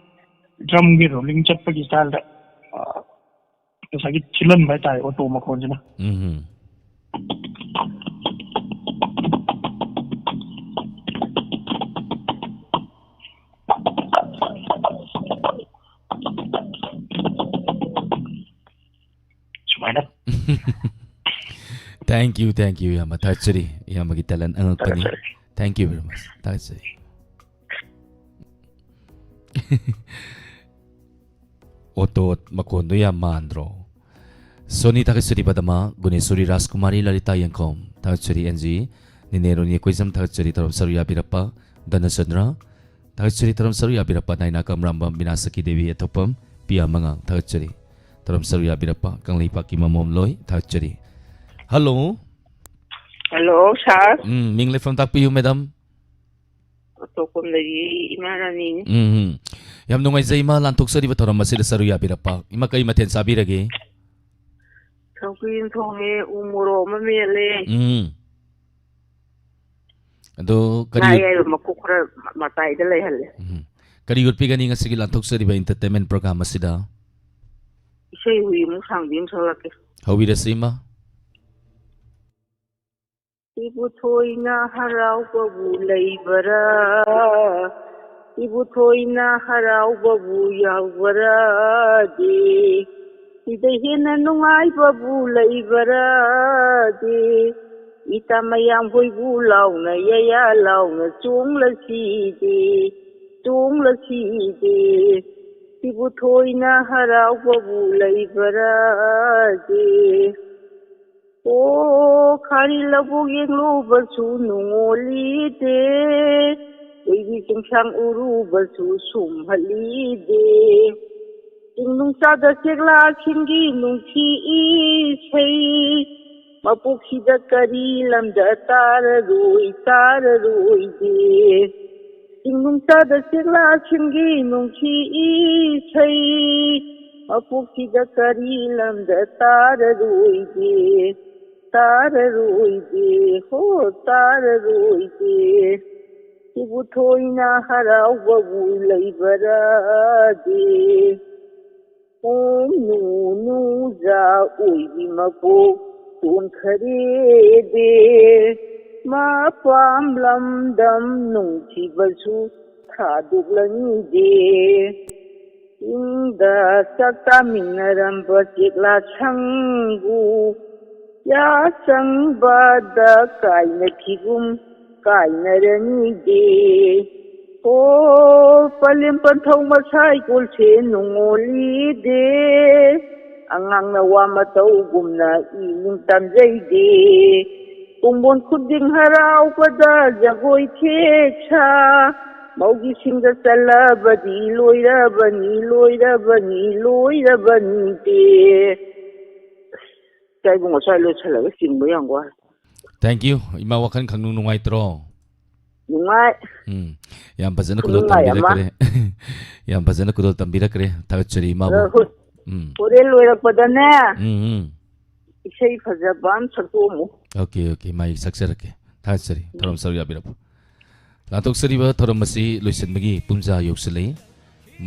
drumꯒꯤ rolling ꯆꯠꯄꯒꯤ style ꯗ, ꯑ, ꯉꯁꯥꯏꯒꯤ ꯊꯤꯜꯍꯟꯕ ꯍꯥꯏꯇꯥꯔꯦ ꯑꯣꯇꯣ ꯃꯈꯣꯟꯁꯤꯅ꯫ ꯎꯝ꯫ ꯁꯨꯃꯥꯏꯅ꯫ Thank you, thank you, ꯏꯌꯥꯝꯕ꯫ ꯊꯥꯒꯠꯆꯔꯤ꯫ ꯏꯌꯥꯝꯕꯒꯤ talent ꯑꯉꯛꯄꯅꯤ꯫ ꯊꯥꯒꯠꯆꯔꯤ꯫ Thank you very much꯫ ꯊꯥꯒꯠꯆꯔꯤ꯫ ꯑꯣꯇꯣ ꯃꯈꯣꯟꯗꯣ ꯌꯥꯝ ꯃꯥꯟꯗ꯭ꯔꯣ? ꯁꯣꯅꯤ ꯊꯥꯒꯠꯆꯔꯤ ꯄꯗꯃ, ꯒꯨꯅꯦꯁꯣꯔꯤ ꯔꯥꯖꯀꯨꯃꯥꯔꯤ ꯂꯂꯤꯇꯥ ꯌꯦꯡꯈꯣꯝ ꯊꯥꯒꯠꯆꯔꯤ, ꯑꯦꯟ ꯖꯤ, ꯅꯤꯅꯦ ꯔꯣꯅꯤ ꯀꯣꯏꯖꯝ ꯊꯥꯒꯠꯆꯔꯤ, ꯇꯧꯔꯝ ꯁꯔꯨ ꯌꯥꯕꯤꯔꯛꯄ, ꯙꯅꯆꯟꯗ꯭ꯔ ꯊꯥꯒꯠꯆꯔꯤ, ꯇꯧꯔꯝ ꯁꯔꯨ ꯌꯥꯕꯤꯔꯛꯄ, ꯅꯥꯏꯅꯥ ꯀꯝꯔꯥꯝꯕꯝ, ꯃꯤꯅꯥ ꯁꯈꯤ ꯗꯦꯕꯤ ꯑꯊꯣꯛꯄꯝ, ꯄꯤꯌꯥ ꯃꯉꯥꯡ ꯊꯥꯒꯠꯆꯔꯤ, ꯇꯧꯔꯝ ꯁꯔꯨ ꯌꯥꯕꯤꯔꯛꯄ, ꯀꯪꯂꯩꯄꯥꯛꯀꯤ ꯃꯃꯣꯝ ꯂꯣꯏ ꯊꯥꯒꯠꯆꯔꯤ꯫ ꯍꯜꯂꯣ꯫ ꯍꯜꯂꯣ, ꯁꯥꯔ꯫ ꯎꯝ, ꯃꯤꯡ ꯂꯩꯐꯝ ꯇꯥꯛꯄꯤꯌꯨ, ꯃꯦꯗꯥꯝ꯫ ꯑꯇꯣꯞꯄꯝꯗꯒꯤ ꯏꯃꯥ ꯔꯥꯅꯤꯅꯤ꯫ ꯎꯝ, ꯎꯝ꯫ ꯌꯥꯝ ꯅꯨꯡꯉꯥꯏꯖꯩ, ꯏꯃꯥ, ꯂꯥꯟꯊꯣꯛꯆꯔꯤꯕ ꯊꯧꯔꯝ ꯑꯁꯤꯗ ꯁꯔꯨ ꯌꯥꯕꯤꯔꯛꯄ꯫ ꯏꯃꯥ, ꯀꯔꯤ ꯃꯊꯦꯜ ꯆꯥꯕꯤꯔꯒꯦ? ꯁꯧꯒ꯭ꯔꯤ ꯑꯃ ꯊꯣꯡꯉꯦ, ꯎ ꯃꯣꯔꯣꯛ ꯑꯃ ꯃꯦꯠꯂꯦ꯫ ꯎꯝ꯫ ꯑꯗꯣ ꯀꯔꯤ ꯉꯥ ꯑꯌꯥꯏꯕ ꯃꯀꯨ ꯈꯔ ꯃꯇꯥꯏꯗ ꯂꯩꯍꯜꯂꯦ꯫ ꯎꯝ꯫ ꯀꯔꯤ ꯎꯠꯄꯤꯒꯅꯤ ꯉꯁꯤꯒꯤ ꯂꯥꯟꯊꯣꯛꯆꯔꯤꯕ entertainment program ꯑꯁꯤꯗ? ꯏꯁꯩ ꯍꯨꯏ ꯑꯃꯨꯛ ꯁꯥꯡꯕꯤ ꯑꯃ ꯁꯛꯂꯛꯀꯦ꯫ ꯍꯧꯕꯤꯔꯁꯤ, ꯏꯃꯥ꯫ ꯏꯕꯨꯊꯣꯏꯅ ꯍꯔꯥꯎꯕꯕꯨ ꯂꯩꯕꯔꯥ? ꯏꯕꯨꯊꯣꯏꯅ ꯍꯔꯥꯎꯕꯕꯨ ꯌꯥꯎꯕꯔꯥꯗꯤ? ꯁꯤꯗ ꯍꯦꯟꯅ ꯅꯨꯡꯉꯥꯏꯕꯕꯨ ꯂꯩꯕꯔꯥꯗꯤ? ꯏꯇꯥ ꯃꯌꯥꯝ ꯍꯣꯏꯕꯨ ꯂꯥꯎꯅ, ꯌꯌꯥ ꯂꯥꯎꯅ ꯆꯣꯡꯂꯁꯤꯗꯤ, ꯆꯣꯡꯂꯁꯤꯗꯤ꯫ ꯏꯕꯨꯊꯣꯏꯅ ꯍꯔꯥꯎꯕꯕꯨ ꯂꯩꯕꯔꯥꯗꯤ? ꯑꯣ, ꯈꯥꯔꯤ ꯂꯧꯕꯨꯛ ꯌꯦꯡꯂꯨꯕꯁꯨ ꯅꯨꯡꯉꯣꯜꯂꯤꯗꯦ, ꯀꯣꯏꯕꯤ ꯆꯤꯡꯁꯥꯡ ꯎꯔꯨꯕꯁꯨ ꯁꯨꯝꯍꯜꯂꯤꯗꯦ꯫ ꯆꯤꯡ ꯅꯨꯡꯆꯥꯗ ꯆꯦꯛꯂꯥꯁꯤꯡꯒꯤ ꯅꯨꯡꯁꯤ ꯏꯁꯩ, ꯃꯄꯣꯛꯁꯤꯗ ꯀꯔꯤ ꯂꯝꯗ ꯇꯥꯔꯔꯣꯏ, ꯇꯥꯔꯔꯣꯏꯗꯦ꯫ ꯆꯤꯡ ꯅꯨꯡꯆꯥꯗ ꯆꯦꯛꯂꯥꯁꯤꯡꯒꯤ ꯅꯨꯡꯁꯤ ꯏꯁꯩ, ꯃꯄꯣꯛꯁꯤꯗ ꯀꯔꯤ ꯂꯝꯗ ꯇꯥꯔꯔꯣꯏꯒꯦ, ꯇꯥꯔꯔꯣꯏꯒꯦ, ꯍꯣ, ꯇꯥꯔꯔꯣꯏꯒꯦ꯫ ꯁꯤꯕꯨ ꯊꯣꯏꯅ ꯍꯔꯥꯎꯕꯕꯨ ꯂꯩꯕꯔꯗꯤ? ꯎꯝ, ꯅꯨ, ꯅꯨꯖꯥ ꯑꯣꯏꯕꯤ ꯃꯄꯣꯛ ꯇꯣꯟꯈꯔꯦꯗꯦ, ꯃꯄꯥꯝ ꯂꯝꯗꯝ ꯅꯨꯡꯁꯤꯕꯁꯨ ꯊꯥꯗꯣꯛꯂꯅꯤꯗꯦ꯫ ꯆꯤꯡꯗ ꯆꯥꯛ ꯆꯥꯃꯤꯟꯅꯔꯝꯕ ꯆꯦꯛꯂꯥ ꯁꯪꯕꯨ ꯌꯥꯆꯪꯕꯗ ꯀꯥꯏꯅꯈꯤꯒꯨꯝ ꯀꯥꯏꯅꯔꯅꯤꯗꯦ꯫ ꯑꯣ, ꯄꯂꯦꯝ ꯄꯟꯊꯧ ꯃꯁꯥꯏ ꯀꯣꯜꯁꯦ ꯅꯨꯡꯉꯣꯜꯂꯤꯗꯦ꯫ ꯑꯉꯥꯡꯅ ꯋꯥ ꯃꯇꯧꯒꯨꯝꯅ ꯏ ꯅꯤꯡ ꯇꯝꯖꯩꯗꯦ꯫ ꯀꯨꯝꯕꯣꯟ ꯈꯨꯗꯤꯡ ꯍꯔꯥꯎꯕꯗ ꯖꯒꯣꯏ ꯊꯦꯛ ꯁꯥ, ꯃꯧꯒꯤ ꯁꯤꯡꯗ ꯆꯜꯂꯕꯗꯤ ꯂꯣꯏꯔꯕꯅꯤ, ꯂꯣꯏꯔꯕꯅꯤ, ꯂꯣꯏꯔꯕꯅꯤꯗꯦ꯫ ꯏꯆꯥ ꯏꯕꯨꯡ ꯉꯁꯥꯏ ꯂꯣꯏꯁꯜꯂꯒ ꯆꯤꯡꯕ ꯌꯥꯝ ꯋꯥꯏ꯫ Thank you꯫ ꯏꯃꯥ ꯋꯥꯈꯜ ꯈꯪꯅꯨꯡ ꯅꯨꯡꯉꯥꯏꯇ꯭ꯔꯣ? ꯅꯨꯡꯉꯥꯏ꯫ ꯎꯝ꯫ ꯌꯥꯝ ꯐꯖꯅ ꯈꯨꯗꯣꯜ ꯈꯨꯅꯨꯡꯉꯥꯏ ꯑꯃ꯫ ꯇꯝꯕꯤꯔꯛꯈ꯭ꯔꯦ꯫ ꯌꯥꯝ ꯐꯖꯅ ꯈꯨꯗꯣꯜ ꯇꯝꯕꯤꯔꯛꯈ꯭ꯔꯦ꯫ ꯊꯥꯒꯠꯆꯔꯤ ꯏꯃꯥꯕꯨ꯫ ꯑꯗꯣ ꯍꯣ-, ꯎꯝ꯫ ꯍꯣꯔꯦꯟ ꯂꯣꯏꯔꯛꯄꯗꯅꯦ, ꯎꯝ, ꯎꯝ꯫ ꯏꯁꯩ ꯐꯖꯕ ꯑꯃ ꯁꯛꯇꯣꯛꯑꯝꯃꯨ꯫ Okay, okay꯫ ꯃꯥꯏ ꯁꯛꯆꯔꯛꯀꯦ꯫ ꯊꯥꯒꯠꯆꯔꯤ꯫ ꯊꯧꯔꯝ ꯁꯔꯨꯛ ꯌꯥꯕꯤꯔꯕ꯫ ꯂꯥꯟꯊꯣꯛꯆꯔꯤꯕ ꯊꯧꯔꯝ ꯑꯁꯤ ꯂꯣꯏꯁꯤꯟꯕꯒꯤ ꯄꯨꯡꯖꯥ ꯌꯧꯁꯤꯜꯂꯛꯏ꯫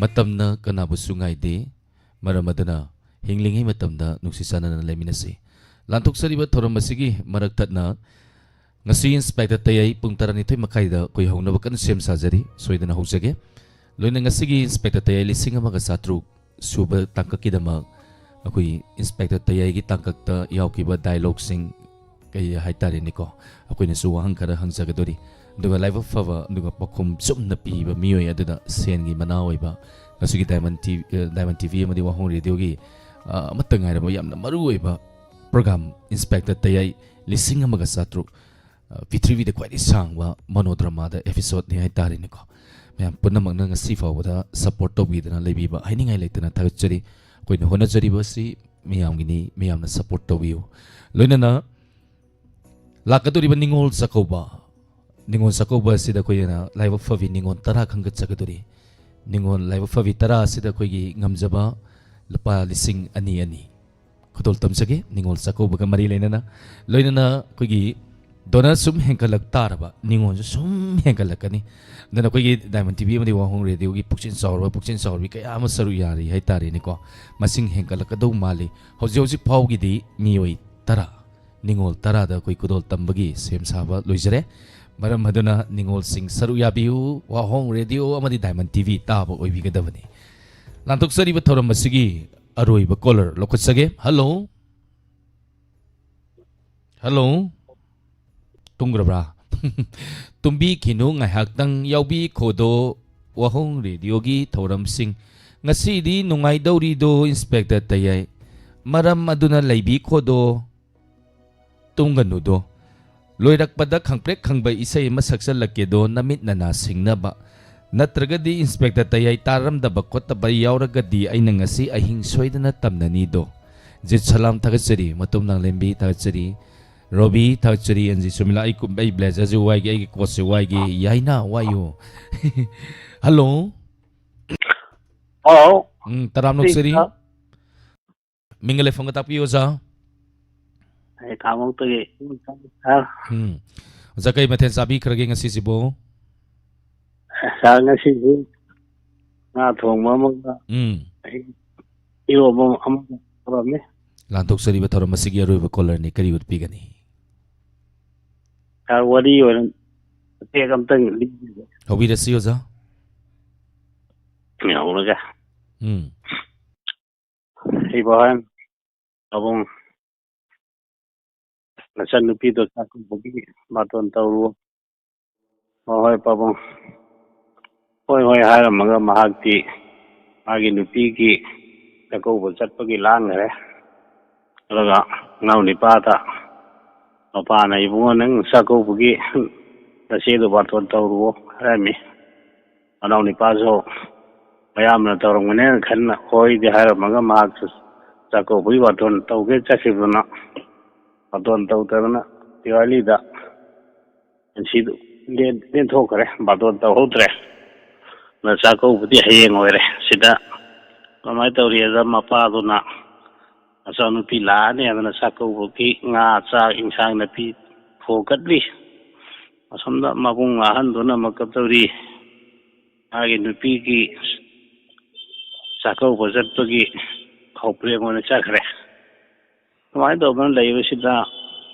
ꯃꯇꯝꯅ ꯀꯅꯥꯕꯨꯁꯨ ꯉꯥꯏꯗꯦ꯫ ꯃꯔꯝ ꯑꯗꯨꯅ ꯍꯤꯡꯂꯤꯉꯩ ꯃꯇꯝꯗ ꯅꯨꯡꯁꯤ ꯆꯥꯟꯅꯅ ꯂꯩꯃꯤꯟꯅꯁꯤ꯫ ꯂꯥꯟꯊꯣꯛꯆꯔꯤꯕ ꯊꯧꯔꯝ ꯑꯁꯤꯒꯤ ꯃꯔꯛ ꯊꯠꯅ ꯉꯁꯤ ꯏꯟꯁꯄꯦꯛꯇꯔ ꯇꯌꯥꯏ ꯄꯨꯡ ꯇꯔꯥꯅꯤꯊꯣꯏ ꯃꯈꯥꯏꯗ ꯑꯩꯈꯣꯏ ꯍꯧꯅꯕ ꯀꯟꯅ ꯁꯦꯝ ꯁꯥꯖꯔꯤ꯫ ꯁꯣꯏꯗꯅ ꯍꯧꯖꯒꯦ꯫ ꯂꯣꯏꯅ ꯉꯁꯤꯒꯤ ꯏꯟꯁꯄꯦꯛꯇꯔ ꯇꯌꯥꯏ ꯂꯤꯁꯤꯡ ꯑꯃꯒ ꯆꯥꯇ꯭ꯔꯨꯛ ꯁꯨꯕ ꯇꯥꯡꯀꯛꯀꯤꯗꯃꯛ ꯑꯩꯈꯣꯏ ꯏꯟꯁꯄꯦꯛꯇꯔ ꯇꯌꯥꯏꯒꯤ ꯇꯥꯡꯀꯛꯇ ꯌꯥꯎꯈꯤꯕ ꯗꯥꯏꯂꯣꯛꯁꯤꯡ ꯀꯩ ꯍꯥꯏꯇꯥꯔꯦꯅꯦꯀꯣ, ꯑꯩꯈꯣꯏꯅꯁꯨ ꯋꯥꯍꯪ ꯈꯔ ꯍꯪꯖꯒꯗꯣꯔꯤ꯫ ꯑꯗꯨꯒ ꯂꯥꯏꯕꯛ ꯐꯕ ꯑꯗꯨꯒ ꯄꯥꯎꯈꯨꯝ ꯆꯨꯝꯅ ꯄꯤꯕ ꯃꯤꯑꯣꯏ ꯑꯗꯨꯗ ꯁꯦꯟꯒꯤ ꯃꯅꯥ ꯑꯣꯏꯕ ꯉꯁꯤꯒꯤ ꯗꯥꯏꯃꯟ ꯇꯤ-, ꯑ, ꯗꯥꯏꯃꯟ ꯇꯤ ꯚꯤ ꯑꯃꯗꯤ ꯋꯥꯍꯣꯡ ꯔꯦꯗꯤꯑꯣꯒꯤ, ꯑ, ꯑꯃꯠꯇ ꯉꯥꯏꯔꯕ ꯌꯥꯝꯅ ꯃꯔꯨ ꯑꯣꯏꯕ ꯄ꯭ꯔꯣꯒ꯭ꯔꯥꯝ ꯏꯟꯁꯄꯦꯛꯇꯔ ꯇꯌꯥꯏ ꯂꯤꯁꯤꯡ ꯑꯃꯒ ꯆꯥꯇ꯭ꯔꯨꯛ, ꯑ, ꯄ꯭ꯔꯤꯊꯤꯕꯤꯗ ꯈ꯭ꯋꯥꯏꯗꯒꯤ ꯁꯥꯡꯕ ꯃꯣꯅꯣꯗ꯭ꯔꯃꯥꯗ ꯑꯦꯄꯤꯁꯣꯗꯅꯤ ꯍꯥꯏꯇꯥꯔꯦꯅꯦꯀꯣ꯫ ꯃꯌꯥꯝ ꯄꯨꯝꯅꯃꯛꯅ ꯉꯁꯤ ꯐꯥꯎꯕꯗ ꯁꯄꯣꯔꯠ ꯇꯧꯕꯤꯗꯅ ꯂꯩꯕꯤꯕ ꯍꯥꯏꯅꯤꯡꯉꯥꯏ ꯂꯩꯇꯅ ꯊꯥꯒꯠꯆꯔꯤ꯫ ꯑꯩꯈꯣꯏꯅ ꯍꯣꯠꯅꯖꯔꯤꯕ ꯑꯁꯤ ꯃꯤꯌꯥꯝꯒꯤꯅꯤ, ꯃꯤꯌꯥꯝꯅ ꯁꯄꯣꯔꯠ ꯇꯧꯕꯤꯌꯨ꯫ ꯂꯣꯏꯅꯅ ꯂꯥꯛꯀꯗꯧꯔꯤꯕ ꯅꯤꯉꯣꯜ ꯆꯥꯛꯀꯧꯕ, ꯅꯤꯉꯣꯜ ꯆꯥꯛꯀꯧꯕ ꯑꯁꯤꯗ ꯑꯩꯈꯣꯏꯅ ꯂꯥꯏꯕꯛ ꯐꯕꯤ ꯅꯤꯉꯣꯜ ꯇꯔꯥ ꯈꯟꯒꯠꯆꯒꯗꯧꯔꯤ꯫ ꯅꯤꯉꯣꯜ ꯂꯥꯏꯕꯛ ꯐꯕꯤ ꯇꯔꯥ ꯑꯁꯤꯗ ꯑꯩꯈꯣꯏꯒꯤ ꯉꯝꯖꯕ ꯂꯨꯄꯥ ꯂꯤꯁꯤꯡ ꯑꯅꯤ ꯑꯅꯤ ꯈꯨꯗꯣꯜ ꯇꯝꯖꯒꯦ, ꯅꯤꯉꯣꯜ ꯆꯥꯛꯀꯧꯕꯒ ꯃꯔꯤ ꯂꯩꯅꯅ꯫ ꯂꯣꯏꯅꯅ ꯑꯩꯈꯣꯏꯒꯤ ꯗꯣꯅꯔ ꯁꯨꯝ ꯍꯦꯟꯒꯠꯂꯛ ꯇꯥꯔꯕ, ꯅꯤꯉꯣꯜꯁꯨ ꯁꯨꯝ ꯍꯦꯟꯒꯠꯂꯛꯀꯅꯤ꯫ ꯑꯗꯨꯅ ꯑꯩꯈꯣꯏꯒꯤ ꯗꯥꯏꯃꯟ ꯇꯤ ꯚꯤ ꯑꯃꯗꯤ ꯋꯥꯍꯣꯡ ꯔꯦꯗꯤꯑꯣꯒꯤ ꯄꯨꯛꯆꯦꯜ ꯆꯥꯎꯔꯕ, ꯄꯨꯛꯆꯦꯜ ꯆꯥꯎꯔꯕꯤ ꯀꯌꯥ ꯑꯃ ꯁꯔꯨꯛ ꯌꯥꯔꯤ ꯍꯥꯏꯇꯥꯔꯦꯅꯦꯀꯣ꯫ ꯃꯁꯤꯡ ꯍꯦꯟꯒꯠꯂꯛꯀꯗꯧ ꯃꯥꯜꯂꯤ꯫ ꯍꯧꯖꯤꯛ ꯍꯧꯖꯤꯛ ꯐꯥꯎꯒꯤꯗꯤ ꯃꯤꯑꯣꯏ ꯇꯔꯥ, ꯅꯤꯉꯣꯜ ꯇꯔꯥꯗ ꯑꯩꯈꯣꯏ ꯈꯨꯗꯣꯜ ꯇꯝꯕꯒꯤ ꯁꯦꯝ ꯁꯥꯕ ꯂꯣꯏꯖꯔꯦ꯫ ꯃꯔꯝ ꯑꯗꯨꯅ ꯅꯤꯉꯣꯜꯁꯤꯡ ꯁꯔꯨꯛ ꯌꯥꯕꯤꯌꯨ, ꯋꯥꯍꯣꯡ ꯔꯦꯗꯤꯑꯣ ꯑꯃꯗꯤ ꯗꯥꯏꯃꯟ ꯇꯤ ꯚꯤ ꯇꯥꯕ ꯑꯣꯏꯕꯤꯒꯗꯕꯅꯤ꯫ ꯂꯥꯟꯊꯣꯛꯆꯔꯤꯕ ꯊꯧꯔꯝ ꯑꯁꯤꯒꯤ ꯑꯔꯣꯏꯕ ꯀꯣꯂꯔ ꯂꯧꯈꯠꯆꯒꯦ꯫ ꯍꯜꯂꯣ꯫ ꯍꯜꯂꯣ꯫ ꯇꯨꯝꯈ꯭ꯔꯕ꯭ꯔꯥ? ꯇꯨꯝꯕꯤꯈꯤꯅꯨ, ꯉꯥꯏꯍꯥꯛꯇꯪ ꯌꯥꯎꯕꯤꯈꯣꯗꯣ ꯋꯥꯍꯣꯡ ꯔꯦꯗꯤꯑꯣꯒꯤ ꯊꯧꯔꯝꯁꯤꯡ꯫ ꯉꯁꯤꯗꯤ ꯅꯨꯡꯉꯥꯏꯗꯧꯔꯤꯗꯣ ꯏꯟꯁꯄꯦꯛꯇꯔ ꯇꯌꯥꯏ꯫ ꯃꯔꯝ ꯑꯗꯨꯅ ꯂꯩꯕꯤꯈꯣꯗꯣ꯫ ꯇꯨꯝꯒꯅꯨꯗꯣ꯫ ꯂꯣꯏꯔꯛꯄꯗ ꯈꯪꯄ꯭ꯔꯦꯛ ꯈꯪꯕ ꯏꯁꯩ ꯑꯃ ꯁꯛꯆꯜꯂꯛꯀꯦꯗꯣ, ꯅꯃꯤꯠ ꯅꯅꯥ ꯁꯤꯡꯅꯕ꯫ ꯅꯠꯇ꯭ꯔꯒꯗꯤ ꯏꯟꯁꯄꯦꯛꯇꯔ ꯇꯌꯥꯏ ꯇꯥꯔꯝꯗꯕ ꯈꯣꯠꯇꯕ ꯌꯥꯎꯔꯒꯗꯤ ꯑꯩꯅ ꯉꯁꯤ ꯑꯍꯤꯡ ꯁꯣꯏꯗꯅ ꯇꯝꯅꯅꯤꯗꯣ꯫ ꯖꯤꯠ ꯁꯂꯥꯝ ꯊꯥꯒꯠꯆꯔꯤ, ꯃꯇꯨꯝ ꯅꯥꯡꯂꯦꯝꯕꯤ ꯊꯥꯒꯠꯆꯔꯤ, ꯔꯣꯕꯤ ꯊꯥꯒꯠꯆꯔꯤ, ꯑꯦꯟ ꯖꯤ ꯁꯨꯃꯤꯂꯥ, ꯑꯩ ꯀꯨꯝ-, ꯑꯩ ꯕ꯭ꯂꯦꯖꯔꯁꯨ ꯋꯥꯏꯒꯦ, ꯑꯩꯒꯤ ꯀꯣꯠꯁꯨ ꯋꯥꯏꯒꯦ, ꯌꯥꯏꯅ ꯋꯥꯏꯌꯨ꯫ ꯍꯜꯂꯣ꯫ ꯍꯥꯎ꯫ ꯎꯝ, ꯇꯔꯥꯝ ꯅꯣꯛꯆꯔꯤ꯫ ꯁꯤ, ꯑ, ꯃꯤꯡꯒ ꯂꯩꯐꯝꯒ ꯇꯥꯛꯄꯤꯌꯨ, ꯑꯣꯖꯥ꯫ ꯑꯩ ꯈꯥꯉꯕꯣꯛꯇꯒꯤ꯫ ꯁꯥꯔ꯫ ꯎꯝ꯫ ꯑꯣꯖꯥ, ꯀꯩ ꯃꯊꯦꯜ ꯆꯥꯕꯤꯈ꯭ꯔꯒꯦ ꯉꯁꯤꯁꯤꯕꯨ? ꯁꯥꯔ, ꯉꯁꯤꯗꯤ ꯉꯥ ꯊꯣꯡꯕ ꯑꯃꯒ ꯎꯝ꯫ ꯏꯔꯣꯝꯕ ꯑꯃꯒ ꯇꯧꯔꯝꯃꯤ꯫ ꯂꯥꯟꯊꯣꯛꯆꯔꯤꯕ ꯊꯧꯔꯝ ꯑꯁꯤꯒꯤ ꯑꯔꯣꯏꯕ caller-ꯅꯤ, ꯀꯔꯤ ꯎꯠꯄꯤꯒꯅꯤ? ꯁꯥꯔ, ꯋꯥꯔꯤ ꯑꯣꯏꯅ ꯃꯇꯦꯛ ꯑꯝꯇꯪ ꯂꯤꯕꯤꯌꯨ꯫ ꯍꯧꯕꯤꯔꯁꯤ, ꯑꯣꯖꯥ꯫ ꯍꯧꯔꯒ꯫ ꯎꯝ꯫ ꯏꯕꯣꯍꯟ ꯄꯥꯕꯨꯡ ꯃꯆꯟꯅꯨꯄꯤꯗꯣ ꯆꯥꯛꯀꯧꯕꯒꯤ ꯕꯥꯇꯣꯟ ꯇꯧꯔꯨ꯫ "ꯍꯣꯏ, ꯍꯣꯏ, ꯄꯥꯕꯨꯡ꯫ ꯍꯣꯏ, ꯍꯣꯏ," ꯍꯥꯏꯔꯝꯃꯒ ꯃꯍꯥꯛꯇꯤ ꯃꯥꯒꯤ ꯅꯨꯄꯤꯒꯤ ꯆꯥꯛꯀꯧꯕ ꯆꯠꯄꯒꯤ ꯂꯥꯡꯈ꯭ꯔꯦ꯫ ꯑꯗꯨꯒ ꯃꯅꯥꯎ ꯅꯤꯄꯥꯗ ꯃꯄꯥꯅ, "ꯏꯕꯨꯡꯉꯣ, ꯅꯪ ꯆꯥꯛꯀꯧꯕꯒꯤ ꯅꯆꯦꯗꯣ ꯕꯥꯇꯣꯟ ꯇꯧꯔꯨꯑꯣ," ꯍꯥꯏꯔꯝꯃꯤ꯫ ꯃꯅꯥꯎ ꯅꯤꯄꯥꯁꯨ ꯃꯌꯥꯝꯅ ꯇꯧꯔꯝꯒꯅꯦꯅ ꯈꯟꯅ ꯍꯣꯏꯗꯤ ꯍꯥꯏꯔꯝꯃꯒ ꯃꯍꯥꯛꯁꯨ ꯆꯥꯛꯀꯧꯕꯒꯤ ꯕꯥꯇꯣꯟ ꯇꯧꯒꯦ ꯆꯠꯈꯤꯕꯗꯨꯅ ꯕꯥꯇꯣꯟ ꯇꯧꯗꯗꯅ ꯗꯤꯋꯥꯂꯤꯗ ꯄꯨꯟꯁꯤꯗꯨ ꯂꯦꯟ-, ꯂꯦꯟꯊꯣꯛꯈ꯭ꯔꯦ, ꯕꯥꯇꯣꯟ ꯇꯧꯍꯧꯗ꯭ꯔꯦ꯫ ꯑꯗ ꯆꯥꯛꯀꯧꯕꯗꯤ ꯍꯌꯦꯡ ꯑꯣꯏꯔꯦ꯫ ꯁꯤꯗ ꯀꯃꯥꯏꯅ ꯇꯧꯔꯤꯗ ꯃꯄꯥꯗꯨꯅ ꯃꯆꯥꯅꯨꯄꯤ ꯂꯥꯛꯑꯅꯤ ꯍꯥꯏꯗꯅ ꯆꯥꯛꯀꯧꯕꯒꯤ ꯉꯥ, ꯆꯥꯛ, ꯏꯟꯁꯥꯡ ꯅꯥꯄꯤ ꯊꯣꯡꯒꯠꯂꯤ꯫ ꯑꯁꯣꯝꯗ ꯃꯕꯨꯡ ꯑꯍꯟꯗꯨꯅ ꯑꯃꯨꯛ ꯀꯝꯗꯧꯔꯤ? ꯃꯥꯒꯤ ꯅꯨꯄꯤꯒꯤ ꯆꯥꯛꯀꯧꯕ ꯆꯠꯄꯒꯤ ꯈꯧꯄꯨꯔꯦꯝ ꯑꯣꯏꯅ ꯆꯠꯈ꯭ꯔꯦ꯫ ꯁꯨꯃꯥꯏꯅ ꯇꯧꯗꯅ ꯂꯩꯕꯁꯤꯗ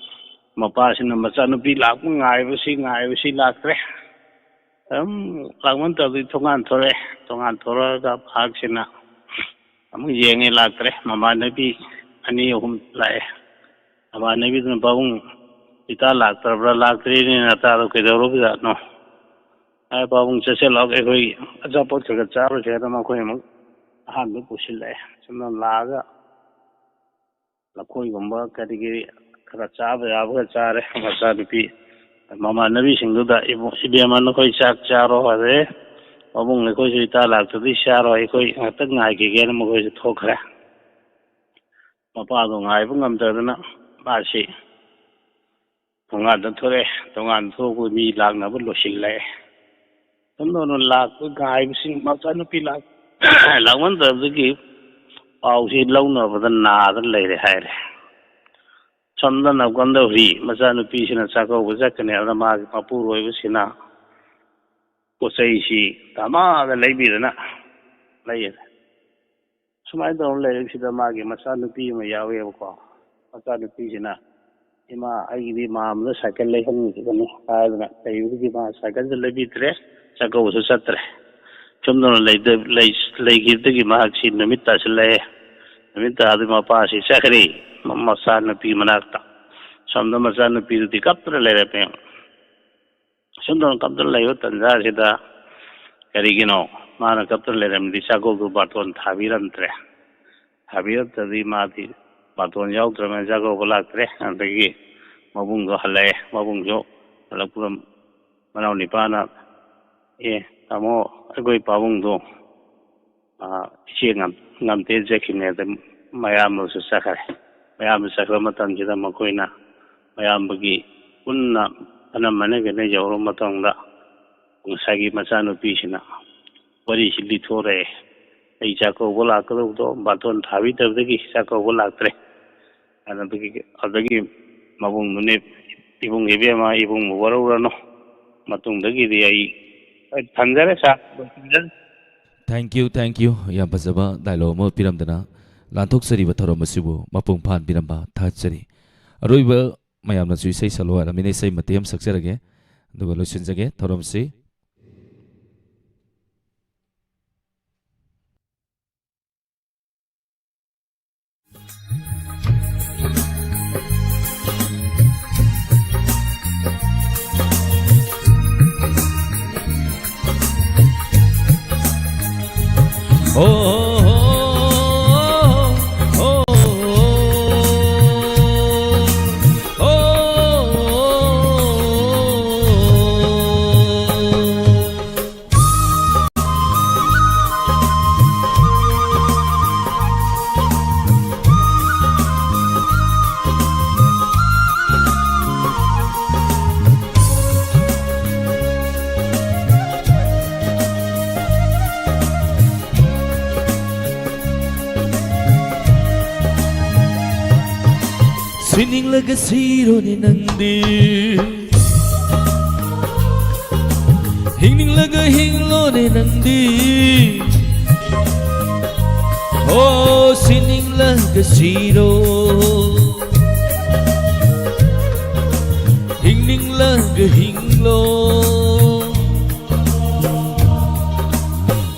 ꯃꯄꯥꯁꯤꯅ ꯃꯆꯥꯅꯨꯄꯤ ꯂꯥꯛꯄ ꯉꯥꯏꯕꯁꯤ, ꯉꯥꯏꯕꯁꯤ ꯂꯥꯛꯇ꯭ꯔꯦ꯫ ꯑꯗꯨꯝ ꯂꯥꯛꯃꯟꯗꯕꯗꯒꯤ ꯊꯣꯡꯒꯥꯟ ꯊꯣꯔꯛꯑꯦ꯫ ꯊꯣꯡꯒꯥꯟ ꯊꯣꯔꯛꯑꯒ ꯃꯍꯥꯛꯁꯤꯅ ꯑꯃꯨꯛ ꯌꯦꯡꯉꯦ, ꯂꯥꯛꯇ꯭ꯔꯦ꯫ ꯃꯃꯥꯟꯅꯕꯤ ꯑꯅꯤ ꯑꯍꯨꯝ ꯂꯥꯛꯑꯦ꯫ ꯃꯃꯥꯟꯅꯕꯤꯗꯨꯅ, "ꯄꯥꯕꯨꯡ, ꯏꯇꯥ ꯂꯥꯛꯇ꯭ꯔꯕ꯭ꯔꯥ? ꯂꯥꯛꯇ꯭ꯔꯤꯅꯦ, ꯅꯇꯥꯗꯣ ꯀꯩꯗꯧꯔꯕꯖꯥꯠꯅꯣ?" ꯍꯥꯏ, "ꯄꯥꯕꯨꯡ, ꯆꯠꯁꯤꯜꯂꯛꯑꯣ, ꯑꯩꯈꯣꯏ ꯑꯆꯥꯄꯣꯠ ꯈꯔ ꯈꯔ ꯆꯥꯔꯨꯁꯦ" ꯍꯥꯏꯗꯅ ꯃꯈꯣꯏ ꯑꯃꯨꯛ ꯑꯍꯥꯟꯕ ꯄꯨꯁꯤꯜꯂꯛꯑꯦ꯫ ꯁꯨꯝꯅ ꯂꯥꯛꯑꯒ ꯂꯐꯣꯏꯒꯨꯝꯕ ꯀꯔꯤ ꯀꯔꯤ ꯈꯔ ꯆꯥꯕ ꯌꯥꯕ ꯈꯔ ꯆꯥꯔꯦ꯫ ꯃꯆꯥꯅꯨꯄꯤ ꯃꯃꯥꯟꯅꯕꯤꯁꯤꯡꯗꯨꯗ, "ꯏꯕꯨ-, ꯏꯕꯦꯝꯃ, ꯅꯈꯣꯏ ꯆꯥꯛ ꯆꯥꯔꯣ" ꯍꯥꯏꯔꯦ꯫ "ꯄꯥꯕꯨꯡ, ꯑꯩꯈꯣꯏꯁꯨ ꯏꯇꯥ ꯂꯥꯛꯇ꯭ꯔꯗꯤ ꯆꯥꯔꯣꯏ, ꯑꯩꯈꯣꯏ ꯉꯥꯛꯇꯪ ꯉꯥꯏꯈꯤꯒꯦꯅ" ꯃꯈꯣꯏꯁꯨ ꯊꯣꯛꯈ꯭ꯔꯦ꯫ ꯃꯄꯥꯗꯣ ꯉꯥꯏꯕ ꯉꯝꯗꯗꯅ ꯃꯥꯁꯤ ꯊꯣꯡꯒꯥꯟꯗ ꯊꯣꯛꯂꯛꯑꯦ꯫ ꯊꯣꯡꯒꯥꯟꯗ ꯊꯣꯛꯄ ꯃꯤ ꯂꯥꯛꯅꯕ ꯂꯣꯏꯁꯤꯜꯂꯛꯑꯦ꯫ ꯁꯨꯝ ꯇꯧꯅ ꯂꯥꯛꯄ ꯉꯥꯏꯕꯁꯤꯡ ꯃꯆꯥꯅꯨꯄꯤ ꯂꯥꯛ-, ꯂꯥꯛꯃꯟꯗꯕꯗꯒꯤ ꯄꯥꯎꯁꯤ ꯂꯧꯅꯕꯗ ꯅꯥꯗꯅ ꯂꯩꯔꯦ ꯍꯥꯏꯔꯦ꯫ ꯁꯣꯝꯗ ꯅꯥꯀꯟꯗ ꯍꯨꯏ ꯃꯆꯥꯅꯨꯄꯤꯁꯤꯅ ꯆꯥꯛꯀꯧꯕ ꯆꯠꯀꯅꯤ꯫ ꯑꯗꯨꯅ ꯃꯥꯒꯤ ꯃꯄꯨꯔꯣꯏꯕꯁꯤꯅ ꯄꯣꯠ ꯆꯩꯁꯤ ꯗꯃꯥꯗ ꯂꯩꯕꯤꯗꯅ ꯂꯩꯌꯦ꯫ ꯁꯨꯃꯥꯏꯅ ꯇꯧꯔ ꯂꯩꯔꯤꯁꯤꯗ ꯃꯥꯒꯤ ꯃꯆꯥꯅꯨꯄꯤ ꯑꯃ ꯌꯥꯎꯋꯦꯕꯀꯣ꯫ ꯃꯆꯥꯅꯨꯄꯤꯁꯤꯅ, "ꯏꯃꯥ, ꯑꯩꯒꯤꯗꯤ ꯃꯥꯝꯃꯗ ꯁꯥꯏꯀꯜ ꯂꯩꯍꯟꯈꯤꯕꯅꯤ" ꯍꯥꯏꯗꯅ ꯂꯩꯕꯗꯒꯤ ꯃꯥ ꯁꯥꯏꯀꯜꯁꯨ ꯂꯩꯕꯤꯗ꯭ꯔꯦ, ꯆꯥꯛꯀꯧꯕꯁꯨ ꯆꯠꯇ꯭ꯔꯦ꯫ ꯁꯨꯝꯗꯧꯅ ꯂꯩꯗ-, ꯂꯩ-, ꯂꯩꯈꯤꯕꯗꯒꯤ ꯃꯍꯥꯛꯁꯤ ꯅꯨꯃꯤꯠ ꯇꯥꯁꯤꯜꯂꯛꯑꯦ꯫ ꯅꯨꯃꯤꯠ ꯇꯥꯕꯗꯒꯤ ꯃꯄꯥꯁꯤ ꯆꯠꯈ꯭ꯔꯦ ꯃ-, ꯃꯆꯥꯅꯨꯄꯤ ꯃꯅꯥꯛꯇ꯫ ꯁꯣꯝꯗ ꯃꯆꯥꯅꯨꯄꯤꯗꯨꯗꯤ ꯀꯞꯇꯅ ꯂꯩꯔꯝꯃꯦ꯫ ꯁꯨꯝꯗꯧꯅ ꯀꯞꯇꯅ ꯂꯩꯕ ꯇꯟꯖꯥꯁꯤꯗ ꯀꯔꯤꯒꯤꯅꯣ ꯃꯥꯅ ꯀꯞꯇꯅ ꯂꯩꯔꯝꯃꯤꯗꯤ? ꯆꯥꯛꯀꯧꯕꯗꯨ ꯕꯥꯔꯇꯣꯟ ꯊꯥꯕꯤꯔꯝꯗ꯭ꯔꯦ꯫ ꯊꯥꯕꯤꯔꯝꯗ꯭ꯔꯗꯤ ꯃꯥꯗꯤ ꯕꯥꯔꯇꯣꯟ ꯌꯥꯎꯗ꯭ꯔꯕꯅꯤꯅ ꯆꯥꯛꯀꯧꯕ ꯂꯥꯛꯇ꯭ꯔꯦ꯫ ꯑꯗꯒꯤ ꯃꯕꯨꯡꯗꯣ ꯍꯜꯂꯛꯑꯦ꯫ ꯃꯕꯨꯡꯁꯨ ꯍꯜꯂꯛꯄꯒ ꯃꯅꯥꯎ ꯅꯤꯄꯥꯅ, "ꯑꯦ ꯇꯥꯃꯣ, ꯑꯩꯈꯣꯏ ꯄꯥꯕꯨꯡꯗꯣ, ꯑ, ꯏꯆꯦ ꯉꯝ-, ꯉꯝꯇꯦ ꯆꯠꯈꯤꯕꯅꯦ" ꯑꯗ ꯃꯌꯥꯝꯕꯁꯨ ꯆꯠꯈ꯭ꯔꯦ꯫ ꯃꯌꯥꯝꯕ ꯆꯠꯈ꯭ꯔ ꯃꯇꯝꯁꯤꯗ ꯃꯈꯣꯏꯅ ꯃꯌꯥꯝꯕꯒꯤ ꯄꯨꯟꯅ ꯑꯅꯝꯕꯅ ꯀꯩꯅꯣ ꯌꯧꯔꯕ ꯃꯇꯨꯡꯗ ꯉꯁꯥꯏꯒꯤ ꯃꯆꯥꯅꯨꯄꯤꯁꯤꯅ ꯋꯥꯔꯤꯁꯤ ꯂꯤꯊꯣꯔꯛꯑꯦ꯫ "ꯑꯩ ꯆꯥꯛꯀꯧꯕ ꯂꯥꯛꯀꯗꯧꯕꯗꯣ ꯕꯥꯔꯇꯣꯟ ꯊꯥꯕꯤꯗꯕꯗꯒꯤ ꯆꯥꯛꯀꯧꯕ ꯂꯥꯛꯇ꯭ꯔꯦ"꯫ ꯑꯗꯨꯗꯒꯤ, ꯑꯗꯨꯗꯒꯤ ꯃꯕꯨꯡꯗꯨꯅꯤ, "ꯏꯕꯨꯡ ꯏꯕꯦꯝꯃ, ꯏꯕꯨꯡꯕꯨ ꯋꯥꯔꯧꯔꯅꯨ꯫ ꯃꯇꯨꯡꯗꯒꯤꯗꯤ ꯑꯩ, ꯑꯩ ꯊꯝꯖꯔꯦ ꯁꯥꯔ, ꯂꯣꯏꯁꯤꯟꯖꯔꯦ"꯫ Thank you, thank you꯫ ꯌꯥꯝ ꯐꯖꯕ dialogue ꯑꯃ ꯄꯤꯔꯝꯗꯅ ꯂꯥꯟꯊꯣꯛꯆꯔꯤꯕ ꯊꯧꯔꯝ ꯑꯁꯤꯕꯨ ꯃꯄꯨꯡ ꯐꯥꯍꯟꯕꯤꯔꯝꯕ ꯊꯥꯒꯠꯆꯔꯤ꯫ ꯑꯔꯣꯏꯕ ꯃꯌꯥꯝꯅꯁꯨ ꯏꯁꯩ ꯁꯛꯂꯣ ꯍꯥꯏꯔꯕꯅꯤꯅ ꯏꯁꯩ ꯃꯇꯦꯛ ꯑꯃ ꯁꯛꯆꯔꯒꯦ, ꯑꯗꯨꯒ ꯂꯣꯏꯁꯤꯟꯖꯒꯦ ꯊꯧꯔꯝꯁꯤ꯫ ꯁꯤꯔꯣꯅꯦ ꯅꯪꯗꯤ, ꯍꯤꯡꯅꯤꯡꯂꯒ ꯍꯤꯡꯂꯣꯅꯦ ꯅꯪꯗꯤ꯫ ꯑꯣ, ꯁꯤꯅꯤꯡꯂꯒ ꯁꯤꯔꯣ, ꯍꯤꯡꯅꯤꯡꯂꯒ ꯍꯤꯡꯂꯣ,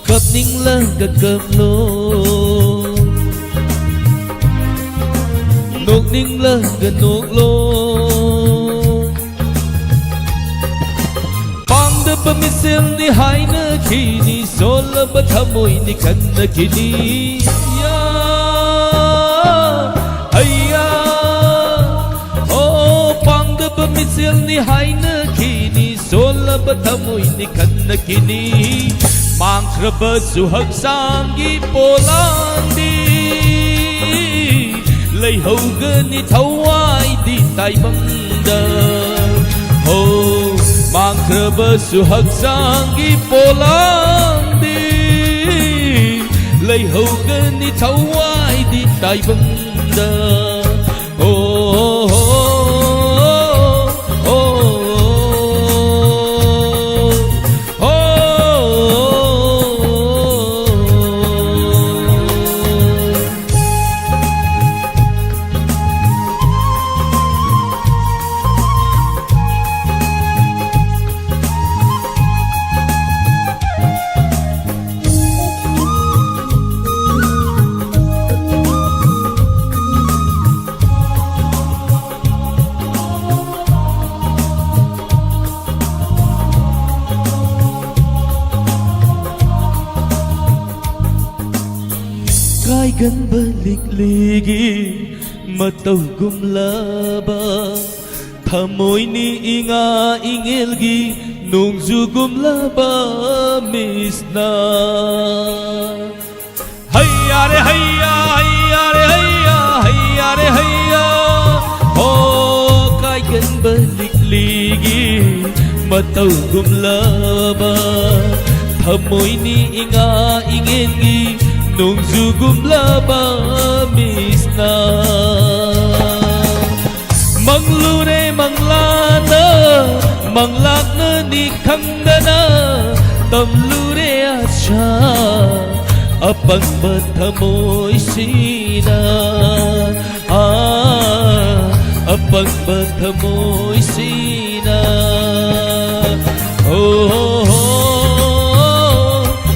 ꯀꯞꯅꯤꯡꯂꯒ ꯀꯞꯂꯣ, ꯅꯣꯛꯅꯤꯡꯂꯒ ꯅꯣꯛꯂꯣ꯫ ꯄꯥꯡꯗꯕ ꯃꯤꯁꯦꯜꯅꯤ ꯍꯥꯏꯅꯈꯤꯅꯤ, ꯁꯣꯜꯂꯕ ꯊꯃꯣꯏꯅꯤ ꯈꯟꯅꯈꯤꯅꯤ꯫ ꯌꯥ, ꯍꯩꯌꯥ, ꯑꯣ, ꯄꯥꯡꯗꯕ ꯃꯤꯁꯦꯜꯅꯤ ꯍꯥꯏꯅꯈꯤꯅꯤ, ꯁꯣꯜꯂꯕ ꯊꯃꯣꯏꯅꯤ ꯈꯟꯅꯈꯤꯅꯤ꯫ ꯃꯥꯡꯈ꯭ꯔꯕꯁꯨ ꯍꯛꯆꯥꯡꯒꯤ ꯄꯣꯂꯥꯡꯗꯤ ꯂꯩꯍꯧꯒꯅꯤ ꯊꯋꯥꯏꯗꯤ ꯇꯥꯏꯕꯪꯗ꯫ ꯍꯣ, ꯃꯥꯡꯈ꯭ꯔꯕꯁꯨ ꯍꯛꯆꯥꯡꯒꯤ ꯄꯣꯂꯥꯡꯗꯤ ꯂꯩꯍꯧꯒꯅꯤ ꯊꯋꯥꯏꯗꯤ ꯇꯥꯏꯕꯪꯗ꯫ ꯑꯣ, ꯑꯣ, ꯑꯣ, ꯑꯣ꯫ ꯀꯥꯏꯒꯟꯕ ꯂꯤꯛꯂꯤꯒꯤ ꯃꯇꯧꯒꯨꯝꯂꯕ, ꯊꯃꯣꯏꯅꯤ ꯏꯉꯥ ꯏꯉꯦꯜꯒꯤ ꯅꯣꯡꯖꯨꯒꯨꯝꯂꯕ ꯃꯤꯁꯅ꯫ ꯍꯩꯌꯥꯔꯦ ꯍꯩꯌꯥ, ꯍꯩꯌꯥꯔꯦ ꯍꯩꯌꯥ, ꯍꯩꯌꯥꯔꯦ ꯍꯩꯌꯥ꯫ ꯍꯣ, ꯀꯥꯏꯒꯟꯕ ꯂꯤꯛꯂꯤꯒꯤ ꯃꯇꯧꯒꯨꯝꯂꯕ, ꯊꯃꯣꯏꯅꯤ ꯏꯉꯥ ꯏꯉꯦꯟꯒꯤ ꯅꯣꯡꯖꯨꯒꯨꯝꯂꯕ ꯃꯤꯁꯅ꯫ ꯃꯪꯂꯨꯔꯦ ꯃꯪꯂꯥꯅ, ꯃꯪꯂꯥꯛꯅꯅꯤ ꯈꯪꯗꯅ, ꯇꯝꯂꯨꯔꯦ ꯑꯁꯥ, ꯑꯄꯪꯕ ꯊꯃꯣꯏꯁꯤꯅ, ꯑꯥ, ꯑꯄꯪꯕ ꯊꯃꯣꯏꯁꯤꯅ꯫ ꯍꯣ, ꯍꯣ, ꯍꯣ, ꯍꯣ,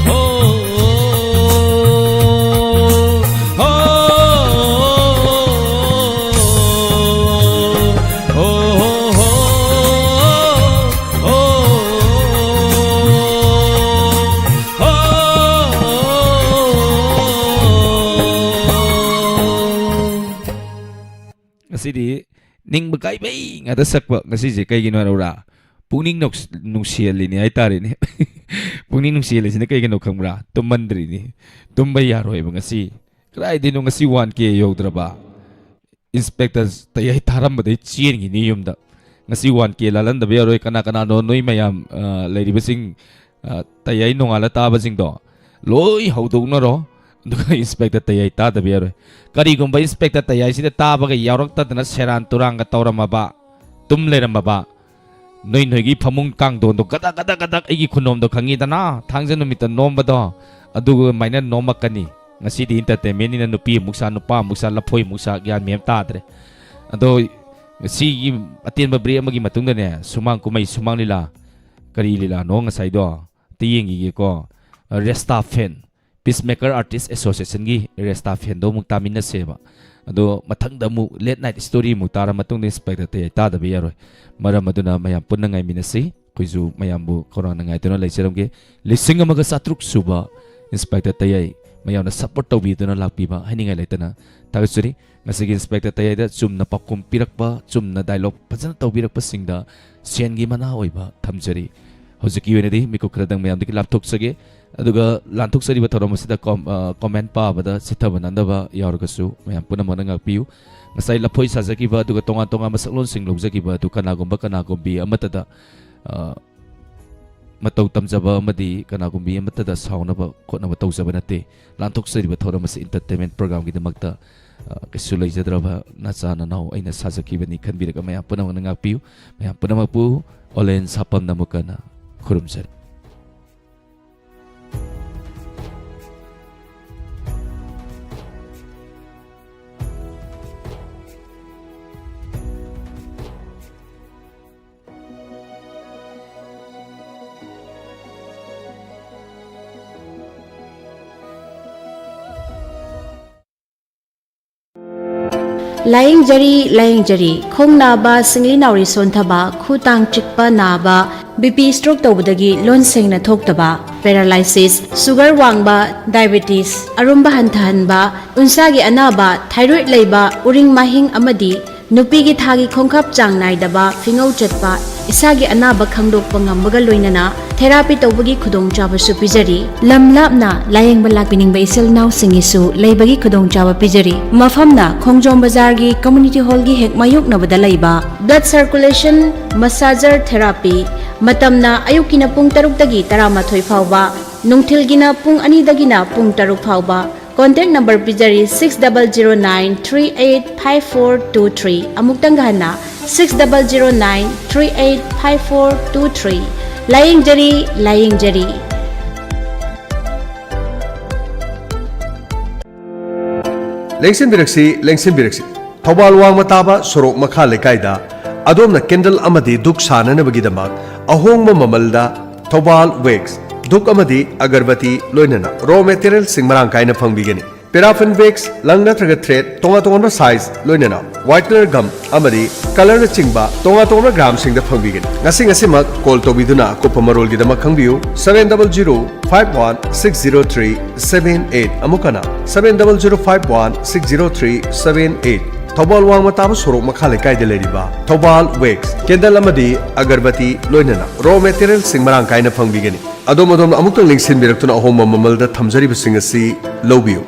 ꯍꯣ, ꯍꯣ, ꯍꯣ, ꯍꯣ, ꯍꯣ꯫ ꯉꯁꯤꯗꯤ ꯅꯤꯡꯕ ꯀꯥꯏꯕꯩ ꯉꯥꯛꯇ ꯁꯛꯄ ꯉꯁꯤꯁꯦ ꯀꯩꯒꯤꯅꯣ ꯍꯥꯏꯔꯛꯎꯔꯥ? ꯄꯨꯛꯅꯤꯡ ꯅꯨꯡꯁ-, ꯅꯨꯡꯁꯤꯍꯜꯂꯤꯅꯦ ꯍꯥꯏꯇꯥꯔꯦꯅꯦ꯫ ꯄꯨꯛꯅꯤꯡ ꯅꯨꯡꯁꯤꯍꯜꯂꯤꯁꯤꯅ ꯀꯩꯒꯤꯅꯣ ꯈꯪꯕ꯭ꯔꯥ? ꯇꯨꯝꯃꯟꯗ꯭ꯔꯤꯅꯤ꯫ ꯇꯨꯝꯕ ꯌꯥꯔꯣꯏꯕ ꯉꯁꯤ꯫ ꯀꯗꯥꯏꯗꯩꯅꯣ ꯉꯁꯤ ꯋꯥꯟ ꯀꯦ ꯌꯧꯗ꯭ꯔꯕ? ꯏꯟꯁꯄꯦꯛꯇꯔ ꯇꯌꯥꯏ ꯊꯥꯔꯝꯕꯗꯩ ꯆꯦꯟꯈꯤꯅꯤ ꯌꯨꯝꯗ꯫ ꯉꯁꯤ ꯋꯥꯟ ꯀꯦ ꯂꯥꯜꯍꯟꯗꯕ ꯌꯥꯔꯣꯏ꯫ ꯀꯅꯥ ꯀꯅꯥꯅꯣ ꯅꯣꯏ ꯃꯌꯥꯝ, ꯑ, ꯂꯩꯔꯤꯕꯁꯤꯡ, ꯑ, ꯇꯌꯥꯏ ꯅꯣꯡꯉꯥꯜꯂ ꯇꯥꯕꯁꯤꯡꯗꯣ ꯂꯣꯏ ꯍꯧꯗꯣꯛꯅꯔꯣ꯫ ꯑꯗꯨꯒ ꯏꯟꯁꯄꯦꯛꯇꯔ ꯇꯌꯥꯏ ꯇꯥꯗꯕ ꯌꯥꯔꯣꯏ꯫ ꯀꯔꯤꯒꯨꯝꯕ ꯏꯟꯁꯄꯦꯛꯇꯔ ꯇꯌꯥꯏꯁꯤꯗ ꯇꯥꯕꯒ ꯌꯥꯎꯔꯛꯇꯗꯅ ꯁꯦꯔꯥꯟ ꯇꯨꯔꯥꯟꯒ ꯇꯧꯔꯝꯃꯕ, ꯇꯨꯝ ꯂꯩꯔꯝꯃꯕ, ꯅꯣꯏ ꯅꯣꯏꯒꯤ ꯐꯃꯨꯡ ꯀꯥꯡꯊꯣꯟꯗꯣ ꯒꯗꯛ ꯒꯗꯛ ꯒꯗꯛ ꯑꯩꯒꯤ ꯈꯨꯅꯣꯝꯗꯣ ꯈꯪꯉꯤꯗꯅ, ꯊꯥꯡꯖ ꯅꯨꯃꯤꯠꯇ ꯅꯣꯝꯕꯗꯣ, ꯑꯗꯨꯒ ꯑꯗꯨꯃꯥꯏꯅ ꯅꯣꯝꯃꯛꯀꯅꯤ꯫ ꯉꯁꯤꯗꯤ ꯏꯟꯇꯔꯇꯦꯟꯃꯦꯟꯅꯤꯅ ꯅꯨꯄꯤ ꯑꯃꯨꯛ ꯁꯥ, ꯅꯨꯄꯥ ꯑꯃꯨꯛ ꯁꯥ, ꯂꯐꯣꯏ ꯑꯃꯨꯛ ꯁꯥ, ꯒ꯭ꯌꯥꯟ ꯃꯦꯟ ꯇꯥꯗ꯭ꯔꯦ꯫ ꯑꯗꯣ ꯁꯤꯒꯤ ꯑꯇꯦꯟꯕ ꯕ꯭ꯔꯦꯛ ꯑꯃꯒꯤ ꯃꯇꯨꯡꯗꯅꯦ, ꯁꯨꯃꯥꯡ ꯀꯨꯝꯍꯩ, ꯁꯨꯃꯥꯡ ꯂꯤꯂꯥ, ꯀꯔꯤ ꯂꯤꯂꯥꯅꯣ ꯉꯁꯥꯏꯗꯣ ꯑꯝꯇ ꯌꯦꯡꯈꯤꯒꯦꯀꯣ꯫ ꯔꯦꯁꯇꯥ ꯐꯦꯟ, ꯄꯤꯁ ꯃꯦꯀꯔ ꯑꯥꯔꯇꯤꯁ ꯑꯦꯁꯣꯁꯤꯌꯦꯁꯟꯒꯤ ꯔꯦꯁꯇꯥ ꯐꯦꯟꯗꯣ ꯑꯃꯨꯛ ꯇꯥꯃꯤꯟꯅꯁꯦꯕ꯫ ꯑꯗꯣ ꯃꯊꯪꯗ ꯑꯃꯨꯛ ꯂꯦꯠ ꯅꯥꯏꯠ ꯁ꯭ꯇꯣꯔꯤ ꯑꯃꯨꯛ ꯇꯥꯔ ꯃꯇꯨꯡꯗ ꯏꯟꯁꯄꯦꯛꯇꯔ ꯇꯌꯥꯏ ꯇꯥꯗꯕ ꯌꯥꯔꯣꯏ꯫ ꯃꯔꯝ ꯑꯗꯨꯅ ꯃꯌꯥꯝ ꯄꯨꯟꯅ ꯉꯥꯏꯃꯤꯟꯅꯁꯤ꯫ ꯑꯩꯈꯣꯏꯁꯨ ꯃꯌꯥꯝꯕꯨ ꯈꯧꯔꯥꯡꯅ ꯉꯥꯏꯗꯨꯅ ꯂꯩꯖꯔꯝꯒꯦ꯫ ꯂꯤꯁꯤꯡ ꯑꯃꯒ ꯆꯥꯇ꯭ꯔꯨꯛ ꯁꯨꯕ ꯏꯟꯁꯄꯦꯛꯇꯔ ꯇꯌꯥꯏ ꯃꯌꯥꯝꯅ ꯁꯞꯄꯣꯔꯠ ꯇꯧꯕꯤꯗꯨꯅ ꯂꯥꯛꯄꯤꯕ ꯍꯥꯏꯅꯤꯡꯉꯥꯏ ꯂꯩꯇꯅ ꯊꯥꯒꯠꯆꯔꯤ꯫ ꯉꯁꯤꯒꯤ ꯏꯟꯁꯄꯦꯛꯇꯔ ꯇꯌꯥꯏꯗ ꯆꯨꯝꯅ ꯄꯥꯎꯈꯨꯝ ꯄꯤꯔꯛꯄ, ꯆꯨꯝꯅ ꯗꯥꯏꯂꯣꯛ ꯐꯖꯅ ꯇꯧꯕꯤꯔꯛꯄꯁꯤꯡꯗ ꯁꯦꯟꯒꯤ ꯃꯅꯥ ꯑꯣꯏꯕ ꯊꯝꯖꯔꯤ꯫ ꯍꯧꯖꯤꯛꯀꯤ ꯑꯣꯏꯅꯗꯤ ꯃꯤꯀꯨꯞ ꯈꯔꯗꯪ ꯃꯌꯥꯝꯗꯒꯤ ꯂꯥꯞꯊꯣꯛꯆꯒꯦ꯫ ꯑꯗꯨꯒ ꯂꯥꯟꯊꯣꯛꯆꯔꯤꯕ ꯊꯧꯔꯝ ꯑꯁꯤꯗ ꯀꯣꯝ-, ꯑ, ꯀꯣꯃꯦꯟ ꯄꯥꯕꯗ ꯆꯤꯠꯊꯕ ꯅꯥꯟꯗꯕ ꯌꯥꯎꯔꯒꯁꯨ ꯃꯌꯥꯝ ꯄꯨꯝꯅꯃꯛꯅ ꯉꯥꯛꯄꯤꯌꯨ꯫ ꯉꯁꯥꯏ ꯂꯐꯣꯏ ꯁꯥꯖꯈꯤꯕ ꯑꯗꯨꯒ ꯇꯣꯉꯥꯟ ꯇꯣꯉꯥꯟꯕ ꯁꯛꯂꯣꯟꯁꯤꯡ ꯂꯧꯖꯈꯤꯕ ꯑꯗꯨ ꯀꯅꯥꯒꯨꯝꯕ ꯀꯅꯥꯒꯨꯝꯕꯤ ꯑꯃꯠꯇꯗ, ꯑ, ꯃꯇꯧ ꯇꯝꯖꯕ ꯑꯃꯗꯤ ꯀꯅꯥꯒꯨꯝꯕꯤ ꯑꯃꯠꯇꯗ ꯁꯥꯎꯅꯕ ꯈꯣꯠꯅꯕ ꯇꯧꯖꯕ ꯅꯠꯇꯦ꯫ ꯂꯥꯟꯊꯣꯛꯆꯔꯤꯕ ꯊꯧꯔꯝ ꯑꯁꯤ ꯏꯟꯇꯔꯇꯦꯟꯃꯦꯟ ꯄ꯭ꯔꯣꯒ꯭ꯔꯥꯝꯒꯤꯗꯃꯛꯇ ꯑ, ꯀꯩꯁꯨ ꯂꯩꯖꯗ꯭ꯔꯕ ꯅꯆꯥ ꯅꯅꯥꯎ ꯑꯩꯅ ꯁꯥꯖꯈꯤꯕꯅꯤ ꯈꯟꯕꯤꯔꯒ ꯃꯌꯥꯝ ꯄꯨꯝꯅꯃꯛꯅ ꯉꯥꯛꯄꯤꯌꯨ꯫ ꯃꯌꯥꯝ ꯄꯨꯝꯅꯃꯛꯄꯨ ꯑꯣꯂꯦꯟ ꯁꯥꯄꯝꯅ ꯑꯃꯨꯛ ꯍꯟꯅ ꯈꯨꯔꯨꯝꯖꯔꯤ꯫ ꯂꯥꯌꯦꯡꯖꯔꯤ, ꯂꯥꯌꯦꯡꯖꯔꯤ꯫ ꯈꯣꯡ ꯅꯥꯕ, ꯁꯤꯡꯂꯤ ꯅꯥꯎꯔꯤ ꯁꯣꯟꯊꯕ, ꯈꯨ ꯇꯥꯡ ꯆꯤꯛꯄ ꯅꯥꯕ, ꯕꯤ ꯄꯤ ꯁ꯭ꯇ꯭ꯔꯣꯛ ꯇꯧꯕꯗꯒꯤ ꯂꯣꯟ ꯁꯦꯡꯅ ꯊꯣꯛꯇꯕ, ꯄꯦꯔꯥꯂꯥꯏꯁꯤꯁ, ꯁꯨꯒꯔ ꯋꯥꯡꯕ, ꯗꯥꯏꯕꯦꯇꯤꯁ, ꯑꯔꯨꯝꯕ ꯍꯟꯊꯍꯟꯕ, ꯎꯟꯁꯥꯒꯤ ꯑꯅꯥꯕ, ꯊꯥꯏꯔꯣꯏꯗ ꯂꯩꯕ, ꯎꯔꯤꯡ ꯃꯥꯍꯤꯡ ꯑꯃꯗꯤ ꯅꯨꯄꯤꯒꯤ ꯊꯥꯒꯤ ꯈꯣꯡꯀꯥꯞ ꯆꯥꯡ ꯅꯥꯏꯗꯕ, ꯐꯤꯉꯧ ꯆꯠꯄ, ꯏꯁꯥꯒꯤ ꯑꯅꯥꯕ ꯈꯪꯗꯣꯛꯄ ꯉꯝꯕꯒ ꯂꯣꯏꯅꯅ ꯊꯦꯔꯥꯄꯤ ꯇꯧꯕꯒꯤ ꯈꯨꯗꯣꯡꯆꯥꯕꯁꯨ ꯄꯤꯖꯔꯤ꯫ ꯂꯝ ꯂꯥꯞꯅ ꯂꯥꯌꯦꯡꯕ ꯂꯥꯛꯄꯤꯅꯤꯡꯕ ꯏꯆꯤꯜ ꯏꯅꯥꯎꯁꯤꯡꯒꯤꯁꯨ ꯂꯩꯕꯒꯤ ꯈꯨꯗꯣꯡꯆꯥꯕ ꯄꯤꯖꯔꯤ꯫ ꯃꯐꯝꯅ ꯈꯣꯡꯖꯣꯝ ꯕꯖꯥꯔꯒꯤ ꯀꯝꯃ꯭ꯌꯨꯅꯤꯇꯤ ꯍꯣꯜꯒꯤ ꯍꯦꯛ ꯃꯥꯌꯣꯛꯅꯕꯗ ꯂꯩꯕ꯫ Blood circulation massager therapy. ꯃꯇꯝꯅ ꯑꯌꯨꯛꯀꯤꯅ ꯄꯨꯡ ꯇꯔꯨꯛꯇꯒꯤ ꯇꯔꯥꯃꯥꯊꯣꯏ ꯐꯥꯎꯕ, ꯅꯨꯡꯊꯤꯜꯒꯤꯅ ꯄꯨꯡ ꯑꯅꯤꯗꯒꯤꯅ ꯄꯨꯡ ꯇꯔꯨꯛ ꯐꯥꯎꯕ꯫ ꯀꯣꯟꯇꯦꯛ ꯅꯝꯕꯔ ꯄꯤꯖꯔꯤ, six double zero nine three eight five four two three꯫ ꯑꯃꯨꯛꯇꯪꯒ ꯍꯟꯅ, six double zero nine three eight five four two three꯫ ꯂꯥꯌꯦꯡꯖꯔꯤ, ꯂꯥꯌꯦꯡꯖꯔꯤ꯫ ꯂꯦꯡꯁꯤꯟꯕꯤꯔꯛꯁꯤ, ꯂꯦꯡꯁꯤꯟꯕꯤꯔꯛꯁꯤ꯫ Thoubal ꯋꯥꯡꯃ ꯇꯥꯕ ꯁꯣꯔꯣꯛ ꯃꯈꯥ ꯂꯩꯀꯥꯏꯗ ꯑꯗꯣꯝꯅ ꯀꯦꯟꯗꯜ ꯑꯃꯗꯤ ꯙꯨꯛ ꯁꯥꯅꯅꯕꯒꯤꯗꯃꯛ ꯑꯍꯣꯡꯕ ꯃꯃꯜꯗ ꯊꯧꯕꯥꯜ ꯋꯦꯛꯁ, ꯙꯨꯛ ꯑꯃꯗꯤ ꯑꯒꯔꯕꯇꯤ, ꯂꯣꯏꯅꯅ ꯔꯣ ꯃꯦꯇꯤꯔꯤꯌꯦꯜꯁꯤꯡ ꯃꯔꯥꯡ ꯀꯥꯏꯅ ꯐꯪꯕꯤꯒꯅꯤ꯫ ꯄꯦꯔꯥꯐꯤꯟ ꯋꯦꯛꯁ, ꯂꯪ ꯅꯠꯇ꯭ꯔꯒ ꯊ꯭ꯔꯦꯗ, ꯇꯣꯉꯥꯟ ꯇꯣꯉꯥꯟꯕ ꯁꯥꯏꯖ, ꯂꯣꯏꯅꯅ ꯋꯥꯏꯠꯅꯔ ꯒꯝ ꯑꯃꯗꯤ ꯀꯂꯔꯅꯆꯤꯡꯕ ꯇꯣꯉꯥꯟ ꯇꯣꯉꯥꯟꯕ ꯒ꯭ꯔꯥꯝꯁꯤꯡꯗ ꯐꯪꯕꯤꯒꯅꯤ꯫ ꯉꯁꯤ ꯉꯁꯤꯃꯛ ꯀꯣꯜ ꯇꯧꯕꯤꯗꯨꯅ ꯑꯀꯨꯞꯄ ꯃꯔꯣꯜꯒꯤꯗꯃꯛ ꯈꯪꯕꯤꯌꯨ, seven double zero five one six zero three seven eight, ꯑꯃꯨꯛ ꯍꯟꯅ, seven double zero five one six zero three seven eight꯫ Thoubal ꯋꯥꯡꯃ ꯇꯥꯕ ꯁꯣꯔꯣꯛ ꯃꯈꯥ ꯂꯩꯀꯥꯏꯗ ꯂꯩꯔꯤꯕ ꯊꯧꯕꯥꯜ ꯋꯦꯛꯁ, ꯀꯦꯟꯗꯜ ꯑꯃꯗꯤ ꯑꯒꯔꯕꯇꯤ, ꯂꯣꯏꯅꯅ ꯔꯣ ꯃꯦꯇꯤꯔꯤꯌꯦꯜꯁꯤꯡ ꯃꯔꯥꯡ ꯀꯥꯏꯅ ꯐꯪꯕꯤꯒꯅꯤ꯫ ꯑꯗꯣꯝ ꯑꯗꯣꯝꯅ ꯑꯃꯨꯛꯇꯪ ꯂꯦꯡꯁꯤꯟꯕꯤꯔꯛꯇꯨꯅ ꯑꯍꯣꯡꯕ ꯃꯃꯜꯗ ꯊꯝꯖꯔꯤꯕꯁꯤꯡ ꯑꯁꯤ ꯂꯧꯕꯤꯌꯨ꯫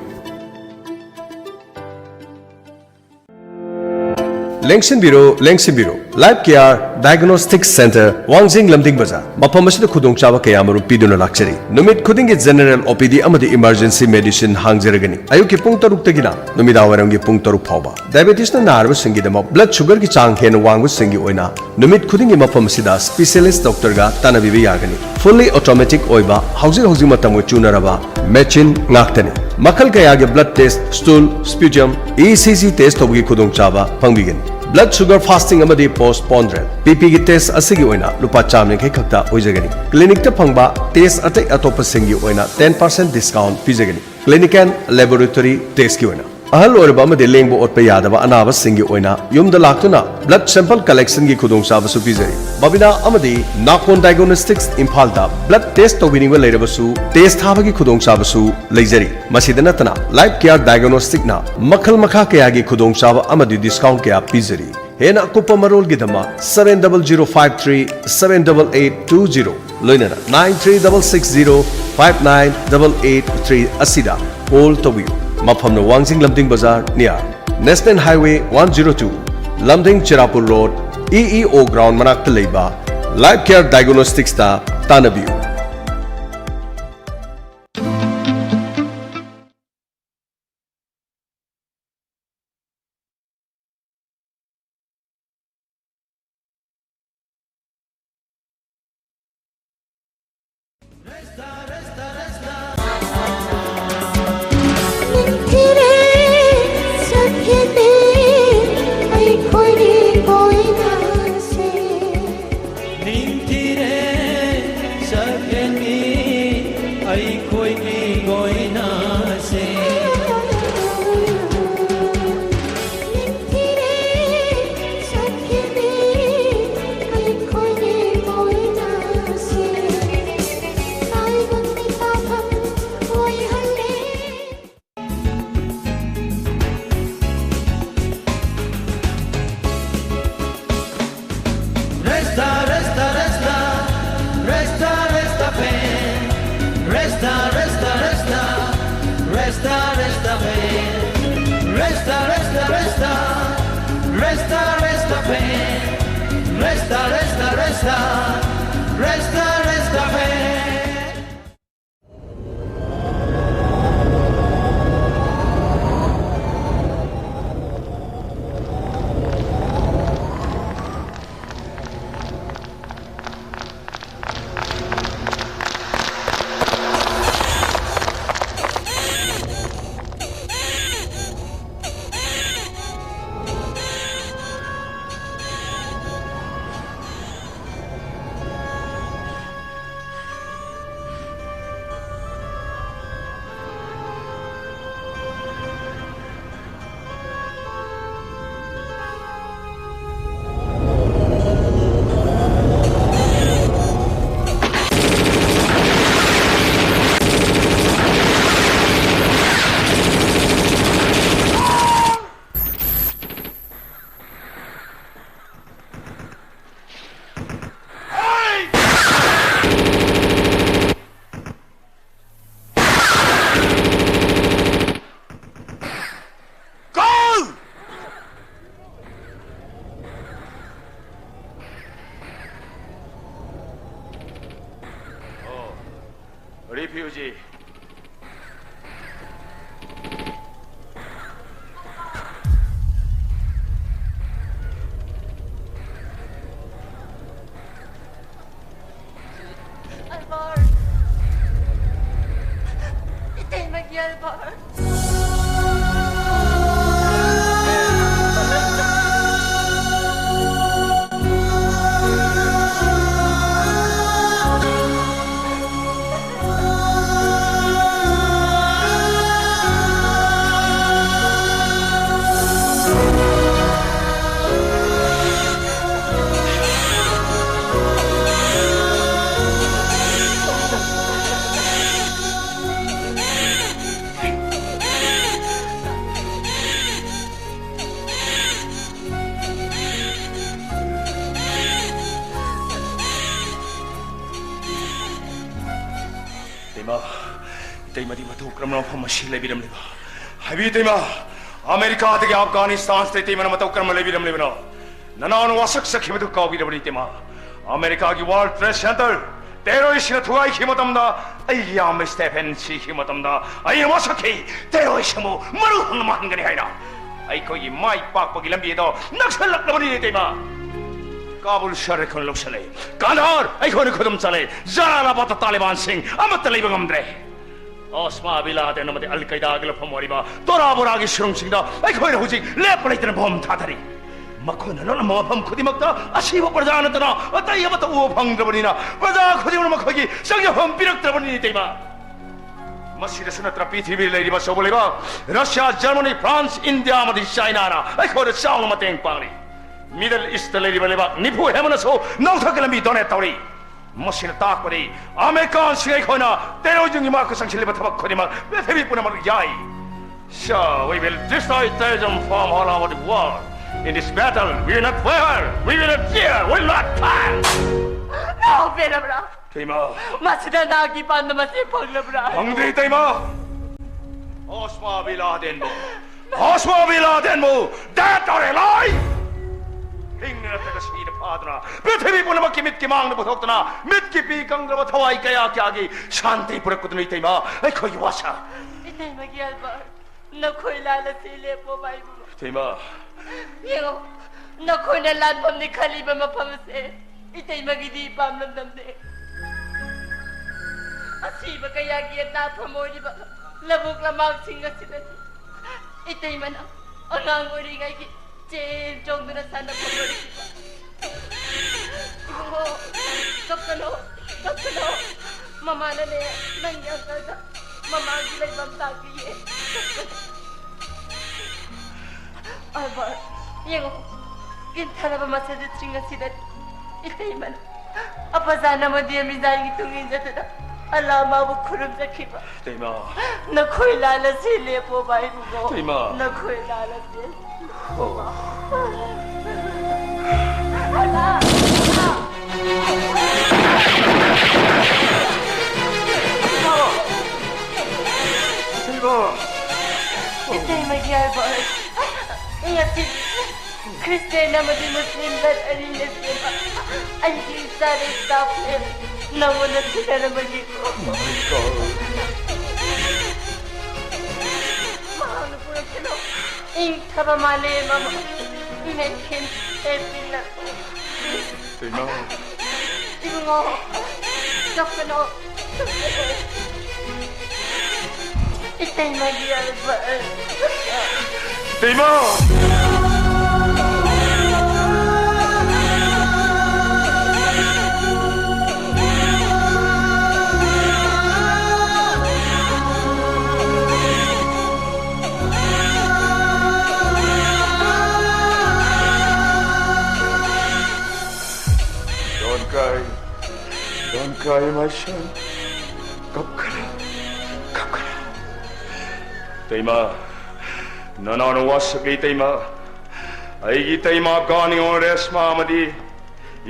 ꯂꯦꯡꯁꯤꯟꯕꯤꯔꯣ, ꯂꯦꯡꯁꯤꯟꯕꯤꯔꯣ꯫ Life Care Diagnostic Center, ꯋꯥꯡꯖꯤꯡ ꯂꯝꯗꯤꯡ ꯕꯖꯥꯔ꯫ ꯃꯐꯝ ꯑꯁꯤꯗ ꯈꯨꯗꯣꯡꯆꯥꯕ ꯀꯌꯥ ꯑꯃꯔꯣꯝ ꯄꯤꯗꯨꯅ ꯂꯥꯛꯆꯔꯤ꯫ ꯅꯨꯃꯤꯠ ꯈꯨꯗꯤꯡꯒꯤ general O P D ꯑꯃꯗꯤ emergency medicine ꯍꯥꯡꯖꯔꯒꯅꯤ꯫ ꯑꯌꯨꯛꯀꯤ ꯄꯨꯡ ꯇꯔꯨꯛꯇꯒꯤꯅ ꯅꯨꯃꯤꯗꯥꯡꯋꯥꯏꯔꯝꯒꯤ ꯄꯨꯡ ꯇꯔꯨꯛ ꯐꯥꯎꯕ꯫ Diabetesꯅ ꯅꯥꯔꯕꯁꯤꯡꯒꯤꯗꯃꯛ blood sugarꯒꯤ ꯆꯥꯡ ꯍꯦꯟꯅ ꯋꯥꯡꯕꯁꯤꯡꯒꯤ ꯑꯣꯏꯅ ꯅꯨꯃꯤꯠ ꯈꯨꯗꯤꯡꯒꯤ ꯃꯐꯝ ꯑꯁꯤꯗ specialist doctorꯒ ꯇꯥꯟꯅꯕꯤꯕ ꯌꯥꯒꯅꯤ꯫ Fully automatic ꯑꯣꯏꯕ, ꯍꯧꯖꯤꯛ ꯍꯧꯖꯤꯛ ꯃꯇꯝꯒ ꯆꯨꯅꯔꯕ machine ꯉꯥꯛꯇꯅꯤ꯫ ꯃꯈꯜ ꯀꯌꯥꯒꯤ blood test, stool, sputum, E C G test ꯇꯧꯕꯒꯤ ꯈꯨꯗꯣꯡꯆꯥꯕ ꯐꯪꯕꯤꯒꯅꯤ꯫ Blood sugar fasting ꯑꯃꯗꯤ post prandial, P Pꯒꯤ test ꯑꯁꯤꯒꯤ ꯑꯣꯏꯅ ꯂꯨꯄꯥ ꯆꯥꯝꯃ ꯌꯥꯡꯈꯩ ꯈꯛꯇ ꯑꯣꯏꯖꯒꯅꯤ꯫ Clinicꯇ ꯐꯪꯕ test ꯑꯇꯩ ꯑꯇꯣꯞꯄꯁꯤꯡꯒꯤ ꯑꯣꯏꯅ ten percent discount ꯄꯤꯖꯒꯅꯤ꯫ Clinic and laboratory testꯀꯤ ꯑꯣꯏꯅ꯫ ꯑꯍꯜ ꯑꯣꯏꯔꯕ ꯑꯃꯗꯤ ꯂꯦꯡꯕ ꯑꯣꯠꯄ ꯌꯥꯗꯕ ꯑꯅꯥꯕꯁꯤꯡꯒꯤ ꯑꯣꯏꯅ ꯌꯨꯝꯗ ꯂꯥꯛꯇꯨꯅ blood sample collectionꯒꯤ ꯈꯨꯗꯣꯡꯆꯥꯕꯁꯨ ꯄꯤꯖꯔꯤ꯫ ꯕꯕꯤꯅꯥ ꯑꯃꯗꯤ ꯅꯥꯀꯣꯟ Diagnostics ꯏꯝꯐꯥꯜꯗ blood test ꯇꯧꯕꯤꯅꯤꯡꯕ ꯂꯩꯔꯕꯁꯨ test ꯊꯥꯕꯒꯤ ꯈꯨꯗꯣꯡꯆꯥꯕꯁꯨ ꯂꯩꯖꯔꯤ꯫ ꯃꯁꯤꯗ ꯅꯠꯇꯅ Life Care Diagnosticꯅ ꯃꯈꯜ ꯃꯈꯥ ꯀꯌꯥꯒꯤ ꯈꯨꯗꯣꯡꯆꯥꯕ ꯑꯃꯗꯤ discount ꯀꯌꯥ ꯄꯤꯖꯔꯤ꯫ ꯍꯦꯟꯅ ꯑꯀꯨꯞꯄ ꯃꯔꯣꯜꯒꯤꯗꯃꯛ seven double zero five three seven double eight two zero ꯂꯣꯏꯅꯅ nine three double six zero five nine double eight three ꯑꯁꯤꯗ call ꯇꯧꯕꯤꯌꯨ꯫ ꯃꯐꯝꯅ ꯋꯥꯡꯖꯤꯡ ꯂꯝꯗꯤꯡ ꯕꯖꯥꯔ near National Highway one zero two, ꯂꯝꯗꯤꯡ ꯆꯤꯔꯥꯄꯨꯔ Road, E E O ground ꯃꯅꯥꯛꯇ ꯂꯩꯕ Life Care Diagnosticsꯇ ꯇꯥꯟꯅꯕꯤꯌꯨ꯫ ꯅꯤꯡꯊꯤꯔꯦ ꯁꯛꯍꯦꯟꯕꯤ ꯑꯩꯈꯣꯏꯒꯤ ꯀꯣꯏꯅꯁꯦ꯫ ꯅꯤꯡꯊꯤꯔꯦ ꯁꯛꯍꯦꯟꯕꯤ ꯑꯩꯈꯣꯏꯒꯤ ꯀꯣꯏꯅꯁꯦ꯫ ꯅꯤꯡꯊꯤꯔꯦ ꯁꯛꯍꯦꯟꯕꯤ ꯑꯩꯈꯣꯏꯒꯤ ꯀꯣꯏꯅꯁꯦ꯫ ꯇꯥꯏꯕꯪ Resta, resta, resta, resta, resta fe. Refugee. Alvar. Itay Maggie Alvar. ꯏꯇꯩꯃ, ꯏꯇꯩꯃꯗꯤ ꯃꯇꯧ ꯀꯔꯝꯅ ꯃꯐꯝ ꯑꯁꯤ ꯂꯩꯕꯤꯔꯝꯂꯤꯕ? ꯍꯥꯏꯕꯤꯌꯨ ꯏꯇꯩꯃ, ꯑꯃꯦꯔꯤꯀꯥꯗꯒꯤ ꯑꯐꯒꯥꯅꯤꯁꯇꯥꯟꯁꯤꯗ ꯏꯇꯩꯃꯅ ꯃꯇꯧ ꯀꯔꯝꯅ ꯂꯩꯕꯤꯔꯝꯂꯤꯕꯅꯣ? ꯅꯅꯥꯎꯅ ꯋꯥꯁꯛ ꯆꯠꯈꯤꯕꯗꯨ ꯀꯥꯎꯕꯤꯔꯕꯅꯤ ꯏꯇꯩꯃ꯫ ꯑꯃꯦꯔꯤꯀꯥꯒꯤ World Trade Center terroristꯁꯤꯡꯅ ꯊꯨꯒꯥꯏꯈꯤꯕ ꯃꯇꯝꯗ, ꯑꯩꯒꯤ ꯏꯌꯥꯝꯕ ꯁ꯭ꯇꯦꯐꯦꯟ ꯁꯤꯈꯤꯕ ꯃꯇꯝꯗ, ꯑꯩꯅ ꯋꯥꯁꯛꯈꯤ꯫ Terroristꯁꯤꯡꯕꯨ ꯃꯔꯨ ꯍꯟꯅ ꯃꯥꯡꯍꯟꯒꯅꯤ ꯍꯥꯏꯅ꯫ ꯑꯩꯈꯣꯏꯒꯤ ꯃꯥꯏ ꯄꯥꯛꯄꯒꯤ ꯂꯝꯕꯤ ꯑꯗꯣ ꯅꯛꯁꯜꯂꯛꯂꯕꯅꯤ ꯏꯇꯩꯃ꯫ ꯀꯥꯕꯨꯜ ꯁꯍꯔ ꯑꯩꯈꯣꯏꯅ ꯂꯧꯁꯤꯜꯂꯦ꯫ ꯀꯥꯟꯙꯥꯔ ꯑꯩꯈꯣꯏꯅ ꯈꯨꯗꯨꯝ ꯆꯜꯂꯦ꯫ ꯖꯂꯥꯂꯥꯕꯥꯗꯇ ꯇꯥꯂꯤꯕꯥꯟꯁꯤꯡ ꯑꯃꯠꯇ ꯂꯩꯕ ꯉꯝꯗ꯭ꯔꯦ꯫ ꯑꯣꯁꯃꯥ ꯕꯤꯟ ꯂꯥꯗꯦꯟ ꯑꯃꯗꯤ ꯑꯜ ꯀꯥꯏꯗꯥꯒꯤ ꯂꯧꯐꯝ ꯑꯣꯏꯔꯤꯕ ꯇꯣꯔꯥ ꯕꯣꯔꯥꯒꯤ ꯁꯨꯔꯨꯡꯁꯤꯡꯗ ꯑꯩꯈꯣꯏꯅ ꯍꯧꯖꯤꯛ ꯂꯦꯞꯄ ꯂꯩꯇꯅ ꯕꯣꯝ ꯊꯥꯗꯔꯤ꯫ ꯃꯈꯣꯏꯅ ꯂꯣꯠꯂꯝꯕ ꯃꯐꯝ ꯈꯨꯗꯤꯡꯃꯛꯇ ꯑꯁꯤꯕ ꯄ꯭ꯔꯖꯥ ꯅꯠꯇꯅ ꯑꯇꯩ ꯑꯃꯠꯇ ꯎꯕ ꯐꯪꯗ꯭ꯔꯕꯅꯤꯅ, ꯄ꯭ꯔꯖꯥ ꯈꯨꯗꯤꯡꯃꯛ ꯃꯈꯣꯏꯒꯤ ꯆꯪꯖꯐꯝ ꯄꯤꯔꯛꯇ꯭ꯔꯕꯅꯤ ꯏꯇꯩꯃ꯫ ꯃꯁꯤꯗꯁꯨ ꯅꯠꯇꯅ ꯄ꯭ꯔꯤꯊꯤꯕꯤꯗ ꯂꯩꯔꯤꯕ ꯑꯆꯧꯕ ꯂꯩꯕꯥꯛ ꯔꯁꯤꯌꯥ, ꯖꯔꯃꯅꯤ, ꯐ꯭ꯔꯥꯟꯁ, ꯏꯟꯗꯤꯌꯥ ꯑꯃꯗꯤ ꯆꯥꯏꯅꯥꯅ ꯑꯩꯈꯣꯏꯗ ꯆꯥꯎꯅ ꯃꯇꯦꯡ ꯄꯥꯡꯂꯤ꯫ Middle Eastꯇ ꯂꯩꯔꯤꯕ ꯂꯩꯕꯥꯛ ꯅꯤꯐꯨ ꯍꯦꯟꯕꯅꯁꯨ ꯅꯧꯊꯛꯀꯤ ꯂꯝꯕꯤ donate ꯇꯧꯔꯤ꯫ ꯃꯁꯤꯅ ꯇꯥꯛꯄꯗꯤ ꯑꯃꯦꯔꯤꯀꯥꯟꯁꯤꯡ ꯑꯩꯈꯣꯏꯅ terrorismꯒꯤ ꯃꯥꯔꯛꯇ ꯆꯪꯁꯤꯜꯂꯤꯕ ꯊꯕꯛ ꯈꯨꯗꯤꯡꯃꯛ ꯄ꯭ꯔꯤꯊꯤꯕꯤ ꯄꯨꯝꯅꯃꯛ ꯌꯥꯏ꯫ So we will destroy terrorism from all over the world. In this battle, we will not waver, we will not fear, we will not turn. ꯅꯥꯎ ꯄꯦꯔꯕ꯭ꯔꯥ? ꯏꯇꯩꯃ꯫ ꯃꯁꯤꯗ ꯅꯥꯒꯤ ꯄꯥꯟꯗ ꯃꯁꯤ ꯐꯪꯂꯕ꯭ꯔꯥ? ꯐꯪꯗꯦ ꯏꯇꯩꯃ꯫ ꯑꯣꯁꯃꯥ ꯕꯤꯟ ꯂꯥꯗꯦꯟꯕꯨ, ꯑꯣꯁꯃꯥ ꯕꯤꯟ ꯂꯥꯗꯦꯟꯕꯨ, dead or alive, ꯍꯤꯡꯅ ꯅꯠꯇ꯭ꯔꯒ ꯁꯤꯅ ꯐꯥꯗꯨꯅ, ꯄ꯭ꯔꯤꯊꯤꯕꯤ ꯄꯨꯝꯅꯃꯛꯀꯤ ꯃꯤꯠꯀꯤ ꯃꯥꯡꯗ ꯄꯨꯊꯣꯛꯇꯨꯅ, ꯃꯤꯠꯀꯤ ꯄꯤ ꯀꯪꯗ꯭ꯔꯕ ꯊꯋꯥꯏ ꯀꯌꯥ ꯀꯌꯥꯒꯤ ꯁꯥꯟꯇꯤ ꯄꯨꯔꯛꯀꯗꯨꯅ ꯏꯇꯩꯃ, ꯑꯩꯈꯣꯏꯒꯤ ꯋꯥꯁꯛ꯫ ꯏꯇꯩꯃꯒꯤ ꯑꯜꯕꯥꯔꯠ, ꯅꯈꯣꯏ ꯂꯥꯜꯂꯁꯤ ꯂꯦꯞꯄꯣꯕ ꯏꯕꯨꯡꯉꯣ꯫ ꯏꯇꯩꯃ꯫ ꯌꯦꯡꯉꯣ, ꯅꯈꯣꯏꯅ ꯂꯥꯟꯐꯝꯅꯤ ꯈꯜꯂꯤꯕ ꯃꯐꯝ ꯑꯁꯦ ꯏꯇꯩꯃꯒꯤꯗꯤ ꯏꯄꯥꯝ ꯂꯝꯗꯝꯅꯦ꯫ ꯑꯁꯤꯕ ꯀꯌꯥꯒꯤ ꯌꯦꯟꯗꯥꯐꯝ ꯑꯣꯏꯔꯤꯕ ꯂꯧꯕꯨꯛ ꯂꯝꯍꯥꯡꯁꯤꯡ ꯑꯁꯤꯗꯅꯤ ꯏꯇꯩꯃꯅ ꯑꯉꯥꯡ ꯑꯣꯏꯔꯤꯉꯩꯒꯤ ꯆꯦꯟ ꯆꯣꯡꯗꯨꯅ ꯁꯥꯟꯅꯐꯝ ꯑꯣꯏꯔꯤꯕ꯫ ꯏꯕꯨꯡꯉꯣ, ꯀꯞꯀꯅꯣ, ꯀꯞꯀꯅꯣ꯫ ꯃꯃꯥꯅꯅꯦ, ꯅꯪꯒꯤ uncleꯗ ꯃꯃꯥꯒꯤ ꯂꯩꯐꯝ ꯇꯥꯛꯄꯤꯌꯦ꯫ ꯑꯜꯕꯥꯔꯠ, ꯌꯦꯡꯉꯣ, ꯄꯤꯛꯊꯔꯕ ꯃꯁꯖꯤꯗꯁꯤꯡ ꯑꯁꯤꯗ ꯏꯇꯩꯃꯅ ꯑꯐꯖꯥꯟ ꯑꯃꯗꯤ ꯑꯃꯤꯖꯥꯟꯒꯤ ꯇꯨꯡ ꯏꯟꯖꯗꯨꯅ ꯑꯜꯂꯥ ꯃꯥꯕꯨ ꯈꯨꯔꯨꯝꯖꯈꯤꯕ꯫ ꯏꯇꯩꯃ꯫ ꯅꯈꯣꯏ ꯂꯥꯜꯂꯁꯤ ꯂꯦꯞꯄꯣꯕ ꯏꯕꯨꯡꯉꯣ꯫ ꯏꯇꯩꯃ꯫ ꯅꯈꯣꯏ ꯂꯥꯜꯂꯁꯤ꯫ ꯑꯣ꯫ ꯑꯜꯂꯥ! ꯏꯇꯩꯃ꯫ ꯏꯇꯩꯃꯒꯤ ꯑꯜꯕꯥꯔꯠ, ꯉꯁꯤ ꯈ꯭ꯔꯤꯁꯇꯤꯌꯥꯟ ꯑꯃꯗꯤ ꯃꯨꯁꯂꯤꯝ ꯂꯠ ꯑꯅꯤꯅ ꯁꯦꯝꯕ ꯑꯩꯒꯤ ꯏꯆꯥ ꯔꯦꯁꯇꯥ ꯐꯦꯟ ꯅꯉꯣꯟꯗ ꯁꯤꯟꯅꯔꯝꯃꯒꯦꯀꯣ꯫ ꯃꯍꯥꯛꯅ ꯄꯨꯔꯛꯀꯅꯨ ꯏꯪꯊꯕ ꯃꯥꯂꯦꯝ ꯑꯃ ꯏꯃꯦꯟ ꯈꯦꯟ ꯇꯦꯄꯤꯜꯂꯛꯎ꯫ ꯏꯃꯥ꯫ ꯏꯕꯨꯡꯉꯣ, ꯀꯞꯀꯅꯣ꯫ ꯏꯇꯩꯃꯒꯤ ꯑꯔꯨꯕ꯫ ꯏꯇꯩꯃ! Don't cry. Don't cry, my son. ꯀꯞꯀꯅꯨ, ꯀꯞꯀꯅꯨ꯫ ꯏꯇꯩꯃ, ꯅꯅꯥꯎꯅ ꯋꯥꯁꯛꯂꯤ ꯏꯇꯩꯃ꯫ ꯑꯩꯒꯤ ꯏꯇꯩꯃ ꯑꯐꯒꯥꯟ ꯅꯤꯉꯣꯜ ꯔꯦꯁꯃꯥ ꯑꯃꯗꯤ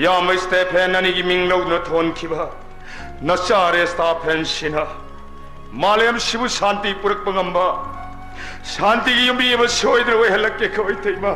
ꯏꯌꯥꯝꯕ ꯁ꯭ꯇꯦꯐꯦꯟ ꯑꯅꯤꯒꯤ ꯃꯤꯡ ꯂꯧꯗꯨꯅ ꯊꯣꯟꯈꯤꯕ ꯅꯆꯥ ꯔꯦꯁꯇꯥ ꯐꯦꯟꯁꯤꯅ ꯃꯥꯂꯦꯝꯁꯤꯕꯨ ꯁꯥꯟꯇꯤ ꯄꯨꯔꯛꯄ ꯉꯝꯕ ꯁꯥꯟꯇꯤꯒꯤ ꯌꯨꯝꯕꯤ ꯑꯃ ꯁꯣꯏꯗꯅ ꯑꯣꯏꯍꯜꯂꯛꯀꯦꯀꯣ ꯏꯇꯩꯃ꯫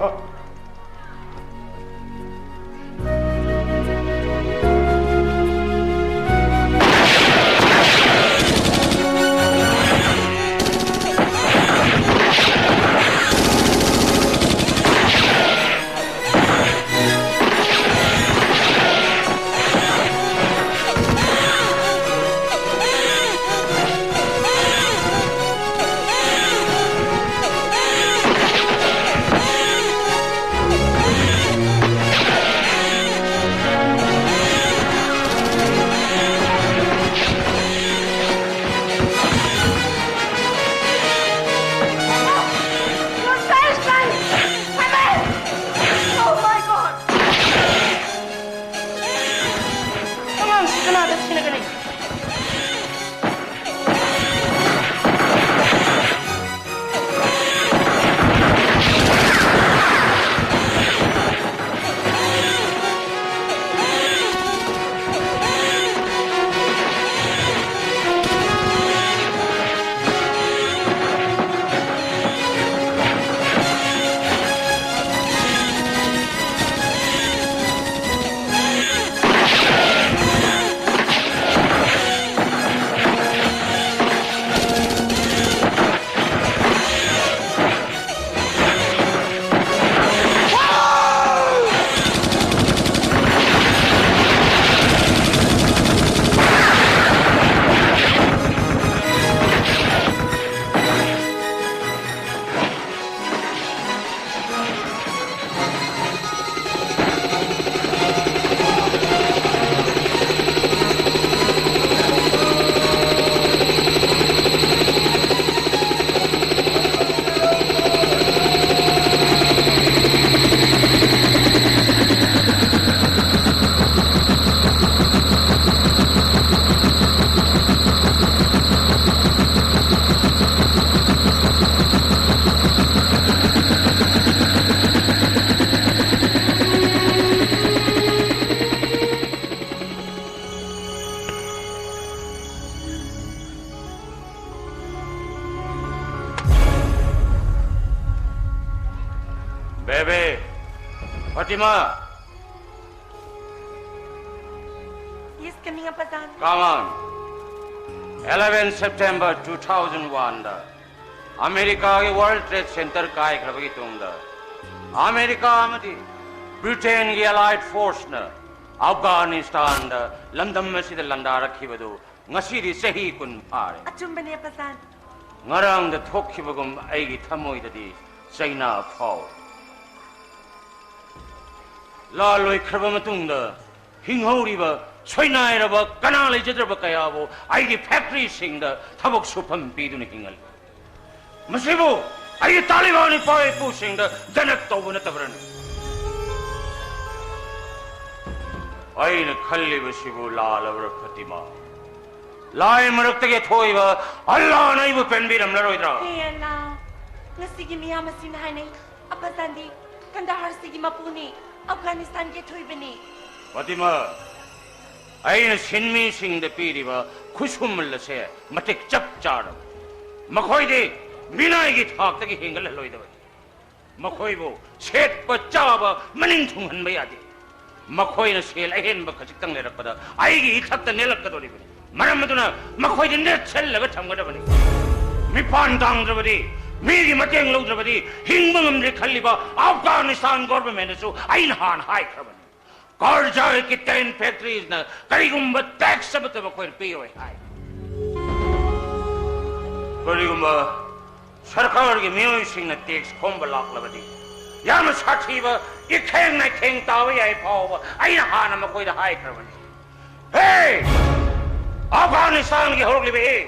ꯁꯤꯃ Yes, coming up, Azan. Come on. eleven September two thousand one ꯗ ꯑꯃꯦꯔꯤꯀꯥꯒꯤ World Trade Center ꯀꯥꯏꯈ꯭ꯔꯕꯒꯤ ꯇꯨꯡꯗ ꯑꯃꯦꯔꯤꯀꯥ ꯑꯃꯗꯤ ꯕ꯭ꯔꯤꯇꯦꯟꯒꯤ Allied Force ꯅ ꯑꯐꯒꯥꯅꯤꯁꯇꯥꯟꯗ ꯂꯝꯗꯝ ꯑꯁꯤꯗ ꯂꯥꯟꯗꯥꯔꯛꯈꯤꯕꯗꯨ ꯉꯁꯤꯗꯤ ꯆꯍꯤ ꯀꯨꯟ ꯐꯥꯔꯦ꯫ ꯑꯆꯨꯝꯕꯅꯦ, ꯑꯄꯥꯖꯥꯟ꯫ ꯉꯔꯥꯡꯗ ꯊꯣꯛꯈꯤꯕꯒꯨꯝ ꯑꯩꯒꯤ ꯊꯃꯣꯏꯗꯗꯤ ꯆꯩꯅꯥ ꯐꯥꯎꯔꯤ꯫ ꯂꯥꯜ ꯂꯣꯏꯈ꯭ꯔꯕ ꯃꯇꯨꯡꯗ ꯍꯤꯡꯍꯧꯔꯤꯕ ꯁꯣꯏꯅꯥꯏꯔꯕ ꯀꯅꯥ ꯂꯩꯖꯗ꯭ꯔꯕ ꯀꯌꯥꯕꯨ ꯑꯩꯒꯤ ꯐꯦꯛꯇꯔꯤꯁꯤꯡꯗ ꯊꯕꯛ ꯁꯨꯐꯝ ꯄꯤꯗꯨꯅ ꯍꯤꯡꯍꯜꯂꯤ꯫ ꯃꯁꯤꯕꯨ ꯑꯩꯒꯤ ꯇꯥꯂꯤꯕꯥꯟ ꯏꯄꯥ ꯏꯄꯨꯁꯤꯡꯗ ꯗꯅꯠ ꯇꯧꯕ ꯅꯠꯇꯕ꯭ꯔꯅꯦ? ꯑꯩꯅ ꯈꯜꯂꯤꯕꯁꯤꯕꯨ ꯂꯥꯜꯂꯕ꯭ꯔꯥ ꯐꯇꯤꯃꯥ? ꯂꯥꯏ ꯃꯔꯛꯇꯒꯤ ꯊꯣꯛꯏꯕ ꯑꯜꯂꯥꯅ ꯑꯩꯕꯨ ꯄꯦꯟꯕꯤꯔꯝꯂꯔꯣꯏꯗ꯭ꯔꯥ? ꯍꯦ ꯑꯜꯂꯥ, ꯉꯁꯤꯒꯤ ꯃꯤꯌꯥꯝ ꯑꯁꯤꯅ ꯍꯥꯏꯅꯩ, ꯑꯄꯥꯖꯥꯟꯗꯤ ꯀꯟꯗꯥꯍꯥꯔꯁꯤꯒꯤ ꯃꯄꯨꯅꯤ, ꯑꯐꯒꯥꯅꯤꯁꯇꯥꯟꯒꯤ ꯑꯊꯣꯏꯕꯅꯤ꯫ ꯐꯇꯤꯃꯥ, ꯑꯩꯅ ꯁꯤꯟꯃꯤꯁꯤꯡꯗ ꯄꯤꯔꯤꯕ ꯈꯨꯠꯁꯨꯃꯜ ꯑꯁꯦ ꯃꯇꯤꯛ ꯆꯞ ꯆꯥꯔꯕ꯫ ꯃꯈꯣꯏꯗꯤ ꯃꯤꯅꯥꯏꯒꯤ ꯊꯥꯛꯇꯒꯤ ꯍꯦꯟꯒꯠꯍꯜꯂꯣꯏꯗꯕꯅꯤ꯫ ꯃꯈꯣꯏꯕꯨ ꯁꯦꯠꯄ ꯆꯥꯕ ꯃꯅꯤꯡ ꯊꯨꯡꯍꯟꯕ ꯌꯥꯗꯦ꯫ ꯃꯈꯣꯏꯅ ꯁꯦꯜ ꯑꯍꯦꯟꯕ ꯈꯖꯤꯛꯇꯪ ꯂꯩꯔꯛꯄꯗ ꯑꯩꯒꯤ ꯏꯊꯛꯇ ꯅꯦꯜꯂꯛꯀꯗꯧꯔꯤꯕꯅꯤ꯫ ꯃꯔꯝ ꯑꯗꯨꯅ ꯃꯈꯣꯏꯗꯤ ꯅꯦꯠꯁꯜꯂꯒ ꯊꯝꯒꯗꯕꯅꯤ꯫ ꯃꯤꯄꯥꯟ ꯇꯥꯡꯗ꯭ꯔꯕꯗꯤ, ꯃꯤꯒꯤ ꯃꯇꯦꯡ ꯂꯧꯗ꯭ꯔꯕꯗꯤ ꯍꯤꯡꯕ ꯉꯝꯗ꯭ꯔꯦ ꯈꯜꯂꯤꯕ ꯑꯐꯒꯥꯅꯤꯁꯇꯥꯟ ꯒꯣꯚꯔꯟꯃꯦꯟꯗꯁꯨ ꯑꯩꯅ ꯍꯥꯟꯅ ꯍꯥꯏꯈ꯭ꯔꯕꯅꯤ꯫ ꯀꯥꯔꯖꯥꯏꯒꯤ ꯇꯦꯟ ꯐꯦꯛꯇꯔꯤꯁꯅ ꯀꯔꯤꯒꯨꯝꯕ ꯇꯦꯛꯁ ꯑꯃꯠꯇ ꯃꯈꯣꯏꯅ ꯄꯤꯔꯣꯏ ꯍꯥꯏ꯫ ꯀꯔꯤꯒꯨꯝꯕ ꯁꯔꯀꯥꯔꯒꯤ ꯃꯤꯑꯣꯏꯁꯤꯡꯅ ꯇꯦꯛꯁ ꯈꯣꯝꯕ ꯂꯥꯛꯂꯕꯗꯤ ꯌꯥꯝꯅ ꯁꯥꯊꯤꯕ ꯏꯈꯦꯡ ꯅꯥꯏꯈꯦꯡ ꯇꯥꯕ ꯌꯥꯏ ꯐꯥꯎꯕ ꯑꯩꯅ ꯍꯥꯟꯅ ꯃꯈꯣꯏꯗ ꯍꯥꯏꯈ꯭ꯔꯕꯅꯤ꯫ ꯍꯦ! ꯑꯐꯒꯥꯅꯤꯁꯇꯥꯟꯒꯤ ꯍꯧꯔꯛꯂꯤꯕ ꯏ,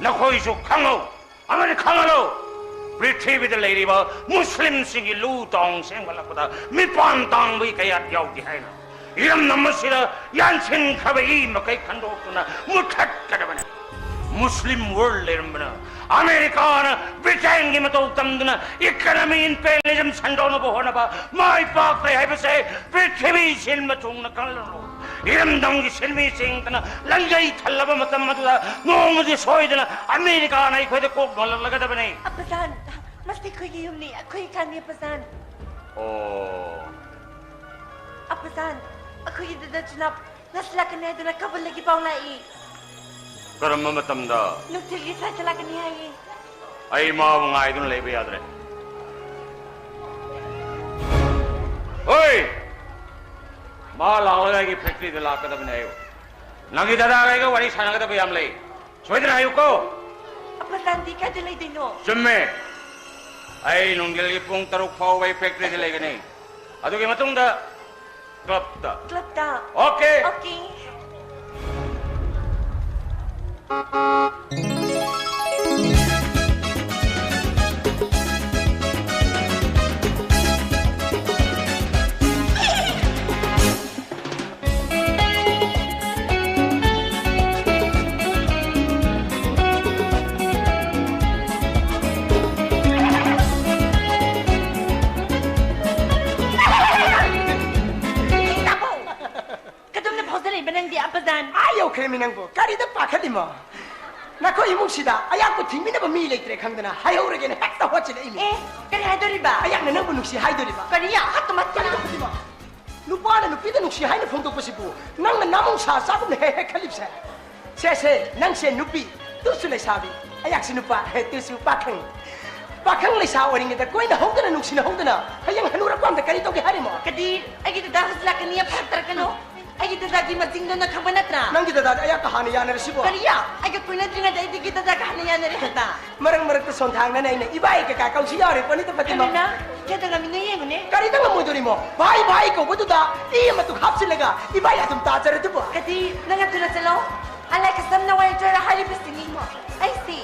ꯅꯈꯣꯏꯁꯨ ꯈꯪꯍꯧ ꯑꯃꯗꯤ ꯈꯪꯍꯜꯂꯨ꯫ ꯄ꯭ꯔꯤꯊꯤꯕꯤꯗ ꯂꯩꯔꯤꯕ ꯃꯨꯁꯂꯤꯝꯁꯤꯡꯒꯤ ꯂꯨ ꯇꯥꯎꯟ ꯁꯦꯝꯒꯠꯂꯛꯄꯗ ꯃꯤꯄꯥꯟ ꯇꯥꯡꯕꯒꯤ ꯀꯌꯥꯠ ꯌꯥꯎꯗꯦ ꯍꯥꯏꯅ ꯏꯔꯝꯗꯝ ꯑꯁꯤꯗ ꯌꯥꯟꯁꯤꯟꯈ꯭ꯔꯕ ꯏ ꯃꯈꯩ ꯈꯟꯗꯣꯛꯇꯨꯅ ꯃꯨꯠꯊꯠꯀꯗꯕꯅꯤ꯫ ꯃꯨꯁꯂꯤꯝ ꯋꯥꯔꯜ ꯂꯩꯔꯝꯕꯅ, ꯑꯃꯦꯔꯤꯀꯥꯅ ꯕ꯭ꯔꯤꯇꯦꯟꯒꯤ ꯃꯇꯧ ꯇꯝꯗꯨꯅ ꯏꯀꯅꯃꯤ ꯏꯝꯄꯦꯔꯤꯌꯦꯂꯤꯖꯝ ꯁꯟꯗꯣꯛꯅꯕ ꯍꯣꯠꯅꯕ ꯃꯥꯏ ꯄꯥꯛꯂꯦ ꯍꯥꯏꯕꯁꯦ ꯄ꯭ꯔꯤꯊꯤꯕꯤ ꯁꯤꯟꯕ ꯊꯨꯡꯅ ꯈꯪꯍꯜꯂꯨ꯫ ꯏꯔꯝꯗꯝꯒꯤ ꯁꯤꯟꯃꯤꯁꯤꯡꯇꯅ ꯂꯪꯖꯩ ꯊꯜꯂꯕ ꯃꯇꯝ ꯑꯗꯨꯗ ꯅꯣꯡꯃꯗꯤ ꯁꯣꯏꯗꯅ ꯑꯃꯦꯔꯤꯀꯥꯅ ꯑꯩꯈꯣꯏꯗ ꯀꯣꯛ ꯅꯣꯜꯂꯛꯂꯒꯗꯕꯅꯤ꯫ ꯑꯄꯥꯖꯥꯟ, ꯃꯁꯤ ꯑꯩꯈꯣꯏꯒꯤ ꯌꯨꯝꯅꯤ, ꯑꯩꯈꯣꯏ ꯈꯪꯉꯤ, ꯑꯄꯥꯖꯥꯟ꯫ ꯑꯣ, ꯑꯄꯨꯖꯥꯟ, ꯑꯩꯈꯣꯏꯒꯤ ꯗꯗꯥ ꯖꯨꯅꯥꯕ ꯉꯁꯤ ꯂꯥꯛꯀꯅꯤ ꯍꯥꯏꯗꯨꯅ ꯀꯥꯕꯨꯜꯗꯒꯤ ꯄꯥꯎ ꯂꯥꯛꯏ꯫ ꯀꯔꯝꯕ ꯃꯇꯝꯗ? ꯅꯨꯡꯊꯤꯜꯒꯤ ꯐ꯭ꯂꯥꯏꯠꯇ ꯂꯥꯛꯀꯅꯤ ꯍꯥꯏꯌꯦ꯫ ꯑꯩ ꯃꯥꯕꯨ ꯉꯥꯏꯗꯨꯅ ꯂꯩꯕ ꯌꯥꯗ꯭ꯔꯦ꯫ ꯍꯣꯏ! ꯃꯥ ꯂꯥꯛꯂꯒ ꯑꯩꯒꯤ ꯐꯦꯛꯇꯔꯤꯗ ꯂꯥꯛꯀꯗꯕꯅꯤ ꯍꯥꯏꯌꯨ꯫ ꯅꯪꯒꯤ ꯗꯗꯥꯒ ꯑꯩꯒ ꯋꯥꯔꯤ ꯁꯥꯟꯅꯒꯗꯕ ꯌꯥꯝ ꯂꯩ꯫ ꯁꯣꯏꯗꯅ ꯍꯥꯏꯌꯨꯀꯣ꯫ ꯑꯄꯨꯖꯥꯟꯗꯤ ꯀꯥꯏꯗ ꯂꯩꯗꯣꯏꯅꯣ? ꯆꯨꯝꯃꯦ꯫ ꯑꯩ ꯅꯨꯡꯊꯤꯜꯒꯤ ꯄꯨꯡ ꯇꯔꯨꯛ ꯐꯥꯎꯕ ꯑꯩ ꯐꯦꯛꯇꯔꯤꯗ ꯂꯩꯒꯅꯤ꯫ ꯑꯗꯨꯒꯤ ꯃꯇꯨꯡꯗ ꯀ꯭ꯂꯕꯇ꯫ ꯀ꯭ꯂꯕꯇ? ꯑꯣꯀꯦ꯫ ꯑꯣꯀꯦ꯫ ꯀꯗꯣꯝꯗ ꯐꯥꯎꯖꯔꯛꯏꯕ ꯅꯪꯗꯤ, ꯑꯄꯖꯥꯟ? ꯑꯥ ꯌꯧꯈ꯭ꯔꯦꯃꯤ ꯅꯪꯕꯨ꯫ ꯀꯔꯤꯗ ꯄꯥꯈꯠꯂꯤꯃꯣ? ꯅꯈꯣꯏ ꯏꯃꯨꯡꯁꯤꯗ ꯑꯌꯥꯛꯄ ꯊꯤꯡꯕꯤꯅꯕ ꯃꯤ ꯂꯩꯇ꯭ꯔꯦ ꯈꯪꯗꯅ ꯍꯥꯏꯍꯧꯔꯒꯦꯅ ꯍꯦꯛꯇ ꯍꯣꯠꯆꯤꯜꯂꯛꯏꯃꯤ꯫ ꯑꯦ, ꯀꯔꯤ ꯍꯥꯏꯗꯣꯔꯤꯕ? ꯑꯌꯥꯛꯅ ꯅꯪꯕꯨ ꯅꯨꯡꯁꯤ ꯍꯥꯏꯗꯣꯔꯤꯕ꯫ ꯀꯔꯤ? ꯍꯥꯠꯇ ꯃꯠꯇꯅ꯫ ꯀꯔꯤꯗ ꯍꯧꯖꯤꯛꯃꯛ? ꯅꯨꯄꯥꯅ ꯅꯨꯄꯤꯗ ꯅꯨꯡꯁꯤ ꯍꯥꯏꯅ ꯐꯣꯡꯗꯣꯛꯄꯁꯤꯕꯨ ꯅꯪꯅ ꯅꯃꯧ ꯁꯥ ꯆꯥꯒꯨꯝꯅ ꯍꯦꯛ ꯍꯦꯛ ꯈꯜꯂꯤꯕꯁꯦ? ꯁꯦ, ꯁꯦ, ꯅꯪꯁꯦ ꯅꯨꯄꯤ, ꯇꯨꯁꯨ ꯂꯩꯁꯥꯕꯤ, ꯑꯩꯍꯥꯛꯁꯨ ꯅꯨꯄꯥ, ꯍꯦ, ꯇꯨꯁꯨ ꯄꯥꯈꯪ꯫ ꯄꯥꯈꯪ ꯂꯩꯁꯥ ꯑꯣꯏꯔꯤꯉꯩꯗ ꯀꯣꯏꯅ ꯍꯧꯗꯅ ꯅꯨꯡꯁꯤꯅ ꯍꯧꯗꯅ ꯍꯌꯦꯡ ꯍꯅꯨꯔꯀꯥꯟꯗ ꯀꯔꯤ ꯇꯧꯒꯦ ꯍꯥꯏꯔꯤꯃꯣ? ꯀꯗꯤ, ꯑꯩꯒꯤ ꯗꯗꯥ ꯍꯧꯖꯤꯛ ꯂꯥꯛꯀꯅꯤ, ꯐꯔꯛ ꯇꯥꯔꯛꯀꯅꯨ꯫ ꯑꯩꯒꯤ ꯗꯗꯥꯒꯤ ꯃꯆꯤꯡꯗꯣ ꯅꯪ ꯈꯪꯕ ꯅꯠꯇ꯭ꯔꯥ? ꯅꯪꯒꯤ ꯗꯗꯥꯗꯤ ꯑꯩꯍꯥꯛꯀ ꯍꯥꯟꯅ ꯌꯥꯅꯔꯁꯤꯕꯣ? ꯀꯔꯤ? ꯑꯩꯒ ꯀꯣꯏꯅꯗ꯭ꯔꯤꯉꯩꯗ ꯑꯩꯗꯒꯤ ꯗꯗꯥꯒ ꯍꯥꯟꯅ ꯌꯥꯅꯔꯦ ꯍꯦꯛꯇ꯫ ꯃꯔꯛ ꯃꯔꯛꯇ ꯁꯣꯟꯊꯥꯡꯅꯅ ꯑꯩꯅ ꯏꯕꯥꯏ ꯀꯀꯥ ꯀꯧꯁꯤ ꯌꯥꯎꯔꯦ ꯄꯣꯠꯅꯤꯗ ꯐꯥꯇꯤꯃꯥ꯫ ꯀꯩꯅꯣꯅ? ꯀꯩꯗ ꯉꯝꯃꯤꯅꯣ ꯌꯦꯡꯉꯨꯅꯦ꯫ ꯀꯔꯤꯗ ꯉꯝꯃꯣꯏꯗꯣꯔꯤꯃꯣ? ꯚꯥꯏ ꯚꯥꯏ ꯀꯧꯕꯗꯨꯗ ꯏ ꯑꯃꯇꯨꯛ ꯍꯥꯞꯆꯤꯜꯂꯒ ꯏꯕꯥꯏ ꯑꯗꯨꯝ ꯇꯥꯖꯔꯗꯨꯕꯨ꯫ ꯀꯗꯤ, ꯅꯪ ꯑꯗꯨꯅ ꯆꯠꯂꯣ꯫ ꯑꯂꯥꯏ ꯀꯁꯝꯅ ꯋꯥꯏꯖꯔ ꯍꯥꯏꯔꯤꯕꯁꯤꯅꯤ꯫ ꯑꯩꯁꯤ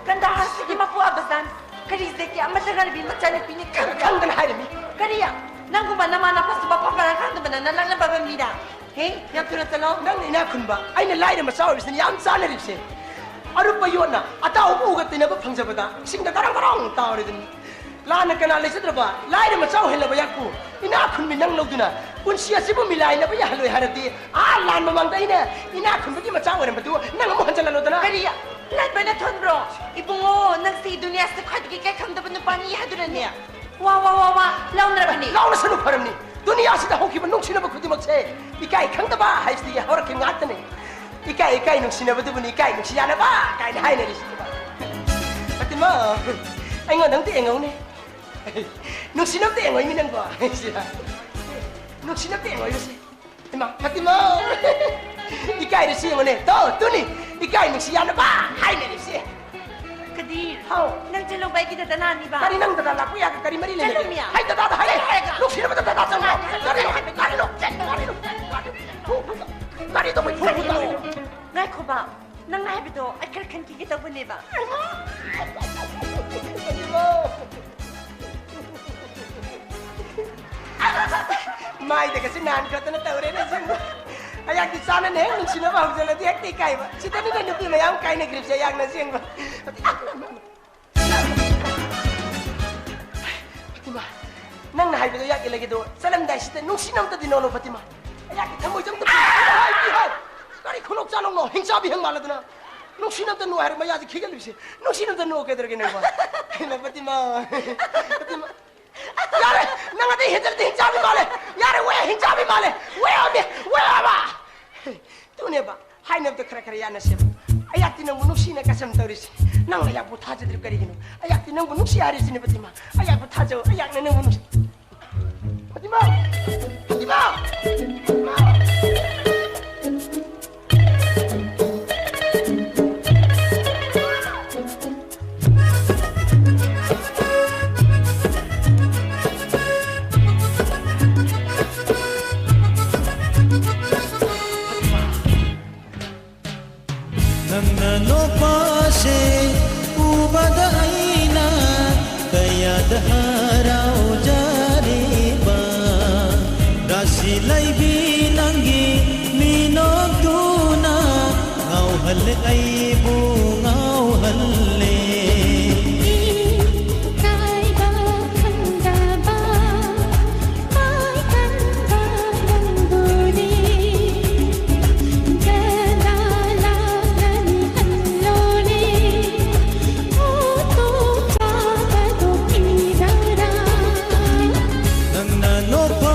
ꯀꯟꯗꯥꯍꯥꯔꯁꯤꯒꯤ ꯃꯄꯨ ꯑꯕꯖꯥꯟ ꯀꯔꯤꯖꯦꯛꯀꯤ ꯑꯃꯠꯇ ꯉꯥꯏꯔꯕꯤ ꯃꯆꯥꯅꯨꯄꯤꯅꯤ ꯈꯪꯕ꯭ꯔꯥ? ꯈꯪꯗꯅ ꯍꯥꯏꯔꯤꯃꯤ꯫ ꯀꯔꯤ? ꯅꯪꯒꯨꯝꯕ ꯅꯃꯥ ꯅꯄꯥꯁꯨ ꯃꯐꯝ ꯃꯔꯥꯡ ꯈꯪꯗꯕ ꯅꯪꯅ ꯂꯛꯅꯕ ꯃꯤꯔꯥ? ꯍꯦ, ꯌꯥꯝ ꯊꯨꯅ ꯆꯠꯂꯣ꯫ ꯅꯪꯅ ꯏꯅꯥꯛ ꯈꯨꯟꯕ, ꯑꯩꯅ ꯂꯥꯏꯔ ꯃꯆꯥ ꯑꯣꯏꯕꯁꯤꯅ ꯌꯥꯝ ꯆꯥꯅꯔꯤꯕꯁꯦ꯫ ꯑꯔꯨꯞꯄ ꯌꯣꯠꯅ ꯑꯇꯥꯎꯕ ꯎꯒ ꯇꯩꯅꯕ ꯐꯪꯖꯕꯗ ꯏꯁꯤꯡꯗ ꯒꯔꯥꯡ ꯒꯔꯥꯡ ꯇꯥꯎꯔꯤꯗꯨꯅꯤ꯫ ꯂꯥꯟꯅ ꯀꯅꯥ ꯂꯩꯖꯗ꯭ꯔꯕ ꯂꯥꯏꯔ ꯃꯆꯥ ꯑꯣꯏꯍꯜꯂꯕ ꯌꯥꯛꯄꯨ ꯏꯅꯥꯛ ꯈꯨꯟꯕꯤ ꯅꯪ ꯂꯧꯗꯨꯅ ꯄꯨꯟꯁꯤ ꯑꯁꯤꯕꯨ ꯃꯤꯂꯥꯏꯅꯕ ꯌꯥꯍꯜꯂꯣꯏ ꯍꯥꯏꯔꯗꯤ, ꯑꯥ ꯂꯥꯟ ꯃꯃꯥꯡꯗ ꯑꯩꯅ ꯏꯅꯥꯛ ꯈꯨꯟꯕꯒꯤ ꯃꯆꯥ ꯑꯣꯏꯔꯝꯕꯗꯨ ꯅꯪ ꯑꯃꯨꯛ ꯍꯟꯖꯤꯜꯍꯜꯂꯣꯗꯅ꯫ ꯀꯔꯤ? ꯂꯥꯟꯕꯅ ꯊꯣꯟꯕ꯭ꯔꯣ? ꯏꯕꯨꯡꯉꯣ, ꯅꯪꯁꯤ ꯗꯨꯅꯤꯌꯥꯁꯤꯗ ꯈ꯭ꯋꯥꯏꯗꯒꯤ ꯀꯩ ꯈꯪꯗꯕ ꯅꯨꯄꯥꯅꯤ ꯍꯥꯏꯗꯨꯅꯅꯦ꯫ ꯋꯥ, ꯋꯥ, ꯋꯥ, ꯋꯥ, ꯂꯥꯎꯅꯔꯕꯅꯤ꯫ ꯂꯥꯎꯅꯁꯅꯨ ꯐꯔꯝꯅꯤ꯫ ꯗꯨꯅꯤꯌꯥꯁꯤꯗ ꯍꯧꯈꯤꯕ ꯅꯨꯡꯁꯤꯅꯕ ꯈꯨꯗꯤꯡꯃꯛꯁꯦ ꯏꯀꯥꯏ ꯈꯪꯗꯕ ꯍꯥꯏꯁꯤꯗꯒꯤ ꯍꯧꯔꯛꯈꯤꯕ ꯉꯥꯛꯇꯅꯦ꯫ ꯏꯀꯥꯏ ꯏꯀꯥꯏ ꯅꯨꯡꯁꯤꯅꯕꯗꯨꯕꯨꯅꯤ ꯏꯀꯥꯏ ꯅꯨꯡꯁꯤ ꯌꯥꯅꯕ ꯀꯥꯏꯅ ꯍꯥꯏꯅꯔꯤꯁꯤꯗꯤꯕ꯫ ꯐꯥꯇꯤꯃꯥ, ꯑꯩꯉꯣꯟꯗ ꯑꯝꯇ ꯌꯦꯡꯉꯧꯅꯦ꯫ ꯅꯨꯡꯁꯤꯅꯕꯗ ꯌꯦꯡꯉꯣꯏꯃꯤ ꯅꯪꯕꯣ꯫ ꯅꯨꯡꯁꯤꯅꯕꯗ ꯌꯦꯡꯉꯣꯏꯔꯨꯁꯦ꯫ ꯏꯃꯥ, ꯐꯥꯇꯤꯃꯥ꯫ ꯏꯀꯥꯏꯔꯤꯁꯤ ꯌꯦꯡꯉꯨꯅꯦ꯫ ꯇꯣ, ꯇꯨꯅꯤ꯫ ꯏꯀꯥꯏ ꯅꯨꯡꯁꯤ ꯌꯥꯅꯕ ꯍꯥꯏꯅꯔꯤꯁꯦ꯫ ꯀꯗꯤꯔ, ꯍꯥꯎ꯫ ꯅꯪ ꯆꯠꯂꯣ, ꯑꯩꯒꯤ ꯗꯗꯥꯅ ꯍꯥꯏꯕ꯫ ꯀꯔꯤ ꯅꯪ ꯗꯗꯥ ꯂꯥꯛꯄ ꯌꯥꯒ ꯀꯔꯤ ꯃꯔꯤ ꯂꯩꯅꯒꯦ? ꯆꯠꯂꯣ, ꯃꯤꯌꯥ꯫ ꯍꯥꯏ ꯗꯗꯥꯗ ꯍꯥꯏꯔꯦ꯫ ꯍꯥꯏꯔꯒ꯫ ꯅꯨꯡꯁꯤꯅꯕꯗ ꯗꯗꯥ ꯆꯪꯉꯣ꯫ ꯀꯔꯤꯅꯣ? ꯀꯔꯤꯅꯣ? ꯀꯔꯤꯅꯣ? ꯀꯔꯤꯅꯣ? ꯀꯔꯤꯗꯣ ꯃꯩ ꯐꯨ ꯐꯨ ꯇꯧꯔꯤꯗꯣ꯫ ꯉꯥꯏꯈꯣꯕ, ꯅꯪꯅ ꯍꯥꯏꯕꯗꯣ ꯑꯩ ꯈꯔ ꯈꯟꯈꯤꯒꯦ ꯇꯧꯕꯅꯦꯕ꯫ ꯃꯥꯏꯗꯒꯁꯦ ꯅꯥꯟꯈꯠꯇꯅ ꯇꯧꯔꯦꯅꯦ ꯁꯤꯡꯕ꯫ ꯑꯩꯍꯥꯛꯇꯤ ꯆꯥꯅꯅ ꯍꯦꯛ ꯅꯨꯡꯁꯤꯅꯕ ꯍꯧꯖꯤꯜꯂꯗꯤ ꯍꯦꯛꯇ ꯏꯀꯥꯏꯕ꯫ ꯁꯤꯗꯅꯤꯅꯦ ꯅꯨꯄꯤ ꯃꯌꯥꯝ ꯀꯥꯏꯅꯈ꯭ꯔꯤꯕꯁꯦ ꯑꯩꯍꯥꯛꯅ ꯁꯤꯡꯕ꯫ ꯐꯥꯇꯤꯃꯥ, ꯅꯪꯅ ꯍꯥꯏꯕꯗꯣ ꯑꯩꯍꯥꯛ ꯏꯜꯂꯒꯦꯗꯣ꯫ ꯆꯠꯂꯝꯗꯥꯏꯁꯤꯗ ꯅꯨꯡꯁꯤꯅꯕꯗꯗꯤ ꯅꯣꯂꯣ ꯐꯥꯇꯤꯃꯥ꯫ ꯑꯩꯍꯥꯛꯀꯤ ꯊꯃꯣꯏꯁꯦ ꯑꯝꯇ ꯄꯤ-, ꯍꯥꯏ, ꯍꯥꯏ, ꯍꯥꯏ꯫ ꯀꯔꯤ ꯈꯨꯅꯣꯛ ꯆꯥꯅꯣꯛꯅꯣ? ꯍꯤꯡꯆꯥꯕꯤ ꯍꯪ ꯃꯥꯜꯂꯗꯅ꯫ ꯅꯨꯡꯁꯤꯅꯕꯗ ꯅꯣ ꯍꯥꯏꯔ ꯃꯌꯥꯁꯦ ꯈꯤꯒꯠꯂꯤꯕꯁꯦ꯫ ꯅꯨꯡꯁꯤꯅꯕꯗ ꯅꯣ ꯀꯩꯗꯧꯔꯒꯦ ꯅꯪꯕꯣ? ꯍꯩꯃꯥ, ꯐꯥꯇꯤꯃꯥ꯫ ꯐꯥꯇꯤꯃꯥ꯫ ꯌꯥꯔꯦ! ꯅꯪ ꯑꯗꯩ ꯍꯦꯟꯖꯜꯂꯗꯤ ꯍꯤꯡꯆꯥꯕꯤ ꯃꯥꯜꯂꯦ! ꯌꯥꯔꯦ, ꯋꯦ, ꯍꯤꯡꯆꯥꯕꯤ ꯃꯥꯜꯂꯦ! ꯋꯦ ꯍꯥꯏꯕꯅꯦ! ꯋꯦ ꯍꯥꯏꯕ! ꯇꯨꯅꯦꯕ, ꯍꯥꯏꯅꯕꯗ ꯈꯔ ꯈꯔ ꯌꯥꯅꯁꯦꯕ꯫ ꯑꯩꯍꯥꯛꯇꯤ ꯅꯪꯕꯨ ꯅꯨꯡꯁꯤꯅ ꯀꯁꯝ ꯇꯧꯔꯤꯁꯦ꯫ ꯅꯪꯅ ꯑꯩꯍꯥꯛꯄꯨ ꯊꯥꯖꯗ꯭ꯔꯤꯕ ꯀꯔꯤꯒꯤꯅꯣ? ꯑꯩꯍꯥꯛꯇꯤ ꯅꯪꯕꯨ ꯅꯨꯡꯁꯤ ꯍꯥꯏꯔꯤꯁꯤꯅꯦ, ꯐꯥꯇꯤꯃꯥ꯫ ꯑꯩꯍꯥꯛꯄꯨ ꯊꯥꯖꯧ, ꯑꯩꯍꯥꯛꯅ ꯅꯪꯕꯨ ꯅꯨꯡꯁꯤ꯫ ꯐꯥꯇꯤꯃꯥ! ꯐꯥꯇꯤꯃꯥ! ꯅꯪꯅ ꯅꯣꯛꯄꯁꯦ ꯎꯕꯗ ꯑꯩꯅ ꯀꯌꯥꯗ ꯍꯔꯥꯎꯖꯔꯤꯕ꯫ ꯔꯥꯁꯤ ꯂꯩꯕꯤ ꯅꯪꯒꯤ ꯃꯤꯅꯣꯛꯇꯨꯅ ꯉꯥꯎꯍꯜꯂꯦ ꯑꯩꯕꯨ ꯉꯥꯎꯍꯜꯂꯦ꯫ ꯏꯀꯥꯏꯕ ꯈꯪꯗꯕ ꯃꯥꯏꯀꯟꯗ ꯅꯪꯕꯨꯗꯤ ꯅꯪꯅ ꯅꯣꯛꯄ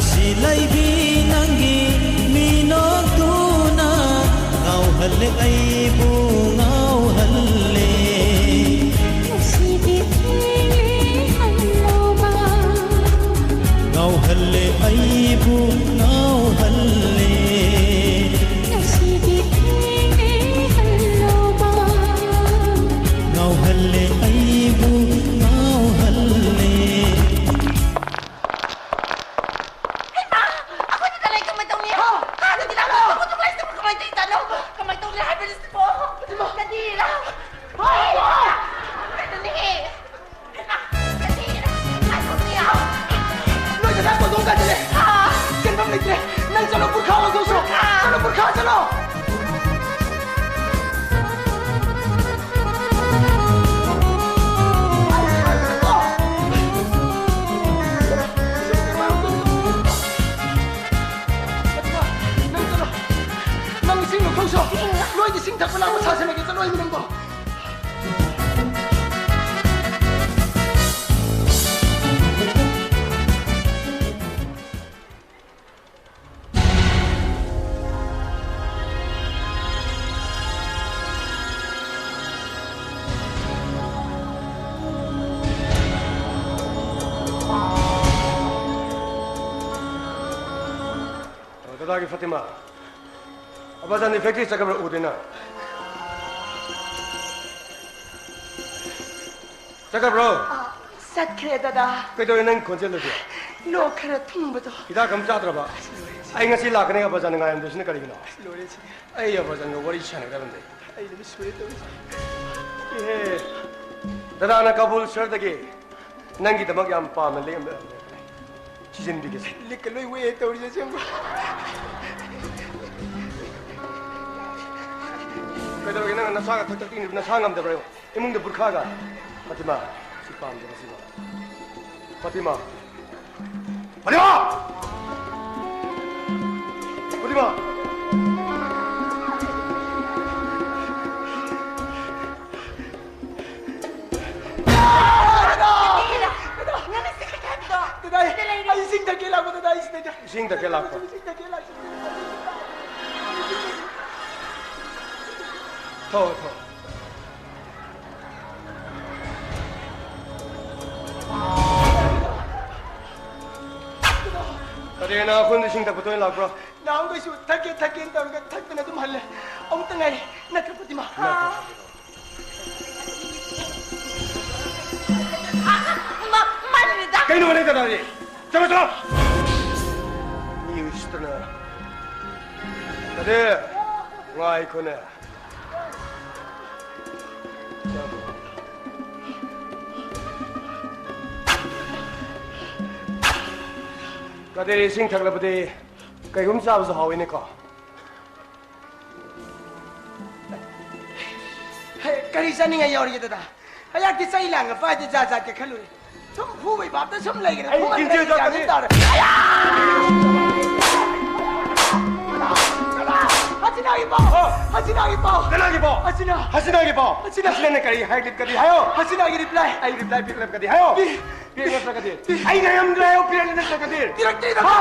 ꯁꯤꯂꯩꯕꯤ ꯅꯪꯒꯤ ꯃꯤꯅꯣꯛꯇꯨꯅ ꯉꯥꯎꯍꯜꯂꯦ ꯑꯩꯕꯨ ꯉꯥꯎꯍꯜꯂꯦ꯫ ꯉꯁꯤꯗꯤ ꯊꯦꯡꯂꯦ ꯍꯜꯂꯣꯕ꯫ ꯉꯥꯎꯍꯜꯂꯦ ꯑꯩꯕꯨ ꯉꯥꯎꯍꯜꯂꯦ꯫ ꯉꯁꯤꯗꯤ ꯊꯦꯡꯂꯦ ꯍꯜꯂꯣꯕ꯫ ꯉꯥꯎꯍꯜꯂꯦ ꯑꯩꯕꯨ ꯉꯥꯎꯍꯜꯂꯦ꯫ ꯍꯩꯃꯥ! ꯑꯩꯈꯣꯏꯗꯤ ꯀꯗꯥꯏ ꯀꯃꯥꯏ ꯇꯧꯅꯤ? ꯍꯥ? ꯀꯥꯗꯗꯤ ꯂꯥꯛꯄ ꯍꯥ? ꯊꯕꯛꯇꯨ ꯀꯃꯥꯏ ꯇꯧ-, ꯀꯃꯥꯏ ꯇꯧꯔꯤꯖꯥꯠꯅꯣ? ꯀꯃꯥꯏ ꯇꯧꯔꯤ ꯍꯥꯏꯕꯅꯤ ꯁꯤꯕꯣ? ꯍꯩꯃꯥ! ꯀꯔꯤꯔꯥ? ꯍꯥ? ꯍꯩꯃꯥ! ꯀꯩꯅꯣꯅꯦꯍꯦ! ꯍꯩꯃꯥ! ꯀꯔꯤꯔꯥ? ꯉꯥꯏꯈꯣ, ꯁꯤ ꯌꯥꯎ! ꯅꯣꯏ ꯗꯗꯥ ꯀꯣꯟꯊꯣꯡ ꯀꯥꯏꯗ ꯂꯩ? ꯍꯥ? ꯆꯦꯟꯐꯝ ꯂꯩꯇ꯭ꯔꯦ! ꯅꯪ ꯆꯠꯂꯣ, ꯄꯨꯔꯈꯥ ꯂꯧꯊꯣꯛꯁꯣ! ꯄꯨꯔꯈꯥ! ꯆꯠꯂꯣ, ꯄꯨꯔꯈꯥ ꯆꯠꯂꯣ! ꯅꯪ ꯏꯁꯤꯡ ꯂꯧꯊꯣꯛꯁꯣ꯫ ꯅꯣꯏꯗꯤ ꯏꯁꯤꯡ ꯊꯛꯄ ꯂꯥꯛꯄ ꯁꯥꯁꯤꯟꯅꯒꯦ ꯆꯠꯂꯣ ꯍꯥꯏꯕ ꯅꯪꯕꯣ꯫ ꯗꯗꯥꯒꯤ ꯐꯥꯇꯤꯃꯥ, ꯑꯕꯥꯖꯥꯟꯗꯤ ꯐꯦꯛꯇ꯭ꯔꯤ ꯆꯠꯈ꯭ꯔꯕ꯭ꯔꯥ ꯎꯗꯦꯅ? ꯆꯠꯈ꯭ꯔꯕ꯭ꯔꯣ? ꯑ, ꯆꯠꯈ꯭ꯔꯦ, ꯗꯗꯥ꯫ ꯀꯩꯗꯧꯔꯦ ꯅꯪ ꯈꯣꯟꯖꯦꯜꯗꯨꯗꯤ? ꯂꯣꯛ ꯈꯔ ꯊꯨꯡꯕꯗꯣ꯫ ꯍꯤꯗꯥꯛ ꯑꯃ ꯆꯥꯗ꯭ꯔꯕ? ꯂꯣꯏꯔꯦ, ꯏꯆꯦ꯫ ꯑꯩ ꯉꯁꯤ ꯂꯥꯛꯀꯅꯤ ꯑꯕꯥꯖꯥꯟꯅ ꯉꯥꯏꯔꯝꯗꯣꯏꯁꯤꯅ ꯀꯔꯤꯒꯤꯅꯣ? ꯂꯣꯏꯔꯦ, ꯏꯆꯦ꯫ ꯑꯩ ꯑꯕꯥꯖꯥꯟꯒ ꯋꯥꯔꯤ ꯁꯥꯟꯅꯒꯗꯕꯅꯤ꯫ ꯑꯩ ꯅꯨꯃꯤꯠ ꯁꯨꯔꯦ ꯇꯧꯔꯤꯁꯦ꯫ ꯏꯍꯦ, ꯗꯗꯥꯅ ꯀꯥꯕꯨꯜ ꯁꯍꯔꯗꯒꯤ ꯅꯪꯒꯤꯗꯃꯛ ꯌꯥꯝ ꯄꯥꯝꯅ ꯂꯦꯛꯑꯝꯕ ꯊꯤꯖꯤꯟꯕꯤꯒꯦꯁꯦ꯫ ꯂꯤꯛꯀ ꯂꯣꯏ ꯋꯦ ꯇꯧꯔꯤꯁꯦ ꯑꯁꯦꯡꯕ꯫ ꯀꯩꯗꯧꯔꯒꯦ? ꯅꯪ ꯅꯁꯥꯒ ꯊꯛ ꯊꯛ ꯇꯤꯡꯉꯤꯗꯨ ꯅꯁꯥ ꯉꯝꯗꯕ꯭ꯔꯣ? ꯏꯃꯨꯡꯗ ꯕꯨꯔꯈꯥꯒ꯫ ꯐꯥꯇꯤꯃꯥ, ꯁꯤ ꯄꯥꯝꯗꯦ ꯃꯁꯤꯃ꯫ ꯐꯥꯇꯤꯃꯥ! ꯐꯥꯇꯤꯃꯥ! ꯐꯥꯇꯤꯃꯥ! ꯗꯗꯥ! ꯗꯗꯥ! ꯅꯪꯅ ꯁꯤ ꯀꯩ ꯍꯥꯏꯕꯗꯣ? ꯗꯗꯥ, ꯁꯤꯗ ꯂꯩꯔꯤ꯫ ꯑꯩ ꯏꯁꯤꯡ ꯊꯛꯀꯦ ꯂꯥꯛꯄ, ꯗꯗꯥ, ꯑꯩ ꯁꯤꯗ ꯏꯁꯤꯡ ꯊꯛꯀꯦ ꯂꯥꯛꯄ꯫ ꯊꯛꯑꯣ, ꯊꯛꯑꯣ꯫ ꯀꯔꯤ, ꯅꯪ ꯑꯩꯈꯣꯏꯗ ꯏꯁꯤꯡ ꯊꯛꯄ ꯇꯣꯏꯅ ꯂꯥꯛꯄ꯭ꯔꯣ? ꯅꯍꯥꯟꯈꯩꯁꯨ ꯊꯛꯀꯦ ꯊꯛꯀꯦꯅ ꯇꯧꯔꯒ ꯊꯛꯇꯅ ꯑꯗꯨꯝ ꯍꯜꯂꯦ꯫ ꯑꯃꯨꯛꯇ ꯉꯥꯏꯔꯦ, ꯅꯠꯇ꯭ꯔ ꯐꯥꯇꯤꯃꯥ꯫ ꯅꯠꯇ꯭ꯔ ꯐꯥꯇꯤꯃꯥ꯫ ꯃꯥ-, ꯃꯥꯅꯤꯗ꯫ ꯀꯩꯅꯣ ꯅꯪ ꯀꯅꯥꯅꯤ? ꯆꯠꯂꯣ, ꯆꯠꯂꯣ꯫ ꯃꯤ ꯎꯁꯤꯠꯇꯅ꯫ ꯀꯗꯤꯔ, ꯉꯥꯏꯈꯣꯅꯦ꯫ ꯀꯗꯤꯔ, ꯏꯁꯤꯡ ꯊꯛꯂꯕꯗꯤ ꯀꯩꯒꯨꯝ ꯆꯥꯕꯁꯨ ꯍꯥꯎꯋꯤꯅꯦꯀꯣ꯫ ꯍꯦ, ꯀꯔꯤ ꯆꯥꯅꯤꯡꯉꯥꯏ ꯌꯥꯎꯔꯤꯒꯦ, ꯗꯗꯥ? ꯑꯩꯍꯥꯛꯇꯤ ꯆꯩ ꯂꯥꯡꯒ ꯄꯥꯏꯗꯦ, ꯖꯥꯠ ꯖꯥꯠꯀ ꯈꯜꯂꯨꯔꯦ꯫ ꯁꯨꯝ ꯐꯨꯕꯩ ꯚꯥꯞꯇ ꯁꯨꯝ ꯂꯩꯈ꯭ꯔꯦ꯫ ꯑꯩ ꯐꯨꯃꯟꯗꯅ ꯏꯟꯖꯦ ꯒ꯭ꯌꯥꯟ ꯃꯦꯟ ꯇꯥꯔꯦ꯫ ꯑꯌꯥ! ꯍꯁꯤꯅꯥꯒꯤ ꯄꯥꯎ! ꯑꯣ! ꯍꯁꯤꯅꯥꯒꯤ ꯄꯥꯎ! ꯀꯅꯥꯒꯤ ꯄꯥꯎ? ꯍꯁꯤꯅꯥ! ꯍꯁꯤꯅꯥꯒꯤ ꯄꯥꯎ! ꯍꯁꯤꯅꯥ! ꯍꯁꯤꯅꯥꯅ ꯀꯔꯤ ꯍꯥꯏꯔꯛꯀꯅꯤ ꯍꯥꯏꯌꯣ? ꯍꯁꯤꯅꯥꯒꯤ reply! ꯑꯩ reply ꯄꯤꯔꯛꯂꯒꯗꯤ ꯍꯥꯏꯌꯣ? ꯄꯤ-, ꯄꯤꯔꯛꯂꯒꯗꯤ? ꯄꯤ-, ꯑꯩ ꯉꯥꯏꯔꯝꯗ꯭ꯔꯦ ꯍꯥꯏꯌꯣ, ꯄꯤꯔꯛꯂꯒꯗꯤ? ꯄꯤꯔꯛꯇ꯭ꯔꯤꯗ! ꯍꯥ?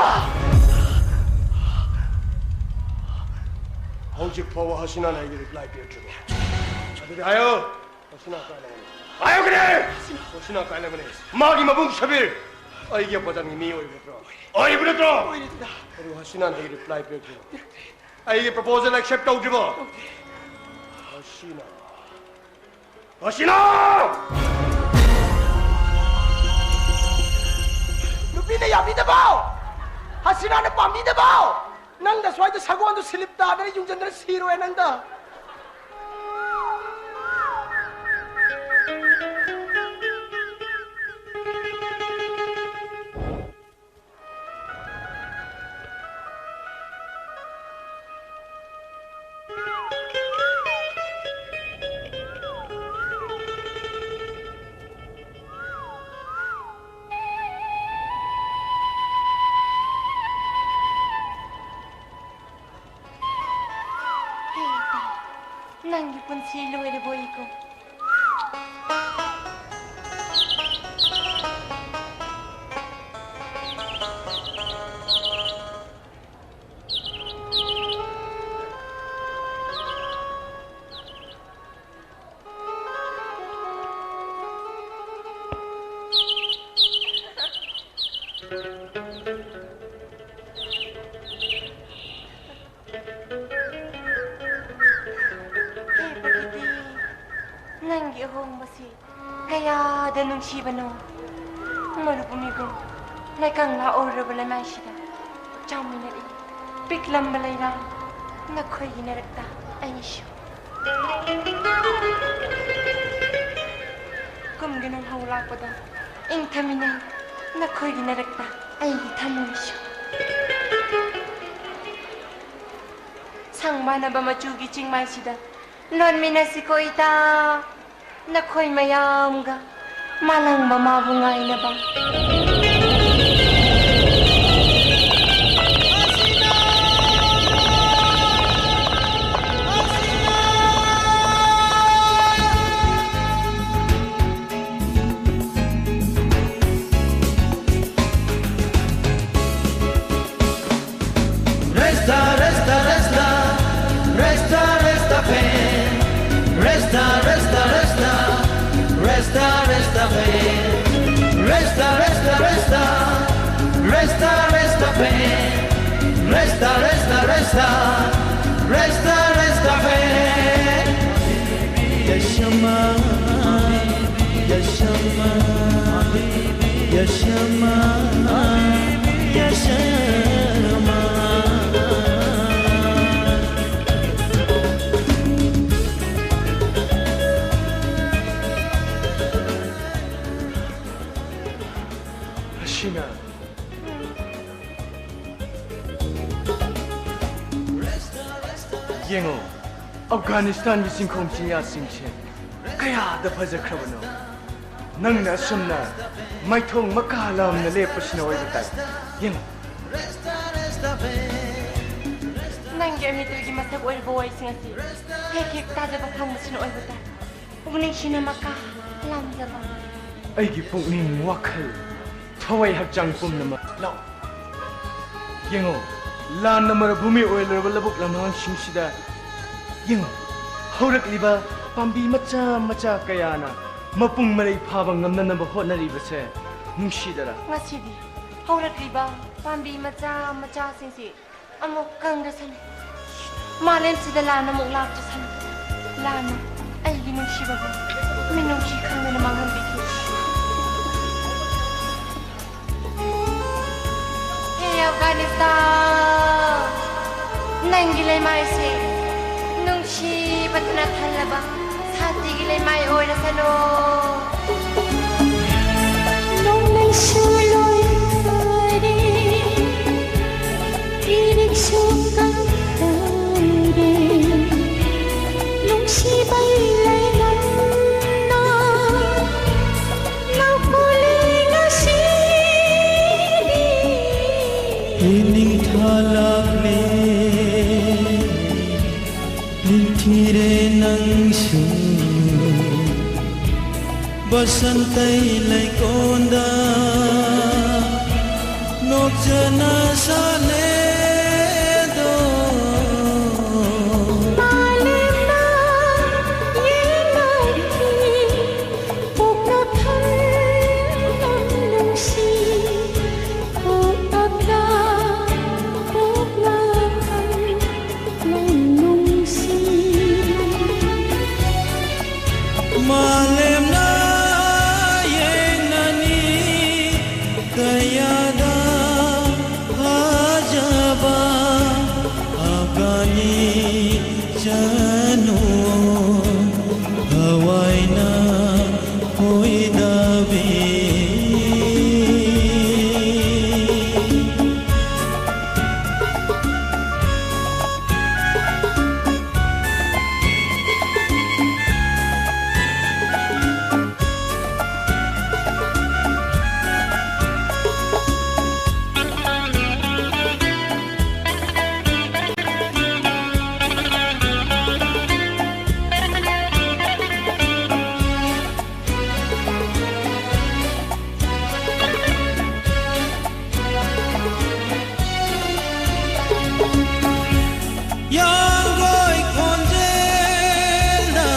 ꯍꯧꯖꯤꯛ ꯐꯥꯎꯕ ꯍꯁꯤꯅꯥꯅ ꯑꯩꯒꯤ reply ꯄꯤꯔꯛꯇ꯭ꯔꯤꯕꯣ? ꯑꯗꯨꯗꯤ ꯍꯥꯏꯌꯣ, ꯍꯁꯤꯅꯥ ꯀꯥꯏ ꯂꯩꯔꯝꯒꯅꯤ? ꯍꯥꯏꯌꯣ ꯀꯔꯤ? ꯍꯁꯤꯅꯥ ꯀꯥꯏ ꯂꯩꯔꯝꯒꯅꯤ? ꯃꯥꯒꯤ ꯃꯕꯨꯡ ꯁꯕꯤꯔ ꯑꯩꯒꯤ ꯑꯄꯣꯖꯟꯒꯤ ꯃꯤ ꯑꯣꯏꯕ ꯅꯠꯇ꯭ꯔꯣ? ꯑꯣꯏꯕ ꯅꯠꯇ꯭ꯔꯣ? ꯑꯣꯏꯔꯦ, ꯗꯗꯥ꯫ ꯑꯗꯨ ꯍꯁꯤꯅꯥꯅ ꯑꯩꯒꯤ reply ꯄꯤꯔꯛꯇ꯭ꯔꯤꯕꯣ? ꯄꯤꯔꯛꯇ꯭ꯔꯤ꯫ ꯑꯩꯒꯤ proposal accept ꯇꯧꯗ꯭ꯔꯤꯕꯣ? ꯇꯧꯗꯦ꯫ ꯍꯁꯤꯅꯥ! ꯍꯁꯤꯅꯥ! ꯅꯨꯄꯤꯅ ꯌꯥꯕꯤꯗꯕ! ꯍꯁꯤꯅꯥꯅ ꯄꯥꯝꯕꯤꯗꯕ! ꯅꯪꯗ ꯁ꯭ꯋꯥꯏꯗ ꯁꯒꯣꯜꯗꯨ ꯁꯤꯂꯤꯞ ꯇꯥꯗꯅ ꯌꯨꯡꯖꯟꯗꯅ ꯁꯤꯔꯣꯏ ꯅꯪꯗ꯫ ꯅꯪꯒꯤ ꯄꯨꯟꯁꯤ ꯂꯣꯏꯔꯕꯣ ꯏꯀꯣ? ꯀꯌꯥꯗ ꯅꯨꯡꯁꯤꯕꯅꯣ, ꯃꯔꯨꯚꯨꯃꯤꯒꯨꯝ ꯂꯩꯀꯪꯂꯥ ꯑꯣꯏꯔꯕ ꯂꯩꯃꯥꯏꯁꯤꯗ ꯆꯥꯎꯃꯤꯟꯅꯔꯤ ꯄꯤꯛꯂꯝꯕ ꯂꯩꯔꯥꯡ ꯅꯈꯣꯏꯒꯤ ꯅꯔꯛꯇ ꯑꯩꯁꯨ꯫ ꯀꯨꯝꯒꯤ ꯅꯨꯡꯍꯧ ꯂꯥꯛꯄꯗ ꯏꯪꯊꯃꯤꯟꯅꯩ ꯅꯈꯣꯏꯒꯤ ꯅꯔꯛꯇ ꯑꯩꯒꯤ ꯊꯃꯣꯏꯁꯨ꯫ ꯁꯪꯕꯥꯅꯕ ꯃꯆꯨꯒꯤ ꯆꯤꯡꯃꯥꯏꯁꯤꯗ ꯂꯣꯟꯃꯤꯟꯅꯁꯤꯀꯣ ꯏꯇꯥ꯫ ꯅꯈꯣꯏ ꯃꯌꯥꯝꯒ ꯃꯥꯂꯪ ꯃꯃꯥꯕꯨ ꯉꯥꯏꯅꯕ꯫ Resta, resta, resta, resta, resta, fe. Resta, resta, resta, resta, resta, fe. Resta, resta, resta, resta, resta, fe. Resta, resta, resta, resta, resta, fe. Yaşama, yaşama, yaşama, yaşama. Hasina. ꯌꯦꯡꯉꯣ, ꯑꯐꯒꯥꯅꯤꯁꯇꯥꯟꯒꯤ ꯆꯤꯡꯈꯣꯡ ꯆꯤꯡꯌꯥꯁꯤꯡꯁꯦ ꯀꯌꯥꯗ ꯐꯖꯈ꯭ꯔꯕꯅꯣ꯫ ꯅꯪꯅ ꯑꯁꯨꯝꯅ ꯃꯥꯏꯊꯣꯡ ꯃꯀꯥ ꯂꯥꯝꯅ ꯂꯦꯞꯄꯁꯤꯅ ꯑꯣꯏꯕ ꯇꯥꯏ꯫ ꯌꯦꯡꯉꯣ꯫ ꯅꯪꯒꯤ ꯑꯃꯤꯇ꯭ꯔꯒꯤ ꯃꯁꯛ ꯑꯣꯏꯔꯕ ꯋꯥꯍꯩꯁꯤꯡ ꯑꯁꯤ ꯍꯦꯛ ꯍꯦꯛ ꯇꯥꯖꯕ ꯐꯪꯕꯁꯤꯅ ꯑꯣꯏꯕ ꯇꯥꯏ꯫ ꯄꯨꯛꯅꯤꯡꯁꯤꯅ ꯃꯀꯥ ꯂꯥꯝꯖꯕ꯫ ꯑꯩꯒꯤ ꯄꯨꯛꯅꯤꯡ, ꯋꯥꯈꯜ, ꯊꯋꯥꯏ ꯍꯛꯆꯥꯡ ꯄꯨꯝꯅꯃꯛ ꯂꯧ꯫ ꯌꯦꯡꯉꯣ, ꯂꯥꯟꯅ ꯃꯔꯚꯨꯃꯤ ꯑꯣꯏꯂꯔꯕ ꯂꯧꯕꯨꯛ ꯂꯝꯍꯥꯡꯁꯤꯡꯁꯤꯗ ꯌꯦꯡꯉꯣ, ꯍꯧꯔꯛꯂꯤꯕ ꯄꯥꯝꯕꯤ ꯃꯆꯥ ꯃꯆꯥ ꯀꯌꯥꯅ ꯃꯄꯨꯡ ꯃꯔꯩ ꯐꯥꯕ ꯉꯝꯅꯅꯕ ꯍꯣꯠꯅꯔꯤꯕꯁꯦ ꯅꯨꯡꯁꯤꯗꯔꯥ? ꯉꯁꯤꯗꯤ ꯍꯧꯔꯛꯂꯤꯕ ꯄꯥꯝꯕꯤ ꯃꯆꯥ ꯃꯆꯥꯁꯤꯡꯁꯤ ꯑꯃꯨꯛ ꯀꯪꯗꯁꯅꯨ꯫ ꯃꯥꯂꯦꯝꯁꯤꯗ ꯂꯥꯟ ꯑꯃꯨꯛ ꯂꯥꯛꯇꯁꯅꯨ꯫ ꯂꯥꯟꯅ ꯑꯩꯒꯤ ꯅꯨꯡꯁꯤꯕꯕꯨ ꯃꯤꯅꯨꯡꯁꯤ ꯈꯪꯗꯅ ꯃꯥꯡꯍꯟꯕꯤꯈꯤ꯫ ꯍꯦ ꯑꯐꯒꯥꯅꯤꯁꯇꯥꯟ, ꯅꯪꯒꯤ ꯂꯩꯃꯥꯏꯁꯦ ꯅꯨꯡꯁꯤꯕꯗꯨꯅ ꯊꯜꯂꯕ ꯁꯥꯟꯇꯤꯒꯤ ꯂꯩꯃꯥꯏ ꯑꯣꯏꯔꯁꯅꯨ꯫ ꯅꯣꯡꯂꯩꯁꯨ ꯂꯣꯏ ꯐꯔꯦ, ꯏꯔꯤꯛꯁꯨ ꯀꯪꯗꯔꯦ, ꯅꯨꯡꯁꯤꯕꯩ ꯂꯩꯅꯝꯅ ꯂꯧꯈꯣꯂꯦ ꯉꯁꯤꯗꯤ꯫ ꯏꯅꯤꯡꯊꯥ ꯂꯥꯛꯂꯦ, ꯅꯤꯡꯊꯤꯔꯦ ꯅꯪꯁꯨ꯫ ꯕꯁꯟꯇꯩ ꯂꯩꯀꯣꯟꯗ ꯅꯣꯛꯆꯅ ꯁꯥꯠꯂꯦꯗꯣ꯫ ꯃꯥꯂꯦꯝꯅ ꯌꯦꯡꯂꯛꯈꯤ, ꯄꯣꯛꯅꯐꯝ ꯅꯨꯡꯁꯤ, ꯄꯣꯛꯅꯐꯝ, ꯄꯣꯛꯅꯐꯝ ꯅꯨꯡꯁꯤ꯫ ꯃꯥꯂꯦꯝꯅ ꯌꯦꯡꯅꯅꯤ ꯀꯌꯥꯗ ꯐꯖꯕ ꯑꯐꯒꯥꯅꯤ ꯆꯅꯨ ꯊꯋꯥꯏꯅ ꯍꯣꯏꯗꯕꯤ꯫ ꯌꯥꯡꯒꯣꯏ ꯈꯣꯟꯖꯦꯜꯗ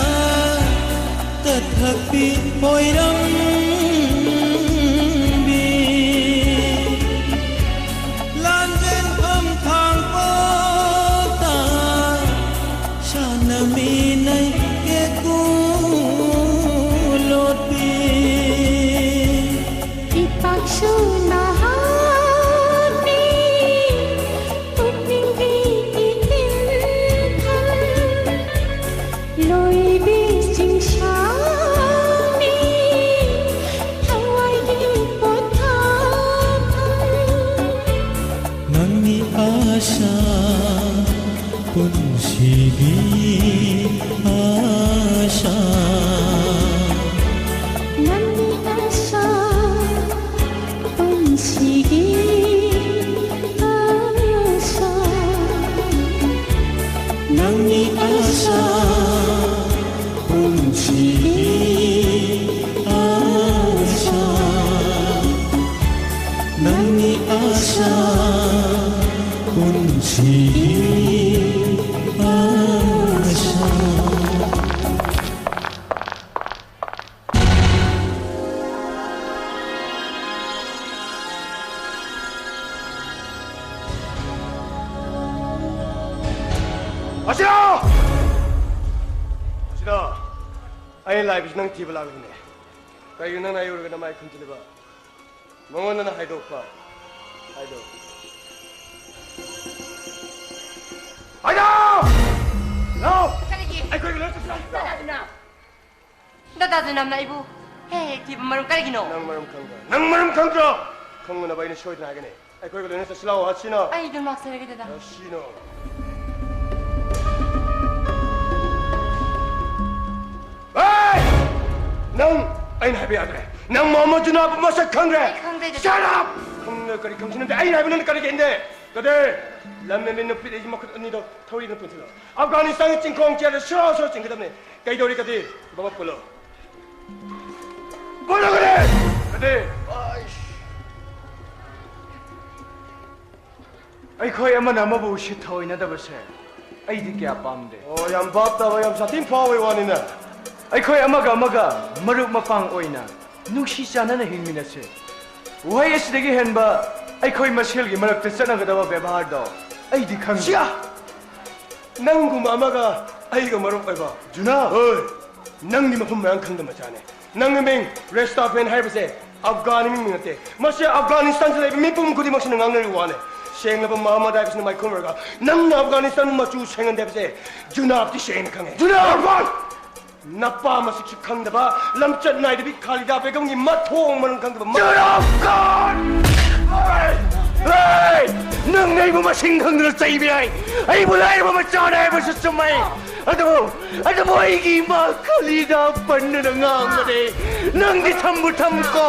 ꯇꯠꯊꯛꯄꯤ ꯑꯣꯏꯔꯝꯕꯤ꯫ ꯂꯥꯟꯖꯦꯟꯐꯝ ꯈꯥꯡꯄꯣꯛꯇ ꯁꯥꯟꯅꯃꯤꯟꯅꯩ ꯀꯦꯀꯨ꯫ ꯑꯥꯁꯥ, ꯄꯨꯟꯁꯤꯒꯤ ꯑꯥꯁꯥ꯫ ꯅꯪꯒꯤ ꯑꯥꯁꯥ, ꯄꯨꯟꯁꯤꯒꯤ ꯑꯥꯁꯥ꯫ ꯅꯪꯒꯤ ꯑꯥꯁꯥ, ꯄꯨꯟꯁꯤꯒꯤ ꯑꯥꯁꯥ꯫ ꯅꯪꯒꯤ ꯑꯥꯁꯥ, ꯄꯨꯟꯁꯤꯒꯤ ꯑꯥꯁꯥ꯫ ꯑꯁꯤꯔꯣ! ꯑꯁꯤꯗ ꯑꯩ ꯂꯥꯛꯏꯕꯁꯤ ꯅꯪ ꯊꯤꯕ ꯂꯥꯛꯂꯤꯕꯅꯦ꯫ ꯀꯔꯤꯒꯤꯅꯣ ꯅꯪꯅ ꯑꯩ ꯎꯔꯒ ꯅꯃꯥꯏ ꯈꯨꯝꯖꯤꯜꯂꯤꯕ? ꯃꯉꯣꯟꯗꯅ ꯍꯥꯏꯗꯣꯛꯄ꯫ ꯍꯥꯏꯗꯣꯛ꯫ ꯍꯥꯏꯗꯣꯛ! ꯂꯥꯎ! ꯀꯔꯤꯒꯤ? ꯑꯩꯈꯣꯏꯒꯤ ꯂꯣꯏ ꯆꯠꯁꯤ ꯂꯥꯎ꯫ ꯗꯗꯥ ꯖꯨꯅꯥꯝꯅ ꯑꯩꯕꯨ ꯍꯦꯛ ꯍꯦꯛ ꯊꯤꯕ ꯃꯔꯝ ꯀꯔꯤꯒꯤꯅꯣ? ꯅꯪ ꯃꯔꯝ ꯈꯪꯗ꯭ꯔꯣ? ꯅꯪ ꯃꯔꯝ ꯈꯪꯗ꯭ꯔꯣ? ꯈꯪꯅꯅꯕ ꯑꯩꯅ ꯁꯣꯏꯗꯅ ꯍꯥꯏꯒꯅꯤ꯫ ꯑꯩꯈꯣꯏꯒ ꯂꯣꯏꯅ ꯆꯠꯁꯤ ꯂꯥꯛꯑꯣ, ꯍꯥꯁꯤꯅꯣ꯫ ꯑꯩ ꯑꯗꯨꯝ ꯂꯥꯛꯆꯔꯒꯦ, ꯗꯗꯥ꯫ ꯍꯥꯁꯤꯅꯣ꯫ ꯍꯦ! ꯅꯪ ꯑꯩꯅ ꯍꯥꯏꯕ ꯌꯥꯗ꯭ꯔꯦ꯫ ꯅꯪ ꯃꯣꯍꯝꯃꯗ ꯖꯨꯅꯥꯕ ꯃꯁꯛ ꯈꯪꯗ꯭ꯔꯦ꯫ ꯑꯩ ꯈꯪꯗꯦ, ꯗꯗꯥ꯫ Shut up! ꯈꯪꯗ ꯀꯔꯤ ꯈꯪꯁꯤꯟꯅꯗꯦ? ꯑꯩꯅ ꯍꯥꯏꯕ ꯅꯪꯅ ꯀꯔꯤ ꯏꯟꯗꯦ? ꯀꯗꯦ! ꯂꯝ ꯃꯦꯟꯕꯤ ꯅꯨꯄꯤ ꯂꯩꯁꯤ ꯃꯈꯨꯠ ꯑꯅꯤꯗꯣ ꯊꯧꯔꯤꯅ ꯄꯨꯟꯁꯤꯜꯂꯣ꯫ ꯑꯐꯒꯥꯅꯤꯁꯇꯥꯟꯒꯤ ꯆꯤꯡꯈꯣꯡ ꯆꯦꯜꯂ ꯁꯣꯔ ꯁꯣꯔ ꯆꯤꯡꯒꯗꯕꯅꯤ꯫ ꯀꯩꯗꯧꯔꯤ ꯀꯗꯤ? ꯕꯕꯥ ꯄꯨꯜꯂꯣ꯫ ꯄꯨꯜꯂꯣ ꯀꯗꯤ! ꯀꯗꯤ! ꯑꯩꯈꯣꯏ ꯑꯃꯅ ꯑꯃꯕꯨ ꯎꯁꯤꯠ ꯊꯑꯣꯏꯅꯗꯕꯁꯦ ꯑꯩꯗꯤ ꯀꯌꯥ ꯄꯥꯝꯗꯦ꯫ ꯑꯣ, ꯌꯥꯝ ꯚꯥꯞ ꯇꯥꯕ, ꯌꯥꯝ ꯁꯥꯊꯤꯅ ꯐꯥꯎꯕꯒꯤ ꯋꯥꯅꯤꯅꯦ꯫ ꯑꯩꯈꯣꯏ ꯑꯃꯒ ꯑꯃꯒ ꯃꯔꯨꯞ ꯃꯄꯥꯡ ꯑꯣꯏꯅ ꯅꯨꯡꯁꯤ ꯆꯥꯟꯅꯅ ꯍꯤꯡꯃꯤꯟꯅꯁꯦ꯫ ꯋꯥꯍꯩ ꯑꯁꯤꯗꯒꯤ ꯍꯦꯟꯕ ꯑꯩꯈꯣꯏ ꯃꯁꯦꯜꯒꯤ ꯃꯔꯛꯇ ꯆꯠꯅꯒꯗꯕ ꯕꯦꯕꯥꯔꯗꯣ ꯑꯩꯗꯤ ꯈꯪꯗꯦ꯫ ꯁꯤꯌꯥ! ꯅꯪꯒꯨꯝꯕ ꯑꯃꯒ ꯑꯩꯒ ꯃꯔꯨꯞ ꯑꯣꯏꯕ꯫ ꯖꯨꯅꯥ! ꯍꯣꯏ꯫ ꯅꯪꯗꯤ ꯃꯐꯝ ꯃꯔꯥꯡ ꯈꯪꯗꯕ ꯃꯆꯥꯅꯦ꯫ ꯅꯪꯒꯤ ꯃꯤꯡ ꯔꯦꯁꯇꯥꯐꯦꯟ ꯍꯥꯏꯕꯁꯦ ꯑꯐꯒꯥꯟ ꯃꯤꯡ ꯅꯠꯇꯦ꯫ ꯃꯁꯤ ꯑꯐꯒꯥꯅꯤꯁꯇꯥꯟꯗ ꯂꯩꯕ ꯃꯤꯄꯨꯝ ꯈꯨꯗꯤꯡꯃꯛꯁꯤꯅ ꯉꯥꯡꯅꯔꯤꯕ ꯋꯥꯅꯦ꯫ ꯁꯦꯡꯂꯕ ꯃꯍꯃꯗ ꯍꯥꯏꯕꯁꯤꯅ ꯃꯥꯏꯈꯨꯝꯔꯒ ꯅꯪꯅ ꯑꯐꯒꯥꯅꯤꯁꯇꯥꯟꯕꯨ ꯃꯆꯨ ꯁꯦꯡꯍꯟꯗꯦ ꯍꯥꯏꯕꯁꯦ ꯖꯨꯅꯥꯕꯗꯤ ꯁꯦꯡꯅ ꯈꯪꯉꯦ꯫ ꯖꯨꯅꯥꯕ! ꯅꯄꯥ ꯃꯁꯛꯁꯨ ꯈꯪꯗꯕ, ꯂꯝꯆꯠ ꯅꯥꯏꯗꯕꯤ ꯈꯥꯂꯤꯗꯥ ꯕꯦꯒꯝꯒꯤ ꯃꯊꯣꯡ ꯃꯔꯝ ꯈꯪꯗꯕ ꯃ- ꯖꯨꯅꯥꯕ ꯈꯥꯟ! ꯍꯦ! ꯅꯪꯅꯦ ꯑꯩꯕꯨ ꯃꯁꯤꯡ ꯈꯪꯗꯅ ꯆꯩꯕ ꯌꯥꯏ, ꯑꯩꯕꯨ ꯂꯥꯏꯔꯕ ꯃꯆꯥꯅꯦ ꯍꯥꯏꯕꯁꯨ ꯆꯨꯝꯃꯦ꯫ ꯑꯗꯨꯕꯨ, ꯑꯗꯨꯕꯨ ꯑꯩꯒꯤ ꯏꯃꯥ ꯀꯥꯂꯤꯗ ꯄꯟꯗꯨꯅ ꯉꯥꯡꯕꯅꯦ꯫ ꯅꯪꯗꯤ ꯊꯝꯕꯨ ꯊꯝꯀꯣ,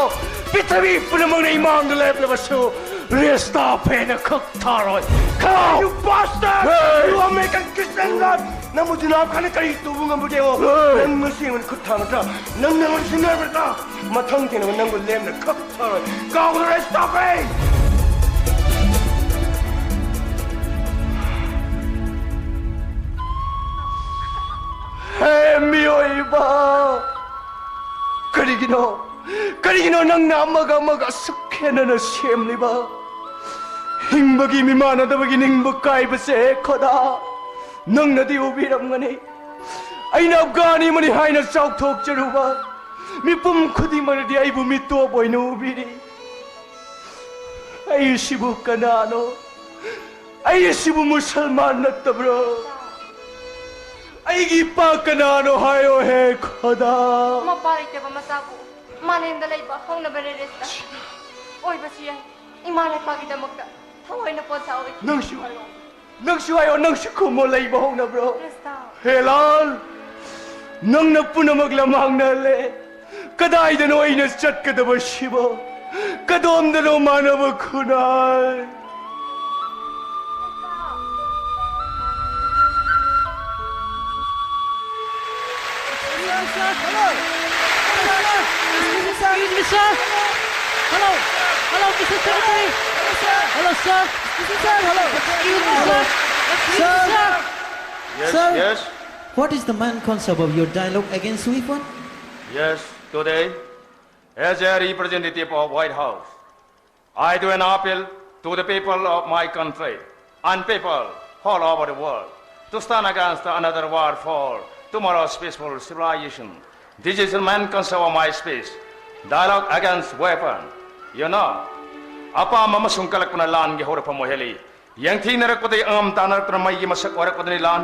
ꯄ꯭ꯔꯤꯊꯤꯕꯤ ꯄꯨꯝꯅꯃꯛꯅ ꯏꯃꯥꯡꯗ ꯂꯦꯞꯂꯕꯁꯨ ꯔꯦꯁꯇꯥ ꯐꯦꯅ ꯈꯛ ꯊꯥꯔꯣꯏ꯫ ꯈꯥꯎ! You bastard! Hey! You American Christian God! ꯅꯪꯕꯨ ꯖꯤꯅꯥ ꯈꯥꯟꯅ ꯀꯔꯤ ꯇꯧꯕ ꯉꯝꯕꯒꯦ? Hey! ꯅꯪ ꯉꯁꯤ ꯑꯩꯉꯣꯟꯗ ꯈꯨꯠ ꯊꯥꯡꯒꯗ꯭ꯔꯥ? ꯅꯪ ꯅꯪꯉꯣꯟꯗ ꯁꯤꯡꯅꯔꯕ꯭ꯔꯥ? ꯃꯊꯪ ꯊꯦꯡꯅꯕ ꯅꯪꯕꯨ ꯂꯦꯝꯅ ꯈꯛ ꯊꯥꯔꯣꯏ꯫ ꯀꯥꯎꯗ꯭ꯔꯦ, stop it! ꯍꯦ ꯃꯤꯑꯣꯏꯕ! ꯀꯔꯤꯒꯤꯅꯣ? ꯀꯔꯤꯒꯤꯅꯣ ꯅꯪꯅ ꯑꯃꯒ ꯑꯃꯒ ꯑꯁꯨꯛ ꯈꯦꯠꯅꯅ ꯁꯦꯝꯂꯤꯕ? ꯍꯤꯡꯕꯒꯤ ꯃꯤꯃꯥꯟꯅꯗꯕꯒꯤ ꯅꯤꯡꯕ ꯀꯥꯏꯕꯁꯦ, ꯈꯣꯗꯥ, ꯅꯪꯅꯗꯤ ꯎꯕꯤꯔꯝꯒꯅꯤ꯫ ꯑꯩꯅ ꯑꯐꯒꯥꯅꯤ ꯑꯃꯅꯤ ꯍꯥꯏꯅ ꯆꯥꯎꯊꯣꯛꯆꯔꯨꯕ ꯃꯤꯄꯨꯝ ꯈꯨꯗꯤꯡꯃꯛꯅꯗꯤ ꯑꯩꯕꯨ ꯃꯤꯇꯣꯞ ꯑꯣꯏꯅ ꯎꯕꯤꯔꯤ꯫ ꯑꯩꯁꯤꯕꯨ ꯀꯅꯥꯅꯣ? ꯑꯩꯁꯤꯕꯨ ꯃꯨꯁꯜꯃꯥꯟ ꯅꯠꯇꯕ꯭ꯔꯣ? ꯑꯩꯒꯤ ꯏꯄꯥ ꯀꯅꯥꯅꯣ ꯍꯥꯏꯌꯣ ꯍꯦ ꯈꯣꯗꯥ꯫ ꯃꯄꯥ ꯂꯩꯇꯕ ꯃꯆꯥꯕꯨ ꯃꯥꯂꯦꯝꯗ ꯂꯩꯕ ꯍꯧꯅꯕ ꯔꯦꯔꯦꯁꯇ ꯑꯣꯏꯕꯁꯨ ꯌꯥꯏ꯫ ꯏꯃꯥ ꯂꯩꯄꯥꯛꯀꯤꯗꯃꯛꯇ ꯊꯑꯣꯏꯅ ꯄꯣꯠ ꯊꯥꯍꯧꯏ꯫ ꯅꯪꯁꯨ ꯍꯥꯏꯌꯣ, ꯅꯪꯁꯨ ꯍꯥꯏꯌꯣ, ꯅꯪꯁꯨ ꯈꯨꯝꯃꯣ, ꯂꯩꯕ ꯍꯧꯅꯕ꯭ꯔꯣ? ꯈ꯭ꯔꯤꯁꯇ꯫ ꯍꯦ ꯂꯥꯜ, ꯅꯪꯅ ꯄꯨꯝꯅꯃꯛ ꯂꯃꯥꯡꯅꯍꯜꯂꯦ꯫ ꯀꯗꯥꯏꯗꯅꯣ ꯑꯩꯅ ꯆꯠꯀꯗꯕꯁꯤꯕꯣ? ꯀꯗꯣꯝꯗꯅꯣ ꯃꯥꯟꯅꯕ ꯈꯨꯟꯅꯥꯏ? Excuse me, sir. Hello. Hello, Mister Secretary. Hello, sir. Excuse me, sir. Hello. Excuse me, sir. Excuse me, sir. Yes, Sir, yes. What is the main concept of your dialogue against weapon? Yes, today, as a representative of White House, I do an appeal to the people of my country and people all over the world to stand against another war for tomorrow's peaceful civilization. This is the main concept of my speech, dialogue against weapon. You know, ꯑꯄꯥꯝꯕ ꯑꯃꯁꯨꯡ ꯀꯜꯂꯛꯄꯅ ꯂꯥꯟꯒꯤ ꯍꯧꯔꯛꯐꯝ ꯑꯣꯏꯍꯜꯂꯤ꯫ ꯌꯦꯡꯊꯤꯅꯔꯛꯄꯗꯒꯤ ꯑꯉꯝ ꯇꯥꯟꯅꯔꯛꯇꯨꯅ ꯃꯩꯒꯤ ꯃꯁꯛ ꯑꯣꯏꯔꯛꯄꯗꯨꯅꯤ ꯂꯥꯟ꯫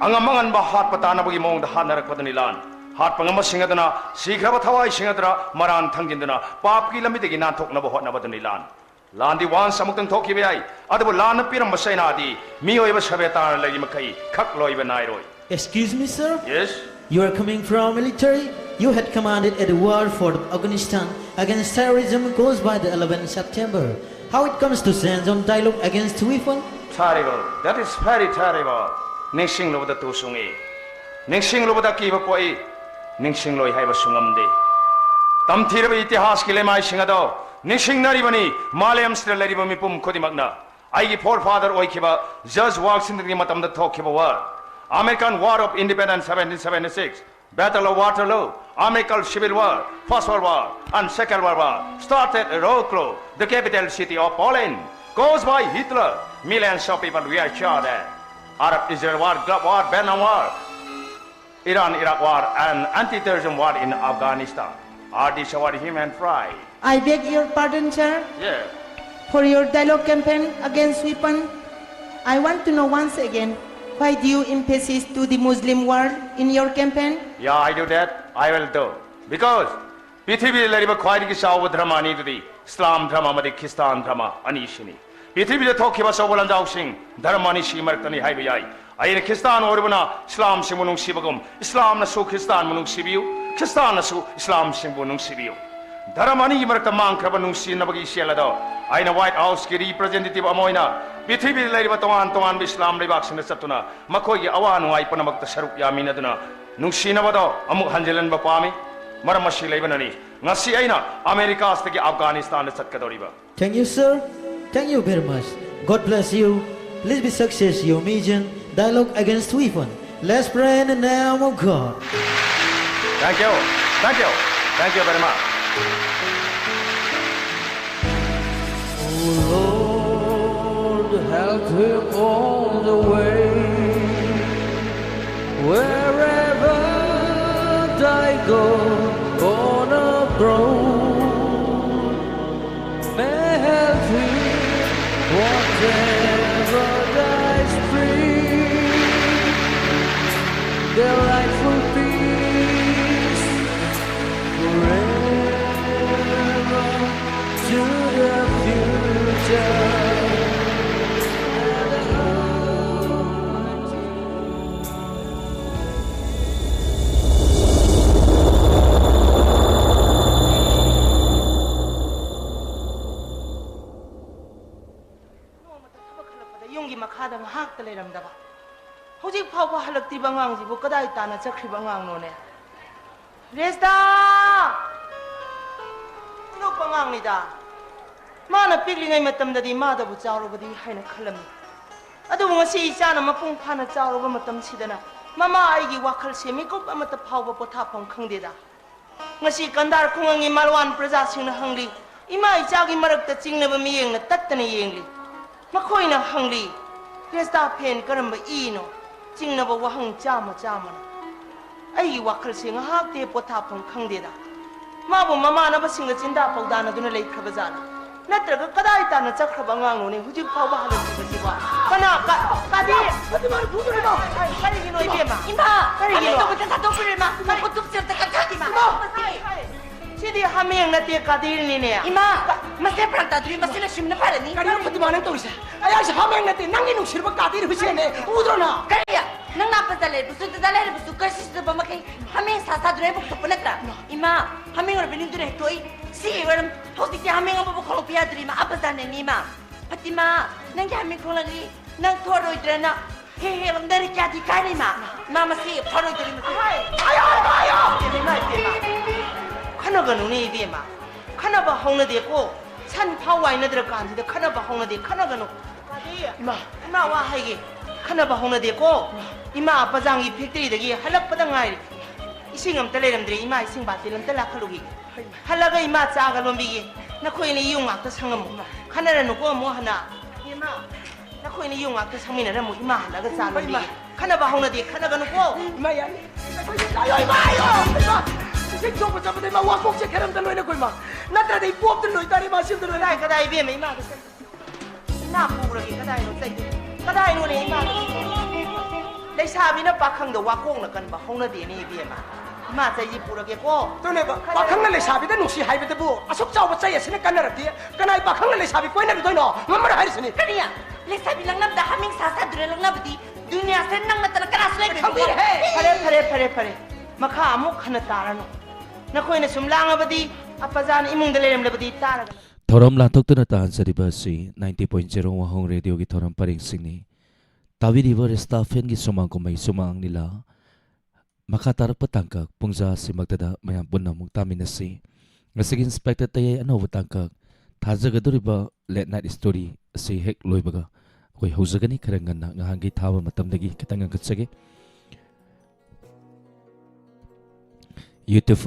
ꯑꯉꯝ ꯑꯉꯟꯕ ꯍꯥꯠꯄ ꯇꯥꯟꯅꯕꯒꯤ ꯃꯑꯣꯡꯗ ꯍꯥꯠꯅꯔꯛꯄꯗꯨꯅꯤ ꯂꯥꯟ꯫ ꯍꯥꯠꯄ ꯉꯝꯕꯁꯤꯡ ꯑꯗꯨꯅ ꯁꯤꯈ꯭ꯔꯕ ꯊꯋꯥꯏꯁꯤꯡ ꯑꯗꯨꯅ ꯃꯔꯥꯟ ꯊꯪꯖꯤꯟꯗꯨꯅ ꯄꯥꯞꯀꯤ ꯂꯝꯕꯤꯗꯒꯤ ꯅꯥꯟꯊꯣꯛꯅꯕ ꯍꯣꯠꯅꯕꯗꯨꯅꯤ ꯂꯥꯟ꯫ ꯂꯥꯟꯗꯤ ꯋꯥꯟꯁ ꯑꯃꯨꯛꯇꯪ ꯊꯣꯛꯈꯤꯕ ꯌꯥꯏ, ꯑꯗꯨꯕꯨ ꯂꯥꯟꯅ ꯄꯤꯔꯝꯕ ꯆꯩꯅꯥꯗꯤ ꯃꯤꯑꯣꯏꯕ ꯁꯚ꯭ꯌꯇꯥꯅ ꯂꯩꯔꯤ ꯃꯈꯩ ꯈꯛ ꯂꯣꯏꯕ ꯅꯥꯏꯔꯣꯏ꯫ Excuse me, sir? Yes? You are coming from military? You had commanded at the war for Afghanistan against terrorism caused by the eleventh September. How it comes to Senzon dialogue against weapon? Terrible. That is very terrible. ꯅꯤꯡꯁꯤꯡꯂꯨꯕꯗ ꯇꯨ ꯆꯨꯡꯏ꯫ ꯅꯤꯡꯁꯤꯡꯂꯨꯕꯗ ꯀꯤꯕ ꯄꯣꯛꯏ꯫ ꯅꯤꯡꯁꯤꯡꯂꯣꯏ ꯍꯥꯏꯕꯁꯨ ꯉꯝꯗꯦ꯫ ꯇꯝꯊꯤꯔꯕ ꯏꯇꯤꯍꯥꯁꯀꯤ ꯂꯩꯃꯥꯏꯁꯤꯡ ꯑꯗꯣ ꯅꯤꯡꯁꯤꯡꯅꯔꯤꯕꯅꯤ ꯃꯥꯂꯦꯝꯁꯤꯗ ꯂꯩꯔꯤꯕ ꯃꯤꯄꯨꯝ ꯈꯨꯗꯤꯡꯃꯛꯅ꯫ ꯑꯩꯒꯤ forefather ꯑꯣꯏꯈꯤꯕ George Washingtonꯒꯤ ꯃꯇꯝꯗ ꯊꯣꯛꯈꯤꯕ war, American War of Independence seventeen seventy-six, Battle of Waterloo, American Civil War, First World War, and Second World War started at Wrocław, the capital city of Poland. Caused by Hitler, millions of people were killed there. Arab-Israel war, Gulf War, Vietnam War, Iran-Iraq war, and anti-terrorism war in Afghanistan. Are these our human pride? I beg your pardon, sir, yeah, for your dialogue campaign against weapon. I want to know once again, why do you emphasize to the Muslim world in your campaign? Yeah, I do that. I will do. Because ꯄ꯭ꯔꯤꯊꯤꯕꯤꯗ ꯂꯩꯔꯤꯕ ꯈ꯭ꯋꯥꯏꯗꯒꯤ ꯆꯥꯎꯕ ꯙꯔꯃ ꯑꯅꯤꯗꯨꯗꯤ ꯏꯁꯂꯥꯝ ꯙꯔꯃ ꯑꯃꯗꯤ Christian ꯙꯔꯃ ꯑꯅꯤꯁꯤꯅꯤ꯫ ꯄ꯭ꯔꯤꯊꯤꯕꯤꯗ ꯊꯣꯛꯈꯤꯕ ꯑꯆꯧꯕ ꯂꯥꯟꯖꯥꯎꯁꯤꯡ ꯙꯔꯃ ꯑꯅꯤꯁꯤꯒꯤ ꯃꯔꯛꯇꯅꯤ ꯍꯥꯏꯕ ꯌꯥꯏ꯫ ꯑꯩꯅ ꯈ꯭ꯔꯤꯁꯇꯥꯟ ꯑꯣꯏꯔꯨꯕꯅ ꯏꯁꯂꯥꯝꯁꯤꯡꯕꯨ ꯅꯨꯡꯁꯤꯕꯒꯨꯝ, ꯏꯁꯂꯥꯝꯅꯁꯨ ꯈ꯭ꯔꯤꯁꯇꯥꯟꯕꯨ ꯅꯨꯡꯁꯤꯕꯤꯌꯨ, ꯈ꯭ꯔꯤꯁꯇꯥꯟꯅꯁꯨ ꯏꯁꯂꯥꯝꯁꯤꯡꯕꯨ ꯅꯨꯡꯁꯤꯕꯤꯌꯨ꯫ ꯙꯔꯃ ꯑꯅꯤꯒꯤ ꯃꯔꯛꯇ ꯃꯥꯡꯈ꯭ꯔꯕ ꯅꯨꯡꯁꯤꯅꯕꯒꯤ ꯏꯆꯦꯜ ꯑꯗꯣ ꯑꯩꯅ White Houseꯀꯤ representative ꯑꯃ ꯑꯣꯏꯅ ꯄ꯭ꯔꯤꯊꯤꯕꯤꯗ ꯂꯩꯔꯤꯕ ꯇꯣꯉꯥꯟ ꯇꯣꯉꯥꯟꯕ ꯏꯁꯂꯥꯝ ꯂꯩꯕꯥꯛꯁꯤꯡꯗ ꯆꯠꯇꯨꯅ ꯃꯈꯣꯏꯒꯤ ꯑꯋꯥ ꯅꯨꯡꯉꯥꯏ ꯄꯨꯝꯅꯃꯛꯇ ꯁꯔꯨꯛ ꯌꯥꯃꯤꯟꯅꯗꯨꯅ ꯅꯨꯡꯁꯤꯅꯕꯗꯣ ꯑꯃꯨꯛ ꯍꯟꯖꯤꯜꯍꯟꯕ ꯄꯥꯝꯃꯤ꯫ ꯃꯔꯝ ꯑꯁꯤ ꯂꯩꯕꯅꯅꯤ ꯉꯁꯤ ꯑꯩꯅ ꯑꯃꯦꯔꯤꯀꯥꯁꯤꯗꯒꯤ ꯑꯐꯒꯥꯅꯤꯁꯇꯥꯟꯗ ꯆꯠꯀꯗꯧꯔꯤꯕ꯫ Thank you, sir. Thank you very much. God bless you. Please be success your mission. Dialogue against weapon. Let's pray in the name of God. Thank you. Thank you. Thank you very much. Oh Lord, help him all the way. Wherever I go on abroad, may help him whatever I speak. Delightful peace forever to the few. ꯃꯈꯥꯗ ꯉꯥꯏꯍꯥꯛꯇ ꯂꯩꯔꯝꯗꯕ꯫ ꯍꯧꯖꯤꯛ ꯐꯥꯎꯕ ꯍꯜꯂꯛꯇ꯭ꯔꯤꯕ ꯑꯉꯥꯡꯁꯤꯕꯨ ꯀꯗꯥꯏ ꯇꯥꯅ ꯆꯠꯈ꯭ꯔꯤꯕ ꯑꯉꯥꯡꯅꯣꯅꯦ? ꯔꯦꯁꯇꯥ! ꯑꯅꯣꯛꯄ ꯑꯉꯥꯡꯅꯤꯗ꯫ ꯃꯥꯅ ꯄꯤꯛꯂꯤꯉꯩ ꯃꯇꯝꯗꯗꯤ ꯃꯥꯗꯕꯨ ꯆꯥꯎꯔꯕꯗꯤ ꯍꯥꯏꯅ ꯈꯜꯂꯝꯃꯤ꯫ ꯑꯗꯨꯕꯨ ꯉꯁꯤ ꯏꯆꯥꯅ ꯃꯄꯨꯡ ꯐꯥꯅ ꯆꯥꯎꯔꯕ ꯃꯇꯝꯁꯤꯗꯅ ꯃꯃꯥ ꯑꯩꯒꯤ ꯋꯥꯈꯜꯁꯦ ꯃꯤꯀꯨꯞ ꯑꯃꯠꯇ ꯐꯥꯎꯕ ꯄꯣꯊꯥꯐꯝ ꯈꯪꯗꯦꯗ꯫ ꯉꯁꯤ ꯀꯟꯗꯥꯔ ꯈꯨꯡꯒꯪꯒꯤ ꯃꯥꯂꯋꯥꯟ ꯄ꯭ꯔꯖꯥꯁꯤꯡꯅ ꯍꯪꯂꯤ, ꯏꯃꯥ ꯏꯆꯥꯒꯤ ꯃꯔꯛꯇ ꯆꯤꯡꯅꯕ ꯃꯤꯠꯌꯦꯡꯅ ꯇꯠꯇꯅ ꯌꯦꯡꯂꯤ꯫ ꯃꯈꯣꯏꯅ ꯍꯪꯂꯤ, "ꯔꯦꯁꯇꯥ ꯐꯦꯟ ꯀꯔꯝꯕ ꯏꯅꯣ?" ꯆꯤꯡꯅꯕ ꯋꯥꯍꯪ ꯆꯥꯝꯃ ꯆꯥꯝꯃꯅ꯫ ꯑꯩꯒꯤ ꯋꯥꯈꯜꯁꯦ ꯉꯥꯏꯍꯥꯛꯇꯤ ꯄꯣꯊꯥꯐꯝ ꯈꯪꯗꯦꯗ꯫ ꯃꯥꯕꯨ ꯃꯃꯥꯟꯅꯕꯁꯤꯡꯒ ꯆꯤꯟꯗꯥ ꯄꯥꯎꯗꯥꯅꯗꯨꯅ ꯂꯩꯈ꯭ꯔꯕ ꯖꯥꯠꯂ? ꯅꯠꯇ꯭ꯔꯒ ꯀꯗꯥꯏ ꯇꯥꯅ ꯆꯠꯈ꯭ꯔꯕ ꯑꯉꯥꯡꯅꯣꯅꯦ ꯍꯧꯖꯤꯛ ꯐꯥꯎꯕ ꯍꯜꯂꯛꯇ꯭ꯔꯤꯕꯁꯤꯕꯣ? ꯀꯅꯥ, ꯀ-, ꯀꯥꯗꯤ? ꯐꯥꯇꯤꯃꯥꯅ ꯐꯨꯗꯣꯔꯦ, ꯏꯃꯥ! ꯀꯔꯤꯒꯤꯅꯣ, ꯏꯕꯦꯝꯃ? ꯏꯃꯥ! ꯀꯔꯤꯒꯤꯅꯣ? ꯍꯥꯃꯦꯡ ꯇꯧꯕꯗ ꯊꯥꯗꯣꯛꯄꯤꯔꯣ, ꯏꯃꯥ! ꯃꯈꯨꯠ ꯇꯨꯞꯆꯕꯗ ꯀꯛꯊꯠꯈꯤ, ꯏꯃꯥ! ꯏꯃꯥ! ꯁꯤꯗꯤ ꯍꯥꯃꯦꯡ ꯅꯠꯇꯦ, ꯀꯥꯗꯤꯔꯅꯤꯅꯦ꯫ ꯏꯃꯥ! ꯃꯁꯦ ꯐꯔꯛ ꯇꯥꯗꯣꯔꯤ, ꯃꯁꯤ ꯂꯣꯏꯁꯤꯟꯕꯅ ꯐꯔꯅꯤ꯫ ꯀꯔꯤꯅꯣ ꯐꯥꯇꯤꯃꯥ ꯅꯪ ꯇꯧꯔꯤꯁꯦ? ꯑꯩ ꯍꯥꯏꯁꯦ ꯍꯥꯃꯦꯡ ꯅꯠꯇꯦ, ꯅꯪꯒꯤ ꯅꯨꯡꯁꯤꯔꯕ ꯀꯥꯗꯤꯔ ꯍꯨꯏꯁꯦꯟꯅꯦ, ꯎꯗ꯭ꯔꯣ ꯅꯪ? ꯀꯔꯤ? ꯅꯪꯅ ꯑꯄꯖ ꯂꯩꯔꯕꯁꯨ, ꯗꯗꯥ ꯂꯩꯔꯕꯁꯨ, ꯀꯔꯁꯤꯁꯨꯗꯕ ꯃꯈꯩ ꯍꯥꯃꯦꯡ ꯁꯥ ꯁꯥꯗꯨꯅ ꯑꯩꯕꯨ ꯄꯨꯊꯣꯛꯄ ꯅꯠꯇ꯭ꯔꯥ? ꯏꯃꯥ! ꯍꯥꯃꯦꯡ ꯑꯣꯏꯔꯕ ꯅꯤꯡꯗꯨꯅ ꯍꯦꯛ ꯊꯣꯛꯏ꯫ ꯁꯤ ꯑꯣꯏꯔꯝ ꯍꯧꯖꯤꯛꯇꯤ ꯍꯥꯃꯦꯡ ꯑꯃꯕꯨ ꯈꯣꯡꯂꯛꯄ ꯌꯥꯗ꯭ꯔꯤ, ꯏꯃꯥ! ꯑꯄꯖꯅꯦꯅꯤ, ꯏꯃꯥ! ꯐꯥꯇꯤꯃꯥ! ꯅꯪꯒꯤ ꯍꯥꯃꯦꯡ ꯈꯣꯡꯂꯛꯂꯤ꯫ ꯅꯪ ꯊꯣꯛꯑꯔꯣꯏꯗ꯭ꯔꯅ ꯍꯦꯛ ꯍꯦꯛ ꯂꯝꯗꯔꯤ ꯀꯌꯥꯗꯤ ꯀꯥꯏꯔꯦ, ꯏꯃꯥ! ꯏꯃꯥ, ꯃꯁꯤ ꯐꯔꯣꯏꯗꯣꯔꯤ, ꯃꯁꯤ꯫ ꯑꯌꯣ, ꯏꯃꯥ, ꯑꯌꯣ! ꯏꯃꯥ, ꯏꯃꯥ, ꯏꯃꯥ! ꯈꯟꯅꯒꯅꯨꯅꯦ, ꯏꯕꯦꯝꯃ꯫ ꯈꯟꯅꯕ ꯍꯧꯅꯗꯦꯀꯣ꯫ ꯁꯟ ꯐꯥꯎ ꯋꯥꯏꯅꯗ꯭ꯔ ꯀꯥꯟꯁꯤꯗ ꯈꯟꯅꯕ ꯍꯧꯅꯗꯦ, ꯈꯟꯅꯒꯅꯨ꯫ ꯏꯃꯥ! ꯏꯃꯥ, ꯋꯥ ꯍꯥꯏꯒꯦ꯫ ꯈꯟꯅꯕ ꯍꯧꯅꯗꯦꯀꯣ꯫ ꯏꯃꯥ, ꯄꯖꯥꯡꯒꯤ ꯐꯦꯛꯇꯔꯤꯗꯒꯤ ꯍꯜꯂꯛꯄꯗ ꯉꯥꯏꯔꯤ꯫ ꯏꯁꯤꯡ ꯑꯝꯇ ꯂꯩꯔꯝꯗ꯭ꯔꯦ, ꯏꯃꯥ, ꯏꯁꯤꯡ ꯕꯥꯇꯤꯜ ꯑꯝꯇ ꯂꯥꯛꯈꯠꯂꯨꯒꯦ꯫ ꯍꯜꯂꯒ ꯏꯃꯥ ꯆꯥꯒ ꯂꯣꯟꯕꯤꯒꯦ꯫ ꯅꯈꯣꯏ ꯑꯅꯤ ꯌꯨꯝ ꯉꯥꯛꯇ ꯁꯪꯉꯝꯃꯨ꯫ ꯈꯟꯅꯔꯅꯨꯀꯣ ꯑꯃꯨꯛ ꯍꯟꯅ꯫ ꯏꯃꯥ, ꯅꯈꯣꯏ ꯑꯅꯤ ꯌꯨꯝ ꯉꯥꯛꯇ ꯁꯪꯃꯤꯟꯅꯔꯝꯃꯨ, ꯏꯃꯥ ꯍꯜꯂꯒ ꯆꯥ ꯂꯣꯟꯕꯤꯒꯦ꯫ ꯈꯟꯅꯕ ꯍꯧꯅꯗꯦ, ꯈꯟꯅꯒꯅꯨꯀꯣ꯫ ꯏꯃꯥ, ꯌꯥꯅꯤ꯫ ꯑꯌꯣ, ꯏꯃꯥ, ꯑꯌꯣ! ꯏꯃꯥ! ꯏꯁꯤꯡ ꯁꯣꯛꯄ ꯆꯠꯄꯗ ꯏꯃꯥ ꯋꯥꯀꯣꯛꯁꯦ ꯈꯔ ꯑꯝꯇ ꯂꯣꯏꯅꯀꯣ, ꯏꯃꯥ꯫ ꯅꯠꯇ꯭ꯔꯗꯤ ꯑꯩ ꯄꯣꯞꯇ ꯂꯣꯏ ꯇꯥꯔꯦ, ꯏꯃꯥ, ꯁꯤ ꯑꯝꯇ ꯂꯣꯏꯅ꯫ ꯀꯗꯥꯏ, ꯀꯗꯥꯏ, ꯏꯕꯦꯝꯃ, ꯏꯃꯥꯗ ꯆꯠ-, ꯏꯃꯥ ꯄꯨꯔꯒꯦ, ꯀꯗꯥꯏꯅꯣ ꯆꯩꯗꯣ? ꯀꯗꯥꯏꯅꯣꯅꯦ, ꯏꯃꯥ? ꯂꯩꯁꯥꯕꯤꯅ ꯄꯥꯈꯪꯗ ꯋꯥꯀꯣꯛꯅ ꯀꯟꯕ ꯍꯧꯅꯗꯦꯅꯦ, ꯏꯕꯦꯝꯃ꯫ ꯏꯃꯥ, ꯆꯩꯁꯤ ꯄꯨꯔꯒꯦꯀꯣ꯫ ꯑꯗꯨꯅꯦꯕ, ꯄꯥꯈꯪꯅ ꯂꯩꯁꯥꯕꯤꯗ ꯅꯨꯡꯁꯤ ꯍꯥꯏꯕꯗꯕꯨ ꯑꯁꯨꯛ ꯆꯥꯎꯕ ꯆꯩ ꯑꯁꯤꯅ ꯀꯟꯅꯔꯗꯤ ꯀꯅꯥꯏ ꯄꯥꯈꯪꯅ ꯂꯩꯁꯥꯕꯤ ꯀꯣꯏꯅꯔꯨꯗꯣꯏꯅꯣ? ꯉꯝꯃꯔꯣꯏ ꯍꯥꯏꯔꯤꯁꯤꯅꯤ꯫ ꯀꯔꯤ? ꯂꯩꯁꯥꯕꯤ ꯂꯛꯅꯕꯗ ꯍꯥꯃꯤꯡ ꯁꯥ ꯁꯥꯗꯨꯅ ꯂꯛꯅꯕꯗꯤ ꯗꯨꯅꯤꯌꯥꯁꯤꯗ ꯅꯪ ꯅꯠꯇꯅ ꯀꯅꯥꯁꯨ ꯂꯩꯔꯣꯏ꯫ ꯈꯪꯕꯤꯔꯦꯍꯦ꯫ ꯐꯔꯦ, ꯐꯔꯦ, ꯐꯔꯦ, ꯐꯔꯦ꯫ ꯃꯈꯥ ꯑꯃꯨꯛ ꯍꯟꯅ ꯇꯥꯔꯅꯨ꯫ ꯅꯈꯣꯏꯅ ꯁꯨꯝ ꯂꯥꯡꯉꯕꯗꯤ ꯑꯄꯖꯥꯅ ꯏꯃꯨꯡꯗ ꯂꯩꯔꯝꯂꯕꯗꯤ ꯇꯥꯔꯒ ꯊꯧꯔꯝ ꯂꯥꯟꯊꯣꯛꯇꯨꯅ ꯇꯥꯍꯟꯖꯔꯤꯕ ꯑꯁꯤ ninety point zero ꯋꯥꯍꯣꯡ ꯔꯦꯗꯤꯑꯣꯒꯤ ꯊꯧꯔꯝ ꯄꯔꯦꯡꯁꯤꯡꯅꯤ꯫ ꯇꯥꯕꯤꯔꯤꯕ ꯔꯤꯁꯇꯥ ꯐꯦꯟꯒꯤ ꯁꯨꯃꯥꯡ ꯀꯨꯝꯍꯩ ꯁꯨꯃꯥꯡ ꯂꯤꯂꯥ ꯃꯈꯥ ꯇꯥꯔꯛꯄ ꯇꯥꯡꯀꯛ ꯄꯨꯡꯖꯥ ꯑꯁꯤꯃꯛꯇꯗ ꯃꯌꯥꯝ ꯄꯨꯟꯅ ꯑꯃꯨꯛ ꯇꯥꯃꯤꯟꯅꯁꯤ꯫ ꯉꯁꯤꯒꯤ ꯏꯟꯁꯄꯦꯛꯇꯔ ꯇꯌꯥꯏ ꯑꯅꯧꯕ ꯇꯥꯡꯀꯛ ꯊꯥꯖꯒꯗꯧꯔꯤꯕ ꯂꯦꯠ ꯅꯥꯏꯠ ꯁ꯭ꯇꯣꯔꯤ ꯑꯁꯤ ꯍꯦꯛ ꯂꯣꯏꯕꯒ ꯑꯩꯈꯣꯏ ꯍꯧꯖꯒꯅꯤ꯫ ꯈꯔ ꯉꯟꯅ ꯉꯍꯥꯟꯒꯤ ꯊꯥꯕ ꯃꯇꯝꯗꯒꯤ ꯈꯤꯇꯪ ꯉꯟꯈꯠꯆꯒꯦ꯫ YouTube